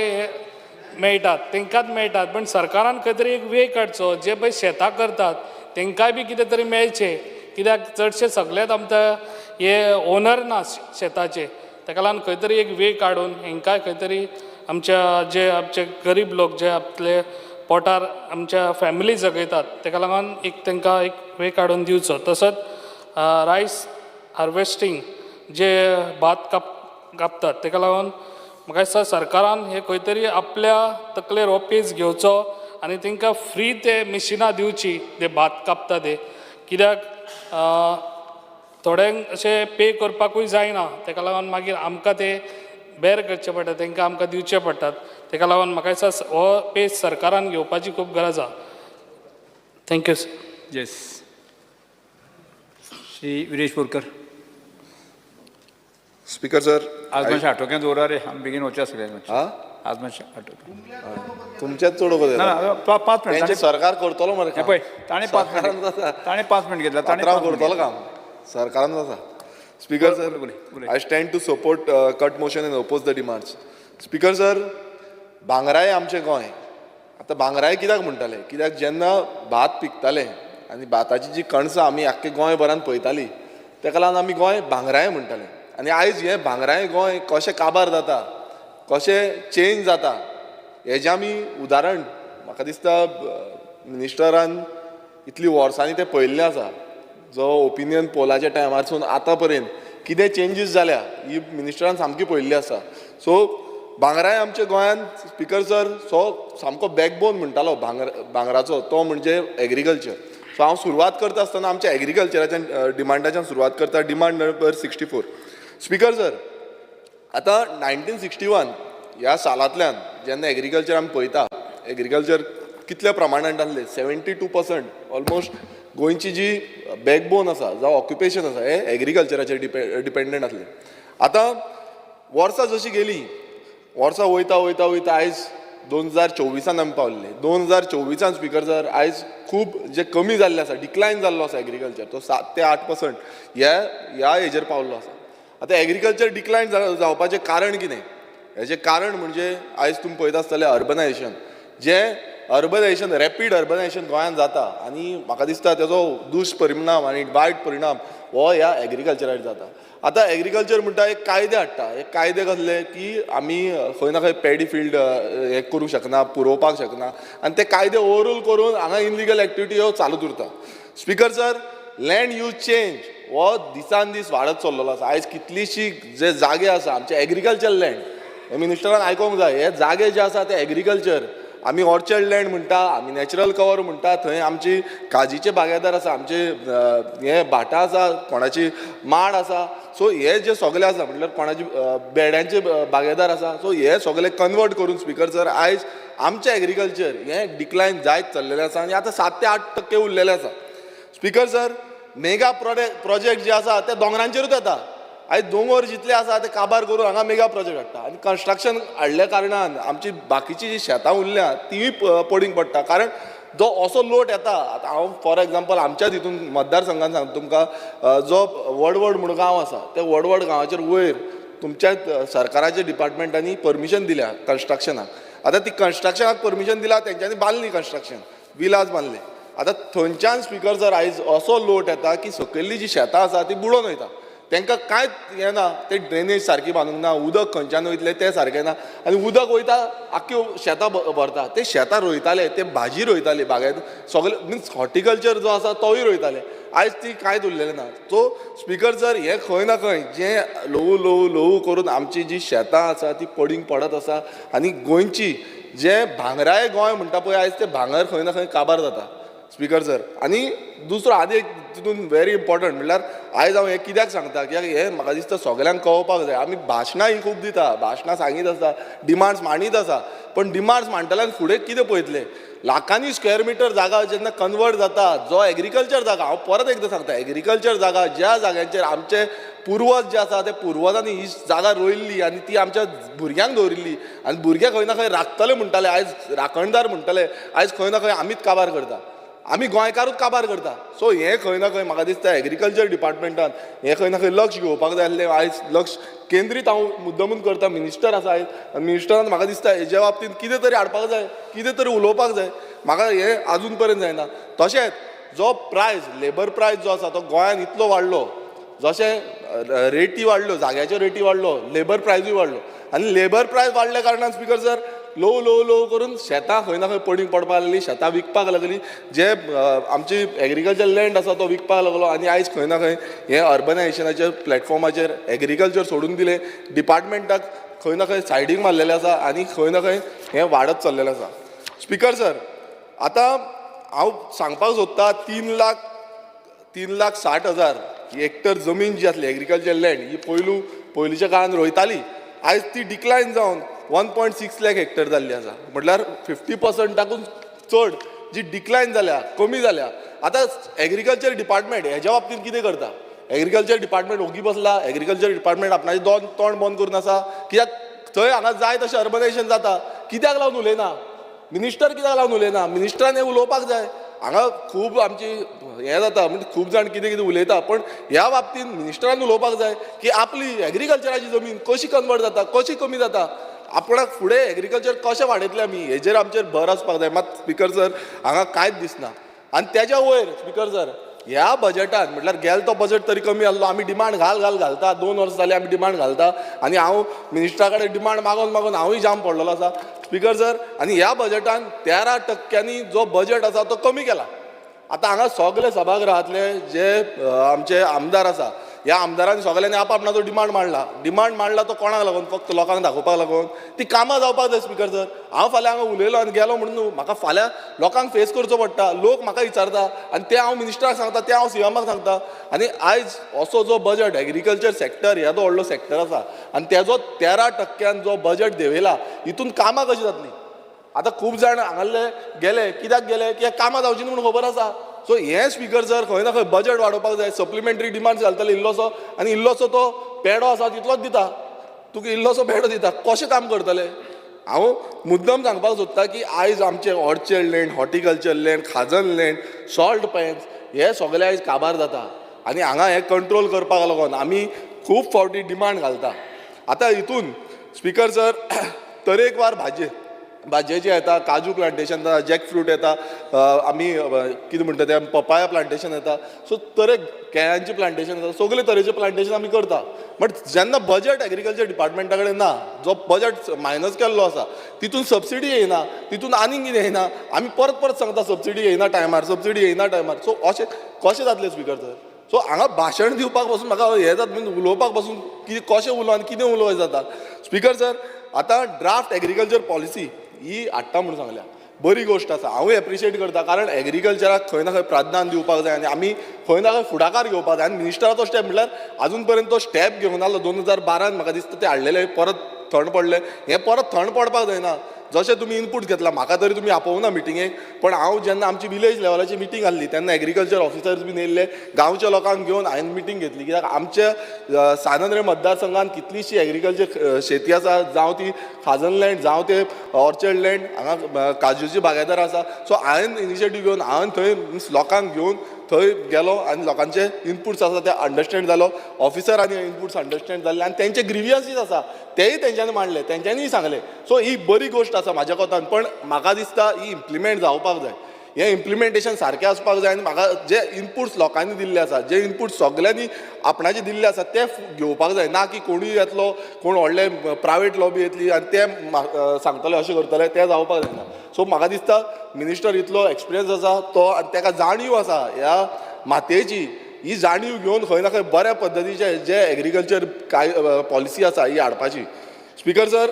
मेळटात, तांकांच मेळटात. पण सरकारान खंय तरी एक वे काडचो, जे पळय शेतां करतात तांकांय बी कितें तरी मेळचें, कित्याक चडशे सगळेच आमकां हे ओनर ना शेताचे, ताका लागून खंय तरी एक वे काडून हेंकांय खंय तरी आमच्या जे आमचे गरीब लोक जे आपले पोटार आमच्या फॅमिली जगयतात ताका लागून एक तांकां एक वे काडून दिवचो. तसोच रायस हार्वेस्टींग जे भात कापतात ताका लागून म्हाका दिसता सरकारान हे खंय तरी आपल्या तकलेर हो पेज घेवचो आनी तांकां फ्री ते मिशिनां दिवची ते भात कापता ते, कित्याक थोड्यांक अशें पे करपाकूय जायना, ताका लागून मागीर आमकां ते बेर करचे पडटा, तांकां आमकां दिवचे पडटात. ताका लागून म्हाका दिसता हो पेज सरकारान घेवपाची खूब गरज आसा. Thank you sir. Yes, Shri Viresh Borkar. Speaker sir, आज मातशें आटोक्यांत दवरा रे, आमी बेगीन वचया सगळ्यांक. आज मातशें आटोक्यांत तुमच्याच चड वगत ना, 5 मिनट सरकार करतलो मरे. पळय ताणें 5 मिनट, ताणें 5 मिनट घेतला, ताणें करतलो काम सरकारान आसा. Speaker sir, I stand to support cut motion and oppose the demands. Speaker sir, भांगराय आमचें गोंय. आतां भांगराय कित्याक म्हणटाले? कित्याक जेन्ना भात पिकतालें आनी भाताची जी कणसां आमी आख्खे गोंयभरान पळयताली, तेका लागून आमी गोंय भांगराय म्हणटाले. आनी आयज हें भांगराय गोंय कशें काबार जाता, कशें चेंज जाता, हेजें आमी उदाहरण म्हाका दिसता मिनिस्टरान इतली वर्सांनी तें पळयल्लें आसा. जो ओपिनियन पोलाच्या टायमारसून आतां पर्यंत कितें चेंजीस जाल्या ही मिनिस्टरान सामकी पळयल्ली आसा. सो भांगराय आमच्या गोंयांत स्पीकर सर सो सामको बॅकबोन म्हणटालो भांगराचो, तो म्हणजे एग्रीकल्चर. सो हांव सुरवात करता आसतना आमच्या एग्रीकल्चराच्यान डिमांडाच्यान सुरवात करता. Demand number 64. Speaker sir, आतां 1961 ह्या सालांतल्यान जेन्ना एग्रीकल्चर आमी पळयता, एग्रीकल्चर कितल्या प्रमाणान आसलें, 72% ऑलमोस्ट गोंयची जी बॅकबोन आसा जावं ऑक्युपेशन आसा हें एग्रीकल्चराचेर डिपेंडंट आसलें. आतां वर्सां जशीं गेलीं, वर्सां वयता वयता वयता आयज 2024 आमी पावल्ले. 2024 स्पीकर सर आयज खूब जे कमी जाल्लें आसा, डिक्लायन जाल्लो आसा एग्रीकल्चर, तो 7 ते 8% ह्या हेजेर पावल्लो आसा. आतां एग्रीकल्चर डिक्लायन जावपाचें कारण कितें? हेजें कारण म्हणजे आयज तुमी पळयता आसतले अर्बनायजेशन, जें अर्बनायजेशन, रॅपीड अर्बनायजेशन गोंयांत जाता आनी म्हाका दिसता तेजो दुश्परिणाम आनी वायट परिणाम हो ह्या एग्रीकल्चरार जाता. आतां एग्रीकल्चर म्हणटा एक कायदे हाडटा, एक कायदे कसले की आमी खंय ना खंय पॅडी फिल्ड हें करूंक शकना, पुरोवपाक शकना, आनी ते कायदे ओवररूल करून हांगा इनलिगल एक्टिविटी ह्यो चालूच उरता. Speaker sir, land use change हो दिसान दीस वाडत चल्लेलो आसा. आयज कितलीशी जे जागे आसा आमचे एग्रीकल्चर लँड, हे मिनिस्टरान आयकोंक जाय, हे जागे जे आसा ते एग्रीकल्चर, आमी ऑर्चर्ड लँड म्हणटा, आमी नॅचरल कवर म्हणटा, थंय आमची काजीचे बागायदार आसा, आमचे हे भाटां आसा, कोणाची माड आसा. सो हे जे सगळे आसा म्हटल्यार कोणाची बेड्यांचे बागायदार आसा. सो हे सगळे कन्वर्ट करून स्पीकर सर आयज आमचें एग्रीकल्चर हें डिक्लायन जायत चल्लेलें आसा आनी आतां 7 ते 8% उरलेलें आसा. स्पीकर सर, मेगा प्रोजेक्ट जे आसा ते दोंगरांचेरूच येता. आयज दोंगर जितले आसा ते काबार करून हांगा मेगा प्रोजेक्ट हाडटा आनी कन्स्ट्रक्शन हाडल्या कारणान आमची बाकीची जी शेतां उरल्या तिवूय पडींग पडटा. कारण जो असो लोट येता, आतां हांव फॉर एग्जाम्पल आमच्याच हितून मतदारसंघान सांगता तुमकां, जो वडवड म्हूण गांव आसा त्या वडवड गांवाचेर वयर तुमच्या सरकाराच्या डिपार्टमेंटांनी परमिशन दिल्या कन्स्ट्रक्शनाक. आतां ती कन्स्ट्रक्शनाक परमिशन दिला, तेंच्यांनी बांदली कन्स्ट्रक्शन, विलास बांदले. आतां थंयच्यान स्पीकर सर आयज असो लोट येता की सकयल्ली जी शेतां आसा ती बुडोवन वयता, तांकां कांयच हें ना, ते ड्रेनेज सारकी बांदूंक ना, उदक खंयच्यान वयतलें तें सारकें ना, आनी उदक वयता आख्ख्यो शेतां भरता. ते शेतां रोयताले, ते भाजी रोयताले, बागायत सगळे, मिन्स हॉर्टिकल्चर जो आसा तोवूय रोयताले, आयज ती कांयच उरलेलें ना. सो स्पीकर सर, हें खंय ना खंय जें ल्हवू ल्हवू ल्हवू करून आमची जी शेतां आसा ती पडींग पडत आसा आनी गोंयची जें भांगराय गोंय म्हणटा पळय आयज तें भांगर खंय ना खंय काबार जाता स्पीकर सर. आनी दुसरो आनी एक तितून व्हेरी इम्पॉर्टंट म्हणल्यार आयज हांव हें कित्याक सांगता, कित्याक हें म्हाका दिसता सगल्यांक कळोवपाक जाय. आमी भाशणां ही खूब दिता, भाशणां सांगीत आसा, डिमांड्स मांडीत आसा, पण डिमांड्स मांडटल्यान फुडें कितें पळयतले? लाखांनी स्क्वेअर मिटर जागा जेन्ना कन्वर्ट जाता, जो एग्रीकल्चर जागा, हांव परत एकदां सांगता, एग्रीकल्चर जागा ज्या जाग्यांचेर आमचे पुर्वज जे आसा ते पुर्वजांनी ही जागा रोयल्ली आनी ती आमच्या भुरग्यांक दवरिल्ली आनी भुरगे खंय ना खंय राखतले म्हणटाले, आयज राखणदार म्हणटाले, आयज खंय ना खंय आमीच काबार करता, आमी गोंयकारूच काबार करता. सो हें खंय ना खंय म्हाका दिसता एग्रीकल्चर डिपार्टमेंटान हें खंय ना खंय लक्ष घेवपाक जाय आसलें. आयज लक्ष केंद्रीत हांव मुद्दमून करता, मिनिस्टर आसा आयज, आनी मिनिस्टरान म्हाका दिसता हेज्या बाबतींत कितें तरी हाडपाक जाय, कितें तरी उलोवपाक जाय. म्हाका हें आजून पर्यंत जायना. तशेंच जो प्रायस, लेबर प्रायस जो आसा तो गोंयांत इतलो वाडलो, जशें रेटी वाडल्यो, जाग्याच्यो रेटी वाडलो, लेबर प्रायजूय वाडलो आनी लेबर प्रायज वाडल्या कारणान स्पीकर सर ल्हव ल्हव ल्हव करून शेतां खंय ना खंय पडींग पडपाक लागली, शेतां विकपाक लागली, जे आमची एग्रीकल्चर लँड आसा तो विकपाक लागलो आनी आयज खंय ना खंय हे अर्बनायजेशनाच्या प्लॅटफॉर्माचेर एग्रीकल्चर सोडून दिलें, डिपार्टमेंटाक खंय ना खंय सायडीक मारलेलें आसा आनी खंय ना खंय हें वाडत चल्लेलें आसा. स्पीकर सर आतां हांव सांगपाक सोदता 3,60,000 हेक्टर जमीन जी आसली एग्रीकल्चर लँड ही पयलूच्या काळान रोयताली, आयज ती डिक्लायन जावन 1.6 लाख हेक्टर जाल्ली आसा, म्हटल्यार 50%कून चड जी डिक्लायन जाल्या, कमी जाल्या. आतां एग्रीकल्चर डिपार्टमेंट हेज्या बाबतींत कितें करता? एग्रीकल्चर डिपार्टमेंट ओगी बसला, एग्रीकल्चर डिपार्टमेंट आपणाचें तोंड बंद करून आसा, कित्याक थंय हांगा जाय तशें अर्बनायजेशन जाता, कित्याक लागून उलयना मिनिस्टर, कित्याक लागून उलयना? मिनिस्टरान हें उलोवपाक जाय. हांगा खूब आमची हें जाता, म्हणजे खूब जाण कितें कितें उलयता, पण ह्या बाबतींत मिनिस्टरान उलोवपाक जाय की आपली एग्रीकल्चराची जमीन कशी कन्वर्ट जाता, कशी कमी जाता, आपणाक फुडें एग्रीकल्चर कशें वाडयतलें आमी, हेजेर आमचेर भर आसपाक जाय. मात स्पीकर सर हांगा कांयच दिसना. आनी तेज्या वयर स्पीकर सर ह्या बजेटान म्हटल्यार गेल तो बजेट तरी कमी आसलो, आमी डिमांड घाल घाल घालता, 2 वर्सां जालीं आमी डिमांड घालता आनी हांव मिनिस्टरा कडेन डिमांड मागोन मागोन हांवूय जाम पडलेलो आसा स्पीकर सर. आनी ह्या बजेटान 13% जो बजेट आसा तो कमी केला. आतां हांगा सगळे सभागृहांतले जे आमचे आमदार आसा, ह्या आमदारांनी सगळ्यांनी आपणाचो डिमांड मांडला. डिमांड मांडला तो कोणाक लागून? फक्त लोकांक दाखोवपाक लागून. ती कामां जावपाक जाय स्पीकर सर. हांव फाल्यां हांगा उलयलो आनी गेलो म्हणून न्हू, म्हाका फाल्यां लोकांक फेस करचो पडटा, लोक म्हाका विचारता आनी तें हांव मिनिस्टराक सांगता, तें हांव सीएमाक सांगता. आनी आयज असो जो बजट एग्रीकल्चर सेक्टर ह्या जो व्हडलो सेक्टर आसा आनी तेजो 13% जो बजट देंवयला, हितून कामां कशीं जातलीं? आतां खूब जाण हांगासरले गेले, कित्याक गेले? कित्याक कामां जावची न्हू म्हणून खबर आसा. सो हें स्पीकर सर खंय ना खंय बजेट वाडोवपाक जाय, सप्लिमेंटरी डिमांड्स घालतले इल्लोसो आनी इल्लोसो तो पेडो आसा तितलोच दिता, तुका इल्लोसो पेडो दिता, कशें काम करतले? हांव मुद्दम सांगपाक सोदता की आयज आमचे ऑर्चर्ड लँड, हॉर्टिकल्चर लँड, खाजन लँड, सॉल्ट पॅन्स हे सगळे आयज काबार जाता आनी हांगा हें कंट्रोल करपाक लागून आमी खूब फावटी डिमांड घालता. आतां हितून स्पीकर सर तरेकवार भाजयेचे येता, काजू प्लांटेशन येता, जॅक फ्रूट येता, आमी कितें म्हणटा ते पपाया प्लांटेशन येता, सो तरे केळ्यांचें प्लांटेशन येता, सगळे तरेचे प्लांटेशन आमी करता. बट जेन्ना बजट एग्रीकल्चर डिपार्टमेंटा कडेन ना, जो बजट मायनस केल्लो आसा, तितून सबसिडी येयना, तितून आनीक कितें येयना, आमी परत परत सांगता सबसिडी येयना टायमार, सबसिडी येयना टायमार. सो अशें कशें जातलें स्पीकर सर? सो हांगा भाशण दिवपाक पासून म्हाका हें जाता, म्हणजे उलोवपाक पासून कितें कशें उलोवप आनी कितें उलोवप जाता. स्पीकर सर आतां ड्राफ्ट एग्रीकल्चर पॉलिसी ही हाडटा म्हणून सांगल्या, बरी गोश्ट आसा, हांवूय एप्रिशिएट करता, कारण एग्रीकल्चराक खंय ना खंय प्राधान्य दिवपाक जाय आनी आमी खंय ना खंय फुडाकार घेवपाक जाय. आनी मिनिस्टराचो स्टेप म्हटल्यार आजून पर्यंत तो स्टेप घेवन आसलो 2012 म्हाका दिसता ते हाडलेले, परत थंड पडले, हें परत थंड पडपाक जायना. जशें तुमी इनपूट घेतला, म्हाका तरी तुमी आपोवना मिटिंगेक, पण हांव जेन्ना आमची विलेज लेवलाची मिटींग आसली तेन्ना एग्रीकल्चर ऑफिसर्स बीन येयल्ले, गांवच्या लोकांक घेवन हांवें मिटींग घेतली, कित्याक आमच्या सानंद्रे मतदारसंघान कितलीशी एग्रीकल्चर शेती आसा, जावं ती खाजन लँड, जावं ते ऑर्चर्ड लँड, हांगा काजूची बागायदार आसा. सो हांवें इनिशिएटीव घेवन हांवें थंय मिन्स लोकांक घेवन थंय गेलो आनी लोकांचे इनपुट्स आसा ते अंडरस्टँड जालो, ऑफिसरांनी इनपुट्स अंडरस्टँड जाले आनी तेंचे ग्रिवियन्सीस आसा तेय तेंच्यांनी मांडले, तेंच्यांनीय सांगले. सो ही बरी गोश्ट आसा म्हाज्या कोतान, पण म्हाका दिसता ही इम्प्लिमेंट जावपाक जाय, हें इम्प्लिमेंटेशन सारकें आसपाक जाय आनी म्हाका जे इनपुट्स लोकांनी दिल्ले आसा, जे इनपुट्स सगल्यांनी आपणाचे दिल्ले आसा ते घेवपाक जाय, ना की कोणूय येतलो, कोण व्हडले प्रायवेट लॉबी येतली आनी ते सांगतले अशें करतले, तें जावपाक जायना. सो म्हाका दिसता मिनिस्टर इतलो एक्सपिरियन्स आसा तो आनी तेका जाणीव आसा ह्या मातयेची, ही जाणीव घेवन खंय ना खंय बऱ्या पद्दतीचे जे एग्रीकल्चर काय पॉलिसी आसा ही हाडपाची. स्पीकर सर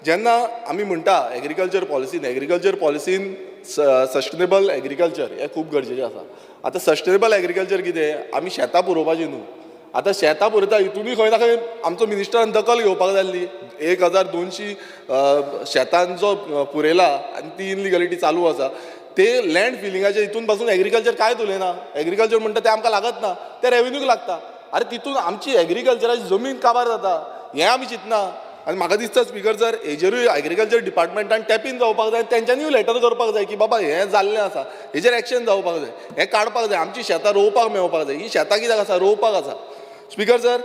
जेन्ना आमी म्हणटा एग्रीकल्चर पॉलिसीन, एग्रीकल्चर पॉलिसीन सस्टेनेबल एग्रीकल्चर हें खूब गरजेचें आसा. आतां सस्टेनेबल एग्रीकल्चर कितें, आमी शेतां पुरोवपाची न्हू, आतां शेतां पुरयता हितुनूय खंय ना खंय आमचो मिनिस्टरान दखल घेवपाक जाय आसली. 1200 शेतांचो पुरयला आनी ती इनलिगलिटी चालू आसा, ते लँड फिलिंगाचे हितून पासून एग्रीकल्चर कांयच उलयना. एग्रीकल्चर म्हणटा तें आमकां लागत ना, तें रेवेन्यूक लागता. आरे तितून आमची एग्रीकल्चराची जमीन काबार जाता हें आमी चिंतना. आनी म्हाका दिसता स्पीकर सर हेजेरूय एग्रीकल्चर डिपार्टमेंटान टॅपीन जावपाक जाय, तेंच्यांनीय लेटर करपाक जाय की बाबा हें जाल्लें आसा, हेजेर एक्शन जावपाक जाय, हें काडपाक जाय, आमची शेतां रोवपाक मेळपाक जाय. ही शेतां कित्याक आसा? रोवपाक आसा. स्पीकर सर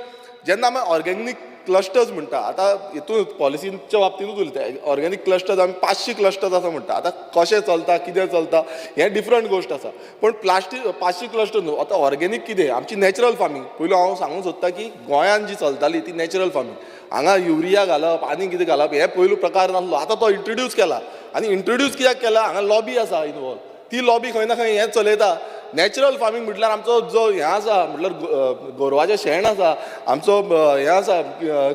जेन्ना आमी ऑर्गेनीक क्लस्टर्स म्हणटा आतां हितून पॉलिसीच्या बाबतींतूच उलयता. ऑर्गेनीक क्लस्टर्स आमी 500 क्लस्टर्स आसा म्हणटा. आतां कशें चलता कितें चलता हें डिफरंट गोश्ट आसा, पूण प्लास्टीक 500 क्लस्टर न्हू. आतां ऑर्गेनीक कितें आमची नॅचरल फार्मींग. पयलू हांव सांगूंक सोदता की गोंयांत जी चलताली ती नॅचरल फार्मींग. हांगा युरिया घालप आनी कितें घालप हे पयलू प्रकार नासलो. आतां तो इंट्रोड्यूस केला आनी इंट्रोड्यूस कित्याक केला, हांगा लॉबी आसा इनवॉल्व, ती लॉबी खंय ना खंय हें चलयता. नॅचरल फार्मींग म्हटल्यार आमचो जो हें आसा म्हटल्यार गोरवाचें शेण आसा, आमचो हें आसा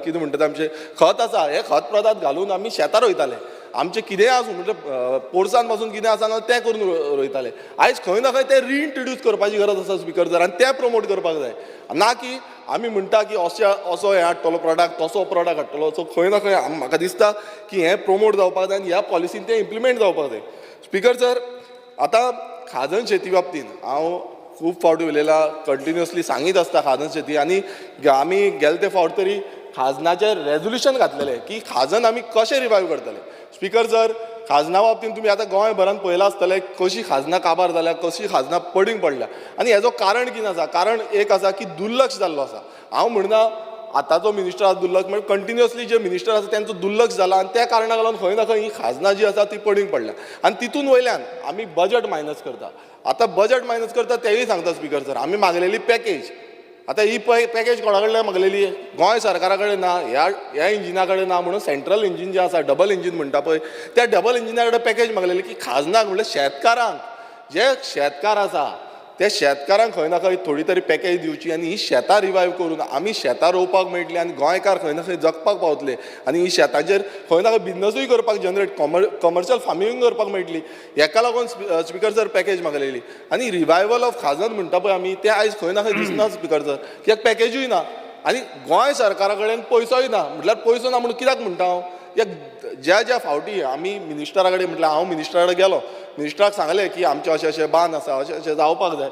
कितें म्हणटा आमचें खत आसा, हें खत पदार्थ घालून आमी शेतां रोयताले. आमचें कितेंय आसूं म्हटल्यार पोरसान पासून कितें आसा ना तें करून रोयताले. आयज खंय ना खंय तें रिइंट्रोड्यूस करपाची गरज आसा स्पिकर सर, आनी तें प्रमोट करपाक जाय. ना की आमी म्हणटा की अशें असो हें हाडटलो प्रोडक्ट तसो प्रोडक्ट हाडटलो. सो खंय ना खंय म्हाका दिसता की हें प्रमोट जावपाक जाय आनी ह्या पॉलिसीन तें इम्प्लिमेंट जावपाक जाय. स्पिकर सर, आतां खाजन शेती बाबतींत हांव खूब फावट उलयलां, कंटिन्युअसली सांगीत आसता खाजन शेती. आनी आमी गेले ते फावट तरी खाजनाचें रेजोल्युशन घातलेलें की खाजन आमी कशें रिवायव करतले. स्पिकर सर, खाजना बाबतींत तुमी आतां गोंयभरान पळयलां आसतलें कशी खाजनां काबार जाल्या, कशी खाजनां पडींग पडल्या. आनी हेजो कारण कितें आसा, कारण एक आसा की दुर्लक्ष जाल्लो आसा. हांव म्हणना आतांचो मिनिस्टर आसा दुर्लक्ष, म्हणजे कंटिन्युअसली जे मिनिस्टर आसा तेंचो दुर्लक्ष जाला आनी त्या कारणाक लागून खंय ना खंय ही खाजनां जी आसा ती पडींग पडल्या. आनी तितून वयल्यान आमी बजट मायनस करता. आतां बजट मायनस करता तेंय सांगता स्पिकर सर, आमी मागलेली पॅकेज आतां ही पॅकेज कोणा कडल्यान मागलेली, गोंय सरकारा कडेन ना, ह्या इंजिना कडेन ना, म्हणून सेंट्रल इंजीन जें आसा डबल इंजीन म्हणटा पळय त्या डबल इंजिना कडेन पॅकेज मागलेली की खाजनाक म्हणल्यार शेतकारांक, जे शेतकार आसा त्या शेतकारांक खंय ना खंय थोडी तरी पॅकेज दिवची आनी ही शेतां रिवायव करून आमी शेतां रोवपाक मेळटली आनी गोंयकार खंय ना खंय जगपाक पावतले आनी ही शेतांचेर खंय ना खंय बिजनसूय करपाक जनरेट कमर्शियल फार्मींग करपाक मेळटली. हेका लागून स्पिकर सर पॅकेज मागलेली. आनी रिवायवल ऑफ खाजन म्हणटा पळय आमी तें आयज खंय ना खंय दिसना स्पिकर सर, कित्याक पॅकेजूय ना आनी गोंय सरकारा कडेन पयसोय ना. म्हटल्यार पयसो ना म्हणून कित्याक म्हणटा हांव, कित्याक ज्या ज्या फावटी आमी मिनिस्टरा कडेन म्हटल्यार हांव मिनिस्टरा कडेन गेलो, मिनिस्टराक सांगलें की आमचें अशें अशें बांद आसा, अशें अशें जावपाक जाय.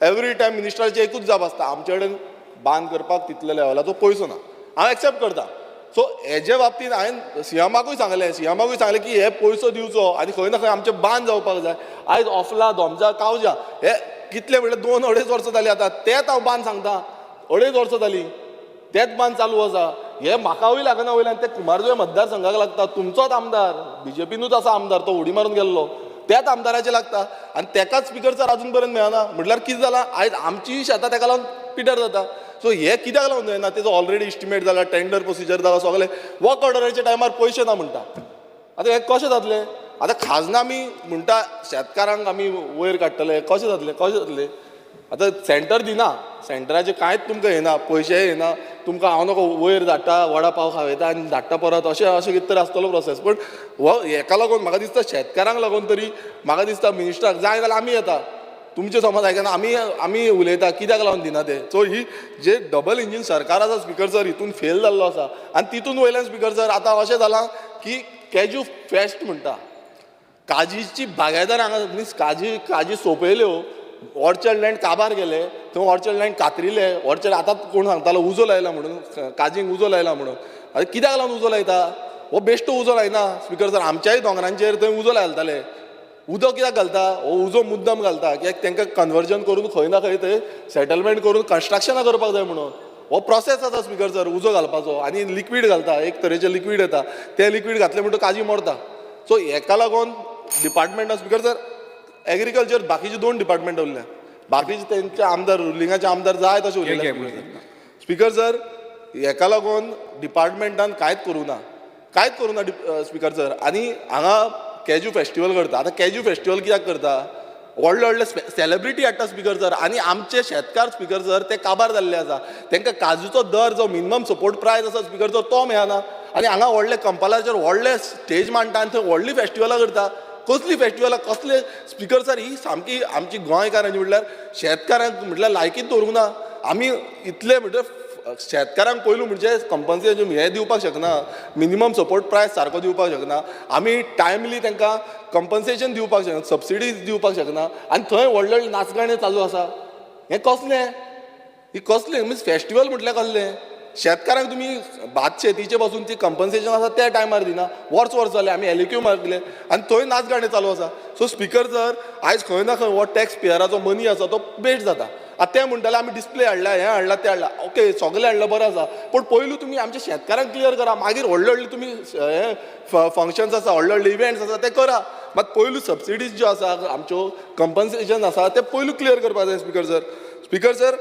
एवरी टायम मिनिस्टराची एकूच जाप आसता, आमचे कडेन बांद करपाक तितले लेवलाचो पयसो ना. हांव एक्सेप्ट करता. सो हेजे बाबतींत हांवें सीएमाकूय सांगलें, सीएमाकूय सांगलें की हे पयसो दिवचो आनी खंय ना खंय आमचें बांद जावपाक जाय. आयज ऑफला दोमजा कावजा हे कितले म्हणल्यार 2-2.5 वर्सां जालीं आतां, तेंच हांव बांद सांगता, 2.5 वर्सां जालीं तेंच बांद चालू आसा. हे म्हाकावूय लागना वयल्यान ते कुमारजुंवें मतदारसंघाक लागता, तुमचोच आमदार बीजेपीनूच आसा आमदार, तो उडी मारून गेल्लो त्याच आमदाराचेर लागता आनी तेकाच स्पिकर सर अजून पर्यंत मेळना. म्हटल्यार कितें जालां, आयज आमची शेतां तेका लागून पिड्ड्यार जाता. सो हे कित्याक लागून जायना, तेजो ऑलरेडी इस्टिमेट जाला, टेंडर प्रोसिजर जाला, सगळें वर्क ऑर्डराच्या टायमार पयशे ना म्हणटा. आतां हें कशें जातलें? आतां खाजनां आमी म्हणटा शेतकारांक आमी वयर काडटले, कशें जातलें कशें जातलें? आतां सेंटर दिना, सेंटराचें कांयच तुमकां येना, पयशेय येना तुमकां. हांव नको वयर धाडटा, वडा पाव खावयता आनी धाडटा परत, अशें अशें कितें तरी आसतलो प्रोसेस. पूण हो हेका लागून म्हाका दिसता शेतकारांक लागून तरी म्हाका दिसता मिनिस्टराक जाय जाल्यार आमी येता, तुमचें समज आयकना, आमी आमी उलयता कित्याक लागून दिना ते. सो ही जे डबल इंजीन सरकार आसा स्पिकर सर हितून फेल जाल्लो आसा. आनी तितून वयल्यान स्पिकर सर आतां अशें जालां की कॅज्यू फेस्ट म्हणटा, काजीची बागायदार हांगा मिन्स काजी काजी सोंपयल्यो, ऑर्चर्ड लँड काबार गेले, थंय ऑर्चर्ड लँड कातरिले, ऑर्चर्ड आतां कोण सांगतालो उजो लायला म्हणून, काजींक उजो लायला म्हणून. आतां कित्याक लागून उजो लायता? हो बेश्टो उजो लायना स्पिकर सर, आमच्याय दोंगरांचेर थंय उजो लायताले. उदक कित्याक घालता? हो उजो मुद्दम घालता कित्याक तांकां कन्वर्जन करून खंय ना खंय थंय सेटलमेंट करून कन्स्ट्रक्शनां करपाक जाय म्हणून. हो प्रोसेस आसा स्पिकर सर उजो घालपाचो. आनी लिक्वीड घालता, एक तरेचें लिक्वीड येता, तें लिक्वीड घातलें म्हणटकच काजी मरता. सो हेका लागून डिपार्टमेंटान स्पिकर सर एग्रीकल्चर बाकीचे 2 डिपार्टमेंट उरल्या, बाकीचे तेंचे आमदार रुलिंगाचे आमदार जाय तशें उलयले. स्पिकर सर हेका लागून डिपार्टमेंटान कांयच करूं ना, कांयच करूं ना स्पिकर सर. आनी हांगा कॅज्यू फेस्टिवल करता. आतां कॅज्यू फेस्टिवल कित्याक करता? व्हडले व्हडले सेलिब्रिटी हाडटा स्पिकर सर. आनी आमचे शेतकार स्पिकर सर ते काबार जाल्ले आसा, तांकां काजूचो दर जो मिनिमम सपोर्ट प्रायस आसा स्पिकर सर तो मेळना. आनी हांगा व्हडले कंपालाचेर व्हडले स्टेज मांडटा आनी थंय व्हडलीं फेस्टिवलां करता. कसली फेस्टिवलां कसले स्पिकर सर? ही सामकी आमची गोंयकारांची म्हटल्यार शेतकारांक म्हटल्यार लायकीच दवरूंक ना आमी. इतले म्हटल्यार शेतकारांक पयलू म्हणजे कंपन्सेशन हें दिवपाक शकना, मिनिमम सपोर्ट प्रायस सारको दिवपाक शकना आमी, टायमली तांकां कंपन्सेशन दिवपाक शकना, सबसिडीज दिवपाक शकना. आनी थंय व्हडले व्हडले नाचगाणें चालू आसा. हें कसलें? ही कसलें मिन्स फेस्टिवल म्हटल्यार कसलें? शेतकारांक तुमी भात शेतीचे पासून ती कंपन्सेशन आसा त्या टायमार दिना, वर्स वर्स जालें आमी एलएक्यू मागले आनी थंय नाचगाणें चालू आसा. सो स्पिकर सर आयज खंय ना खंय हो टॅक्स पेयराचो मनी आसा तो वेस्ट जाता. आतां ते म्हणटाले आमी डिस्प्ले हाडला, हें हाडला, तें हाडला. ओके, सगळें हाडलां, बरें आसा, पूण पयलू तुमी आमच्या शेतकारांक क्लियर करा, मागीर व्हडले व्हडले तुमी हे फंक्शन्स आसा, व्हडले व्हडले इव्हेंट्स आसा ते करा. मात पयलू सबसिडीज ज्यो आसा, आमच्यो कंपन्सेशन आसा तें पयलू क्लियर करपाक जाय स्पीकर सर. स्पीकर सर,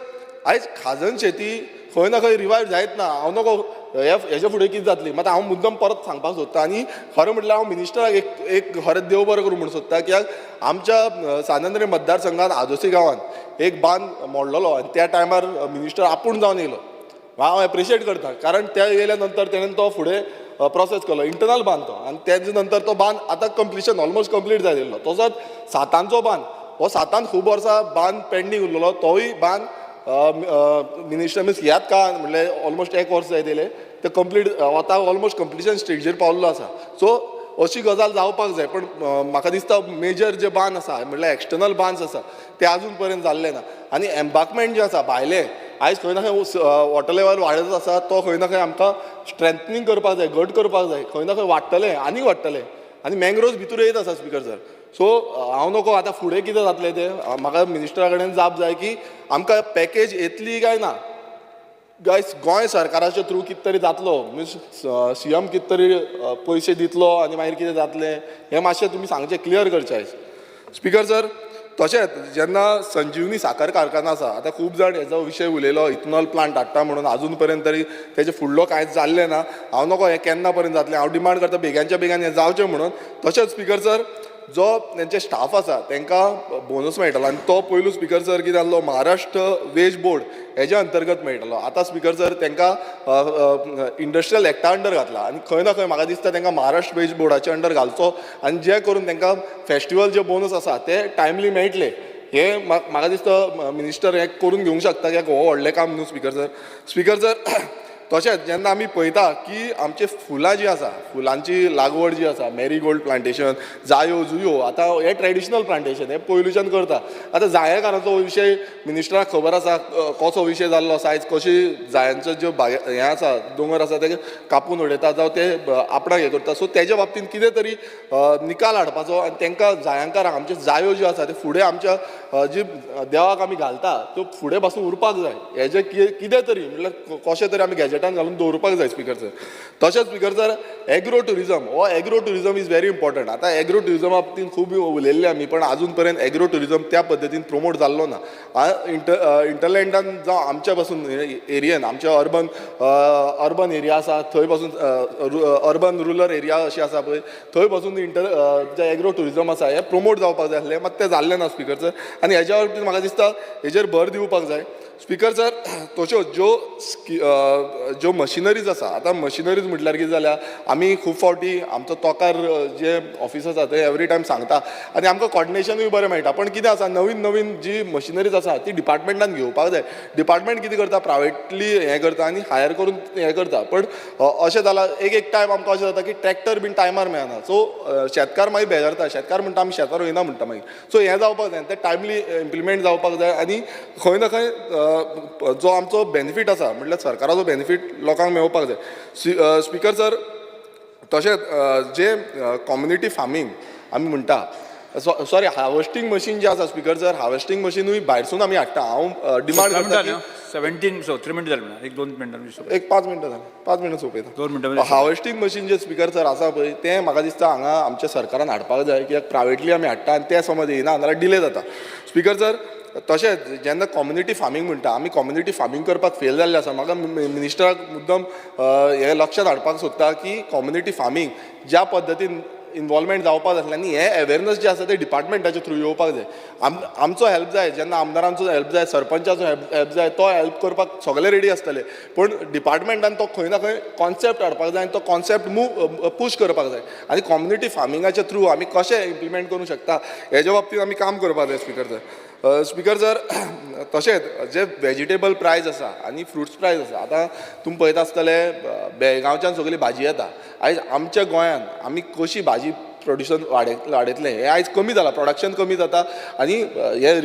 आयज खाजन शेती खंय ना खंय रिवायव जायत ना. हांव नको हेजे फुडें कितें जातली, मात हांव मुद्दम परत सांगपाक सोदता. आनी खरें म्हटल्यार हांव मिनिस्टराक एक एक खरें देव बरें करूं म्हूण सोदता, कित्याक आमच्या सांत मतदारसंघात आदोसी गांवांत एक बांद मोडलेलो आनी त्या टायमार मिनिस्टर आपूण जावन येयलो. हांव एप्रिशिएट करता, कारण त्या येयल्या नंतर तेणेन तो फुडें प्रोसेस केलो, इंटरनल बांद तो, आनी तेजे नंतर तो बांद आतां कंप्लिशन ऑलमोस्ट कंप्लीट जायत येयलो. तसोच सातांचो बांद, हो सातान खूब वर्सां बांद पेंडींग उरलेलो, तोय बांद मिनिस्टर मिन्स ह्याच काळान म्हणल्यार ऑलमोस्ट एक वर्स जायत येयलें, ते कंप्लीट आतां ऑलमोस्ट कंप्लिशन स्टेजीर पावल्लो आसा. सो अशी गजाल जावपाक जाय, पण म्हाका दिसता मेजर जे बांद आसा म्हणल्यार एक्सटर्नल बांद आसा ते आजून पर्यंत जाल्ले ना. आनी एम्बाकमेंट जे आसा भायले, आयज खंय ना खंय वॉटर लेवल वाडत आसा, तो खंय ना खंय आमकां स्ट्रेंथनींग करपाक जाय, घट करपाक जाय. खंय ना खंय वाडटलें, आनीक वाडटलें, आनी मँग्रोव्स भितर येयत आसा स्पीकर सर. सो हांव नको आतां फुडें कितें जातलें तें म्हाका मिनिस्टरा कडेन जाप जाय की आमकां पॅकेज येतली काय ना. गायस, गोंय सरकाराच्या थ्रू कितें तरी जातलो, मिन्स सीएम कितें तरी पयशे दितलो आनी मागीर कितें जातलें हें मातशें तुमी सांगचें, क्लियर करचें आयज स्पीकर सर. तशेंच जेन्ना संजीवनी साखर कारखाना आसा, आतां खूब जाण हेजो विशय उलयलो, इथनॉल प्लांट हाडटा म्हणून, आजून पर्यंत तरी तेजे फुडलो कांयच जाल्लें ना. हांव नको हें केन्ना पर्यंत जातलें, हांव डिमांड करता बेग्यांच्या बेगान हें जावचें म्हणून. तशेंच स्पीकर सर, जो तेंचे स्टाफ आसा तांकां बोनस मेळटालो, आनी तो पयलू स्पीकर सर कितें जाल्लो, महाराष्ट्र वेज बोर्ड हेज्या अंतर्गत मेळटालो. आतां स्पीकर सर तांकां इंडस्ट्रियल एक्टा अंडर घातला, आनी खंय ना खंय म्हाका दिसता तांकां महाराष्ट्र वेज बोर्डाच्या अंडर घालचो, आनी जे करून तांकां फेस्टिवल जे बोनस आसा ते टायमली मेळटले. हे म्हाका दिसता मिनिस्टर हें करून घेवंक शकता, कित्याक हो व्हडलें काम न्हू स्पीकर सर. स्पीकर सर, तशेंच जेन्ना आमी पळयता की आमची फुलां जीं आसा, फुलांची लागवड जी आसा, मॅरीगोल्ड प्लांटेशन, जायो जुयो, आतां हें ट्रेडिशनल प्लांटेशन हें पयलूच्यान करता. आतां जायेकारांचो विशय मिनिस्टराक खबर आसा कसो विशय जाल्लो आसा. आयज कशी जायांचो ज्यो हें आसा, दोंगर आसा ते कापून उडयता, जावं ते आपणाक हें करता. सो तेज्या बाबतींत कितें तरी निकाल हाडपाचो, आनी तांकां जायांकारांक आमच्यो जायो ज्यो आसा त्यो फुडें आमच्या जी देवाक आमी घालता त्यो फुडें पासून उरपाक जाय. हेजें कितें तरी म्हणल्यार कशें तरी आमी गॅजेटान घालून दवरपाक जाय स्पीकर सर. तशेंच स्पीकर सर, एग्रो ट्युरिजम, हो agro tourism is very important. आतां एग्रो ट्युरिजमा बाबतींत खूब उलयल्ले आमी, पण आजून पर्यंत एग्रो ट्युरिजम त्या पद्दतीन प्रमोट जाल्लो ना. इंटरलँडान जावं आमच्या पासून एरियन, आमच्या अर्बन अर्बन एरिया आसा थंय पासून, अर्बन रुरल एरिया अशी आसा पळय, थंय पासून जे एग्रो ट्युरिजम आसा हें प्रमोट जावपाक जाय आसलें, मात तें जाल्लें ना स्पीकर सर. आनी हेज्या बाबतींत म्हाका दिसता हेजेर भर दिवपाक जाय स्पीकर सर. तश्यो ज्यो ज्यो मशिनरीज आसा, आतां मशिनरीज म्हटल्यार कितें जाल्या, आमी खूब फावटी आमचो तोकार जे ऑफिस आसा ते एवरी टायम सांगता, आनी आमकां कॉर्डिनेशनूय बरें मेळटा. पण कितें आसा, नवीन नवीन जी मशिनरीज आसा ती डिपार्टमेंटान घेवपाक जाय. डिपार्टमेंट कितें करता, प्रायवेटली हें करता आनी हायर करून हें करता. पण अशें जालां एक एक टायम आमकां अशें जाता की ट्रॅक्टर बीन टायमार मेळना. सो शेतकार मागीर बेजारता, शेतकार म्हणटा आमी शेतार वयना म्हणटा मागीर. सो हें जावपाक जाय, तें टायमली इम्प्लिमेंट जावपाक जाय. आनी खंय ना खंय जो आमचो बेनिफीट आसा म्हटल्यार सरकाराचो बेनिफीट लोकांक मेळपाक जाय. स्पीकर सर, तशेंच जे कम्युनिटी फार्मींग आमी म्हणटा, सॉरी हार्वेस्टींग मशीन जे आसा स्पीकर सर, हार्वेस्टींग मशिनूय भायरसून आमी हाडटा. हांव डिमांड करता की 17 सो 3 मिनटां जाली, एक 2 मिनटां, एक 5 मिनटां जाली, 5 मिनटां सोंपयता. 2 मिनटां. हार्वेस्टींग मशीन जे स्पीकर सर आसा पळय, तें म्हाका दिसता हांगा आमच्या सरकारान हाडपाक जाय, कित्याक प्रायवेटली आमी हाडटा आनी तें समज येयना जाल्यार डिले जाता स्पीकर सर. तशेंच जेन्ना कम्युनिटी फार्मींग म्हणटा, आमी कम्युनिटी फार्मींग करपाक फेल जाल्ले आसा. म्हाका मिनिस्टराक मुद्दम हें लक्षांत हाडपाक सोदता की कम्युनिटी फार्मींग ज्या पद्दतीन इनवॉल्वमेंट जावपाक जाय आसलें, आनी हें अवेरनस जें आसा तें डिपार्टमेंटाच्या थ्रू येवपाक जाय. आमचो हेल्प जाय, जेन्ना आमदारांचो हेल्प जाय, सरपंचाचो हेल्प जाय, तो हेल्प करपाक सगळे रेडी आसतले, पूण डिपार्टमेंटान तो खंय ना खंय कॉन्सेप्ट हाडपाक जाय आनी तो कॉन्सेप्ट मूव पूश करपाक जाय. आनी कम्युनिटी फार्मिंगाच्या थ्रू आमी कशें इम्प्लिमेंट करूंक शकता हेज्या बाबतींत आमी काम करपाक जाय स्पीकर सर. स्पीकर सर, तशेंच जे वेजिटेबल प्रायस आसा आनी फ्रुट्स प्रायस आसा, आतां तुमी पळयता आसतले बेळगांवच्यान सगळी भाजी येता. आयज आमच्या गोंयांत आमी कशी भाजी प्रोड्युसन वाडयतले हें आयज कमी जालां, प्रोडक्शन कमी जाता आनी हें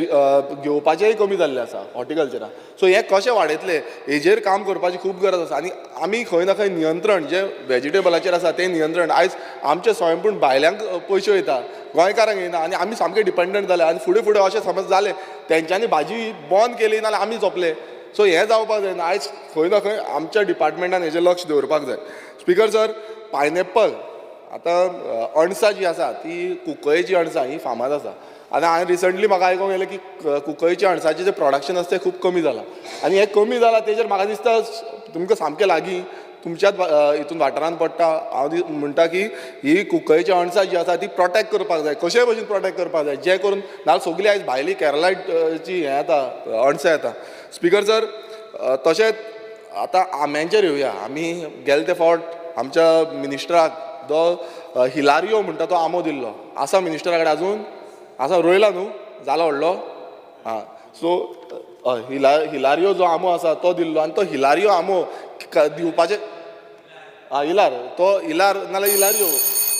घेवपाचेंय कमी जाल्लें आसा हॉर्टिकल्चराक. सो हें कशें वाडयतले हेजेर काम करपाची खूब गरज आसा. आनी आमी खंय ना खंय नियंत्रण जें वेजिटेबलाचेर आसा तें नियंत्रण आयज आमचें स्वयं पूण भायल्यांक पयशे वयता, गोंयकारांक येयना, आनी आमी सामके डिपेंडंट जाले. आनी फुडें फुडें अशें समज जालें तेंच्यांनी भाजी बंद केली नाल्यार आमी सोंपले. सो हें जावपाक जायना. आयज खंय ना खंय आमच्या डिपार्टमेंटान हेजेर लक्ष दवरपाक जाय. स्पिकर सर, पायनएप्पल आतां अणसां जी आसा ती कुंकळेची अणसां ही फामाद आसा. आनी हांवें रिसंटली म्हाका आयकोंक येयलें की कुंकळेच्या अणसाचें जें प्रोडक्शन आसा तें खूब कमी जालां आनी हें कमी जालां तेजेर म्हाका दिसता तुमकां सामकें लागीं तुमच्याच हितून वाठारान पडटा. हांव म्हणटा की ही कुंकळेची अणसां जी आसा ती प्रोटेक्ट करपाक जाय, कशेय भशेन प्रोटेक्ट करपाक जाय, जे करून नाल्यार सगळीं आयज भायली केरलाची हें येता अणसां येता. स्पिकर सर, तशेंच आतां आंब्यांचेर येवया. आमी गेले ते फावट आमच्या मिनिस्टराक जो हिलारियो म्हणटा तो आंबो दिल्लो आसा. मिनिस्टरा कडेन अजून आसा, रोयला न्हू, जाला व्हडलो. आं, सो हिलारियो जो आंबो आसा तो दिल्लो आनी तो हिलारियो आंबो दिवपाचें इलार तो इलार नाल्यार इलारियो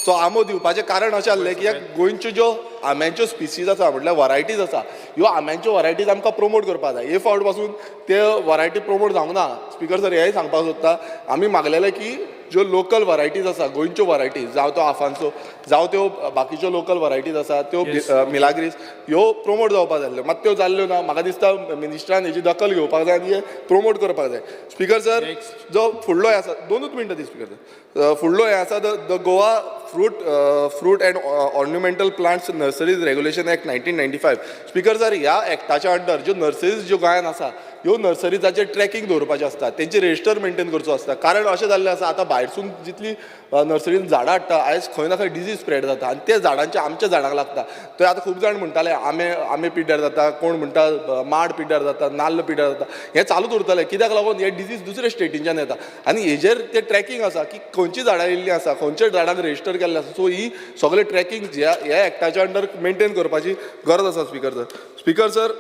सो आंबो दिवपाचें कारण अशें आसलें की गोंयच्यो ज्यो आंब्यांच्यो स्पिसीज आसा म्हटल्यार वरायटीज आसा, ह्यो आंब्यांच्यो वरायटीज आमकां प्रोमोट करपाक जाय. हे फावट पासून ते वरायटी प्रोमोट जावंक ना. स्पिकर सर, हेंय सांगपाक सोदता, आमी मागलेलें की ज्यो लोकल वरायटीज आसा गोंयच्यो वरायटीज, जावं त्यो आफांसो जावं त्यो बाकीच्यो लोकल वरायटीज आसा त्यो मिलाग्रीस, ह्यो प्रोमोट जावपाक जाय आसल्यो, मात त्यो जाल्ल्यो ना. म्हाका दिसता मिनिस्टरान हेजी दखल घेवपाक जाय आनी हे प्रोमोट करपाक जाय. स्पिकर सर, जो फुडलो हें आसा, दोनूच मिनटां दी स्पिकर सर. फुडलो हें आसा the Goa fruit and ornamental plants nurseries regulation act 1995. Speaker sir, ह्या एक्टाच्या अंडर ज्यो नर्सरीज ज्यो गोंयांत आसा ह्यो नर्सरीजाचेर ट्रॅकिंग दवरपाचें आसता, तेंचे रजिस्टर मेनटेन करचो आसता. कारण अशें जाल्लें आसा आतां भायरसून जितली नर्सरीन झाडां हाडटा आयज खंय ना खंय डिजीज स्प्रेड जाता आनी ते झाडांचे आमच्या झाडांक लागता. थंय आतां खूब जाण म्हणटाले आमे आमे पिड्ड्यार जाता, कोण म्हणटा माड पिड्ड्यार जाता, नाल्ल पिड्ड्यार जाता. हें चालूच उरतलें कित्याक लागून हे डिजीज दुसऱ्या स्टेटींच्यान येता आनी हेजेर ते ट्रॅकिंग आसा की खंयची झाडां येयल्लीं आसा, खंयच्या झाडांक रजिस्टर केल्लें आसा. सो ही सगळें ट्रॅकिंग ह्या एक्टाच्या अंडर मेनटेन करपाची गरज आसा स्पिकर सर. स्पिकर सर,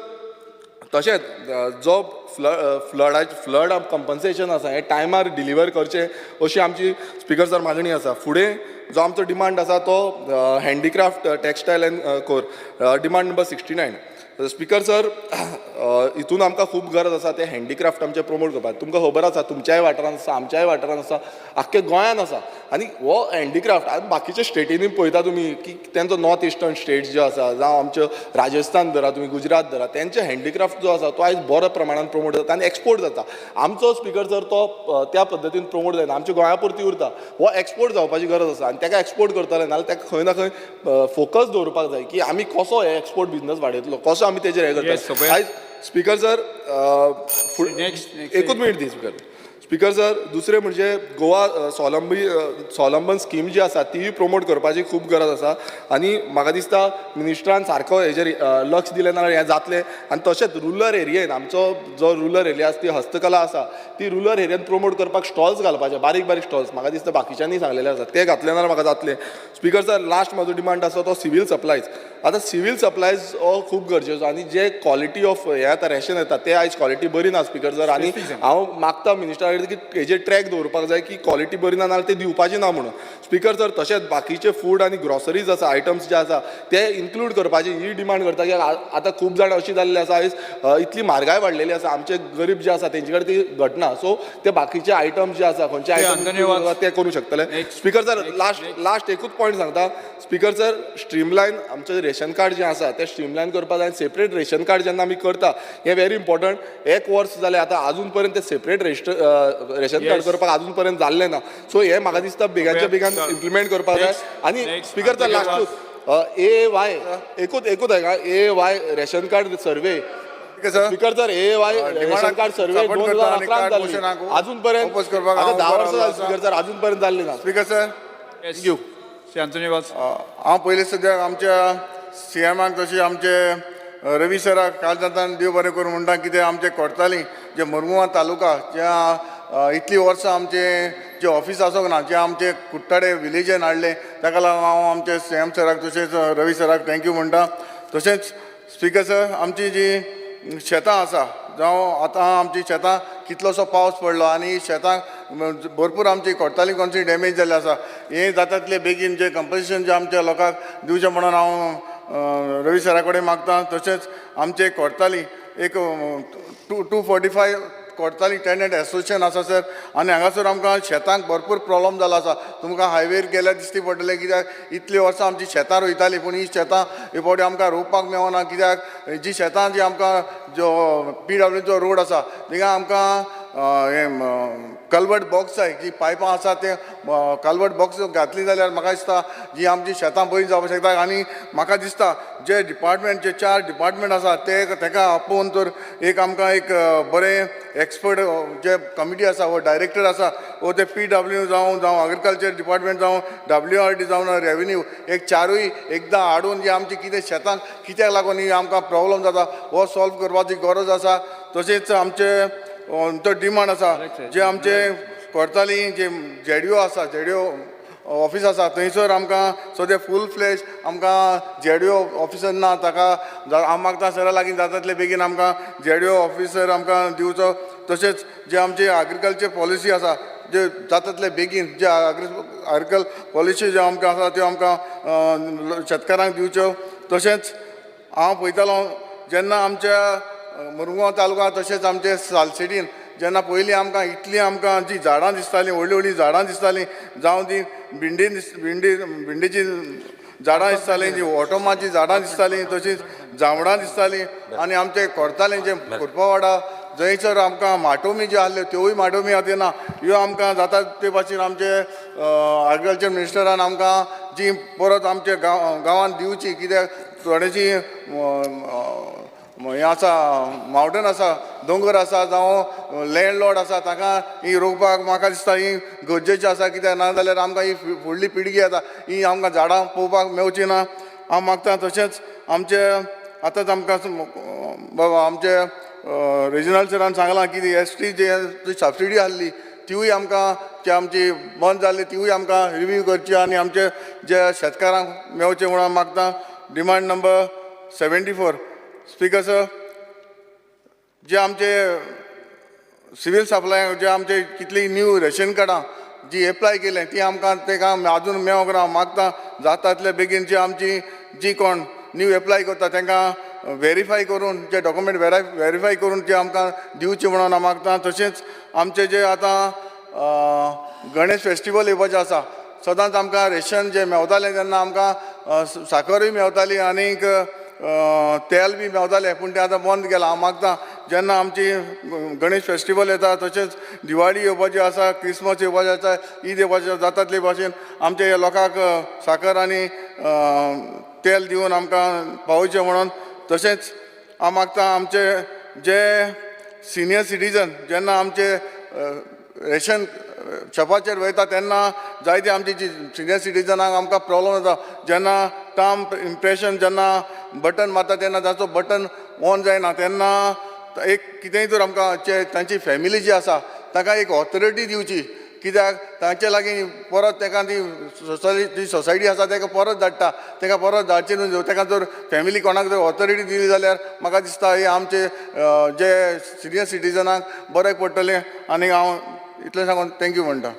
तशेंच जो फ्लड कंपन्सेशन आसा हें टायमार डिलिव्हर करचें अशी आमची स्पिकर सर मागणी आसा. फुडें जो आमचो डिमांड आसा तो handicraft textile and core demand number 69. Speaker sir, हितून आमकां खूब गरज आसा ते हँडीक्राफ्ट आमचें प्रोमोट करपाक. तुमकां खबर आसा तुमच्याय वाठारान आसा, आमच्याय वाठारान आसा, आख्खे गोंयान आसा. आनी हो हँडीक्राफ्ट आनी बाकीच्या स्टेटींनी पळयता तुमी की तेंचो नॉर्थ इस्टर्न स्टेट्स ज्यो आसा, जावं आमच्यो राजस्थान धरा तुमी, गुजरात धरा, तेंचे हँडीक्राफ्ट जो आसा तो आयज बऱ्या प्रमाणान प्रोमोट जाता आनी एक्सपोर्ट जाता. आमचो स्पिकर सर तो त्या पद्दतीन प्रोमोट जायना, आमच्या गोंया पुरती उरता. हो एक्सपोर्ट जावपाची गरज आसा आनी ताका एक्सपोर्ट करतले नाल्यार ताका खंय ना खंय फोकस दवरपाक जाय की आमी कसो हे एक्सपोर्ट बिजनस वाडयतलो, कसो आमी तेजेर हें करतले. आयज स्पिकर सर एकूच मिनट दी स्पिकर. स्पिकर सर, दुसरें म्हणजे गोवा स्वावलंबन स्कीम जी आसा तीय प्रोमोट करपाची खूब गरज आसा आनी म्हाका दिसता मिनिस्टरान सारको हेजेर लक्ष दिलें ना हें जातलें. आनी तशेंच रुरल एरियेन आमचो जो रुरल एरिया आसा ती हस्तकला आसा ती रुरल एरियेन प्रोमोट करपाक स्टॉल्स घालपाचे, बारीक बारीक स्टॉल्स म्हाका दिसता बाकीच्यांनी सांगलेले आसा ते घातले जाल्यार म्हाका जातलें. स्पिकर सर, लास्ट म्हाजो डिमांड आसा तो सिवील सप्लायज. आतां सिवील सप्लायज हो खूब गरजेचो आनी जे क्वॉलिटी ऑफ हें आतां रेशन येता ते आयज क्वॉलिटी बरी ना स्पिकर सर. आनी हांव मागता मिनिस्टरा कडेन की हेजेर ट्रॅक दवरपाक जाय की क्वॉलिटी बरी ना नाल्यार ते दिवपाची ना म्हणून. स्पिकर सर, तशेंच बाकीचे फूड आनी ग्रॉसरीज आसा, आयटम्स जे आसा ते इन्क्लूड करपाची ही डिमांड करता की आतां खूब जाण अशी जाल्ले आसा आयज इतली म्हारगाय वाडलेली आसा, आमचे गरीब जे आसा तेंचे कडेन ती घटना, सो ते बाकीचे आयटम्स जे आसा खंयचे आयटम ते करूं शकतले. स्पिकर सर, लास्ट एकूच पॉयंट सांगता. स्पिकर सर, स्ट्रीमलायन आमचें रेशन कार्ड जें आसा तें स्ट्रीमलायन करपाक जाय. सेपरेट रेशन कार्ड जेन्ना आमी करता हें व्हेरी इम्पॉर्टंट. एक वर्स जालें आतां अजून पर्यंत ते सेपरेट रेशन कार्ड करपाक अजून पर्यंत जाल्लें ना. सो हें म्हाका दिसता बेगानच्या बेगान इम्प्लिमेंट करपाक जाय. आनी स्पिकर सर, लास्टूच ए वाय एकूच हांगा A Y ration card survey. Speaker sir, A Y ration card survey 2011 जाल्ली, अजून पर्यंत आतां 10 वर्सां जाली स्पिकर सर, अजून पर्यंत जाल्ली ना. Speaker sir, thank you. Shri Antonio Vaz. हांव पयलीं सद्याक आमच्या सी एमाक तशें आमचे रवी सराक काल जाता देव बरें करूं म्हणटा कितें आमचे कोडताली जे मुरमुआ तालुका ज्या इतलीं वर्सां आमचे जे ऑफिस आसोंक ना जे आमचे कुट्टाडे विलेजान हाडलें ताका लागून हांव आमचे सी एम सराक तशेंच रवी सराक thank you म्हणटा. तशेंच स्पिकर सर, आमची जी शेतां आसा जावं आतां आमची शेतां कितलोसो पावस पडलो आनी शेतां भरपूर आमची कोडताली कोणसी डॅमेज जाल्ली आसा, हें जाता तितले बेगीन जें कंपन्सेशन जें आमच्या लोकांक दिवचें म्हणून हांव रवी सरा कडेन मागता. तशेंच आमचे कोडताली एक 245 कोरताली टेनंट एसोसिएशन आसा सर. आनी हांगासर आमकां शेतांक भरपूर प्रॉब्लम जाला आसा. तुमकां हायवेर गेल्यार दिश्टी पडटलें, कित्याक इतलीं वर्सां आमची शेतां रोयतालीं, पूण ही शेतां हे फावटी आमकां रोवपाक मेळना, कित्याक जी शेतां जी आमकां जो पीडब्ल्यूचो रोड आसा थिंगा आमकां हें कलवर्ट बॉक्स जाय, जी पायपां आसा ते कलवर्ट बॉक्स घातली जाल्यार म्हाका दिसता जी आमची शेतां बरी जावपाक शकता. आनी म्हाका दिसता जे डिपार्टमेंट, जे 4 डिपार्टमेंट आसा ते ताका आपोवन तर एक आमकां एक बरें एक्सपर्ट जे कमिटी आसा वो डायरेक्टर आसा वो ते पीडब्ल्यू जावं जावं एग्रीकल्चर डिपार्टमेंट जावं डब्ल्यू आर डी जावं रेवेन्यू, एक चारूय एकदां हाडून जी आमची कितें शेतांक कित्याक लागून ही आमकां प्रॉब्लम जाता हो सॉल्व करपाची गरज आसा. तशेंच आमचे तो डिमांड आसा जे आमचे कोरताली जे जेडिओ आसा, जेडिओ ऑफीस आसा थंयसर आमकां सद्या फूल फ्लॅश आमकां जेडिओ ऑफिसर ना, ताका हांव मागता सरा लागीं जाता तितले बेगीन आमकां जेडिओ ऑफिसर आमकां दिवचो. तशेंच जे आमची एग्रीकल्चर पॉलिसी आसा जे जाता तितले बेगीन जे एग्रीकल्चर पॉलिसी ज्यो आमकां आसा त्यो आमकां शेतकारांक दिवच्यो. तशेंच हांव पळयतालो जेन्ना आमच्या मुरगांव तालुका तशेंच आमचे सालसेटीन जेन्ना पयलीं आमकां इतलीं आमकां जीं झाडां दिसतालीं, व्हडलीं व्हडलीं झाडां दिसतालीं, जावं ती भिंडी भिंडी भिंडीचीं झाडां दिसतालीं, जीं ऑटोमाचीं झाडां दिसतालीं, तशींच जांबडां दिसतालीं. आनी आमचे कोरतालें जें कुरपावाडा जंयसर आमकां माटोमी ज्यो आसल्यो त्योवूय माटोमी आतां ना. ह्यो आमकां जाता ते भाशेन आमचे एग्रीकल्चर मिनिस्टरान आमकां जी परत आमच्या गांवांत दिवची, कित्याक थोडेशी हें आसा, मावटन आसा, दोंगर आसा जावं लँडलॉर्ड आसा, ताका ही रोवपाक म्हाका दिसता ही गरजेची आसा, कित्याक ना जाल्यार आमकां ही फुडली पिळगी येता ही आमकां झाडां पळोवपाक मेवची ना. हांव मागता. तशेंच आमचे आतांच आमकां बाबा आमचे रिजनल सरान सांगलां की एस टी जे सबसिडी आहली तिवूय आमकां जी आमची बंद जाल्ली तिवूय आमकां रिव्यू करची आनी आमचे जे शेतकारांक मेवचे म्हणून मागता. Demand number 74. Speaker sir, जे आमचे सिवील सप्लाय जे आमचे कितली न्यू रेशन कार्डां जी एप्लाय केलें ती आमकां तेका आजून मेळोंक ना. मागता जाता तितले बेगीन जी आमची जी कोण न्यू एप्लाय करता तांकां वेरीफाय करून जे डॉक्युमेंट वेरीफाय करून जे आमकां दिवचे म्हणून हांव मागता. तशेंच आमचे जे आतां गणेश फेस्टिवल येवपाचें आसा, सदांच आमकां रेशन जें मेवतालें तेन्ना आमकां साकरूय मेवताली आनीक तेल बी मेवतालें, पूण तें आतां बंद केलां. हांव मागता जेन्ना आमची गणेश फेस्टिवल येता, तशेंच दिवाळी येवपाची आसा, क्रिसमस येवपाची आसा, ईद येवपाची जाता तितले भाशेन आमच्या लोकांक साकर आनी तेल दिवन आमकां पावोवचें म्हणून. तशेंच हांव मागता आमचे जे सिनियर सिटीजन जेन्ना आमचे रेशन शॉपाचेर वयता तेन्ना जायते आमची जी सिनियर सिटीजनांक आमकां प्रॉब्लम जाता, जेन्ना टर्म इम्प्रेशन जेन्ना बटन मारता तेन्ना ताचो बटन ऑन जायना, तेन्ना एक कितेंय तर आमकां तांची फॅमिली जी आसा ताका एक ऑथॉरिटी दिवची, कित्याक तांचे लागीं परत ताका ती जी सोसायटी आसा ताका परत धाडटा, ताका परत धाडचें न्हू. ताका जर फॅमिली कोणाक जर ऑथॉरिटी दिली जाल्यार म्हाका दिसता हे आमचे जे सिनियर सिटीजनांक बऱ्याक पडटलें. आनी हांव इतलें सांगून thank you म्हणटा.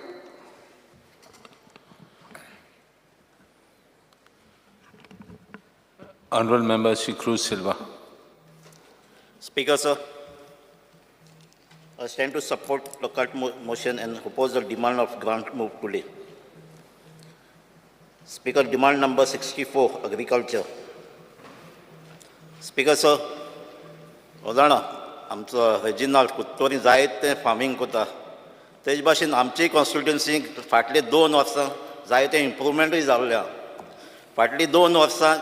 Honorable Member Shri Cruz Silva. Speaker, sir, I stand to support the cut motion and oppose the demand of grant move today. Speaker, demand number 64, agriculture. Speaker, sir, जाणा आमचो Reginald कुत्तोरी जायते farming करता, तेज भाशेन आमची constituency फाटले 2 वर्सां जायते इम्प्रुवमेंटूय जाल्ले आहा. फाटलीं 2 वर्सां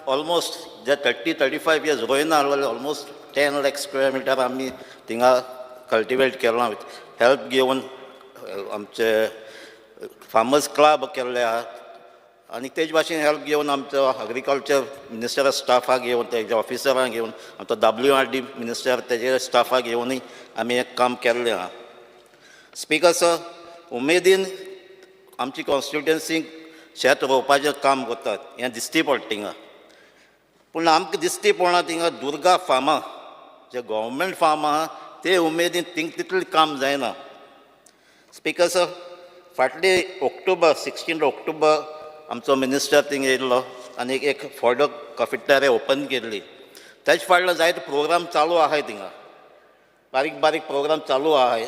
ऑलमोस्ट जे 30-35 इयर्स रोयना जाल्यार ऑलमोस्ट 10 लाख स्क्वेअर मिटर आमी थिंगा कल्टिवेट केलां, हेल्प घेवन आमचे फार्मर्स क्लब केल्ले आहा आनी तेज भाशेन हेल्प घेवन आमचो एग्रीकल्चर मिनिस्टर स्टाफाक घेवन, तेजे ऑफिसरांक घेवन, आमचो WRD minister तेजे स्टाफाक घेवनूय आमी एक काम केल्लें आहा. स्पीकर सर, उमेदीन आमची कॉन्स्टिट्युन्सीक शेत रोवपाचें काम करतात हें दिश्टी पडटा थिंगा, पूण आमकां दिश्टी पडना थिंगा दुर्गा फार्मां जे गव्हर्मेंट फार्म आहा ते उमेदीन थिंग तितलें काम जायना. स्पीकर सर, फाटले ऑक्टोबर 16 ऑक्टोबर आमचो मिनिस्टर थिंग येयल्लो आनी एक फोर्डो कॉफिटेरिया ओपन केल्ली. तेज फाटलो जायते प्रोग्राम चालू आहाय थिंगा. बारीक बारीक प्रोग्राम चालू आहाय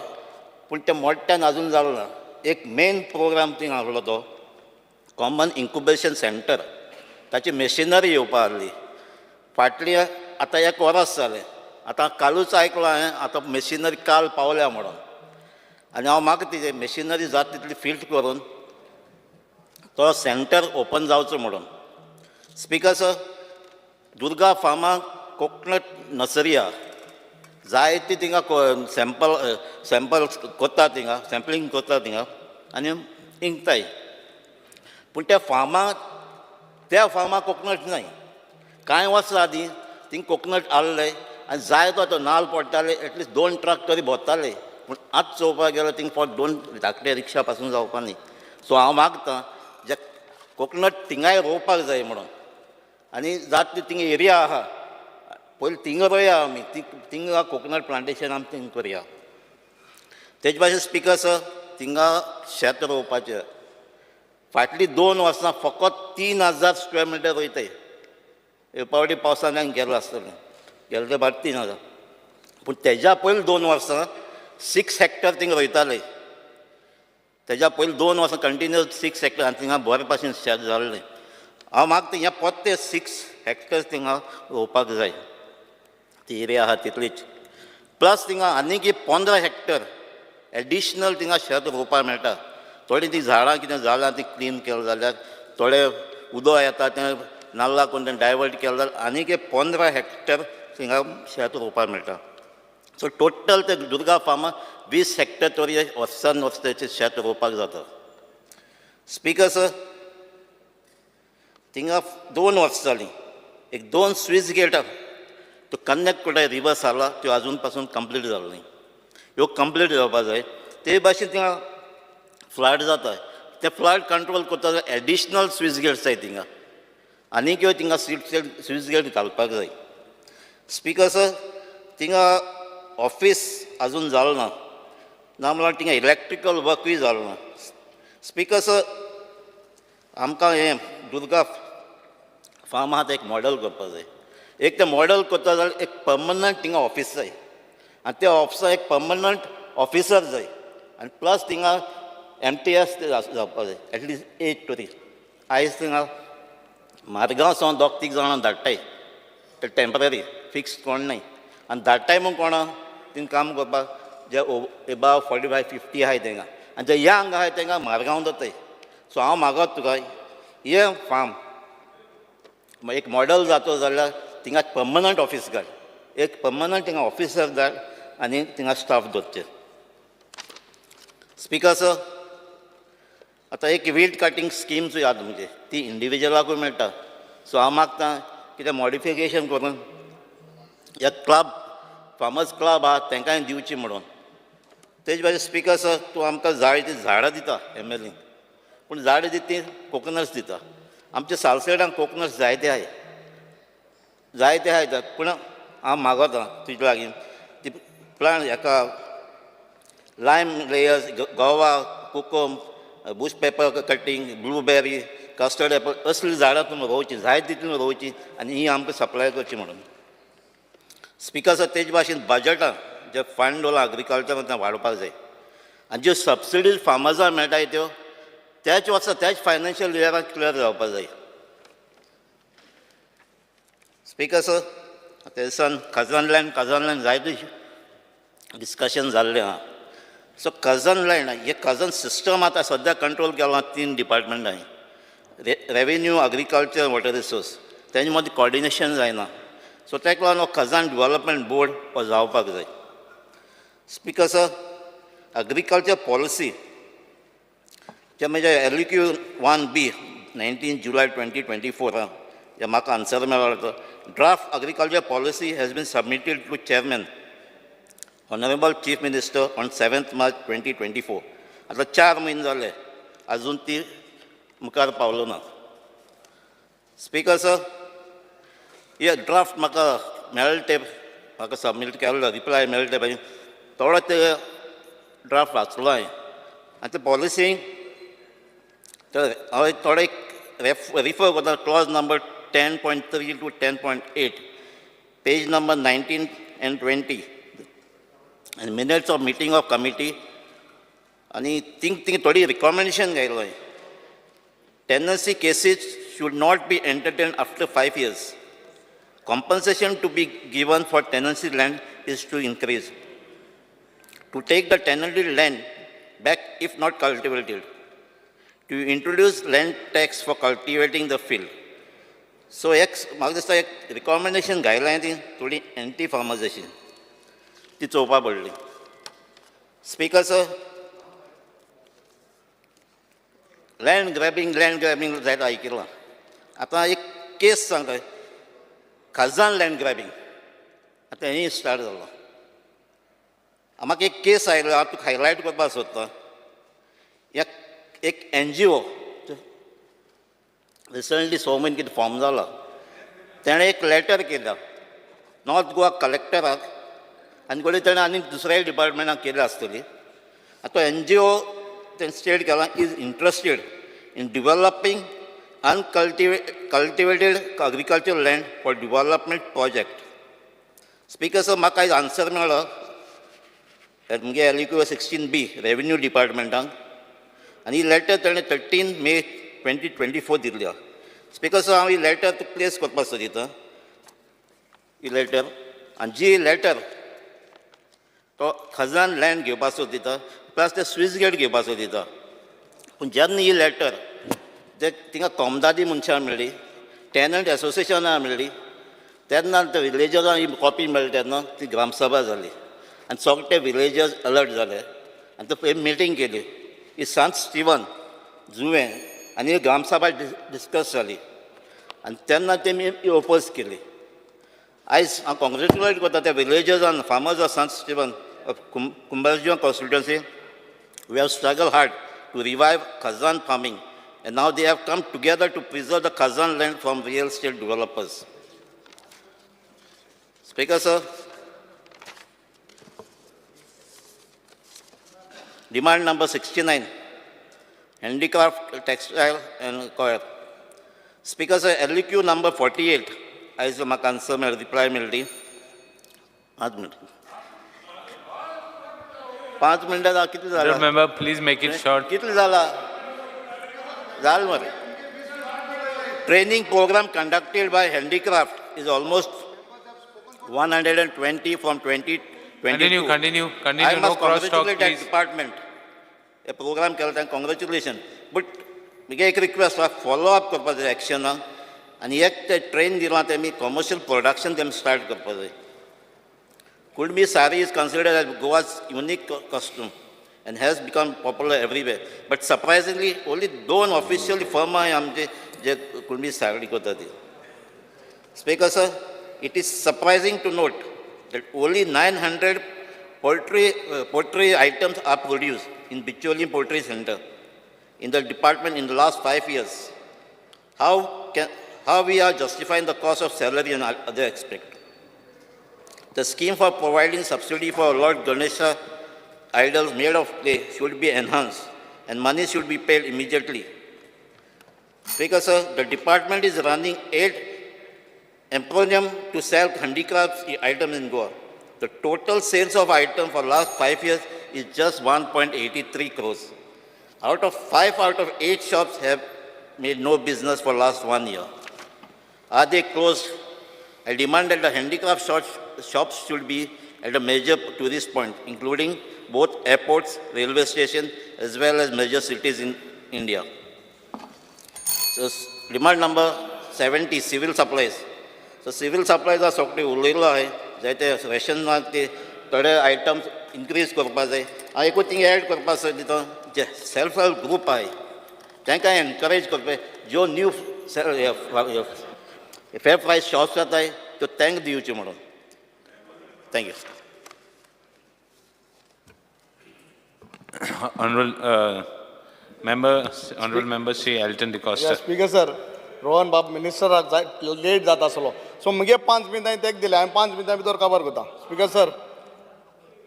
पूण ते मोठ्यान अजून जालो ना. एक मेन प्रोग्राम थिंग आहलो तो कॉमन इन्क्युबेशन सेंटर, ताची मेशिनरी येवपा आहली फाटली. आतां एक वरस जालें, आतां कालूच आयकलां हांवें, आतां मेशिनरी काल पावल्या म्हणून. आनी हांव म्हाका ती मेशिनरी जाता तितली फिट करून तो सेंटर ओपन जावचो म्हणून. स्पिकर सर, दुर्गा फार्माक कोकनट नर्सरी आहा, जायती थिंगा सॅम्पल करता, थिंगा सॅम्पलींग करता थिंगा आनी इंकताय. पूण त्या फार्माक कोकनट नाय. कांय वर्सां आदीं थिंग कोकनट आहले आनी जायतो तो नाल पडटाले, एटलिस्ट दोन ट्रक तरी भरताले. पूण आतां चोवपाक गेल्यार थिंग फक्त दोन धाकटे रिक्षा पासून जावपा न्ही. सो हांव मागता जे कोकनट थिंगाय रोवपाक जाय म्हणून आनी जाता ती थिंग एरिया आहा पयलीं थिंगा रोया आमी, थिंगा कोकनट प्लांटेशन आमी थिंग करया. तेजे भाशेन स्पिकर सर, थिंगा शेत रोवपाचें फाटलीं 2 वर्सां फकत 3000 स्क्वेर मिटर रोयताय. हे पावटी पावसान गेलो आसतलें, गेले ते भायर 3000. पूण तेज्या पयलीं 2 वर्सां 6 हेक्टर थिंगा रोयताले. तेज्या पयलीं 2 वर्सां कंटिन्युअस 6 हेक्टर आनी थिंगा बरे भाशेन शेत जाल्लें. हांव मागता हें परतें 6 हेक्टर्स थिंगा रोवपाक जाय, ती एरिया आहा तितलीच. प्लस थिंगा आनीक 15 हेक्टर एडिशनल थिंगा शेत रोवपाक मेळटा. थोडीं तीं झाडां कितें जालां ती क्लीन केलें जाल्यार, थोडे उदक येता तें नाल्ला करून तें डायवर्ट केलें जाल्यार आनीक एक 15 हेक्टर थिंगा शेत रोवपाक मेळटा. सो टोटल ते दुर्गा फार्मा 20 हेक्टर तरी वर्सान वर्स तेचें शेत रोवपाक जाता. स्पिकर सर, थिंगा 2 वर्सां जालीं एक दोन स्लूस गेट त्यो कनेक्ट करता रिवर साला, त्यो आजून पासून कंप्लीट जालो न्ही. ह्यो कंप्लीट जावपा जाय. ते भाशेन थिंगा फ्लड जाता, ते फ्लड कंट्रोल करता जाल्यार एडिशनल स्लूस गेट्स जाय थिंगा, आनीक ह्यो थिंगा स्लूस गेट घालपाक जाय. स्पिकर सर, थिंगा ऑफीस आजून जालो ना, ना म्हणल्यार थिंगा इलेक्ट्रिकल वर्कूय जालो ना. स्पिकर सर, आमकां हें दुर्गा फार्म आहा तें एक मॉडल करपाक जाय. एक तें मॉडल करता जाल्यार एक पर्मनंट थिंगा ऑफीस जाय आनी त्या ऑफिसाक एक पर्मनंट ऑफिसर जाय आनी प्लस थिंगा एमटीएस जावपाक जाय, एटलिस्ट एक तरी. आयज थिंगा मारगांव सावन दोग तीग जाणां धाडटाय, ते टेंपररी, फिक्स कोण नाय. आनी धाडटाय म्हूण कोणा थिंग काम करपाक जे एबाव 45-50 आहाय तेंकां आनी जे यंग आहाय तेंकां मारगांव जाताय. सो हांव मागत तुका, हें फार्म एक मॉडल जातो जाल्यार थिंगा पर्मनंट ऑफीस घाल, एक पर्मनंट थिंगा ऑफिसर धाड आनी थिंगा स्टाफ दवरचे. स्पिकर सर, आतां एक वीड कटींग स्कीम याद म्हणजे ती इंडिविज्युअलाकूय मेळटा. सो हांव मागता कितें मॉडिफिकेशन करून ह्या क्लब, फार्मर्स क्लब आहा तांकांय दिवची म्हणून. तेज भायर स्पिकर सर, तूं आमकां जायतीं झाडां दिता एमएलए, पूण झाडां दिता ती कोकोनट्स दिता. आमच्या सालसेटान कोकोनट्स जायते आहाय, जायते आहाय. पूण हांव मागता तुजे लागीं ती प्लांट हेका लायम लेयर्स, गोवा, kokum, bush pepper cutting, blueberry, custard apple असलीं झाडां तुमी रोवचीं, जाय तितलीं रोवचीं आनी ही आमकां सप्लाय करची म्हणून. स्पिकर सर, तेज भाशेन बजटान जे फंड उरला एग्रीकल्चरान वाडोवपाक जाय आनी ज्यो सबसिडीज फार्मर्सांक मेळटाय त्यो त्याच वर्सा त्याच फायनान्शियल इयराक क्लियर जावपाक जाय. स्पिकर सर, ते दिसान खजान लँड जायते डिस्कशन जाल्लें आहा. सो खजान लँड हे खजान सिस्टम आतां सद्या कंट्रोल केलां तीन डिपार्टमेंटांनी, रेवेन्यू, एग्रीकल्चर, वॉटर रिसोर्स. तेंचे मदीं कॉर्डिनेशन जायना. सो ताका लागून हो खजान डेवलपमेंट बोर्ड हो जावपाक जाय. स्पिकर सर, एग्रीकल्चर पॉलिसी ते म्हणजे LQ 1B 19 July 2024 हे म्हाका आन्सर मेळ्ळो तो draft agriculture policy has been submitted to chairman, honourable Chief Minister on 7th March 2024. आतां 4 म्हयने जाले, अजून ती मुखार पावलो ना. स्पिकर सर, हे ड्राफ्ट म्हाका मेळ्ळे ते म्हाका सबमीट केल्लो रिप्लाय मेळ्ळे ते भाशेन थोडो ते ड्राफ्ट वाचलो हांवें आनी ते पॉलिसी तर हांव थोडे रिफर करता, clause number 10.3 to 10.8, page number 19 and 20. आनी minutes of meeting of committee आनी थिंग थिंग थोडी recommendation घायलो. Tenancy cases should not be entertained after 5 years. Compensation to be given for tenancy land is to increase. To take the tenanted land back if not cultivated. To introduce land tax for cultivating the field. So एक म्हाका दिसता एक recommendation घायलां ती थोडी anti farmers अशी ती चोवपा पडली. Speaker sir, land grabbing, land grabbing जायत आयकिलां. आतां एक केस सांगता, खाजन लँड ग्रॅबिंग आतां हेंय स्टार्ट जालां. म्हाका एक केस आयलो, हांव तुका हायलायट करपाक सोदतां. एक एनजीओ रिसंटली 6 म्हयने कितें फॉर्म जाला, तेणें एक लेटर केल्या नॉर्थ गोवा कलेक्टराक आनी घडये तेणें आनी दुसऱ्याय डिपार्टमेंटाक केल्या आसतली. आतां एनजीओ तेणें स्टेट केलां is interested in developing uncultivated agriculture land for development project. Speaker sir, म्हाका आयज आन्सर मेळ्ळो म्हगे एलक्यू 16B revenue डिपार्टमेंटाक आनी ही लेटर तेणें 13 May 2024 दिल्ली. स्पीकर सर, हांव ही लेटर तुका प्लेस करपाक सोदिता, ही लेटर. आनी जी लेटर तो खजान लँड घेवपाक सोदिता प्लस ते स्वीस गेट घेवपाक सोदिता. पूण जेन्ना ही लेटर ते थिंगा कोमदादी मनशां मेळ्ळी, टॅनंट एसोसिएशनां मेळ्ळी, तेन्ना ते विलेजर्सां ही कॉपी मेळ्ळी तेन्ना ती ग्रामसभा जाली आनी सगळे विलेजर्स अलर्ट जाले आनी ते मिटींग केली ही सांत स्टिवन जुवें आनी ग्रामसभा डिस्कस जाली आनी तेन्ना तेमी ओपोज केली. आयज हांव कॉंग्रेच्युलेट करता त्या विलेजर्सान, farmers of Sant Stephen of Cumbarjua constituency. We have struggle hard to revive khazan farming and now they have come together to preserve the khazan land from real estate developers. Speaker sir, demand number 69, handicraft, textile and coir. Speaker sir, LQ number 48, आयज म्हाका answer मेळ्ळो, reply मेळ्ळी. 5 minute, 5 मिनटां कितलें जालां? Member, please make it short. कितलें जालां? जालें मरे. Training program conducted by handicraft is almost 120 from 2022. Continue, continue, continue. I must no cross talk, congratulate that please. department. A program केला तांकां कॉंग्रेच्युलेशन. बट म्हगे एक रिक्वेस्ट आसा, फॉलो अप करपाक जाय एक्शनाक आनी एक ते ट्रेन दिलां तेमी कॉमर्शियल प्रोडक्शन तेमी स्टार्ट करपाक जाय. Kunbi sari is considered as Goa's unique costume and has become popular everywhere. But surprisingly, only 2 official firm आमचे जे कुणबी साडी करता ती. Speaker sir, it is surprising to note that only 900 poultry items are produced in Bicholim Poultry Center in the department in the last 5 years. How we are justifying the cost of salary and other aspect? The scheme for providing subsidy for Lord Ganesha idols made of clay should be enhanced and money should be paid immediately. Speaker sir, the department is running 8 emporium to sell handicrafts items in Goa. The total sales of items for last 5 years is just 1.83 crores. Out of 5 out of 8 shops have made no business for last 1 year. Are they closed? I demand that the handicraft shops should be at a major tourist point, including both airports, railway station, as well as major cities in India. So, demand number 70, civil supplies. So, civil supplies are सगळे उलयलो आहे, जायते ration ते थोडे items increase करपा जाय. हांव एकूच थिंग एड करपा सोदिता, जे सेल्फ हेल्प ग्रूप आहाय तांकां एनकरेज करपा, ज्यो न्यू फेर प्रायस शॉप्स जाताय त्यो तांकां दिवच्यो म्हणून. Thank you. Honorable Member Shri Elton D'Costa. Yes, Speaker sir, Rohan बाब मिनिस्टराक जाय लेट जाता आसलो, सो मुगे 5 मिनटां तेक दिले, हांवें 5 मिनटां भितर कवर करता.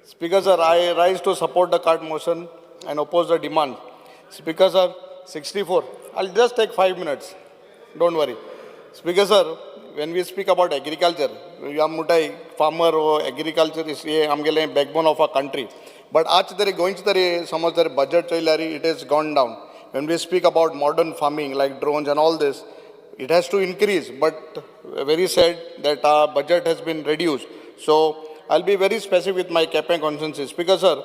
Speaker sir, I rise to support the card motion and oppose the demand. Speaker sir, 64, I just take 5 minutes, don't worry. Speaker sir, when we speak about agriculture, आमी म्हणटाय फार्मर हो एग्रीकल्चर is हे आमगेलें backbone of a country. But आज तरी गोंयचें तरी समज जर budget चोयल्यार it is gone down. When we speak about modern farming like drones and all this, it has to increase, but very sad that our budget has been reduced. So I'll be very specific with my Quepem constituency. Speaker sir,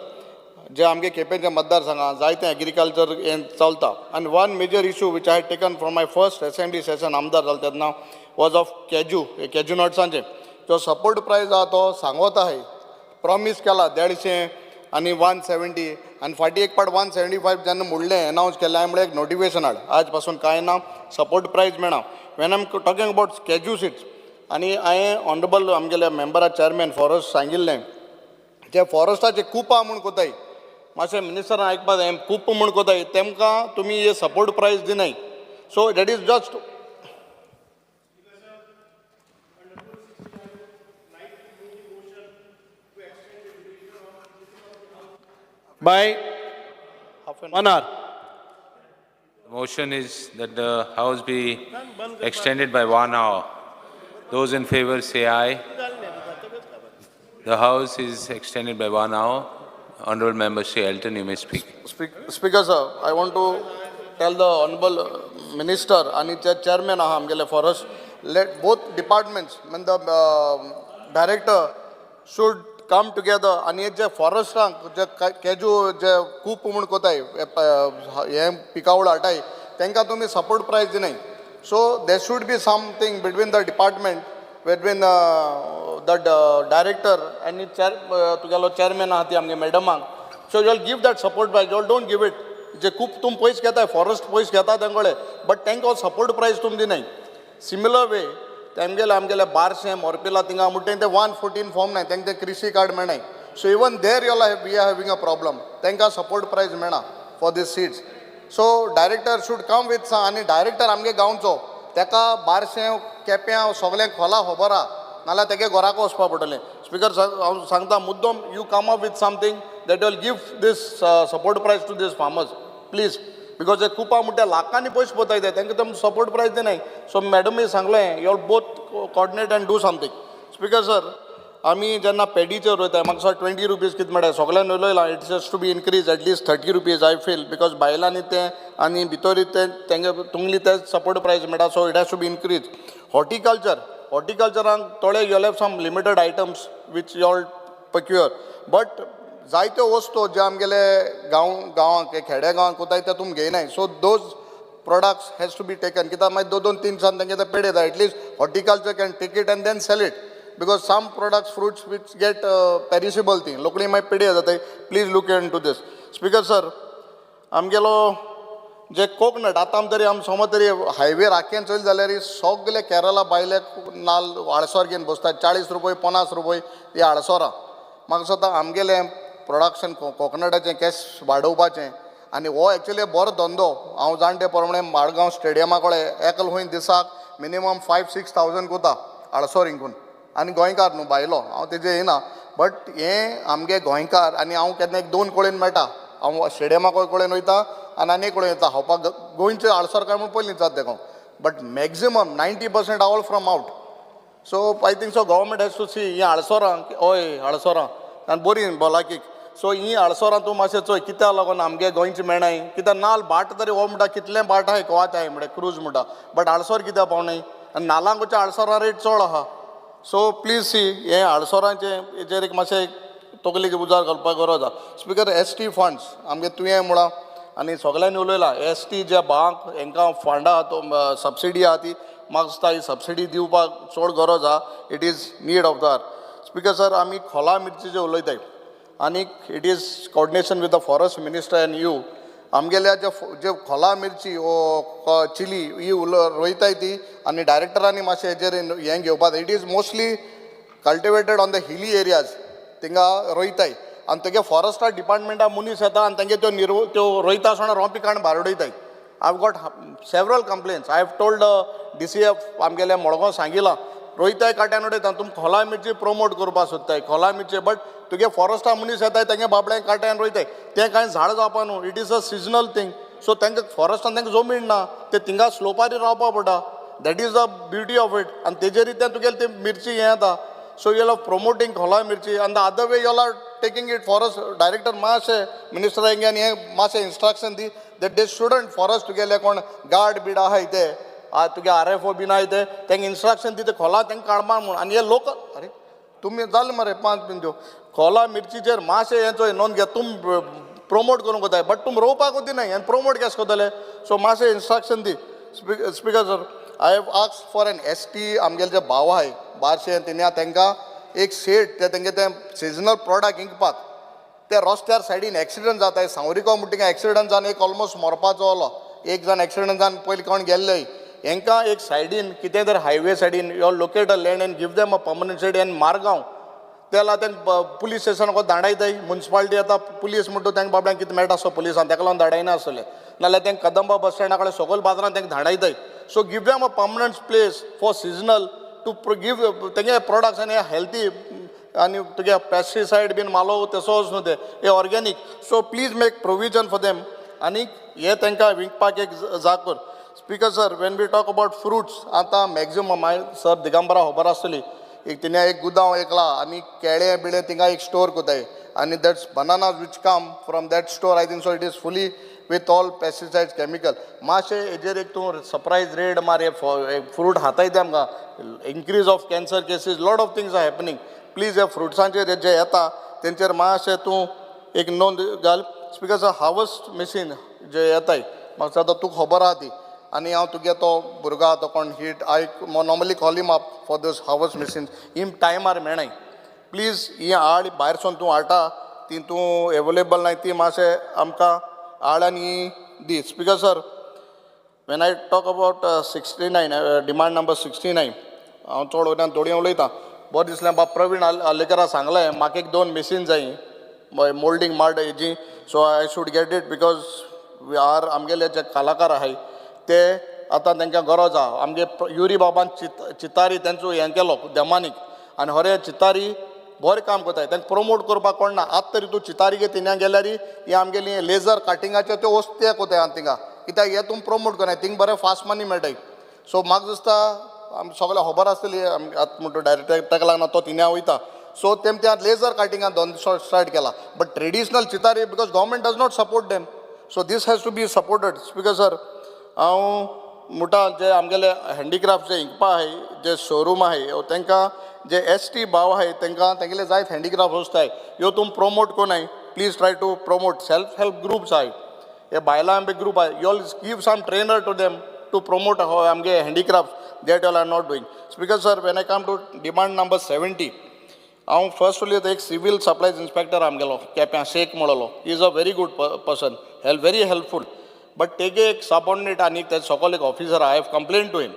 जे आमगे केपेंचे मतदारसंघात जायते agriculture हें चलता आनी one major issue which I had taken from my first assembly session आमदार जालो तेन्ना was of cashew, cashew नट्सांचे जो सपोर्ट प्रायस आहा तो सांगत आहाय, प्रॉमीस केला 150 आनी 170 आनी फाटीं एक पाट 175 जेन्ना म्हणलें एनावन्स केलें, हांवें म्हणलें एक नोटिफिकेशन हाड, आज पासून कांय ना सपोर्ट प्रायस मेळना. When I am talking about cashew seeds, आनी हांवें ऑनरेबल आमगेल्या मेंबरा चॅरमॅन फॉरेस्ट सांगिल्लें, जे फॉरेस्टाचे कुपां म्हूण कोताय, मातशें मिनिस्टरान आयकपा जाय, कूप म्हूण कोताय तेमकां तुमी हे सपोर्ट प्रायस दिनाय. So that is just by 1 hour. The motion is that the House be extended by 1 hour. Those in favor say aye. The House is extended by 1 hour. Honorable Member Shri Elton, you may speak. Speaker sir, I want to tell the Honorable Minister and the Chairman आहा forest, let both departments, when the director should come together आनी जे फॉरेस्टांक जे cashew जे कूप म्हूण कोताय हें पिकावळ हाडटाय तांकां तुमी सपोर्ट प्रायस दिनाय. So there should be something between the department, between the director आनी तुगेलो चॅरमॅन आहा ती आमगे मॅडमाक. So you all give that support price, you all don't give it. जे खूब तुमी पयशे घेताय, फॉरेस्ट पयशे घेता तेंकडे, बट तांकां सपोर्ट प्रायस तुमी दिनाय. सिमिलर वे तेमगेले आमगेले बारशें मोरपिला थिंगा म्हणटा ते 114 फॉर्म नाय, तांकां ते कृषी card मेळनाय. So even there you all we are having a problem, तांकां सपोर्ट प्रायस मेळना for these seeds. So director should come with, आनी डायरेक्टर आमगे गांवचो, ताका बारशें केप्यां सगळें खोला खबर आहा, नाल्यार तेगे घराक वचपा पडटलें. स्पिकर हांव सांगता मुद्दम, you come up with something that will give this support price to these farmers please, because हे कुपां म्हणटा लाखांनी पयशे पोताय ते, तांकां तुमी सपोर्ट प्रायस दिनाय. सो मॅडमी सांगलें you all both coordinate and do something. Speaker sir, आमी जेन्ना पेडीचेर वयता म्हाका दिसता 20 रुपीज कितें मेळटा, सगळ्यान उलयलां, it's has to be increase at least 30 rupees I feel, because बायलांनी तें आनी भितर तें तेंगे तुंगली ते सपोर्ट प्रायस मेळटा, so it has to be increase. Horticulture, हॉर्टिकल्चरान थोडे you have some limited items which you all procure, but जायत्यो वस्तू ज्यो आमगेले गांव गांवांक खेड्या गांवांक कोताय ते तुमी घेयनाय. So those products has to be taken, कित्याक मागीर 2-2, 3 दिसान तेंगे ते पेड येता. At least horticulture can take it and then sell it, because some products fruits which get perishable ती लोकडी मागीर पेड जाताय. Please look into this. Speaker sir, आमगेलो जे कोकनट आतां तरी आमी समज तरी हायवे राखयेन चोयले जाल्यार सगले केरला भायले नाल्ल आडसर घेवन बसतात, 40 रुपये 50 रुपये ही आडसरां. म्हाका दिसता आमगेलें प्रोडक्शन कोकनटाचें कॅश वाडोवपाचें, आनी हो एक्चुली बरो धंदो. हांव जाणटे प्रमाणे माडगांव स्टेडियमा कडेन एकल खंय दिसाक मिनिमम 5-6 थावजंड कोता आडसर हिंकून, आनी गोंयकार न्हू भायलो, हांव तेजेर येना, बट हें आमगे गोंयकार. आनी हांव केन्ना 1-2 कडेन मेळटा, हांव स्टेडियमा कडेन वयता आनी आनी कडेन वयता खावपाक, गोंयचे आडसर काय म्हूण पयलीं जाता तेका, but maximum 90% all from out. So I think so government has to see हीं आडसरां, हय आडसरां आनी बरीं भलायकीक. सो हीं आडसरां तूं मातशें चोय कित्याक लागून आमगे गोंयची मेळनाय, कित्याक नाल भाट तरी हो म्हणटा कितलें भाट आहाय गोवाच आहाय म्हणटा क्रूज म्हणटा, बट आडसर कित्याक पावनाय, आनी नालांकूच्या आडसरां रेट चड आहा. सो प्लीज सी हें आडसरांचें हेजेर एक मातशें तकलेक उजार घालपाक गरज आहा. स्पिकर, एस टी फंड्स आमगे तुयें म्हळां आनी सगल्यांनी उलयलां, एस टी जे बांक हेंकां फंडां आहा तो सबसिडी आहा ती म्हाका दिसता ही सबसिडी दिवपाक चड गरज आहा. It is need of the hour. Speaker sir, आमी खोला मिरची जे उलयताय आनी it is coordination with the forest minister and you, आमगेल्या जे जे खोला मिरची ओ चिली ही रोयताय ती आनी डायरेक्टरांनी मातशें हेजेर हें घेवपाक. It is mostly cultivated on the hilly areas, थिंगा रोयताय आनी तेगे फॉरेस्टा डिपार्टमेंटा मनीस येता आनी तेंगे त्यो त्यो रोयता आसतना रोंपी काडून भायर उडयताय. I have got several complaints. I have told DCF आमगेल्या मडगांव सांगिलां, रोयताय काट्यान उडयता, तुमी खोला मिरची प्रमोट करपाक सोदताय खोला मिरची, बट तुगे फॉरेस्टा मनीस येताय तेंगे बाबड्यांक काट्यान रोयताय, तें कांय झाड जावपा न्हू, it is a seasonal thing. So तांकां फॉरेस्टान तांकां जमीन ना, ते थिंगा स्लोपार रावपा पडटा. That is the beauty of it. आनी तेजेरय तें तुगेलें ती मिरची हें येता. So you are promoting खोला मिरची आनी the other way you are taking it forest director. मातशें मिनिस्टरा आनी हें मातशें instruction the that they shouldn't forest तुगेले कोण गार्ड बीड आहाय ते तुगे RFO बीन आहाय ते तांकां इन्स्ट्रक्शन दी ते खोला तांकां काडपा म्हूण. आनी हे लोकल अरे तुमी जालें मरे 5 बीन त्यो खोला मिरचीचेर मातशें हें चोय नोंद घेत तुम प्रोमोट करूंक वताय बट तुम रोवपाकूच दिनाय आनी प्रोमोट केस करतले. सो मातशें instruction the. Speaker sir, I have asked for an ST. आमगेले जे भाव आहाय बारशे तेन्ना तांकां एक शेड ते तेंगे ते सिजनल प्रोडक्ट विकपाक ते रस्त्यार सायडीन एक्सिडंट जाताय. सांवरिको म्हणटा थिंगा एक्सिडंट जावन एक ऑलमोस्ट मरपाचो जालो, एक जाण एक्सिडंट जावन पयलीं कोण गेल्ले. हेंकां एक सायडीन कितें तर हायवे सायडीन you locate a land and give them a permanent shed. And Margao तेला तांकां पुलीस स्टेशन धाडायताय मुन्सिपालिटी. आतां पुलीस म्हणटा तांकां बाबड्यांक कितें मेळटा आसतो पुलिसान ताका लागून धाडायना आसतले, नाल्यार तांकां कदंबा बस स्टँडा कडेन सगळे बाजारान तांकां धाडायताय. So give them a permanent place for seasonal to give तेंगे प्रोडक्ट्स आनी हेल्थी आनी तुगे पेस्टिसायड बीन मालो तसोच न्हू ते हे organic. So please make provision for them आनी हे तांकां विकपाक एक जाग कर. Speaker sir, when we talk about fruits आतां मॅक्झिमम सर दिगंबरा खबर आसतली एक तिणें एक गुदांव एकला आनी केळें बिळें थिंगा एक स्टोर कोताय आनी that's banana which come from that store. I think so it is fully with all pesticides chemical. मातशें हेजेर एक तूं सरप्रायज रेड मार हे फ्रूट हाताय ते आमकां increase of cancer cases, lot of things are happening. Please ह्या फ्रुट्सांचेर जे येता तेंचेर मातशें तूं एक नोंद घाल. स्पीकर सर, हार्वस्ट मशीन जे येताय म्हाका आतां तुका खबर आहा ती आनी हांव तुगे तो भुरगो आहा तो कोण hit I normally call him up for those harvest machines. हिम टायमार मेळनाय. प्लीज ही हाड भायर सून तूं हाडटा ती तूं एवेलेबल नाय ती मातशें आमकां हाड आनी दी. Speaker sir, when I talk about 69 demand number 69 हांव चड वयल्यान थोडी उलयतां. बरें दिसलें बाब प्रवीण आर्लेकरा सांगलें म्हाका एक 2 मशीन जाय मोल्डींग मार्ट हेजी. So I should get it because we are आमगेले जे कलाकार आहाय ते आतां तांकां गरज आहा. आमगे युरी बाबान चितारी तेंचो हें केलो देमानीक आनी हरे चितारी बरें काम करताय तांकां प्रोमोट करपाक कोण ना. आतां तरी तूं चितारी गे थिंगा गेल्यार ही आमगेली लेजर कटिंगाच्यो त्यो वस्तू कोताय आनी थिंगा कित्याक हें तुमी प्रोमोट करनाय थिंग बरें फास्ट मनी मेळटाय. सो म्हाका दिसता आम सगळें खबर आसतली आतां म्हणटा डायरेक्टर ताका लागून तो थिंगा वयता. सो तेम त्या लेजर कटिंगान धंदो स्टार्ट केला but traditional Chitari because government does not support them. So this has to be supported. Speaker sir, हांव म्हणटा जे आमगेले हँडीक्राफ्ट जे इंकपा आहाय जे शोरूम आहाय तांकां जे ST भाव आहाय तांकां तेंगेले जायत हँडीक्राफ्ट वस्तू आहाय ह्यो तुमी promote कोनाय. Please try to promote self help groups आहाय हे बायलां बी ग्रूप आहाय you all give some trainer to them to promote आमगे handicraft that all are not doing. Speaker sir, when I come to demand number 70 हांव first उलयता एक civil supplies inspector आमगेलो केप्यां शेख म्हणलो. Is a very good person, very helpful. But तेगे एक subordinate आनी ते सकयल एक officer I have complain to him.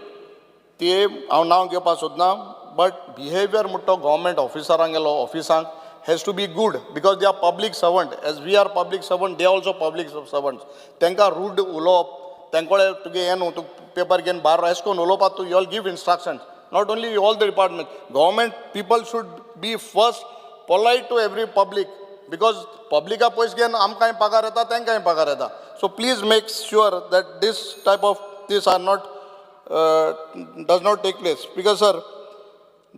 ती हांव नांव घेवपाक सोदना बट बिहेवियर म्हणटा तो government ऑफिसरांगेलो ऑफिसांक has to be good because they are public servant. As we are public servant they also public servants. तांकां रूड उलोवप तांकां कडेन तुगे हें न्हू तूं पेपर घेवन भायर एशें करून उलोवपाक तूं you all give instructions. Not only all the department, government people should be first polite to every public because पब्लिका पयशे घेवन आमकांय पगार येता तांकांय पगार येता. So please make sure that this type of this are not does not take place. Because sir,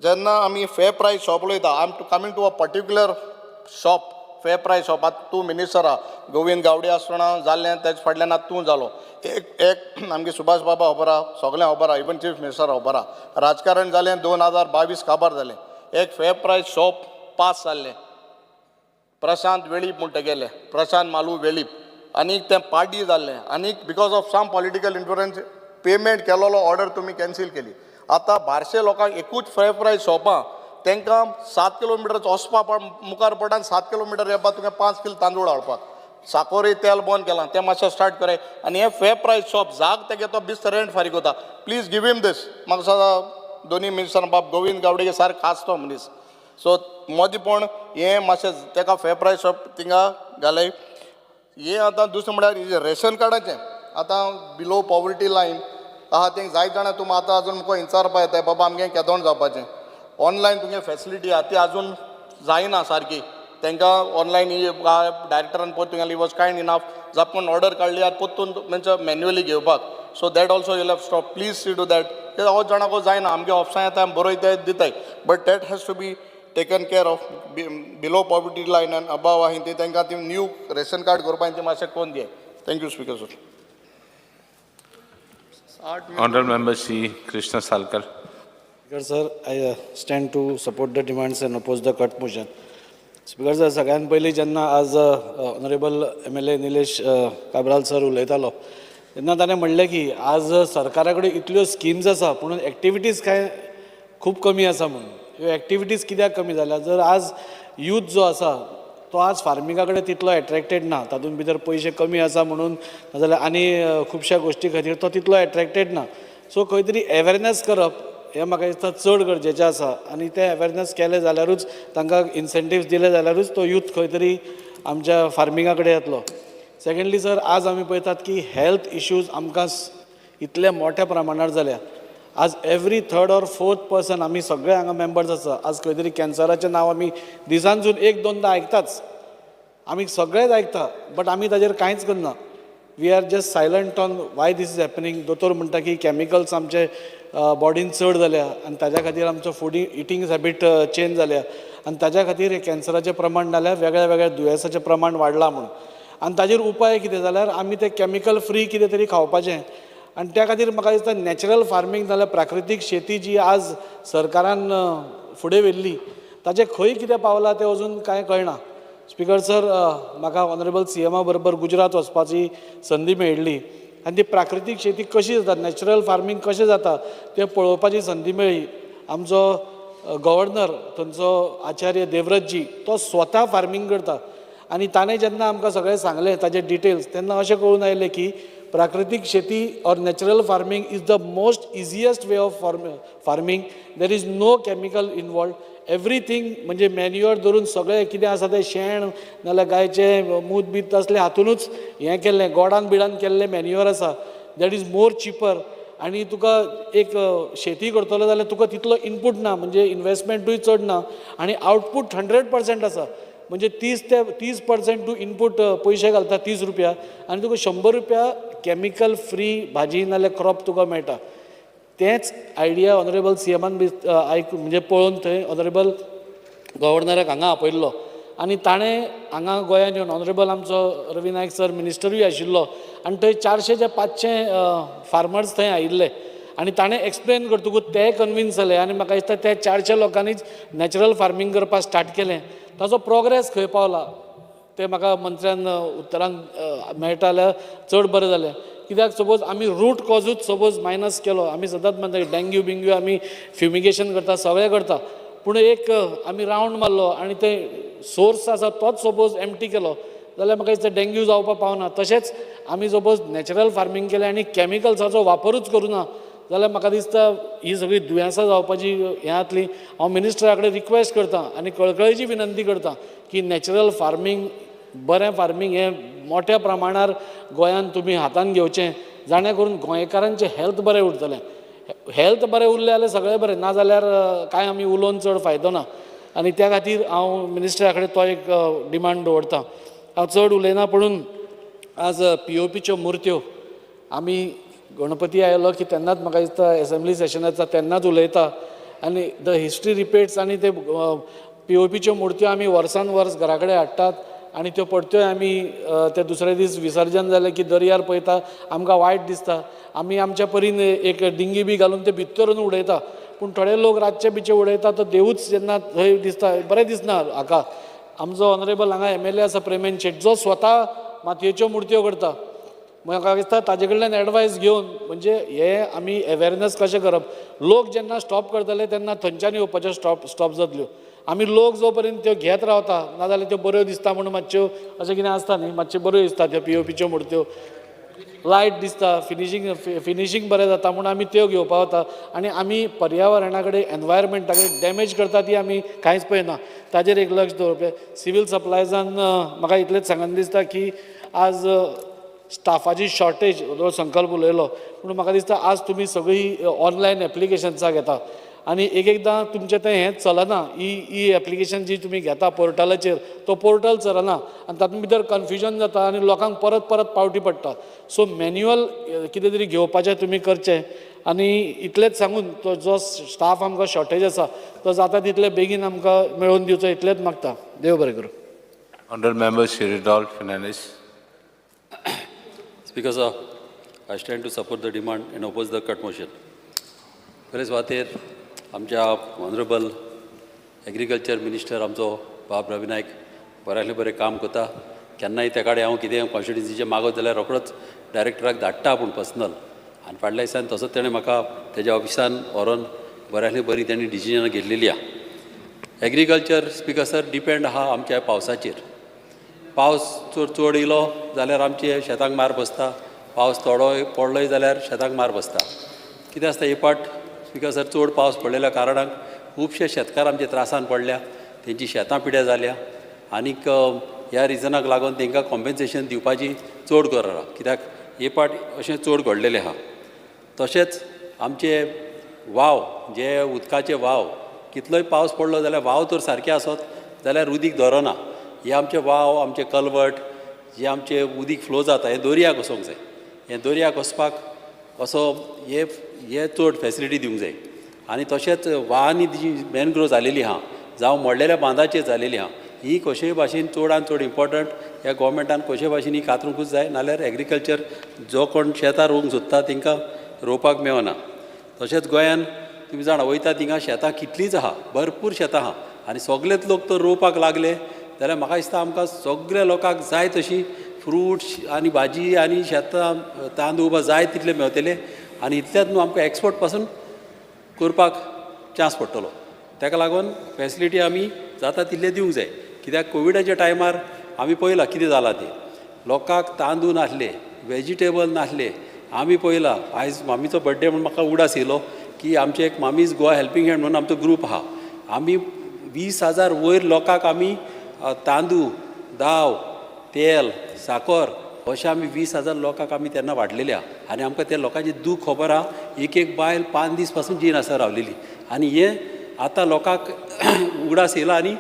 जेन्ना आमी फेर प्रायस शॉप उलयता I am coming to a particular shop fair price shop. आतां तूं मिनिस्टर आहा गोविंद गावडे आसतना जाल्लें तेज फाटल्यान आतां तूं जालो. एक एक आमगे सुभाष बाबा खबर आहा सगळें खबर आहा इवन चीफ मिनिस्टर खबर आहा. राजकारण जालें 2022 काबार जालें. एक फेर प्रायस शॉप पास जाल्लें प्रशांत वेळीप म्हणटा गेले प्रशांत मालू वेळीप आनी तें पार्टी जाल्लें आनी because of some political influence payment केलोलो ऑर्डर तुमी कॅन्सील केली. आतां बारशे लोकांक एकूच फेर प्रायस शॉपां तांकां 7 किलोमिटर वचपा मुखार पडटा आनी 7 किलोमिटर येवपाक तुवें 5 किल तांदूळ हाडपाक साकोरय तेल बंद केलां तें मातशें स्टार्ट कराय. आनी हें फेर प्रायस शॉप जाग तेगे तो बेस्त रेंट फारीक कोता. प्लीज गिव हिम दीस. म्हाका दिसता दोनी मिनिस्टर बाब गोविंद गावडे सारको खास तो मनीस. सो मदीं पण हें मातशें ताका फेर प्रायस शॉप थिंगा घालय. हें आतां दुसरें म्हणल्यार रेशन कार्डाचें आतां बिलो पॉवर्टी लायन आहा तेंकां जायत जाणां तूं आतां आजून मुखार विचारपा येताय बाबा आमगें केदोन जावपाचें. ऑनलायन तुगे फेसिलिटी आहा ती आजून जायना सारकी तांकां ऑनलायन ही डायरेक्टरान पळय तुगेली वॉज कायंड इनफ जापून ऑर्डर काडली आनी परतून म्हणजे मॅन्युअली घेवपाक. So that also you'll have stop. Please see to that. कित्याक हो जाणा जायना, आमगे ऑफिसां येता, आमी बरयताय दिताय, but that has to be taken care of. Below poverty line and above आहा ती तांकां ती न्यू रेशन कार्ड करपाक ती मातशें करून दियाय. Thank you speaker sir. Honourable member Shri Krishna Salkar. Speaker sir, I stand to support the demands and oppose the cut motion. Speaker sir, सगळ्यात पयलीं जेन्ना आज honourable MLA Nilesh Cabral sir उलयतालो तेन्ना ताणें म्हणलें की आज सरकारा कडेन इतल्यो स्किम्स आसा पूण एक्टिविटीज कांय खूब कमी आसा म्हणून. ह्यो एक्टिविटीज कित्याक कमी जाल्या? जर आज यूथ जो आसा तो आज फार्मिंगा कडेन तितलो एट्रेक्टेड ना, तातूंत भितर पयशे कमी आसा म्हणून, नाजाल्यार आनी खुबश्या गोश्टी खातीर तो तितलो एट्रेक्टेड ना. सो खंय तरी एवेरनस करप हें म्हाका दिसता चड गरजेचें आसा आनी तें एवेरनस केलें जाल्यारूच, तांकां इन्सेंटिव्स दिले जाल्यारूच तो यूथ खंय तरी आमच्या फार्मिंगा कडेन येतलो. सेकेंडली सर, आज आमी पळयतात की हेल्थ इश्यूज आमकां इतले मोठ्या प्रमाणार जाल्या. आज every third or fourth person, आमी सगळे हांगा मेंबर्स आसा, आज खंय तरी कॅन्सराचें नांव आमी दिसांतसून एक दोनदां आयकताच, आमी सगळेच आयकता, बट आमी ताजेर कांयच करना. We are just silent on why this is happening. दोतोर म्हणटा की कॅमिकल्स आमचे बॉडीन चड जाल्या आनी ताज्या खातीर आमचो फूड इटींग हॅबीट चेंज जाल्या आनी ताज्या खातीर हे कॅन्सराचें प्रमाण जाल्या, वेगळ्या वेगळ्या दुयेंसाचें प्रमाण वाडलां म्हणून. आनी ताजेर उपाय कितें जाल्यार आमी ते कॅमिकल फ्री कितें तरी खावपाचें. आनी त्या खातीर म्हाका दिसता नॅचरल फार्मींग जाल्यार प्राकृतीक शेती जी आज सरकारान फुडें व्हेल्ली ताचें खंय कितें पावलां तें अजून कांय कळना. स्पिकर सर, म्हाका ऑनरेबल सीएमा बरोबर गुजरात वचपाची संदी मेळिल्ली आनी ती प्राकृतीक शेती कशी जाता, नॅचरल फार्मींग कशें जाता तें पळोवपाची संदी मेळ्ळी. आमचो गव्हर्नर थंयचो आचार्य देवव्रतजी तो स्वता फार्मींग करता आनी ताणें जेन्ना आमकां सगळें सांगलें ताजे डिटेल्स तेन्ना अशें कळून आयलें की प्राकृतीक शेती or natural farming is the most easiest way of farming. There is no chemical involved. Everything म्हणजे मॅन्युअर धरून सगळें कितें आसा तें शेण नाजाल्यार गायचें मूत बीत तसलें हातुनूच हें केल्लें, गोडान बिडान केल्लें मॅन्युअर आसा. That is more cheaper. आनी तुका एक शेती करतलो जाल्यार तुका तितलो इनपूट ना, म्हणजे इनवेस्टमेंटूय चड ना आनी आवटपूट 100% आसा. म्हणजे 30 ते 30% तूं इनपूट पयशे घालता 30 रुपया आनी तुका 100 रुपया कॅमिकल फ्री भाजी नाजाल्यार क्रॉप तुका मेळटा. तेंच आयडिया ऑनरेबल सीएमान बी आयक म्हणजे पळोवन थंय ऑनरेबल गव्हर्नराक हांगा आपयल्लो आनी ताणें हांगा गोंयांत येवन ऑनरेबल आमचो रवी नायक सर मिनिस्टरूय आशिल्लो आनी थंय 400 ते 500 फार्मर्स थंय आयिल्ले आनी ताणें एक्सप्लेन करतकूच ते कन्विन्स जाले आनी म्हाका दिसता ते 400 लोकांनीच नॅचरल फार्मींग करपाक स्टार्ट केलें. ताचो प्रोग्रेस खंय पावला तें म्हाका मंत्र्यान उत्तरांक मेळटा जाल्यार चड बरें जालें. कित्याक सपोज आमी रूट कॉजूच सपोज मायनस केलो, आमी सदांच म्हणटा डेंग्यू बिंग्यू आमी फ्युमिगेशन करता सगळें करता, पूण एक आमी रावंड मारलो आनी ते सोर्स आसा तोच सपोज एम्प्टी केलो जाल्यार म्हाका दिसता डेंग्यू जावपाक पावना. तशेंच आमी सपोज नॅचरल फार्मींग केलें आनी कॅमिकल्साचो वापरूच करुना जाल्यार म्हाका दिसता ही सगळी दुयेंसां जावपाची हें जातली. हांव मिनिस्टरा कडेन रिक्वेस्ट करता आनी कळकळीची विनंती करता की नॅचरल फार्मींग, बरें फार्मींग हें मोठ्या प्रमाणार गोंयांत तुमी हातान घेवचें, जाणें करून गोंयकारांचें हेल्थ बरें उरतलें. हेल्थ बरें उरलें जाल्यार सगळें बरें, ना जाल्यार कांय आमी उलोवन चड फायदो ना. आनी त्या खातीर हांव मिनिस्टरा कडेन तो एक डिमांड दवरता. हांव चड उलयना, पूण आज पीओपीच्यो मुर्त्यो आमी गणपती आयलो की तेन्नाच म्हाका दिसता एसेंब्ली सेशन आसा तेन्नाच उलयता आनी the history repeats. आनी ते पीओपीच्यो मुर्त्यो आमी वर्सान वर्स घरा कडेन हाडटात आनी त्यो परत्योय आमी ते दुसरे दीस विसर्जन जालें की दर्यार पळयता, आमकां वायट दिसता. आमी आमच्या परीन एक डिंगी बी घालून ते भितरून उडयता, पूण थोडे लोक रातचे बिचे उडयता तो देवूच जेन्ना थंय दिसता बरें दिसना हाका. आमचो ऑनरेबल हांगा एमएलए आसा प्रेमेन शेट, जो स्वता मातयेच्यो मुर्त्यो करता, म्हाका दिसता ताजे कडल्यान एडवायस घेवन म्हणजे हे आमी एवेरनस कशें करप, लोक जेन्ना स्टॉप करतले तेन्ना थंयच्यान येवपाच्यो स्टॉप जातल्यो. आमी लोक जो पर्यंत त्यो घेत रावता, नाजाल्यार त्यो बऱ्यो दिसता म्हणून मातश्यो अशें कितें आसता न्ही, मातश्यो बऱ्यो दिसता त्यो पीओपीच्यो मुर्त्यो, लायट दिसता, फिनिशींग बरें जाता म्हणून आमी त्यो घेवपा वता आनी आमी पर्यावरणा कडेन एनवायरमेंटा कडेन डॅमेज करता ती आमी कांयच पळयना. ताजेर एक लक्ष दवरप. सिवील सप्लायजान म्हाका इतलेंच सांगन दिसता की आज स्टाफाची शॉर्टेज जो संकल्प उलयलो, पूण म्हाका दिसता आज तुमी सगळीं ऑनलायन एप्लिकेशन्सां घेता आनी एक एकदां तुमचें तें हें चलना, ई एप्लिकेशन जी तुमी घेता पोर्टलाचेर तो पोर्टल चलना आनी तातूंत भितर कन्फ्युजन जाता आनी लोकांक परत परत पावटी पडटा. सो मॅन्युअल कितें तरी घेवपाचें तुमी करचें आनी इतलेंच सांगून तो जो स्टाफ आमकां शॉर्टेज आसा तो जाता तितले बेगीन आमकां मेळोवन दिवचो इतलेंच मागता. देव बरें करूं. Honorable Member Shri Rudolph Fernandez. Speaker sir, I stand to support the demand and oppose the cut motion. पयले सुवातेर आमच्या ऑनरेबल एग्रीकल्चर मिनिस्टर आमचो बाब रवी नायक बऱ्यांतलें बरें काम करता. केन्नाय त्या कडेन हांव कितें कॉन्स्टिट्युन्सीचें मागत जाल्यार रोखडोच डायरेक्टराक धाडटा आपूण पर्सनल, आनी फाटल्या दिसान तसोच तेणें म्हाका तेज्या ऑफिसान व्हरोन बऱ्यांतली बरी तेणी डिसिजनां घेतलेली आहा. एग्रीकल्चर स्पीकर सर डिपेंड आहा आमच्या पावसाचेर. पावस चड चड येयलो जाल्यार आमचे शेतांक मार बसता, पावस थोडो पडलोय जाल्यार शेतांक मार बसता. कितें आसता हे पाट स्पीकर सर चड पावस पडलेल्या कारणान खुबशे शेतकार आमचे त्रासान पडल्या, तेंची शेतां पिड्या जाल्या आनीक ह्या रिजनाक लागून तांकां कॉम्पेन्सेशन दिवपाची चड गरज आहा, कित्याक हे पाट अशें चड घडलेलें आहा. तशेंच आमचे वाव जे उदकाचे वाव कितलोय पावस पडलो जाल्यार वाव तर सारके आसत जाल्यार उदीक धरना. हे आमचे वाव आमचे कलवट जे आमचे उदीक फ्लो जाता हें दर्याक वचोंक जाय, हें दर्याक वचपाक असो हे हे चड फेसिलिटी दिवंक जाय. आनी तशेंच वांनी जी मॅनग्रोव जालेली आहा जावं मोडलेल्या बांदाचेर जालेली आहा ही कशेय भाशेन चडान चड इम्पोर्टंट ह्या गोवोरमेंटान कशेय भाशेन ही कातरुंकूच जाय, नाल्यार एग्रीकल्चर जो कोण शेतां रोवंक सोदता तांकां रोवपाक मेळना. तशेंच गोंयान तुमी जाणा वयता थिंगा शेतां कितलींच आहा, भरपूर शेतां आहा आनी सगलेच लोक तर रोवपाक लागले जाल्यार म्हाका दिसता आमकां सगल्या लोकांक जाय तशी फ्रुट्स आनी भाजी आनी शेतां तांदूळ बा जाय तितले मेवतले आनी इतल्यात न्हू आमकां एक्सपोर्ट पासून करपाक चान्स पडटलो. ताका लागून फेसिलिटी आमी जाता तितले दिवंक जाय, कित्याक कोविडाच्या टायमार आमी पळयलां कितें जालां तें, लोकांक तांदूळ नासले, वेजिटेबल नासले. आमी पळयलां आयज मामीचो बड्डे म्हूण म्हाका उडास येयलो की आमचे एक मामीज गोवा हेल्पींग हँड म्हणून आमचो ग्रूप आहा, आमी 20,000 वयर लोकांक आमी तांदूळ, दाव, तेल, साकर अशें आमी 20,000 लोकांक आमी तेन्ना वाडलेले आहा आनी आमकां त्या लोकांची दूख खबर आहा. एक एक बायल 5 दीस पासून जीन आसा रावलेली आनी हें आतां लोकांक उगडास येयला आनी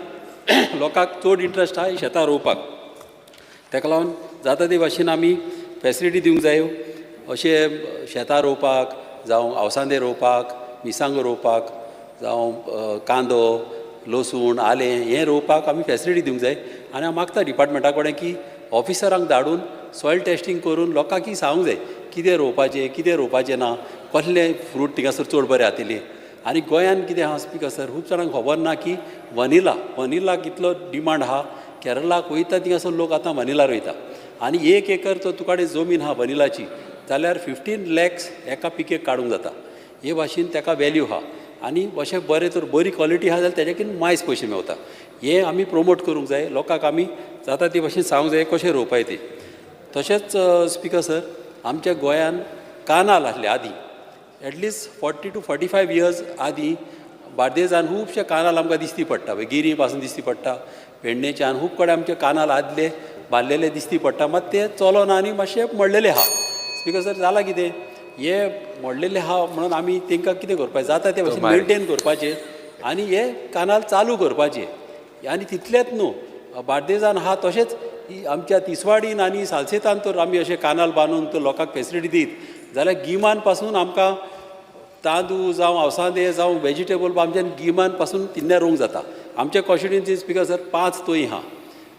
लोकांक चड इंट्रस्ट आहा शेतां रोवपाक. ताका लागून जाता ते भाशेन आमी फेसिलिटी दिवंक जाय अशें शेतां रोवपाक, जावं अवसांदे रोवपाक, मिरसांगो रोवपाक, जावं कांदो, लसूण, आलें हें रोवपाक आमी फेसिलिटी दिवंक जाय. आनी हांव मागता डिपार्टमेंटा कडेन की ऑफिसरांक धाडून सॉयल टेस्टींग करून लोकांक सांगूंक जाय कितें रोवपाचें, कितें रोवपाचें ना, कसलें फ्रूट थिंगासर चड बरें जातलें. आनी गोंयान कितें आहा स्पीकर सर, खूब जाणांक खबर ना की वनिला, वनिलाक कितलो डिमांड आहा. केरळाक वयता थिंगासर लोक आतां वनिला रोयता आनी 1 एकर तर तुका कडेन जमीन आहा वनिलाची जाल्यार 15 lakhs एका पिकेक काडूंक जाता. हे भाशेन ताका वेल्यू आहा आनी अशें बरें तर बरी क्वॉलिटी आहा जाल्यार तेज्याकीन मायज पयशे मेवता. हें आमी प्रोमोट करूंक जाय, लोकांक आमी जाता ते भाशेन सांगूंक जाय कशें रोवपाय तें. तशेंच स्पीकर सर आमच्या गोंयान कानाल आसले आदीं, एटलिस्ट 40 to 45 years आदीं बार्देजान खुबशे कानाल आमकां दिसती पडटा, गिरी पासून दिसती पडटा, पेडणेच्यान खूब कडेन आमचे कानाल आदले बांदलेले दिसती पडटा, मात ते चलोना आनी मातशे मोडलेले आहा. स्पीकर सर जालां कितें, हे मोडलेले आहा म्हणून आमी तांकां कितें करपाचें जाता ते भाशेन मेनटेन करपाचें आनी हे कानाल चालू करपाचे. आनी तितलेंच न्हू बार्देजान आहा तशेंच आमच्या तिसवाडीन आनी सालसेतान तर आमी अशें कानाल बांदून तर लोकांक फेसिलिटी दीत जाल्यार गिमान पासून आमकां तांदूळ जावं अवसांदे जावं वेजिटेबल आमच्यान गिमान पासून तिन्ने रोवंक जाता. आमच्या कॉन्स्टिट्युएन्सी स्पीकर सर 5 तोंय आहा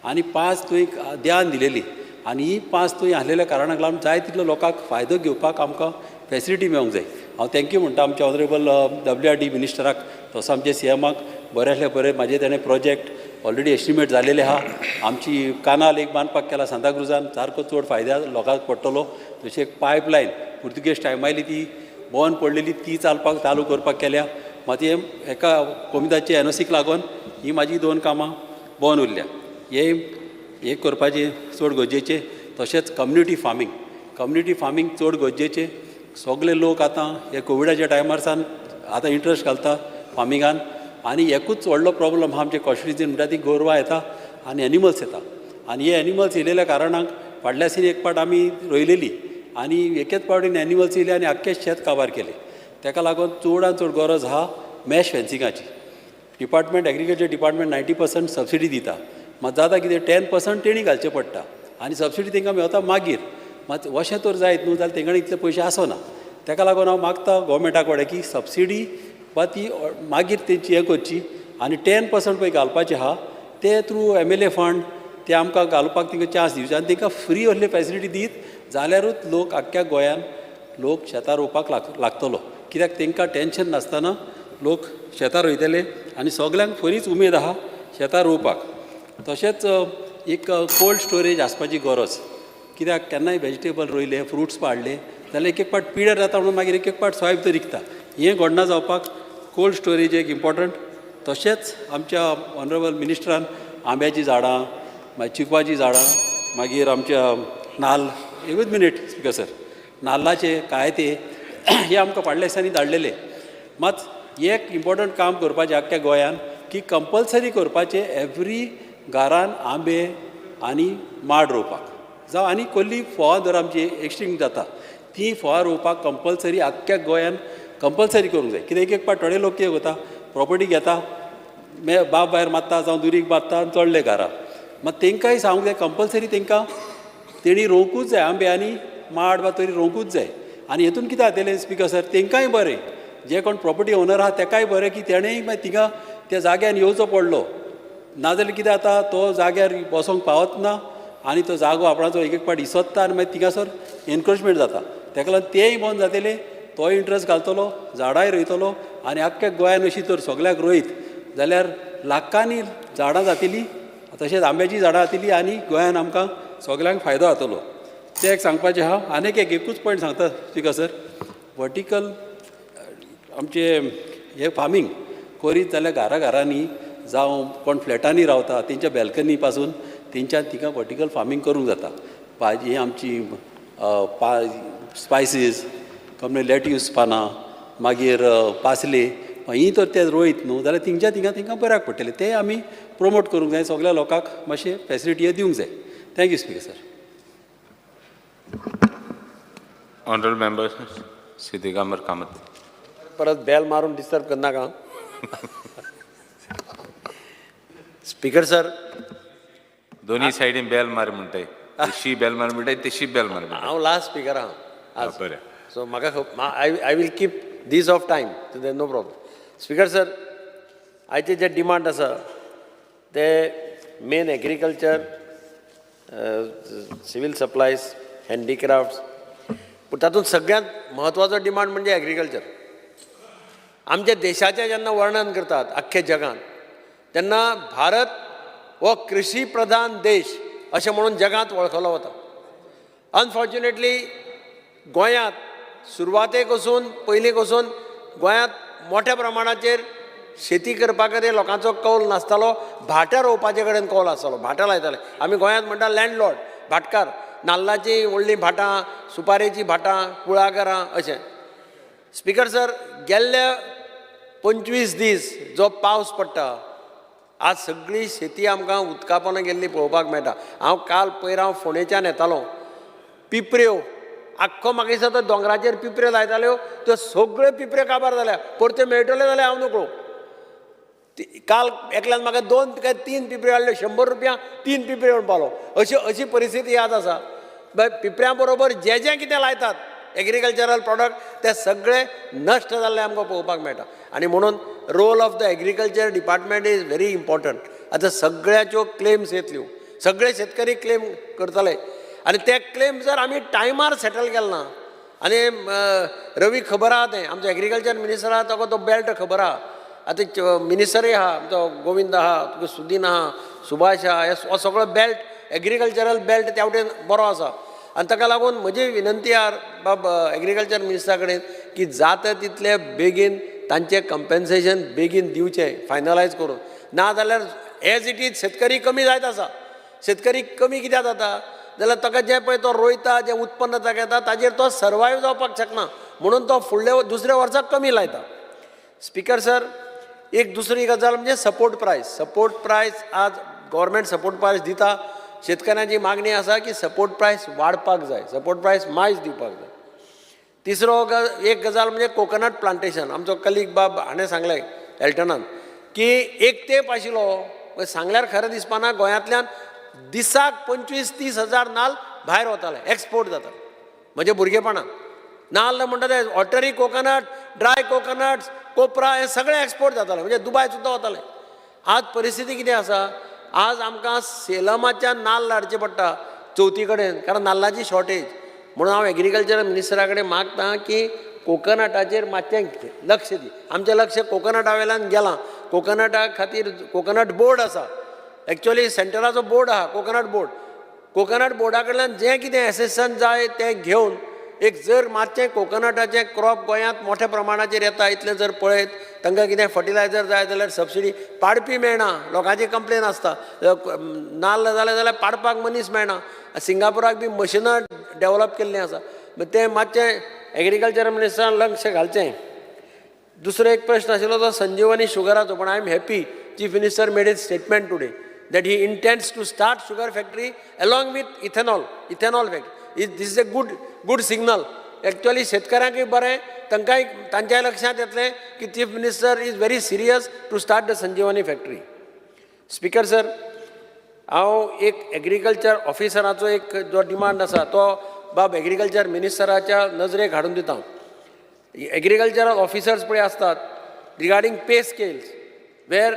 आनी 5 तोंय ध्यान दिलेली आनी ही 5 तोंय आसलेल्या कारणाक लागून जाय तितलो लोकांक फायदो घेवपाक आमकां फेसिलिटी मेळूंक जाय. हांव thank you म्हणटा आमच्या ऑनरेबल WRD मिनिस्टराक, तसो आमच्या CMाक बऱ्यांतले बरें म्हाजे तेणें प्रोजेक्ट ऑलरेडी एस्टिमेट जालेले आहा. आमची कानाल एक बांदपाक केला सांताक्रुजान, सारको चड फायद्या लोकांक पडटलो. तशें एक पायपलायन पुर्तुगेज टायमायली ती बंद पडलेली ती चालपाक चालू करपाक केल्या. मात हे एका कोमिताचे एनओसीक लागून ही म्हाजी 2 कामां बंद उरल्या. हे हे करपाचें चड गरजेचें. तशेंच कम्युनिटी फार्मींग, कम्युनिटी फार्मींग चड गरजेचें. सगळे लोक आतां हे कोविडाच्या टायमार सान आतां इंट्रस्ट घालता फार्मिंगान. आनी एकूच व्हडलो प्रॉब्लम आहा आमचे कॉन्स्टिट्युएन्सीन म्हणटा ती गोरवां येता आनी एनिमल्स येता आनी हे एनिमल्स येयलेल्या कारणाक फाटल्या दिसांनी एक पाट आमी रोयलेली आनी एकेच पावटीन एनिमल्स येयले आनी आख्खें शेत काबार केलें. ताका लागून चडान चड गरज आहा मॅश फेन्सिंगाची. डिपार्टमेंट, एग्रीकल्चर डिपार्टमेंट 90% सबसिडी दिता. मात जाता कितें, 10% तेणी घालचें पडटा आनी सबसिडी तांकां मेवता मागीर. मात अशें तर जायत न्हू जाल्यार तेंगणे इतले पयशे आसना. ताका लागून हांव मागता गोवोरमेंटा कडेन की सबसिडी वा ती मागीर तेंची हें करची आनी 10% पळय घालपाचें आहा ते थ्रू एमएलए फंड ते आमकां घालपाक तांकां चान्स दिवचे आनी तांकां फ्री असली फेसिलिटी दीत जाल्यारूच लोक आख्ख्या गोंयान लोक शेतां रोवपाक लागतलो. कित्याक तांकां टेंशन नासतना लोक शेतां रोयतले आनी सगल्यांक बरीच उमेद आहा शेतां रोवपाक. तशेंच एक कोल्ड स्टोरेज आसपाची गरज, कित्याक केन्नाय वेजिटेबल रोयले, फ्रुट्स पाडले जाल्यार एक एक पाट पिड्यार जाता म्हणून मागीर एक एक पाट सोय भितर विकता. हें घडना जावपाक कोल्ड स्टोरेज एक इम्पोर्टंट. तशेंच आमच्या ऑनरेबल मिनिस्टरान आंब्याचीं झाडां, मागीर चिकवाचीं झाडां, मागीर आमच्या नाल्ल, एकूच मिनीट स्पिकर सर, नाल्लाचे कायते हे आमकां फाटल्या दिसांनी धाडलेले. मात एक इम्पोर्टंट काम करपाचें आख्ख्या गोंयान की कंपलसरी करपाचें एवरी घरान आंबे आनी माड रोवपाक जावं, आनी कसली फळां जर आमची एक्सटिंक्ट जाता ती फळां रोवपाक कंपलसरी आख्ख्या गोंयान कंपलसरी करूंक जाय. कित्याक एक एक पाट थोडे लोक कितें करता, प्रोपर्टी घेता, बाब भायर मारता जावं दुरीग बांदता आनी चडले घरा. मात तांकांय सांगूंक जाय कंपलसरी तांकां तेणी रोवंकूच जाय आंबे आनी माड वा तरी रोवंकूच जाय. आनी हेतून कितें जातलें स्पिकर सर, तांकांय बरें, जे कोण प्रोपर्टी ओनर आहा तेकाय बरें की तेणेय मागीर थिंगा त्या जाग्यान येवचो पडलो. नाजाल्यार कितें जाता, तो जाग्यार बसोंक पावत ना आनी तो जागो आपणाचो एक एक पाट इसोत्ता आनी मागीर थिंगासर एनक्रोचमेंट जाता. ताका लागून तेय बंद जातले, तोय इंट्रस्ट घालतलो, झाडांय रोयतलो आनी आख्ख्या गोंयान अशी तर सगल्याक रोयत जाल्यार लाखांनी झाडां जातली, तशेंच आंब्याचीं झाडां जातली आनी गोंयान आमकां सगल्यांक फायदो जातलो. तें एक सांगपाचें आहा. आनीक एक एकूच पॉयंट सांगता स्पिकर सर, वर्टिकल आमचें हें फार्मींग करीत जाल्यार घरा घरांनी जावं कोण फ्लॅटांनी रावता तेंच्या बॅल्कनी पासून तेंच्यान थिंगा वर्टिकल फार्मींग करूंक जाता. भाजी ही आमची स्पायसीस, कमले लेट्यूस पानां, मागीर पासले, हीं तर ते रोयत न्हू जाल्यार थिंगच्या थिंगा तांकां बऱ्याक पडटलें. तें आमी प्रोमोट करूंक जाय, सगल्या लोकांक मातशें फेसिलिटी दिवंक जाय. Thank you speaker sir. Honourable member Shri Digambar Kamat. परत बेल मारून डिस्टर्ब करनाका. स्पीकर सर, दोन्ही सायडीन बेल मार म्हणटाय, तशी बेल मार म्हणटाय, तशी बेल मार म्हणटाय. हांव लास्ट स्पिकर आहा आज. बरें. सो म्हाका I will keep this of time, there no problem. Speaker sir, आयचे जे डिमांड आसा ते main agriculture, civil supplies, handicrafts, पूण तातूंत सगळ्यांत म्हत्वाचो डिमांड म्हणजे एग्रीकल्चर. आमच्या देशाचें जेन्ना वर्णन करतात आख्ख्या जगांत तेन्ना भारत हो कृषी प्रधान देश अशें म्हणून जगांत वळखलो वता. अनफॉर्च्युनेटली गोंयांत सुरवातेक वचून पयलीं वचून गोंयांत मोठ्या प्रमाणाचेर शेती करपा खातीर लोकांचो कौल नासतालो, भाटां रोवपाचे कडेन कौल आसतालो, भाटां लायताले. आमी गोंयांत म्हणटा लँडलॉर्ड, भाटकार, नाल्लाचीं व्हडलीं भाटां, सुपारेचीं भाटां, कुळागरां अशें. स्पिकर सर, गेल्ले 25 दीस जो पावस पडटा, आज सगळी शेती आमकां उदका पोंदा गेल्ली पळोवपाक मेळटा. हांव काल पयर हांव फोंडेच्यान येतालो, पिपऱ्यो आख्खो म्हाका दिसता तो दोंगराचेर पिपऱ्यो लायताल्यो, त्यो सगळ्यो पिपऱ्यो काबार जाल्या, परत्यो मेळटल्यो जाल्यार हांव नकळो. काल एकल्यान म्हाका 2 काय 3 पिपऱ्यो हाडल्यो, 100 रुपया 3 पिपऱ्यो म्हणून पावलो. अशी अशी परिस्थिती आज आसा. पिपऱ्यां बरोबर जे जे कितें लायतात एग्रीकल्चरल प्रॉडक्ट ते सगळे नश्ट जाल्ले आमकां पळोवपाक मेळटा. आनी म्हणून role of the agriculture department is very important. आतां सगळ्याच्यो क्लेम्स येतल्यो, सगळे शेतकरी क्लेम करतले आनी ते क्लेम जर आमी टायमार सेटल केले ना, आनी रवी खबर आहा तें, आमचो एग्रीकल्चर मिनिस्टर आहा ताका तो बेल्ट खबर आहा. आतां मिनिस्टरूय आहा आमचो गोविंद आहा, तुका सुदीन आहा, सुभाष आहा, हो सगळो बेल्ट एग्रीकल्चरल बेल्ट त्या वटेन बरो आसा. आनी ताका लागून म्हजी विनंती आहा बाब एग्रीकल्चर मिनिस्टरा कडेन की जाता तितले बेगीन तांचें कंपेन्सेशन बेगीन दिवचें, फायनलायज करून. ना जाल्यार एज it is शेतकरी कमी जायत आसा. शेतकरी कमी कित्याक जाता जाल्यार ताका जें पळय तो रोयता, जें उत्पन्न ताका येता ताजेर तो सर्वायव जावपाक शकना, म्हणून तो फुडल्या दुसऱ्या वर्साक कमी लायता. स्पिकर सर, एक दुसरी गजाल म्हणजे सपोर्ट प्रायस. सपोर्ट प्रायस आज गव्हर्मेंट सपोर्ट प्रायस दिता. शेतकऱ्यांची मागणी आसा की सपोर्ट प्रायस वाडपाक जाय, सपोर्ट प्रायस मायज दिवपाक जाय. तिसरो एक गजाल म्हणजे कोकोनट प्लांटेशन. आमचो कलीग बाब हाणें सांगलें एल्टनान की एक तेंप आशिल्लो, सांगल्यार खरें दिसपाना, गोंयांतल्यान दिसाक 25-30 हजार नाल्ल भायर वताले, एक्सपोर्ट जाताले. म्हजे भुरगेपणान नाल्ल म्हणटा ते वॉटरी कोकोनट, ड्राय कोकोनट्स, कोपरा हें सगळें एक्सपोर्ट जातालें, म्हणजे दुबाय सुद्दां वतालें. आज परिस्थिती कितें आसा, आज आमकां सेलमाच्यान नाल्ल हाडचे पडटा चवथी कडेन, कारण नाल्लाची शॉर्टेज. म्हणून हांव एग्रीकल्चर मिनिस्टरा कडेन मागता की कोकोनटाचेर मातशें लक्ष दी. आमचें लक्ष कोकोनटा वेल्यान गेलां. कोकोनटा खातीर कोकोनट बोर्ड आसा, एक्चुअली सेंटराचो बोर्ड आहा कोकोनट बोर्ड. कोकोनट बोर्डा कडल्यान जें कितें एसिस्टन्स जाय तें घेवन एक जर मातशें कोकोनटाचें क्रॉप गोंयांत मोठ्या प्रमाणाचेर येता इतलें जर पळयत, तांकां कितें फर्टिलायझर जाय जाल्यार सबसिडी, पाडपी मेळना, लोकांची कंप्लेन आसता, नाल्ल जालें जाल्यार पाडपाक मनीस मेळना. सिंगापुराक बी मशिनां डेवलप केल्लीं आसा, तें मातशें एग्रीकल्चर मिनिस्टरान लक्ष घालचें. दुसरो एक प्रश्न आशिल्लो तो संजीवनी शुगराचो, पण I am happy chief minister made a statement today that he intends to start sugar factory along with ethanol factory. This is a good signal. Actually शेतकऱ्यांकूय बरें, तांकांय तांच्याय लक्षांत येतलें की chief minister is very serious to start the Sanjeevani factory. Speaker sir, हांव एक agriculture ऑफिसराचो एक जो demand आसा तो बाब एग्रीकल्चर मिनिस्टराच्या नजरेक हाडून दिता. एग्रीकल्चरल ऑफिसर्स पळय आसतात regarding pay scales where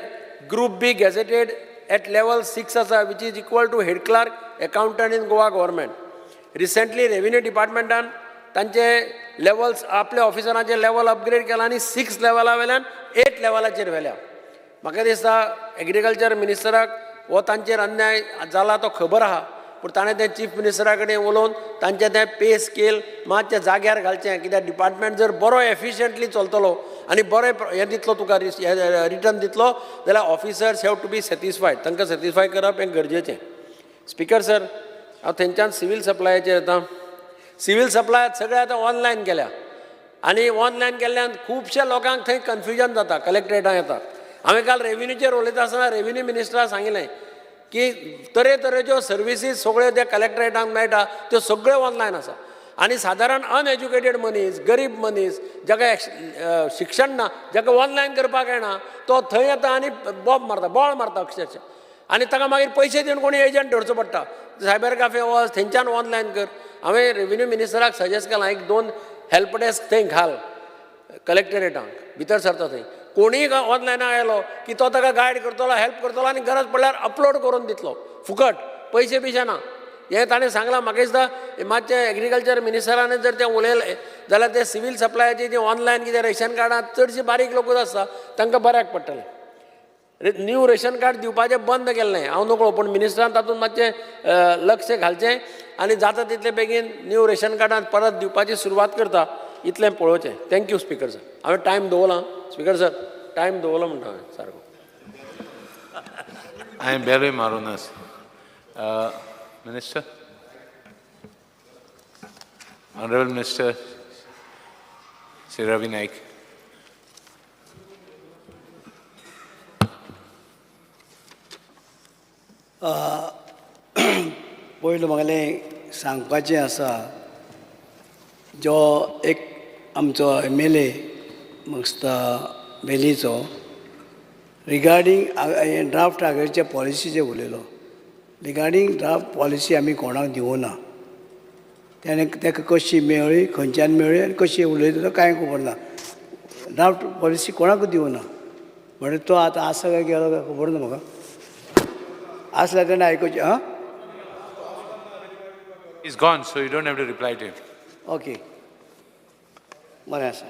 group B gazetted at level 6 आसा, which is equal to head clerk accountant in Goa government. Recently revenue डिपार्टमेंटान तांचे लेवल्स आपल्या ऑफिसरांचे लेवल अपग्रेड केला आनी 6 लेवला वेल्यान 8 लेवलाचेर व्हेल्या. म्हाका दिसता एग्रीकल्चर मिनिस्टराक हो तांचेर अन्याय जाला तो खबर आहा, पूण ताणें तें चीफ मिनिस्टरा कडेन उलोवन तांचें तें पे स्केल मातशें जाग्यार घालचें, कित्याक डिपार्टमेंट जर बरो एफिशियंटली चलतलो आनी बरें हें दितलो तुका रिटर्न दितलो जाल्यार officers have to be satisfied, तांकां सॅटिस्फाय करप हें गरजेचें. स्पीकर सर, हांव थंयच्यान सिवील सप्लायाचेर येता. सिवील सप्लाय सगळें आतां ऑनलायन केल्या आनी ऑनलायन केल्ल्यान खुबश्या लोकांक थंय कन्फ्युजन जाता, कलेक्ट्रेटां येता. हांवें काल रेविन्यूचेर उलयता आसतना रेविन्यू मिनिस्टराक सांगिल्लें की तरेतरेच्यो सर्विसीस सगळ्यो त्या कलेक्ट्रेटांक मेळटा त्यो सगळ्यो ऑनलायन आसा आनी सादारण अनएज्युकेटेड मनीस, गरीब मनीस, जाका शिक्षण ना, जाका ऑनलायन करपाक येना, तो थंय येता आनी बॉब मारता, बोळ मारता अक्षरशा, आनी ताका मागीर पयशे दिवन कोणी एजंट धरचो पडटा, सायबर काफे वच थंयच्यान ऑनलायन कर. हांवें रेविन्यू मिनिस्टराक सजेस्ट केलां एक 2 हेल्प डेस्क थंय घाल कलेक्टरेटांक, भितर सरता थंय कोणीय ऑनलायन आयलो की तो ताका गायड करतलो, हेल्प करतलो आनी गरज पडल्यार अपलोड करून दितलो फुकट, पयशे बिशे ना. हें ताणें सांगलां. म्हाका दिसता मातशें एग्रीकल्चर मिनिस्टरान जर तें उलयलें जाल्यार तें सिवील सप्लायाची जी ऑनलायन कितें रेशन कार्डां चडशीं बारीक लोकूच आसता तांकां बऱ्याक पडटलें. न्यू रेशन कार्ड दिवपाचें बंद केल्लें हांव नकळो, पूण मिनिस्टरान तातूंत मातशें लक्ष घालचें आनी जाता तितले बेगीन न्यू रेशन कार्डां परत दिवपाची सुरवात करता इतलें पळोवचें. Thank you speaker sir. हांवें टायम दवरला स्पीकर सर, टायम दवरलो म्हणटा हांवें सारको. हांवें बेलूय मारूनास. Minister, honourable minister Shri Ravi Naik. पयलू म्हागेलें सांगपाचें आसा, जो एक आमचो MLA मस्ता वेलीचो रिगार्डींग ड्राफ्ट आगरीच्या पॉलिसीचेर उलयलो. रिगार्डींग ड्राफ्ट पॉलिसी आमी कोणाक दिवना, तेणें ताका कशी मेळ्ळी, खंयच्यान मेळ्ळी आनी कशी उलयता तो कांय खबर ना. ड्राफ्ट पॉलिसी कोणाकूच दिवना, म्हणल्यार तो आतां आसा काय गेलो काय खबर ना म्हाका. आसल्यार तेणें आयकुचें. आं, He's gone, so you don't have to reply to him. Okay, बरें आसा.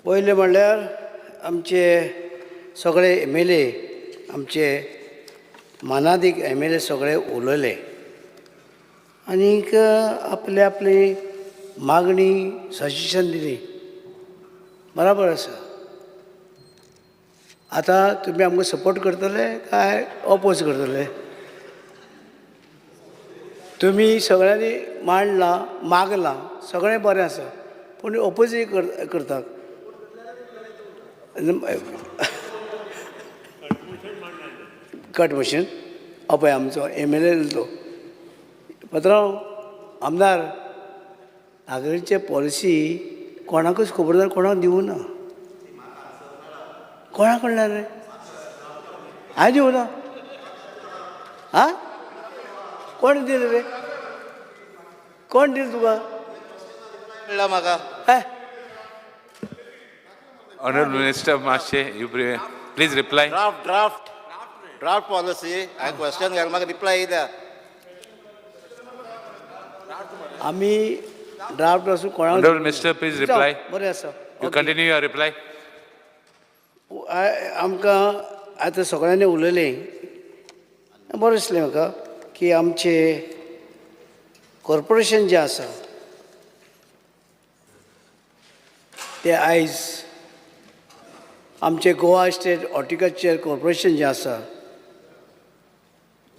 पयलें म्हणल्यार आमचे सगळे MLA, आमचे मानादीक MLA सगळे उलयले आनीक आपली आपली मागणी सजेशन दिली, बराबर आसा. आतां तुमी आमकां सपोर्ट करतले काय ओपोज करतले? तुमी सगळ्यांनी मांडलां, मागलां, सगळें बरें आसा, पूण ओपोजीट करतात. कट मशीन पळय आमचो MLA तो पत्रांव आमदार नागरिकचे पॉलिसी कोणाकूच खबर ना, कोणाक दिवं ना, कोणा कडल्यान रे हांवें दिवं ना. आं, कोण दिलें रे? कोण दिलें तुका? मेळ्ळा म्हाका. Honorable Minister Mashe, you please reply. Draft draft draft policy हांवें क्वेश्चन घाल म्हाका रिप्लाय येयल्या. आमी ड्राफ्ट आसूं कोणाक. Honorable Minister, please reply. बरें आसा. You continue your reply. आमकां आतां सगळ्यांनी उलयलें, बरें दिसलें म्हाका की आमचें कॉर्पोरेशन जें आसा तें आयज आमचें गोवा स्टेट हॉर्टिकल्चर कॉर्पोरेशन जें आसा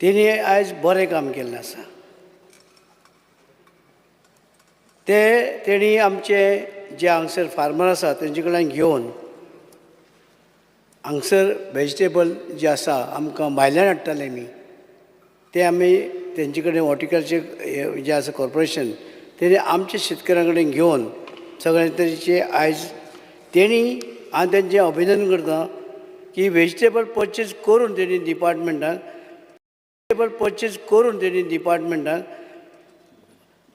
तेणी आयज बरें काम केल्लें आसा. ते तेणी आमचे जे हांगसर फार्मर आसा तेंचे कडल्यान घेवन हांगसर वेजिटेबल जे आसा आमकां भायल्यान हाडटाले आमी, ते आमी तेंचे कडेन हॉर्टिकल्चर जें आसा कॉर्पोरेशन तेणी आमच्या शेतकऱ्यां कडेन घेवन सगळें तेंचे आयज तेणी हांव तेंचें अभिनंदन करता की वेजिटेबल पर्चेज करून तेणी डिपार्टमेंटाक वेजिटेबल पर्चेज करून तेणी डिपार्टमेंटाक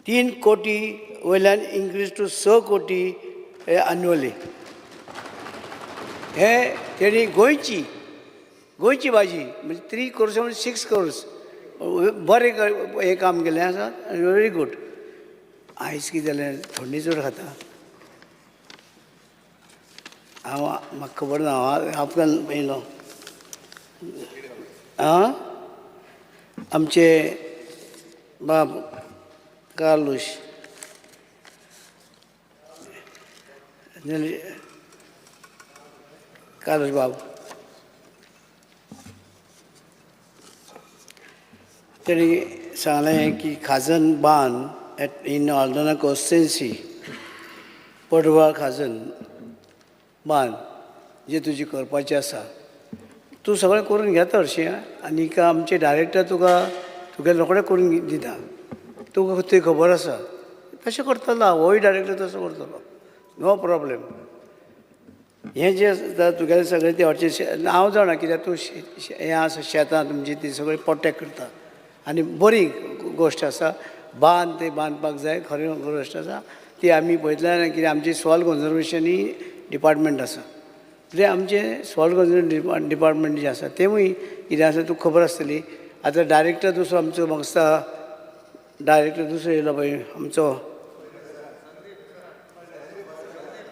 3 कोटी वयल्यान इन्क्रीज टू 6 कोटी एनुअली. हे तेणी गोंयची गोंयची भाजी म्हणजे 3 crores म्हणजे 6 crores बरें हें काम केल्लें आसा. Very good. आयज कितें जालें, थंडी चड खाता हांव, म्हाका खबर ना, हांव आपल्यान येयलो. आं, आमचे बाब कार्लूश कार्लूश बाब तेणी सांगलें की खाजन बांद एट इन आल्दोना कॉन्स्टिट्युएन्सी पडवाळ खाजन बांद जे तुजी करपाचें आसा तूं सगळें करून घेता हरशीं, आनीक आमचे डायरेक्टर तुका तुगे रोखडें करून दिता, तुका ती खबर आसा. तशें करतलो होय डायरेक्टर तसो करतलो, नो प्रॉब्लेम. हें जें आसा तुगेलें सगळें तें हरशीं हांव जाणा कित्याक तूं हें आसा शेतां तुमची ती सगळीं प्रोटेक्ट करता आनी बरी गोश्ट आसा. बांद ते बांदपाक जाय, खरी गोश्ट आसा ती आमी पळयतल्यान कित्याक आमची सॉयल कन्जर्वेशन ही डिपार्टमेंट आसा. तें आमचें सॉयल कन्जर्वेशन डिपार्टमेंट जें आसा तेंवूय कितें आसा तुका खबर आसतली. आतां डायरेक्टर दुसरो आमचो म्हाका दिसता डायरेक्टर दुसरो येयलो पळय आमचो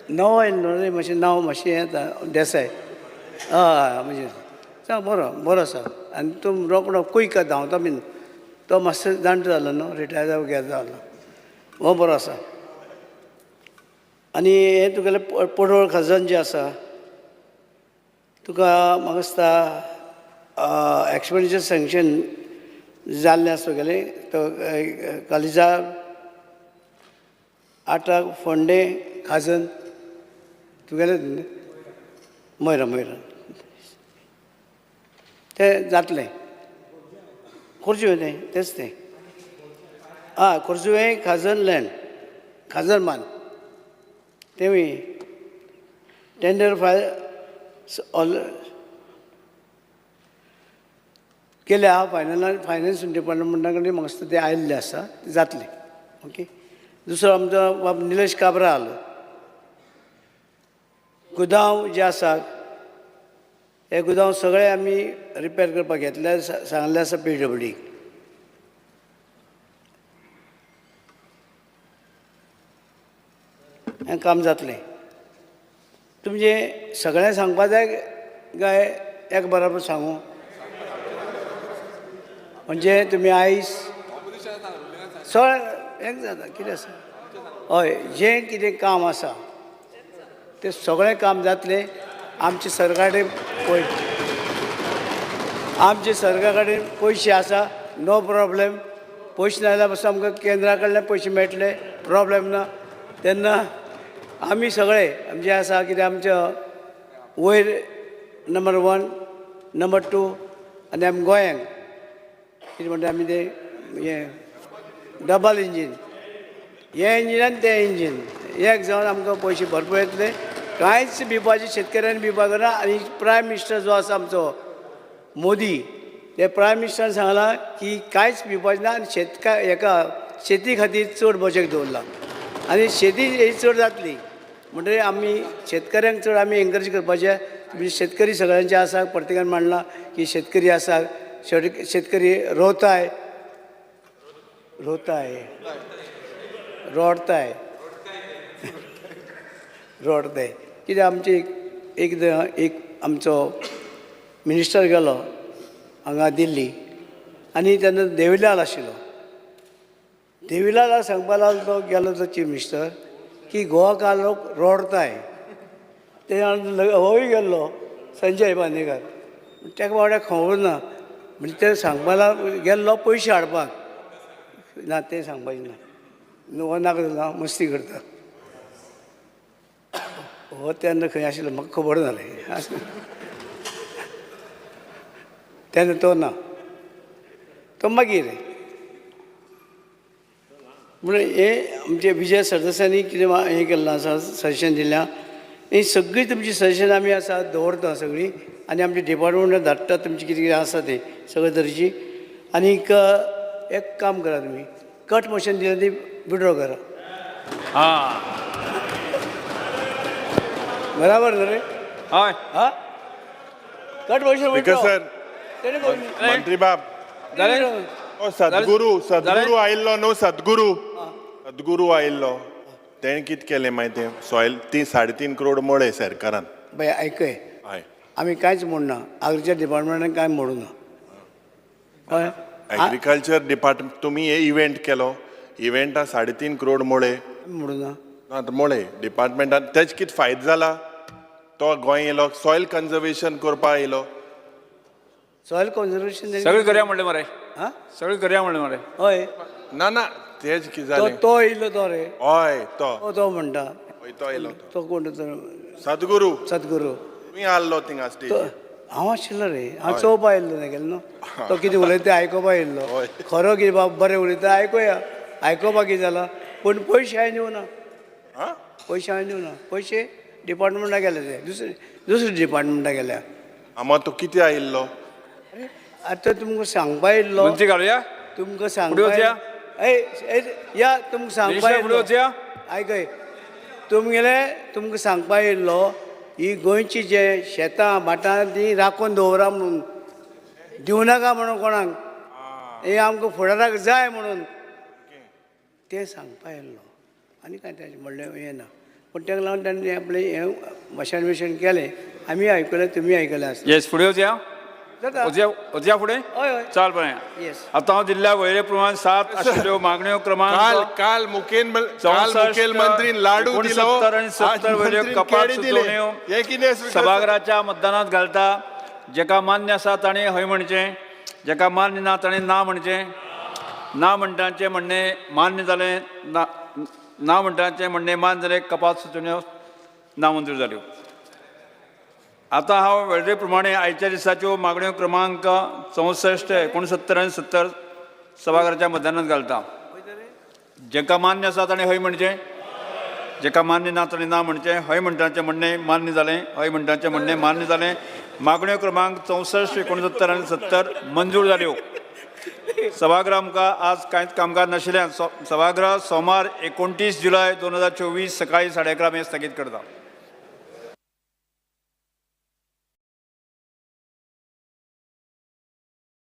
नवो येयलो रे, मातशें नांव मातशें हें येता देसाय. हय म्हणजे सांग बरो बरो आसा आनी तूं रोकडो क्वीक धांवता बीन, तो मातसो जाणटो जालो न्हू, रिटायर जावं गेलो जालो, हो बरो आसा. आनी हें तुगेलें पडवळ खाजन जें आसा तुका म्हाका दिसता एक्सपेंडिचर सँक्शन जाल्लें आसा तुगेलें तो कालिजार आटाक फोंडें खाजन तुगेलें मयरा मयरा तें जातलें खोर्जुवें तें तेंच तें. आं, खोर्जुवें खाजन लँड खाजन मान तेंवूय टेंडर फायल ऑल केल्या फायनल फायनान्स डिपार्टमेंटा कडेन म्हाका दिसता तें आयिल्लें आसा, तें जातलें. ओके. दुसरो आमचो बाब निलेश काब्राल गुदांव जे आसा हे गुदांव सगळे आमी रिपेर करपाक घेतले सांगले आसा PWD. हें काम जातलें. तुमचें सगळें सांगपा जाय काय एक बराबर सांगू? म्हणजे तुमी आयज सगळें एक जाता कितें आसा. हय, जें कितें काम आसा तें सगळें काम जातलें. आमचे सरकार कडेन पय आमचे सरकार कडेन पयशे आसा, नो प्रॉब्लेम. पयशे ना जाल्यार पासून आमकां केंद्रा कडल्यान पयशे मेळटले, प्रॉब्लेम ना. तेन्ना आमी सगळे आमचें आसा कितें आमच्या वयर नंबर 1 नंबर 2 आनी आमी गोंयांक कितें म्हणटा आमी तें हें डबल इंजीन. हें इंजीन आनी तें इंजीन एक जावन आमकां पयशे भरपूर येतले. कांयच भिवपाचें शेतकऱ्यांनी भिवपाक ना. आनी प्रायम मिनिस्टर जो आसा आमचो मोदी, ते प्रायम मिनिस्टरान सांगलां की कांयच भिवपाचें ना आनी हेका शेती खातीर चड बजट दवरलां आनी शेती ही चड जातली. म्हणटगीर आमी शेतकऱ्यांक चड आमी एनकरेज करपाचें. म्हणजे शेतकरी सगळ्यांचे आसा, प्रत्येकान मांडलां की शेतकरी आसा, शेतकरी रोताय रोताय रोडताय रोडताय. कित्याक आमची एकदां एक आमचो मिनिस्टर गेलो हांगा दिल्ली आनी तेन्ना देवीलाल आशिल्लो. देवीलालाक सांगपा लागलो तो गेलो तो चीफ मिनिस्टर की गोवाकार लोक रोडताय. ते होय गेल्लो संजय बांदेकर, ताका बाबड्याक खबर ना. म्हणजे ते सांगपा गेल्लो पयशे हाडपाक ना, तें सांगपाचें ना, हो नाका जालो मस्ती करता. हो तेन्ना खंय आशिल्लो म्हाका खबर ना रे, तेन्ना तो ना, तो मागीर. म्हणून हें आमचे विजय सरदेसायांनी कितें हें केल्लें आसा, सजेशन दिल्या, ही सगळीं तुमची सजेशन आमी आसा दवरता सगळीं आनी आमच्या डिपार्टमेंटान धाडटा तुमची कितें कितें आसा तें सगळे तरेची. आनीक एक काम करा, तुमी कट मोशन दिल्या ती विड्रॉ करा. हां बराबर न्हू रे? हय. हां कट मोशन स्पीकर सर, मंत्री बाब सद्गुरू सद्गुरू आयिल्लो न्हू, सद्गुरू सद्गुरू आयिल्लो, तेणें कितें केलें मागीर तें सॉयल ती 3.5 करोड मोडे सरकारान. बाय आयकय, आमी कांयच म्हणना, एग्रीकल्चर डिपार्टमेंटान कांय म्हणू ना. कळ्ळें? एग्रीकल्चर डिपार्टमेंट तुमी हे इव्हेंट केलो, इव्हेंटा 3.5 करोड मोडे म्हणू ना, ना मोडे डिपार्टमेंटान. तेज कितें फायदो जाला? तो गोंय येयलो सॉयल कन्जर्वेशन करपाक येयलो. सॉयल कन्जर्वेशन सगळें करया म्हणलें मरे, हां सगळें करया म्हणलें मरे. हय ना ना तेज कितें जालें, तो येयलो तो रे, हय तो तो म्हणटा, तो येयलो तो कोण सद्गुरू सद्गुरू तुमी आहलो थिंगा स्टेजीर. हांव आशिल्लो रे, हांव चोवपा येयल्लो तेगेलो न्हू, तो कितें उलयता तें आयकोपा येयल्लो. खरो कितें बाब बरें उलयता आयकोया, आयकोपा कितें जालां, पूण पयशे हांवें दिवना, पयशे हांवें दिवना, पयशे डिपार्टमेंटा गेले ते दुसरे डिपार्टमेंटा गेल्या. आमा तो कितें आयिल्लो? आतां तुमकां सांगपा येयल्लो. मंत्री घालुया, तुमकां सांगपा या तुमकां सांगपा येयल्लो, आयकय तुमगेले तुमकां सांगपा येयल्लो ही गोंयची जे शेतां भाटां ती राखून दवरा म्हणून, दिवं नाका म्हणून कोणाक, हें आमकां फुडाराक जाय म्हणून तें सांगपा येयल्लो. आनी कांय तेजें म्हणलें हें ना, पूण ताका लागून तांणी आपलें हें भाशण बिशण केलें, आमी आयकलें, तुमी आयकलें आसतलें. येस फुडें वचया, वचया फुडें, चाल बरें. आतां हांव दिल्ल्या वळेरे प्रमाण 7 आशिल्ल्यो मागण्यो क्रमांक काल मुखेलमंत्रीन लाडू दिलो, 69 आनी 70 वयल्यो कपात सुचोवण्यो सभाघराच्या मतदानात घालता. जेका मान्य आसा ताणें हय म्हणचें, जेका मान्य ना ताणें ना म्हणचें. ना म्हणटांचें म्हणणें मान्य जालें, ना ना म्हणटांचें म्हणणें मान्य जालें, कपात सुचोवण्यो नामंजूर जाल्यो. आतां हांव वळेरे प्रमाणे आयच्या दिसाच्यो मागण्यो क्रमांक 64, 69 आनी 70 सभाघराच्या मतदानात घालता. जेका मान्य आसा ताणें हय म्हणचें, जेका मान्य ना ताणें ना म्हणचें. हय म्हणटांचें म्हणणें मान्य जालें, हय म्हणटांचें म्हणणें मान्य जालें. मागण्यो क्रमांक 64, 69 आनी 70 मंजूर जाल्यो. सभागृह आमकां आज कांयच कामकाज नाशिल्ल्यान सभागृह सोमार 29 जुलय 2024 सकाळी 11:30 मेरेन स्थगीत करता.